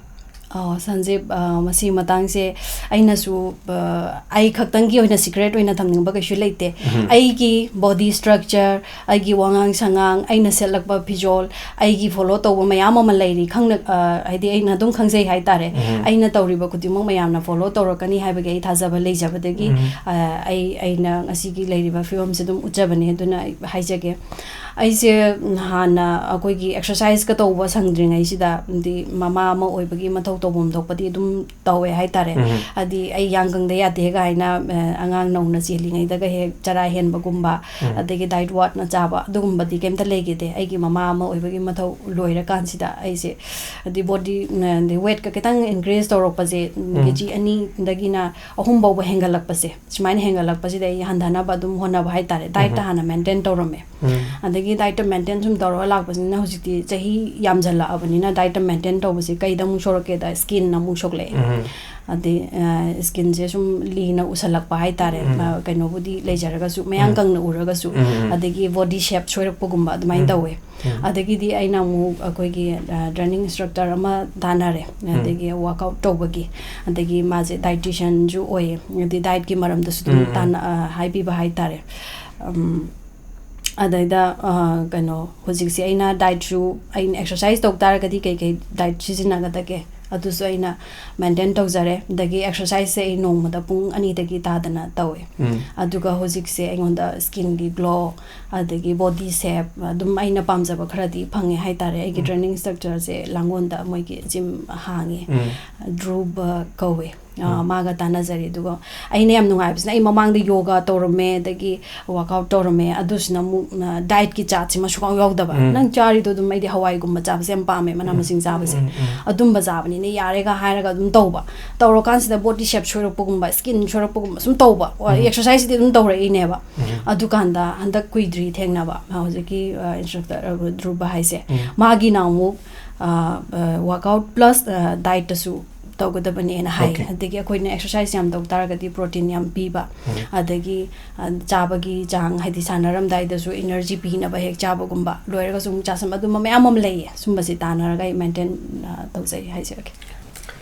ꯑꯣ, ꯁꯟꯖꯤꯞ, ꯑ, ꯃꯁꯤ ꯃꯇꯥꯡꯁꯦ ꯑꯩꯅꯁꯨ, ꯑ, ꯑꯩ ꯈꯛꯇꯪꯒꯤ ꯑꯣꯏꯅ ꯁꯤꯀ꯭ꯔꯦꯠ ꯑꯣꯏꯅ ꯊꯝꯅꯤꯡꯕ ꯀꯩꯁꯨ ꯂꯩꯇꯦ꯫ ꯎꯝ꯫ ꯑꯩꯒꯤ ꯕꯣꯗꯤ ꯁ꯭ꯇ꯭ꯔꯛꯆꯔ, ꯑꯩꯒꯤ ꯋꯥꯉꯥꯡ ꯁꯉꯥꯡ, ꯑꯩꯅ ꯁꯦꯠꯂꯛꯄ ꯐꯤꯖꯣꯜ, ꯑꯩꯒꯤ ꯐꯣꯂꯣ ꯇꯧꯕ ꯃꯌꯥꯝ ꯑꯃ ꯂꯩꯔꯤ꯫ ꯈꯪꯅ-, ꯑ, ꯍꯥꯏꯗꯤ ꯑꯩꯅ ꯑꯗꯨꯝ ꯈꯪꯖꯩ ꯍꯥꯏꯇꯥꯔꯦ꯫ ꯎꯝ꯫ ꯑꯩꯅ ꯇꯧꯔꯤꯕ ꯈꯨꯗꯤꯡꯃꯛ ꯃꯌꯥꯝꯅ ꯐꯣꯂꯣ ꯇꯧꯔꯛꯀꯅꯤ ꯍꯥꯏꯕꯒꯤ ꯑꯩ ꯊꯥꯖꯕ ꯂꯩꯖꯕꯗꯒꯤ, ꯎꯝ꯫ ꯑ, ꯑꯩ, ꯑꯩꯅ ꯉꯁꯤꯒꯤ ꯂꯩꯔꯤꯕ ꯐꯤꯕꯝꯁꯦ ꯑꯗꯨꯝ ꯎꯠꯆꯕꯅꯦ꯫ ꯑꯗꯨꯅ ꯑꯩ ꯍꯥꯏꯖꯒꯦ, ꯑꯩꯁꯦ ꯍꯥꯟꯅ ꯑꯩꯈꯣꯏꯒꯤ ꯑꯦꯛꯁꯔꯁꯥꯏꯁꯀ ꯇꯧꯕ ꯁꯪꯗ꯭ꯔꯤꯉꯩꯁꯤꯗ, ꯍꯥꯏꯗꯤ ꯃꯃꯥ ꯑꯃ ꯑꯣꯏꯕꯒꯤ ꯃꯊꯧ ꯇꯧꯐꯝ ꯊꯣꯛꯄꯗꯤ ꯑꯗꯨꯝ ꯇꯧꯋꯦ ꯍꯥꯏꯇꯥꯔꯦ꯫ ꯎꯝ꯫ ꯍꯥꯏꯗꯤ ꯑꯩ ꯌꯥꯡ ꯀꯪꯗ ꯌꯥꯗꯦ ꯀꯥꯏꯅ, ꯑ, ꯑꯉꯥꯡ ꯅꯧꯅ ꯆꯦꯜꯂꯤꯉꯩꯗꯒ ꯍꯦꯛ ꯆꯔꯥ ꯍꯦꯟꯕꯒꯨꯝꯕ, ꯎꯝ꯫ ꯑꯗꯒꯤ ꯗꯥꯏꯠ ꯋꯥꯠꯅ ꯆꯥꯕ, ꯑꯗꯨꯒꯨꯝꯕꯗꯤ ꯀꯩꯝꯇ ꯂꯩꯈꯤꯗꯦ꯫ ꯑꯩꯒꯤ ꯃꯃꯥ ꯑꯃ ꯑꯣꯏꯕꯒꯤ ꯃꯊꯧ ꯂꯣꯏꯔꯀꯥꯟꯁꯤꯗ ꯑꯩꯁꯦ, ꯍꯥꯏꯗꯤ ꯕꯣꯗꯤ, ꯑ, ꯑꯗꯩ ꯋꯦꯠꯀ ꯈꯤꯇꯪ ꯏꯟꯀ꯭ꯔꯤꯖ ꯇꯧꯔꯛꯄꯁꯦ, ꯎꯝ꯫ ꯀꯦ ꯖꯤ ꯑꯅꯤꯗꯒꯤꯅ ꯑꯍꯨꯝ ꯐꯥꯎꯕ ꯍꯦꯟꯒꯠꯂꯛꯄꯁꯦ, ꯁꯨꯃꯥꯏꯅ ꯍꯦꯟꯒꯠꯂꯛꯄꯁꯤꯗ ꯑꯩ ꯍꯟꯊꯅꯕ ꯑꯗꯨꯝ ꯍꯣꯠꯅꯕ ꯍꯥꯏꯇꯥꯔꯦ꯫ ꯗꯥꯏꯠꯇ ꯎꯝ꯫ ꯍꯥꯟꯅ ꯃꯦꯟꯇꯦꯟ ꯇꯧꯔꯝꯃꯦ꯫ ꯎꯝ꯫ ꯑꯗꯒꯤ ꯗꯥꯏꯠꯇ ꯃꯦꯟꯇꯦꯟ ꯁꯨꯝ ꯇꯧꯔꯒ ꯂꯥꯛꯄꯁꯤꯅ ꯍꯧꯖꯤꯛꯇꯤ ꯆꯍꯤ ꯌꯥꯝꯖꯜꯂꯛꯑꯕꯅꯤꯅ ꯗꯥꯏꯠꯇ ꯃꯦꯟꯇꯦꯟ ꯇꯧꯕꯁꯦ ꯀꯩꯗ ꯑꯃꯨꯛ ꯁꯣꯛꯂꯛꯀꯦꯗ, ꯁ꯭ꯀꯤꯟ ꯑꯃꯨꯛ ꯁꯣꯛꯂꯛꯑꯦ꯫ ꯎꯝ꯫ ꯑꯗꯩ, ꯑ, ꯁ꯭ꯀꯤꯟꯁꯦ ꯁꯨꯝ ꯂꯤꯅ ꯎꯁꯜꯂꯛꯄ ꯍꯥꯏꯇꯥꯔꯦ꯫ ꯎꯝ꯫ ꯑ, ꯀꯩꯅꯣꯕꯨꯗꯤ ꯂꯩꯖꯔꯒꯁꯨ, ꯃꯌꯥꯡ ꯎꯝ꯫ ꯀꯪꯅ ꯎꯔꯒꯁꯨ, ꯎꯝ, ꯎꯝ꯫ ꯑꯗꯒꯤ ꯕꯣꯗꯤ ꯁꯦꯞ ꯁꯣꯏꯔꯛꯄꯒꯨꯝꯕ ꯑꯗꯨꯃꯥꯏꯅ ꯎꯝ꯫ ꯇꯧꯋꯦ꯫ ꯎꯝ꯫ ꯑꯗꯒꯤꯗꯤ ꯑꯩꯅ ꯑꯃꯨꯛ ꯑꯩꯈꯣꯏꯒꯤ, ꯑ, ꯇ꯭ꯔꯦꯅꯤꯡ ꯏꯟꯁꯇ꯭ꯔꯛꯇꯔ ꯑꯃ ꯇꯥꯟꯅꯔꯦ, ꯎꯝ꯫ ꯑꯗꯒꯤ ꯋꯥꯔꯛꯑꯥꯎꯠ ꯇꯧꯕꯒꯤ, ꯑꯗꯒꯤ ꯃꯥꯁꯦ ꯗꯥꯏꯇꯤꯁꯤꯌꯥꯟꯁꯨ ꯑꯣꯏꯌꯦ, ꯑꯗꯩ ꯗꯥꯏꯠꯀꯤ ꯃꯔꯝꯗꯁꯨ ꯑꯗꯨꯝ ꯎꯝ, ꯎꯝ꯫ ꯇꯥꯟꯅ-, ꯑ, ꯍꯥꯏꯕꯤꯕ ꯍꯥꯏꯇꯥꯔꯦ꯫ ꯎꯝ, ꯑꯗꯩꯗ, ꯑ, ꯀꯩꯅꯣ, ꯍꯧꯖꯤꯛꯁꯦ ꯑꯩꯅ ꯗꯥꯏꯠꯁꯨ, ꯑꯩꯅ ꯑꯦꯛꯁꯔꯁꯥꯏꯁ ꯇꯧ ꯇꯥꯔꯒꯗꯤ ꯀꯩꯀꯩ ꯗꯥꯏꯠ ꯁꯤꯖꯤꯟꯅꯒꯗꯒꯦ? ꯑꯗꯨꯁꯨ ꯑꯩꯅ ꯃꯦꯟꯇꯦꯟ ꯇꯧꯖꯔꯦ꯫ ꯑꯗꯒꯤ ꯑꯦꯛꯁꯔꯁꯥꯏꯁꯁꯦ ꯑꯩ ꯅꯣꯡꯃꯗ ꯄꯨꯡ ꯑꯅꯤꯗꯒꯤ ꯇꯥꯗꯅ ꯇꯧꯋꯦ꯫ ꯎꯝ꯫ ꯑꯗꯨꯒ ꯍꯧꯖꯤꯛꯁꯦ ꯑꯩꯉꯣꯟꯗ ꯁ꯭ꯀꯤꯟꯒꯤ ꯒ꯭ꯂꯣ, ꯑꯗꯒꯤ ꯕꯣꯗꯤ ꯁꯦꯞ, ꯑꯗꯨꯝ ꯑꯩꯅ ꯄꯥꯝꯖꯕ ꯈꯔꯗꯤ ꯐꯪꯉꯦ ꯍꯥꯏꯇꯥꯔꯦ꯫ ꯑꯩꯒꯤ ꯎꯝ꯫ ꯇ꯭ꯔꯦꯅꯤꯡ ꯏꯟꯁꯇ꯭ꯔꯛꯇꯔꯁꯦ ꯂꯥꯡꯒꯣꯜꯗ ꯃꯣꯏꯒꯤ ꯖꯤꯝ ꯍꯥꯡꯉꯦ꯫ ꯎꯝ꯫ ꯙ꯭ꯔꯨꯕ ꯀꯧꯋꯦ꯫ ꯑ, ꯎꯝ꯫ ꯃꯥꯒ ꯇꯥꯟꯅꯖꯔꯦ꯫ ꯑꯗꯨꯒ ꯑꯩꯅ ꯌꯥꯝ ꯅꯨꯡꯉꯥꯏꯕꯁꯤꯅ, ꯑꯩ ꯃꯃꯥꯡꯗ ꯌꯣꯒꯥ ꯇꯧꯔꯝꯃꯦ, ꯑꯗꯒꯤ ꯋꯥꯔꯛꯑꯥꯎꯠ ꯇꯧꯔꯝꯃꯦ, ꯑꯗꯨꯁꯤꯅ ꯑꯃꯨꯛ, ꯑ, ꯗꯥꯏꯠꯀꯤ ꯆꯥꯔꯠꯁꯤꯃ ꯁꯨꯡꯌꯥꯎ ꯌꯥꯎꯗꯕ꯫ ꯎꯝ꯫ ꯅꯪ ꯆꯥꯔꯤꯗꯣ ꯑꯗꯨꯝ, ꯑꯩꯗꯤ ꯍꯋꯥꯏꯒꯨꯝꯕ ꯆꯥꯕꯁꯦ ꯌꯥꯝ ꯄꯥꯝꯃꯦ, ꯃꯅꯥ ꯎꯝ꯫ ꯃꯁꯤꯡ ꯆꯥꯕꯁꯦ꯫ ꯎꯝ, ꯎꯝ꯫ ꯑꯗꯨꯝꯕ ꯆꯥꯕꯅꯤꯅ ꯌꯥꯔꯦꯒ ꯍꯥꯏꯔꯒ ꯑꯗꯨꯝ ꯇꯧꯕ꯫ ꯇꯧꯔꯀꯥꯟꯁꯤꯗ ꯕꯣꯗꯤ ꯁꯦꯞ ꯁꯣꯏꯔꯛꯄꯒꯨꯝꯕ, ꯁ꯭ꯀꯤꯟ ꯁꯣꯏꯔꯛꯄꯒꯨꯝꯕ ꯁꯨꯝ ꯇꯧꯕ꯫ ꯎꯝ꯫ ꯑꯦꯛꯁꯔꯁꯥꯏꯁꯁꯤꯗꯤ ꯑꯗꯨꯝ ꯇꯧꯔꯛꯏꯅꯦꯕ꯫ ꯎꯝ꯫ ꯑꯗꯨꯀꯥꯟꯗ ꯍꯟꯗꯛ ꯀꯨꯏꯗ꯭ꯔꯤ ꯊꯦꯡꯅꯕ, ꯍꯧꯖꯤꯛꯀꯤ, ꯑ, ꯏꯟꯁꯇ꯭ꯔꯛꯇꯔ, ꯑ, ꯙ꯭ꯔꯨꯕ ꯍꯥꯏꯁꯦ꯫ ꯎꯝ꯫ ꯃꯥꯒꯤꯅ ꯑꯃꯨꯛ, ꯑ, ꯑ, ꯋꯥꯔꯛꯑꯥꯎꯠ ꯄ꯭ꯂꯁ, ꯑ, ꯗꯥꯏꯠꯇꯁꯨ ꯇꯧꯒꯗꯕꯅꯦꯅ ꯍꯥꯏ꯫ ꯑꯣꯀꯦ꯫ ꯑꯗꯒꯤ ꯑꯩꯈꯣꯏꯅ ꯑꯦꯛꯁꯔꯁꯥꯏꯁ ꯌꯥꯝ ꯇꯧ ꯇꯥꯔꯒꯗꯤ ꯄ꯭ꯔꯣꯇꯤꯟ ꯌꯥꯝ ꯄꯤꯕ, ꯎꯝ꯫ ꯑꯗꯒꯤ, ꯑ, ꯆꯥꯕꯒꯤ ꯆꯥꯡ, ꯍꯥꯏꯗꯤ ꯁꯥꯟꯅꯔꯝꯗꯥꯏꯗꯁꯨ ꯏꯅꯔꯖꯤ ꯄꯤꯅꯕ ꯍꯦꯛ ꯆꯥꯕꯒꯨꯝꯕ, ꯂꯣꯏꯔꯒꯁꯨ ꯑꯃꯨꯛ ꯆꯥꯁꯟꯕ, ꯑꯗꯨꯝꯕ ꯃꯌꯥꯝ ꯑꯃ ꯂꯩꯌꯦ꯫ ꯁꯨꯝꯕꯁꯤ ꯇꯥꯟꯅꯔꯒ ꯑꯩ ꯃꯦꯟꯇꯦꯟ, ꯑ, ꯇꯧꯖꯩ ꯍꯥꯏꯖꯔꯒꯦ꯫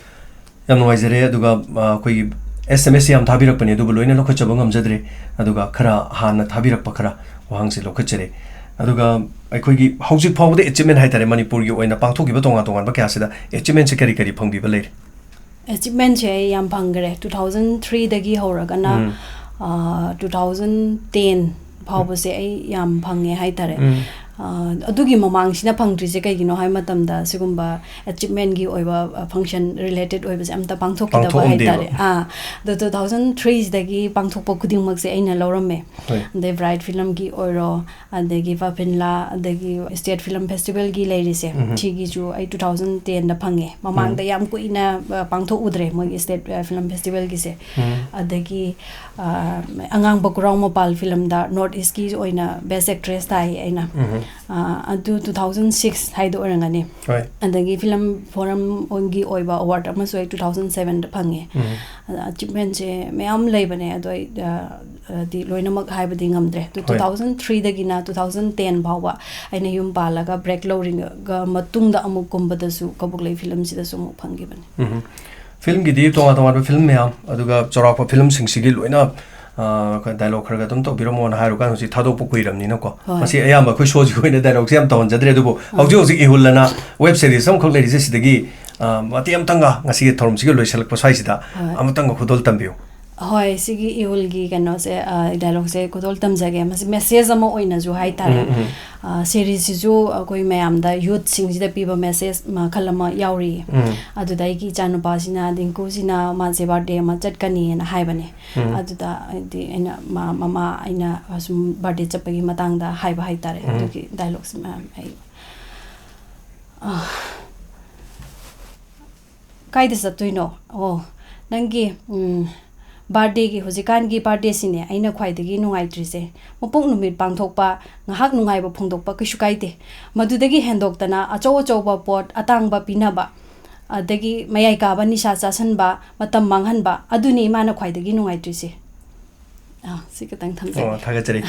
ꯌꯥꯝ ꯅꯨꯡꯉꯥꯏꯖꯔꯦ꯫ ꯑꯗꯨꯒ, ꯑ, ꯑꯩꯈꯣꯏꯒꯤ ꯑꯦꯁ ꯑꯦꯝ ꯑꯦꯁ ꯌꯥꯝ ꯊꯥꯕꯤꯔꯛꯄꯅꯦ, ꯑꯗꯨꯕꯨ ꯂꯣꯏꯅ ꯂꯧꯈꯠꯆꯕ ꯉꯝꯖꯗ꯭ꯔꯦ꯫ ꯑꯗꯨꯒ ꯈꯔ ꯍꯥꯟꯅ ꯊꯥꯕꯤꯔꯛꯄ ꯈꯔ ꯋꯥꯍꯪꯁꯤ ꯂꯧꯈꯠꯆꯔꯦ꯫ ꯑꯗꯨꯒ ꯑꯩꯈꯣꯏꯒꯤ ꯍꯧꯖꯤꯛ ꯐꯥꯎꯕꯗ ꯑꯦꯆꯤꯞꯃꯦꯟ ꯍꯥꯏꯇꯥꯔꯦ, ꯃꯅꯤꯄꯨꯔꯒꯤ ꯑꯣꯏꯅ ꯄꯥꯡꯊꯣꯛꯈꯤꯕ ꯇꯣꯉꯥꯟ ꯇꯣꯉꯥꯟꯕ ꯀꯌꯥꯁꯤꯗ ꯑꯦꯆꯤꯞꯃꯦꯟꯁꯦ ꯀꯔꯤ ꯀꯔꯤ ꯐꯪꯕꯤꯕ ꯂꯩꯔꯦ? ꯑꯦꯆꯤꯞꯃꯦꯟꯁꯦ ꯑꯩ ꯌꯥꯝ ꯐꯪꯈ꯭ꯔꯦ꯫ ꯇꯨ ꯊꯥꯎꯖꯟ ꯊ꯭ꯔꯤꯗꯒꯤ ꯍꯧꯔꯒꯅ, ꯎꯝ꯫ ꯑ, ꯇꯨ ꯊꯥꯎꯖꯟ ꯇꯦꯟ ꯐꯥꯎꯕꯁꯦ ꯑꯩ ꯌꯥꯝ ꯐꯪꯉꯦ ꯍꯥꯏꯇꯥꯔꯦ꯫ ꯎꯝ꯫ ꯑ, ꯑꯗꯨꯒꯤ ꯃꯃꯥꯡꯁꯤꯅ ꯐꯪꯗ꯭ꯔꯤꯁꯦ ꯀꯩꯒꯤꯅꯣ ꯍꯥꯏꯕ ꯃꯇꯝꯗ, ꯁꯤꯒꯨꯝꯕ ꯑꯦꯆꯤꯞꯃꯦꯟꯒꯤ ꯑꯣꯏꯕ, ꯑ, ꯐꯪꯁꯟ ꯔꯤꯂꯦꯇꯦꯗ ꯑꯣꯏꯕꯁꯦ ꯑꯝꯇ ꯄꯥꯡꯊꯣꯛꯈꯤꯗꯕ ꯄꯥꯡꯊꯣꯛꯑꯝꯗꯦꯕ꯫ ꯍꯥꯏꯇꯥꯔꯦ꯫ ꯑꯥ, ꯑꯗꯣ ꯇꯨ ꯊꯥꯎꯖꯟ ꯊ꯭ꯔꯤꯁꯤꯗꯒꯤ ꯄꯥꯡꯊꯣꯛꯄ ꯈꯨꯗꯤꯡꯃꯛꯁꯦ ꯑꯩꯅ ꯂꯧꯔꯝꯃꯦ꯫ ꯍꯣꯏ꯫ ꯑꯗꯩ ꯕ꯭ꯔꯥꯏꯠ ꯐꯤꯂꯝꯒꯤ ꯑꯣꯏꯔꯣ, ꯑꯗꯒꯤ ꯐꯥꯐꯤꯟꯂꯥ, ꯑꯗꯒꯤ ꯁ꯭ꯇꯦꯠ ꯐꯤꯂꯝ ꯐꯦꯁꯇꯤꯚꯦꯜꯒꯤ ꯂꯩꯔꯤꯁꯦ, ꯎꯝ꯫ ꯁꯤꯒꯤꯁꯨ ꯑꯩ ꯇꯨ ꯊꯥꯎꯖꯟ ꯇꯦꯟꯗ ꯐꯪꯉꯦ꯫ ꯃꯃꯥꯡꯗ ꯎꯝ꯫ ꯌꯥꯝ ꯀꯨꯏꯅ, ꯑ, ꯄꯥꯡꯊꯣꯛꯎꯗ꯭ꯔꯦ ꯃꯣꯏꯒꯤ ꯁ꯭ꯇꯦꯠ, ꯑ, ꯐꯤꯂꯝ ꯐꯦꯁꯇꯤꯚꯦꯜꯒꯤꯁꯦ꯫ ꯎꯝ꯫ ꯑꯗꯒꯤ, ꯑ, ꯑꯉꯥꯡꯕ ꯈꯨꯔꯥꯎ ꯃꯄꯥꯜ ꯐꯤꯂꯝꯗ ꯅꯣꯔꯠ ꯏꯁꯀꯤ ꯑꯣꯏꯅ ꯕꯦꯁ ꯑꯦꯛꯇ꯭ꯔꯦꯁ ꯇꯥꯏ ꯑꯩꯅ꯫ ꯎꯝ꯫ ꯑ, ꯑꯗꯨ ꯇꯨ ꯊꯥꯎꯖꯟ ꯁꯤꯛꯁ ꯍꯥꯏꯗꯣ ꯑꯣꯏꯔꯝꯒꯅꯤ꯫ ꯍꯣꯏ꯫ ꯑꯗꯒꯤ ꯐꯤꯂꯝ ꯐꯣꯔꯝꯒꯤ ꯑꯣꯏꯕ ꯑꯦꯋꯥꯔꯗ ꯑꯃꯁꯨ ꯑꯩ ꯇꯨ ꯊꯥꯎꯖꯟ ꯁꯕꯦꯟꯗ ꯐꯪꯉꯦ꯫ ꯎꯝ꯫ ꯑꯗ ꯑꯦꯆꯤꯞꯃꯦꯟꯁꯦ ꯃꯌꯥꯝ ꯂꯩꯕꯅꯦ, ꯑꯗꯣ ꯑꯩ, ꯑ, ꯗꯤ ꯂꯣꯏꯅꯃꯛ ꯍꯥꯏꯕꯗꯤ ꯉꯝꯗ꯭ꯔꯦ꯫ ꯑꯗꯨ ꯍꯣꯏ꯫ ꯇꯨ ꯊꯥꯎꯖꯟ ꯊ꯭ꯔꯤꯗꯒꯤꯅ ꯇꯨ ꯊꯥꯎꯖꯟ ꯇꯦꯟ ꯐꯥꯎꯕ ꯑꯩꯅ ꯌꯨꯝ ꯄꯥꯜꯂꯒ ꯕ꯭ꯔꯦꯛ ꯂꯧꯔꯤꯉꯩ ꯃꯇꯨꯡꯗ ꯑꯃꯨꯛ ꯀꯨꯝꯕꯗꯁꯨ ꯀꯕꯨꯛꯂꯩ ꯐꯤꯂꯝꯁꯤꯗꯁꯨ ꯑꯃꯨꯛ ꯐꯪꯈꯤꯕꯅꯤ꯫ ꯎꯝ꯫ ꯐꯤꯂꯝꯒꯤꯗꯤ ꯇꯣꯉꯥꯟ ꯇꯣꯉꯥꯟꯕ ꯐꯤꯂꯝ ꯃꯌꯥꯝ, ꯑꯗꯨꯒ ꯆꯥꯎꯔꯥꯛꯄ ꯐꯤꯂꯝꯁꯤꯡꯁꯤꯒꯤ ꯂꯣꯏꯅ, ꯑ, ꯗꯥꯏꯂꯣꯒ ꯈꯔ ꯈꯔ ꯑꯗꯨꯝ ꯇꯧꯕꯤꯔꯝꯃꯣꯅ ꯍꯥꯏꯔꯨꯀꯥꯟꯗ ꯍꯧꯖꯤꯛ ꯊꯥꯗꯣꯛꯄ ꯀꯨꯏꯔꯕꯅꯤꯅꯀꯣ꯫ ꯍꯣꯏ꯫ ꯃꯁꯤ ꯑꯌꯥꯝꯕ ꯑꯩꯈꯣꯏ ꯁꯣꯁꯤꯒꯤ ꯑꯣꯏꯅ ꯗꯥꯏꯂꯣꯒꯁꯦ ꯌꯥꯝ ꯇꯧꯍꯟꯖꯗ꯭ꯔꯦ, ꯑꯗꯨꯕꯨ ꯎꯝ꯫ ꯍꯧꯖꯤꯛ ꯍꯧꯖꯤꯛ ꯏꯍꯨꯜꯂꯅ ꯋꯦꯕ ꯁꯤꯔꯤꯁ ꯑꯃꯈꯛ ꯂꯩꯔꯤꯁꯦ, ꯁꯤꯗꯒꯤ ꯑ, ꯃꯇꯦꯛ ꯑꯃꯇꯪꯒ ꯉꯁꯤꯒꯤ ꯊꯧꯔꯝꯁꯤꯒꯤ ꯂꯣꯏꯁꯤꯜꯂꯛꯄ ꯁ꯭ꯋꯥꯏꯁꯤꯗ ꯍꯣꯏ꯫ ꯑꯃꯇꯪꯒ ꯈꯨꯗꯣꯜ ꯇꯝꯕꯤꯌꯨ꯫ ꯍꯣꯏ, ꯁꯤꯒꯤ ꯏꯍꯨꯜꯒꯤ ꯀꯩꯅꯣꯁꯦ, ꯑ, dialogueꯁꯦ ꯈꯨꯗꯣꯜ ꯇꯝꯖꯒꯦ꯫ ꯃꯁꯤ message ꯑꯃ ꯑꯣꯏꯅꯁꯨ ꯍꯥꯏꯇꯥꯔꯦ꯫ ꯎꯝ, ꯎꯝ꯫ ꯑ, seriesꯁꯤꯁꯨ ꯑꯩꯈꯣꯏ ꯃꯌꯥꯝꯗ youthꯁꯤꯡꯁꯤꯗ ꯄꯤꯕ message ꯃꯈꯜ ꯑꯃ ꯌꯥꯎꯔꯤꯌꯦ꯫ ꯎꯝ꯫ ꯑꯗꯨꯗ ꯑꯩꯒꯤ ꯏꯆꯥꯅꯨꯄꯥꯁꯤꯅ, ꯗꯤꯡꯀꯨꯁꯤꯅ ꯃꯥꯁꯦ birthday ꯑꯃ ꯆꯠꯀꯅꯤꯅ ꯍꯥꯏꯕꯅꯦ꯫ ꯎꯝ꯫ ꯑꯗꯨꯗ ꯍꯥꯏꯗꯤ ꯑꯩꯅ ꯃꯥ-, ꯃꯃꯥ ꯑꯩꯅ ꯁꯨꯝ birthday ꯆꯠꯄꯒꯤ ꯃꯇꯥꯡꯗ ꯍꯥꯏꯕ ꯍꯥꯏꯇꯥꯔꯦ꯫ ꯎꯝ꯫ ꯑꯗꯨꯒꯤ dialogueꯁꯦ ꯃꯌꯥꯝ ꯑꯩ ꯑ, ꯀꯥꯏꯗ ꯆꯠꯇꯣꯏꯅꯣ? ꯑꯣ, ꯅꯪꯒꯤ, ꯎꯝ, birthdayꯒꯤ, ꯍꯧꯖꯤꯛꯀꯥꯟꯒꯤ birthdayꯁꯤꯅꯦ ꯑꯩꯅ ꯈ꯭ꯋꯥꯏꯗꯒꯤ ꯅꯨꯡꯉꯥꯏꯇ꯭ꯔꯤꯁꯦ꯫ ꯃꯄꯣꯛ ꯅꯨꯃꯤꯠ ꯄꯥꯡꯊꯣꯛꯄ, ꯉꯥꯏꯍꯥꯛ ꯅꯨꯡꯉꯥꯏꯕ ꯐꯣꯡꯗꯣꯛꯄ ꯀꯩꯁꯨ ꯀꯥꯏꯗꯦ꯫ ꯃꯗꯨꯗꯒꯤ ꯍꯦꯟꯗꯣꯛꯇꯅ ꯑꯆꯧ ꯑꯆꯧꯕ ꯄꯣꯠ ꯑꯇꯥꯡꯕ ꯄꯤꯅꯕ, ꯑꯗꯒꯤ ꯃꯌꯥꯏ ꯀꯥꯕ ꯅꯤꯁꯥ ꯆꯥꯁꯟꯕ, ꯃꯇꯝ ꯃꯥꯡꯍꯟꯕ, ꯑꯗꯨꯅꯤ ꯏꯃꯥꯅ ꯈ꯭ꯋꯥꯏꯗꯒꯤ ꯅꯨꯡꯉꯥꯏꯇ꯭ꯔꯤꯁꯦ꯫ ꯑꯥ, ꯁꯤ ꯈꯤꯇꯪ ꯊꯝꯖꯒꯦ꯫ ꯑꯣ, ꯊꯥꯒꯠꯆꯔꯤ꯫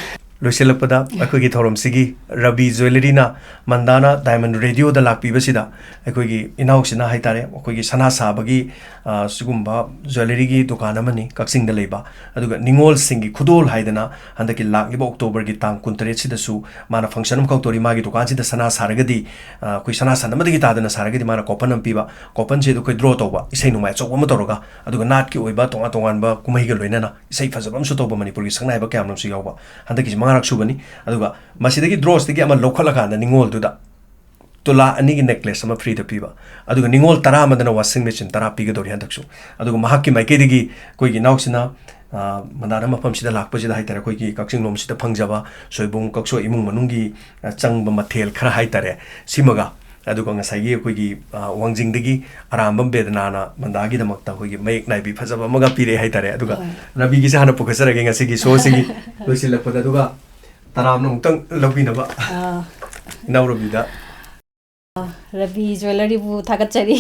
ꯂꯣꯏꯁꯤꯜꯂꯛꯄꯗ ꯑꯩꯈꯣꯏꯒꯤ ꯊꯧꯔꯝꯁꯤꯒꯤ ꯔꯕꯤ ꯖ꯭ꯋꯦꯂꯔꯤꯅ ꯃꯟꯗꯥꯅ Diamond Radioꯗ ꯂꯥꯛꯄꯤꯕꯁꯤꯗ ꯑꯩꯈꯣꯏꯒꯤ ꯏꯅꯥꯎꯁꯤꯅ ꯍꯥꯏꯇꯥꯔꯦ, ꯑꯩꯈꯣꯏꯒꯤ ꯁꯅꯥ ꯁꯥꯕꯒꯤ, ꯑ, ꯁꯤꯒꯨꯝꯕ ꯖ꯭ꯋꯦꯂꯔꯤꯒꯤ ꯗꯨꯀꯥꯟ ꯑꯃꯅꯤ ꯀꯛꯆꯤꯡꯗ ꯂꯩꯕ꯫ ꯑꯗꯨꯒ ꯅꯤꯉꯣꯜꯁꯤꯡꯒꯤ ꯈꯨꯗꯣꯜ ꯍꯥꯏꯗꯅ ꯍꯟꯗꯛꯀꯤ ꯂꯥꯛꯂꯤꯕ Octoberꯒꯤ ꯇꯥꯡ ꯀꯨꯟꯇꯔꯦꯠꯁꯤꯗꯁꯨ ꯃꯥꯅ function ꯑꯃꯈꯛ ꯇꯧꯔꯤ꯫ ꯃꯥꯒꯤ ꯗꯨꯀꯥꯟꯁꯤꯗ ꯁꯅꯥ ꯁꯥꯔꯒꯗꯤ, ꯑ, ꯑꯩꯈꯣꯏ ꯁꯅꯥ ꯁꯟ ꯑꯃꯗꯒꯤ ꯇꯥꯗꯅ ꯁꯥꯔꯒꯗꯤ ꯃꯥꯅ coupon ꯑꯃ ꯄꯤꯕ꯫ Couponꯁꯦ ꯑꯩꯈꯣꯏ draw ꯇꯧꯕ, ꯏꯁꯩ ꯅꯣꯡꯃꯥꯏ ꯑꯆꯧꯕ ꯑꯃ ꯇꯧꯔꯒ, ꯑꯗꯨꯒ ꯅꯥꯠꯀꯤ ꯑꯣꯏꯕ ꯇꯣꯉꯥꯟ ꯇꯣꯉꯥꯟꯕ ꯀꯨꯝꯍꯩꯒ ꯂꯣꯏꯅꯅ ꯏꯁꯩ ꯐꯖꯕ ꯑꯃꯁꯨ ꯇꯧꯕ, ꯃꯅꯤꯄꯨꯔꯒꯤ ꯁꯛꯅꯥꯏꯕ ꯀꯌꯥ ꯑꯃꯁꯨ ꯌꯥꯎꯕ꯫ ꯍꯟꯗꯛꯀꯤꯁꯤ ꯃꯉꯥꯔꯛ ꯁꯨꯕꯅꯤ꯫ ꯑꯗꯨꯒ ꯃꯁꯤꯗꯒꯤ drawꯁꯤꯗꯒꯤ ꯑꯃ ꯂꯧꯈꯠꯂꯀꯥꯟꯗ ꯅꯤꯉꯣꯜꯗꯨꯗ ꯇꯨꯂꯥ ꯑꯅꯤꯒꯤ necklace ꯑꯃ freeꯗ ꯄꯤꯕ꯫ ꯑꯗꯨꯒ ꯅꯤꯉꯣꯜ ꯇꯔꯥ ꯑꯃꯗꯅ washing machine ꯇꯔꯥ ꯄꯤꯒꯗꯧꯔꯤ ꯍꯟꯗꯛꯁꯨ꯫ ꯑꯗꯨꯒ ꯃꯍꯥꯛꯀꯤ ꯃꯥꯏꯀꯩꯗꯒꯤ ꯑꯩꯈꯣꯏꯒꯤ ꯏꯅꯥꯎꯁꯤꯅ, ꯑ, ꯃꯟꯗꯥꯅ ꯃꯐꯝꯁꯤꯗ ꯂꯥꯛꯄꯁꯤꯗ ꯍꯥꯏꯇꯥꯔꯦ, ꯑꯩꯈꯣꯏꯒꯤ ꯀꯛꯆꯤꯡ ꯂꯣꯝꯁꯤꯗ ꯐꯪꯖꯕ ꯁꯣꯏꯕꯨꯝ ꯀꯛꯁꯣꯏ ꯏꯃꯨꯡ ꯃꯅꯨꯡꯒꯤ, ꯑ, ꯆꯪꯕ ꯃꯊꯦꯜ ꯈꯔ ꯍꯥꯏꯇꯥꯔꯦ, ꯁꯤꯃꯒ, ꯑꯗꯨꯒ ꯉꯁꯥꯏꯒꯤ ꯑꯩꯈꯣꯏꯒꯤ, ꯑ, ꯋꯥꯡꯖꯤꯡꯗꯒꯤ ꯑꯔꯥꯝꯕꯝ ꯕꯦꯗꯅꯥꯅ ꯃꯟꯗꯥꯒꯤꯗꯃꯛꯇ ꯑꯩꯈꯣꯏꯒꯤ ꯃꯌꯦꯛ ꯅꯥꯏꯕꯤ ꯐꯖꯕ ꯑꯃꯒ ꯄꯤꯔꯛꯑꯦ ꯍꯥꯏꯇꯥꯔꯦ꯫ ꯑꯗꯨꯒ ꯍꯣꯏ꯫ ꯔꯕꯤꯒꯤꯁꯦ ꯍꯥꯟꯅ ꯄꯨꯈꯠꯆꯔꯒꯦ ꯉꯁꯤꯒꯤ showꯁꯤꯒꯤ ꯂꯣꯏꯁꯤꯜꯂꯛꯄꯗ, ꯑꯗꯨꯒ ꯇꯔꯥꯝꯅ ꯑꯃꯨꯛꯇꯪ ꯂꯧꯕꯤꯅꯕ ꯑꯥ꯫ ꯏꯅꯥꯎ ꯔꯕꯤꯗ꯫ ꯔꯕꯤ ꯖ꯭ꯋꯦꯂꯔꯤꯕꯨ ꯊꯥꯒꯠꯆꯔꯤ꯫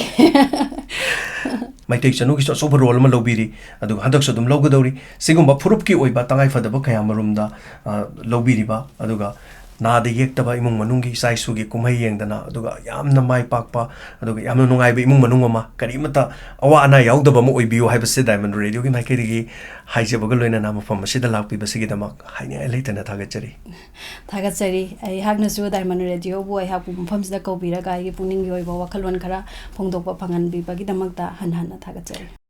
ꯃꯩꯇꯩ ꯆꯅꯨꯒꯤꯁꯨ ꯑꯆꯧꯕ role ꯑꯃ ꯂꯧꯕꯤꯔꯤ, ꯑꯗꯨꯒ ꯍꯟꯗꯛꯁꯨ ꯑꯗꯨꯝ ꯂꯧꯒꯗꯧꯔꯤ꯫ ꯁꯤꯒꯨꯝꯕ ꯐꯨꯔꯨꯞꯀꯤ ꯑꯣꯏꯕ ꯇꯉꯥꯏꯐꯗꯕ ꯀꯌꯥ ꯃꯔꯨꯝꯗ, ꯑ, ꯂꯧꯕꯤꯔꯤꯕ, ꯑꯗꯨꯒ ꯅꯥꯗ ꯌꯦꯛꯇꯕ ꯏꯃꯨꯡ ꯃꯅꯨꯡꯒꯤ ꯏꯆꯥ ꯏꯁꯨꯒꯤ ꯀꯨꯝꯍꯩ ꯌꯦꯡꯗꯅ, ꯑꯗꯨꯒ ꯌꯥꯝꯅ ꯃꯥꯏ ꯄꯥꯛꯄ, ꯑꯗꯨꯒ ꯌꯥꯝꯅ ꯅꯨꯡꯉꯥꯏꯕ ꯏꯃꯨꯡ ꯃꯅꯨꯡ ꯑꯃ, ꯀꯔꯤꯃꯠꯇ ꯑꯋꯥ ꯑꯅꯥ ꯌꯥꯎꯗꯕ ꯑꯃ ꯑꯣꯏꯕꯤꯌꯨ ꯍꯥꯏꯕꯁꯦ Diamond Radio ꯒꯤ ꯃꯥꯏꯀꯩꯗꯒꯤ ꯍꯥꯏꯖꯕꯒ ꯂꯣꯏꯅꯅ ꯃꯐꯝ ꯑꯁꯤꯗ ꯂꯥꯛꯄꯤꯕꯁꯤꯒꯤꯗꯃꯛ ꯍꯥꯏꯅꯤꯡꯉꯥꯏ ꯂꯩꯇꯅ ꯊꯥꯒꯠꯆꯔꯤ꯫ ꯊꯥꯒꯠꯆꯔꯤ꯫ ꯑꯩꯍꯥꯛꯅꯁꯨ Diamond Radio ꯕꯨ ꯑꯩꯍꯥꯛꯄꯨ ꯃꯐꯝꯁꯤꯗ ꯀꯧꯕꯤꯔꯒ ꯑꯩꯒꯤ ꯄꯨꯛꯅꯤꯡꯒꯤ ꯑꯣꯏꯕ ꯋꯥꯈꯜꯂꯣꯟ ꯈꯔ ꯐꯣꯡꯗꯣꯛꯄ ꯐꯪꯍꯟꯕꯤꯕꯒꯤꯗꯃꯛꯇ ꯍꯟꯅ ꯍꯟꯅ ꯊꯥꯒꯠꯆꯔꯤ꯫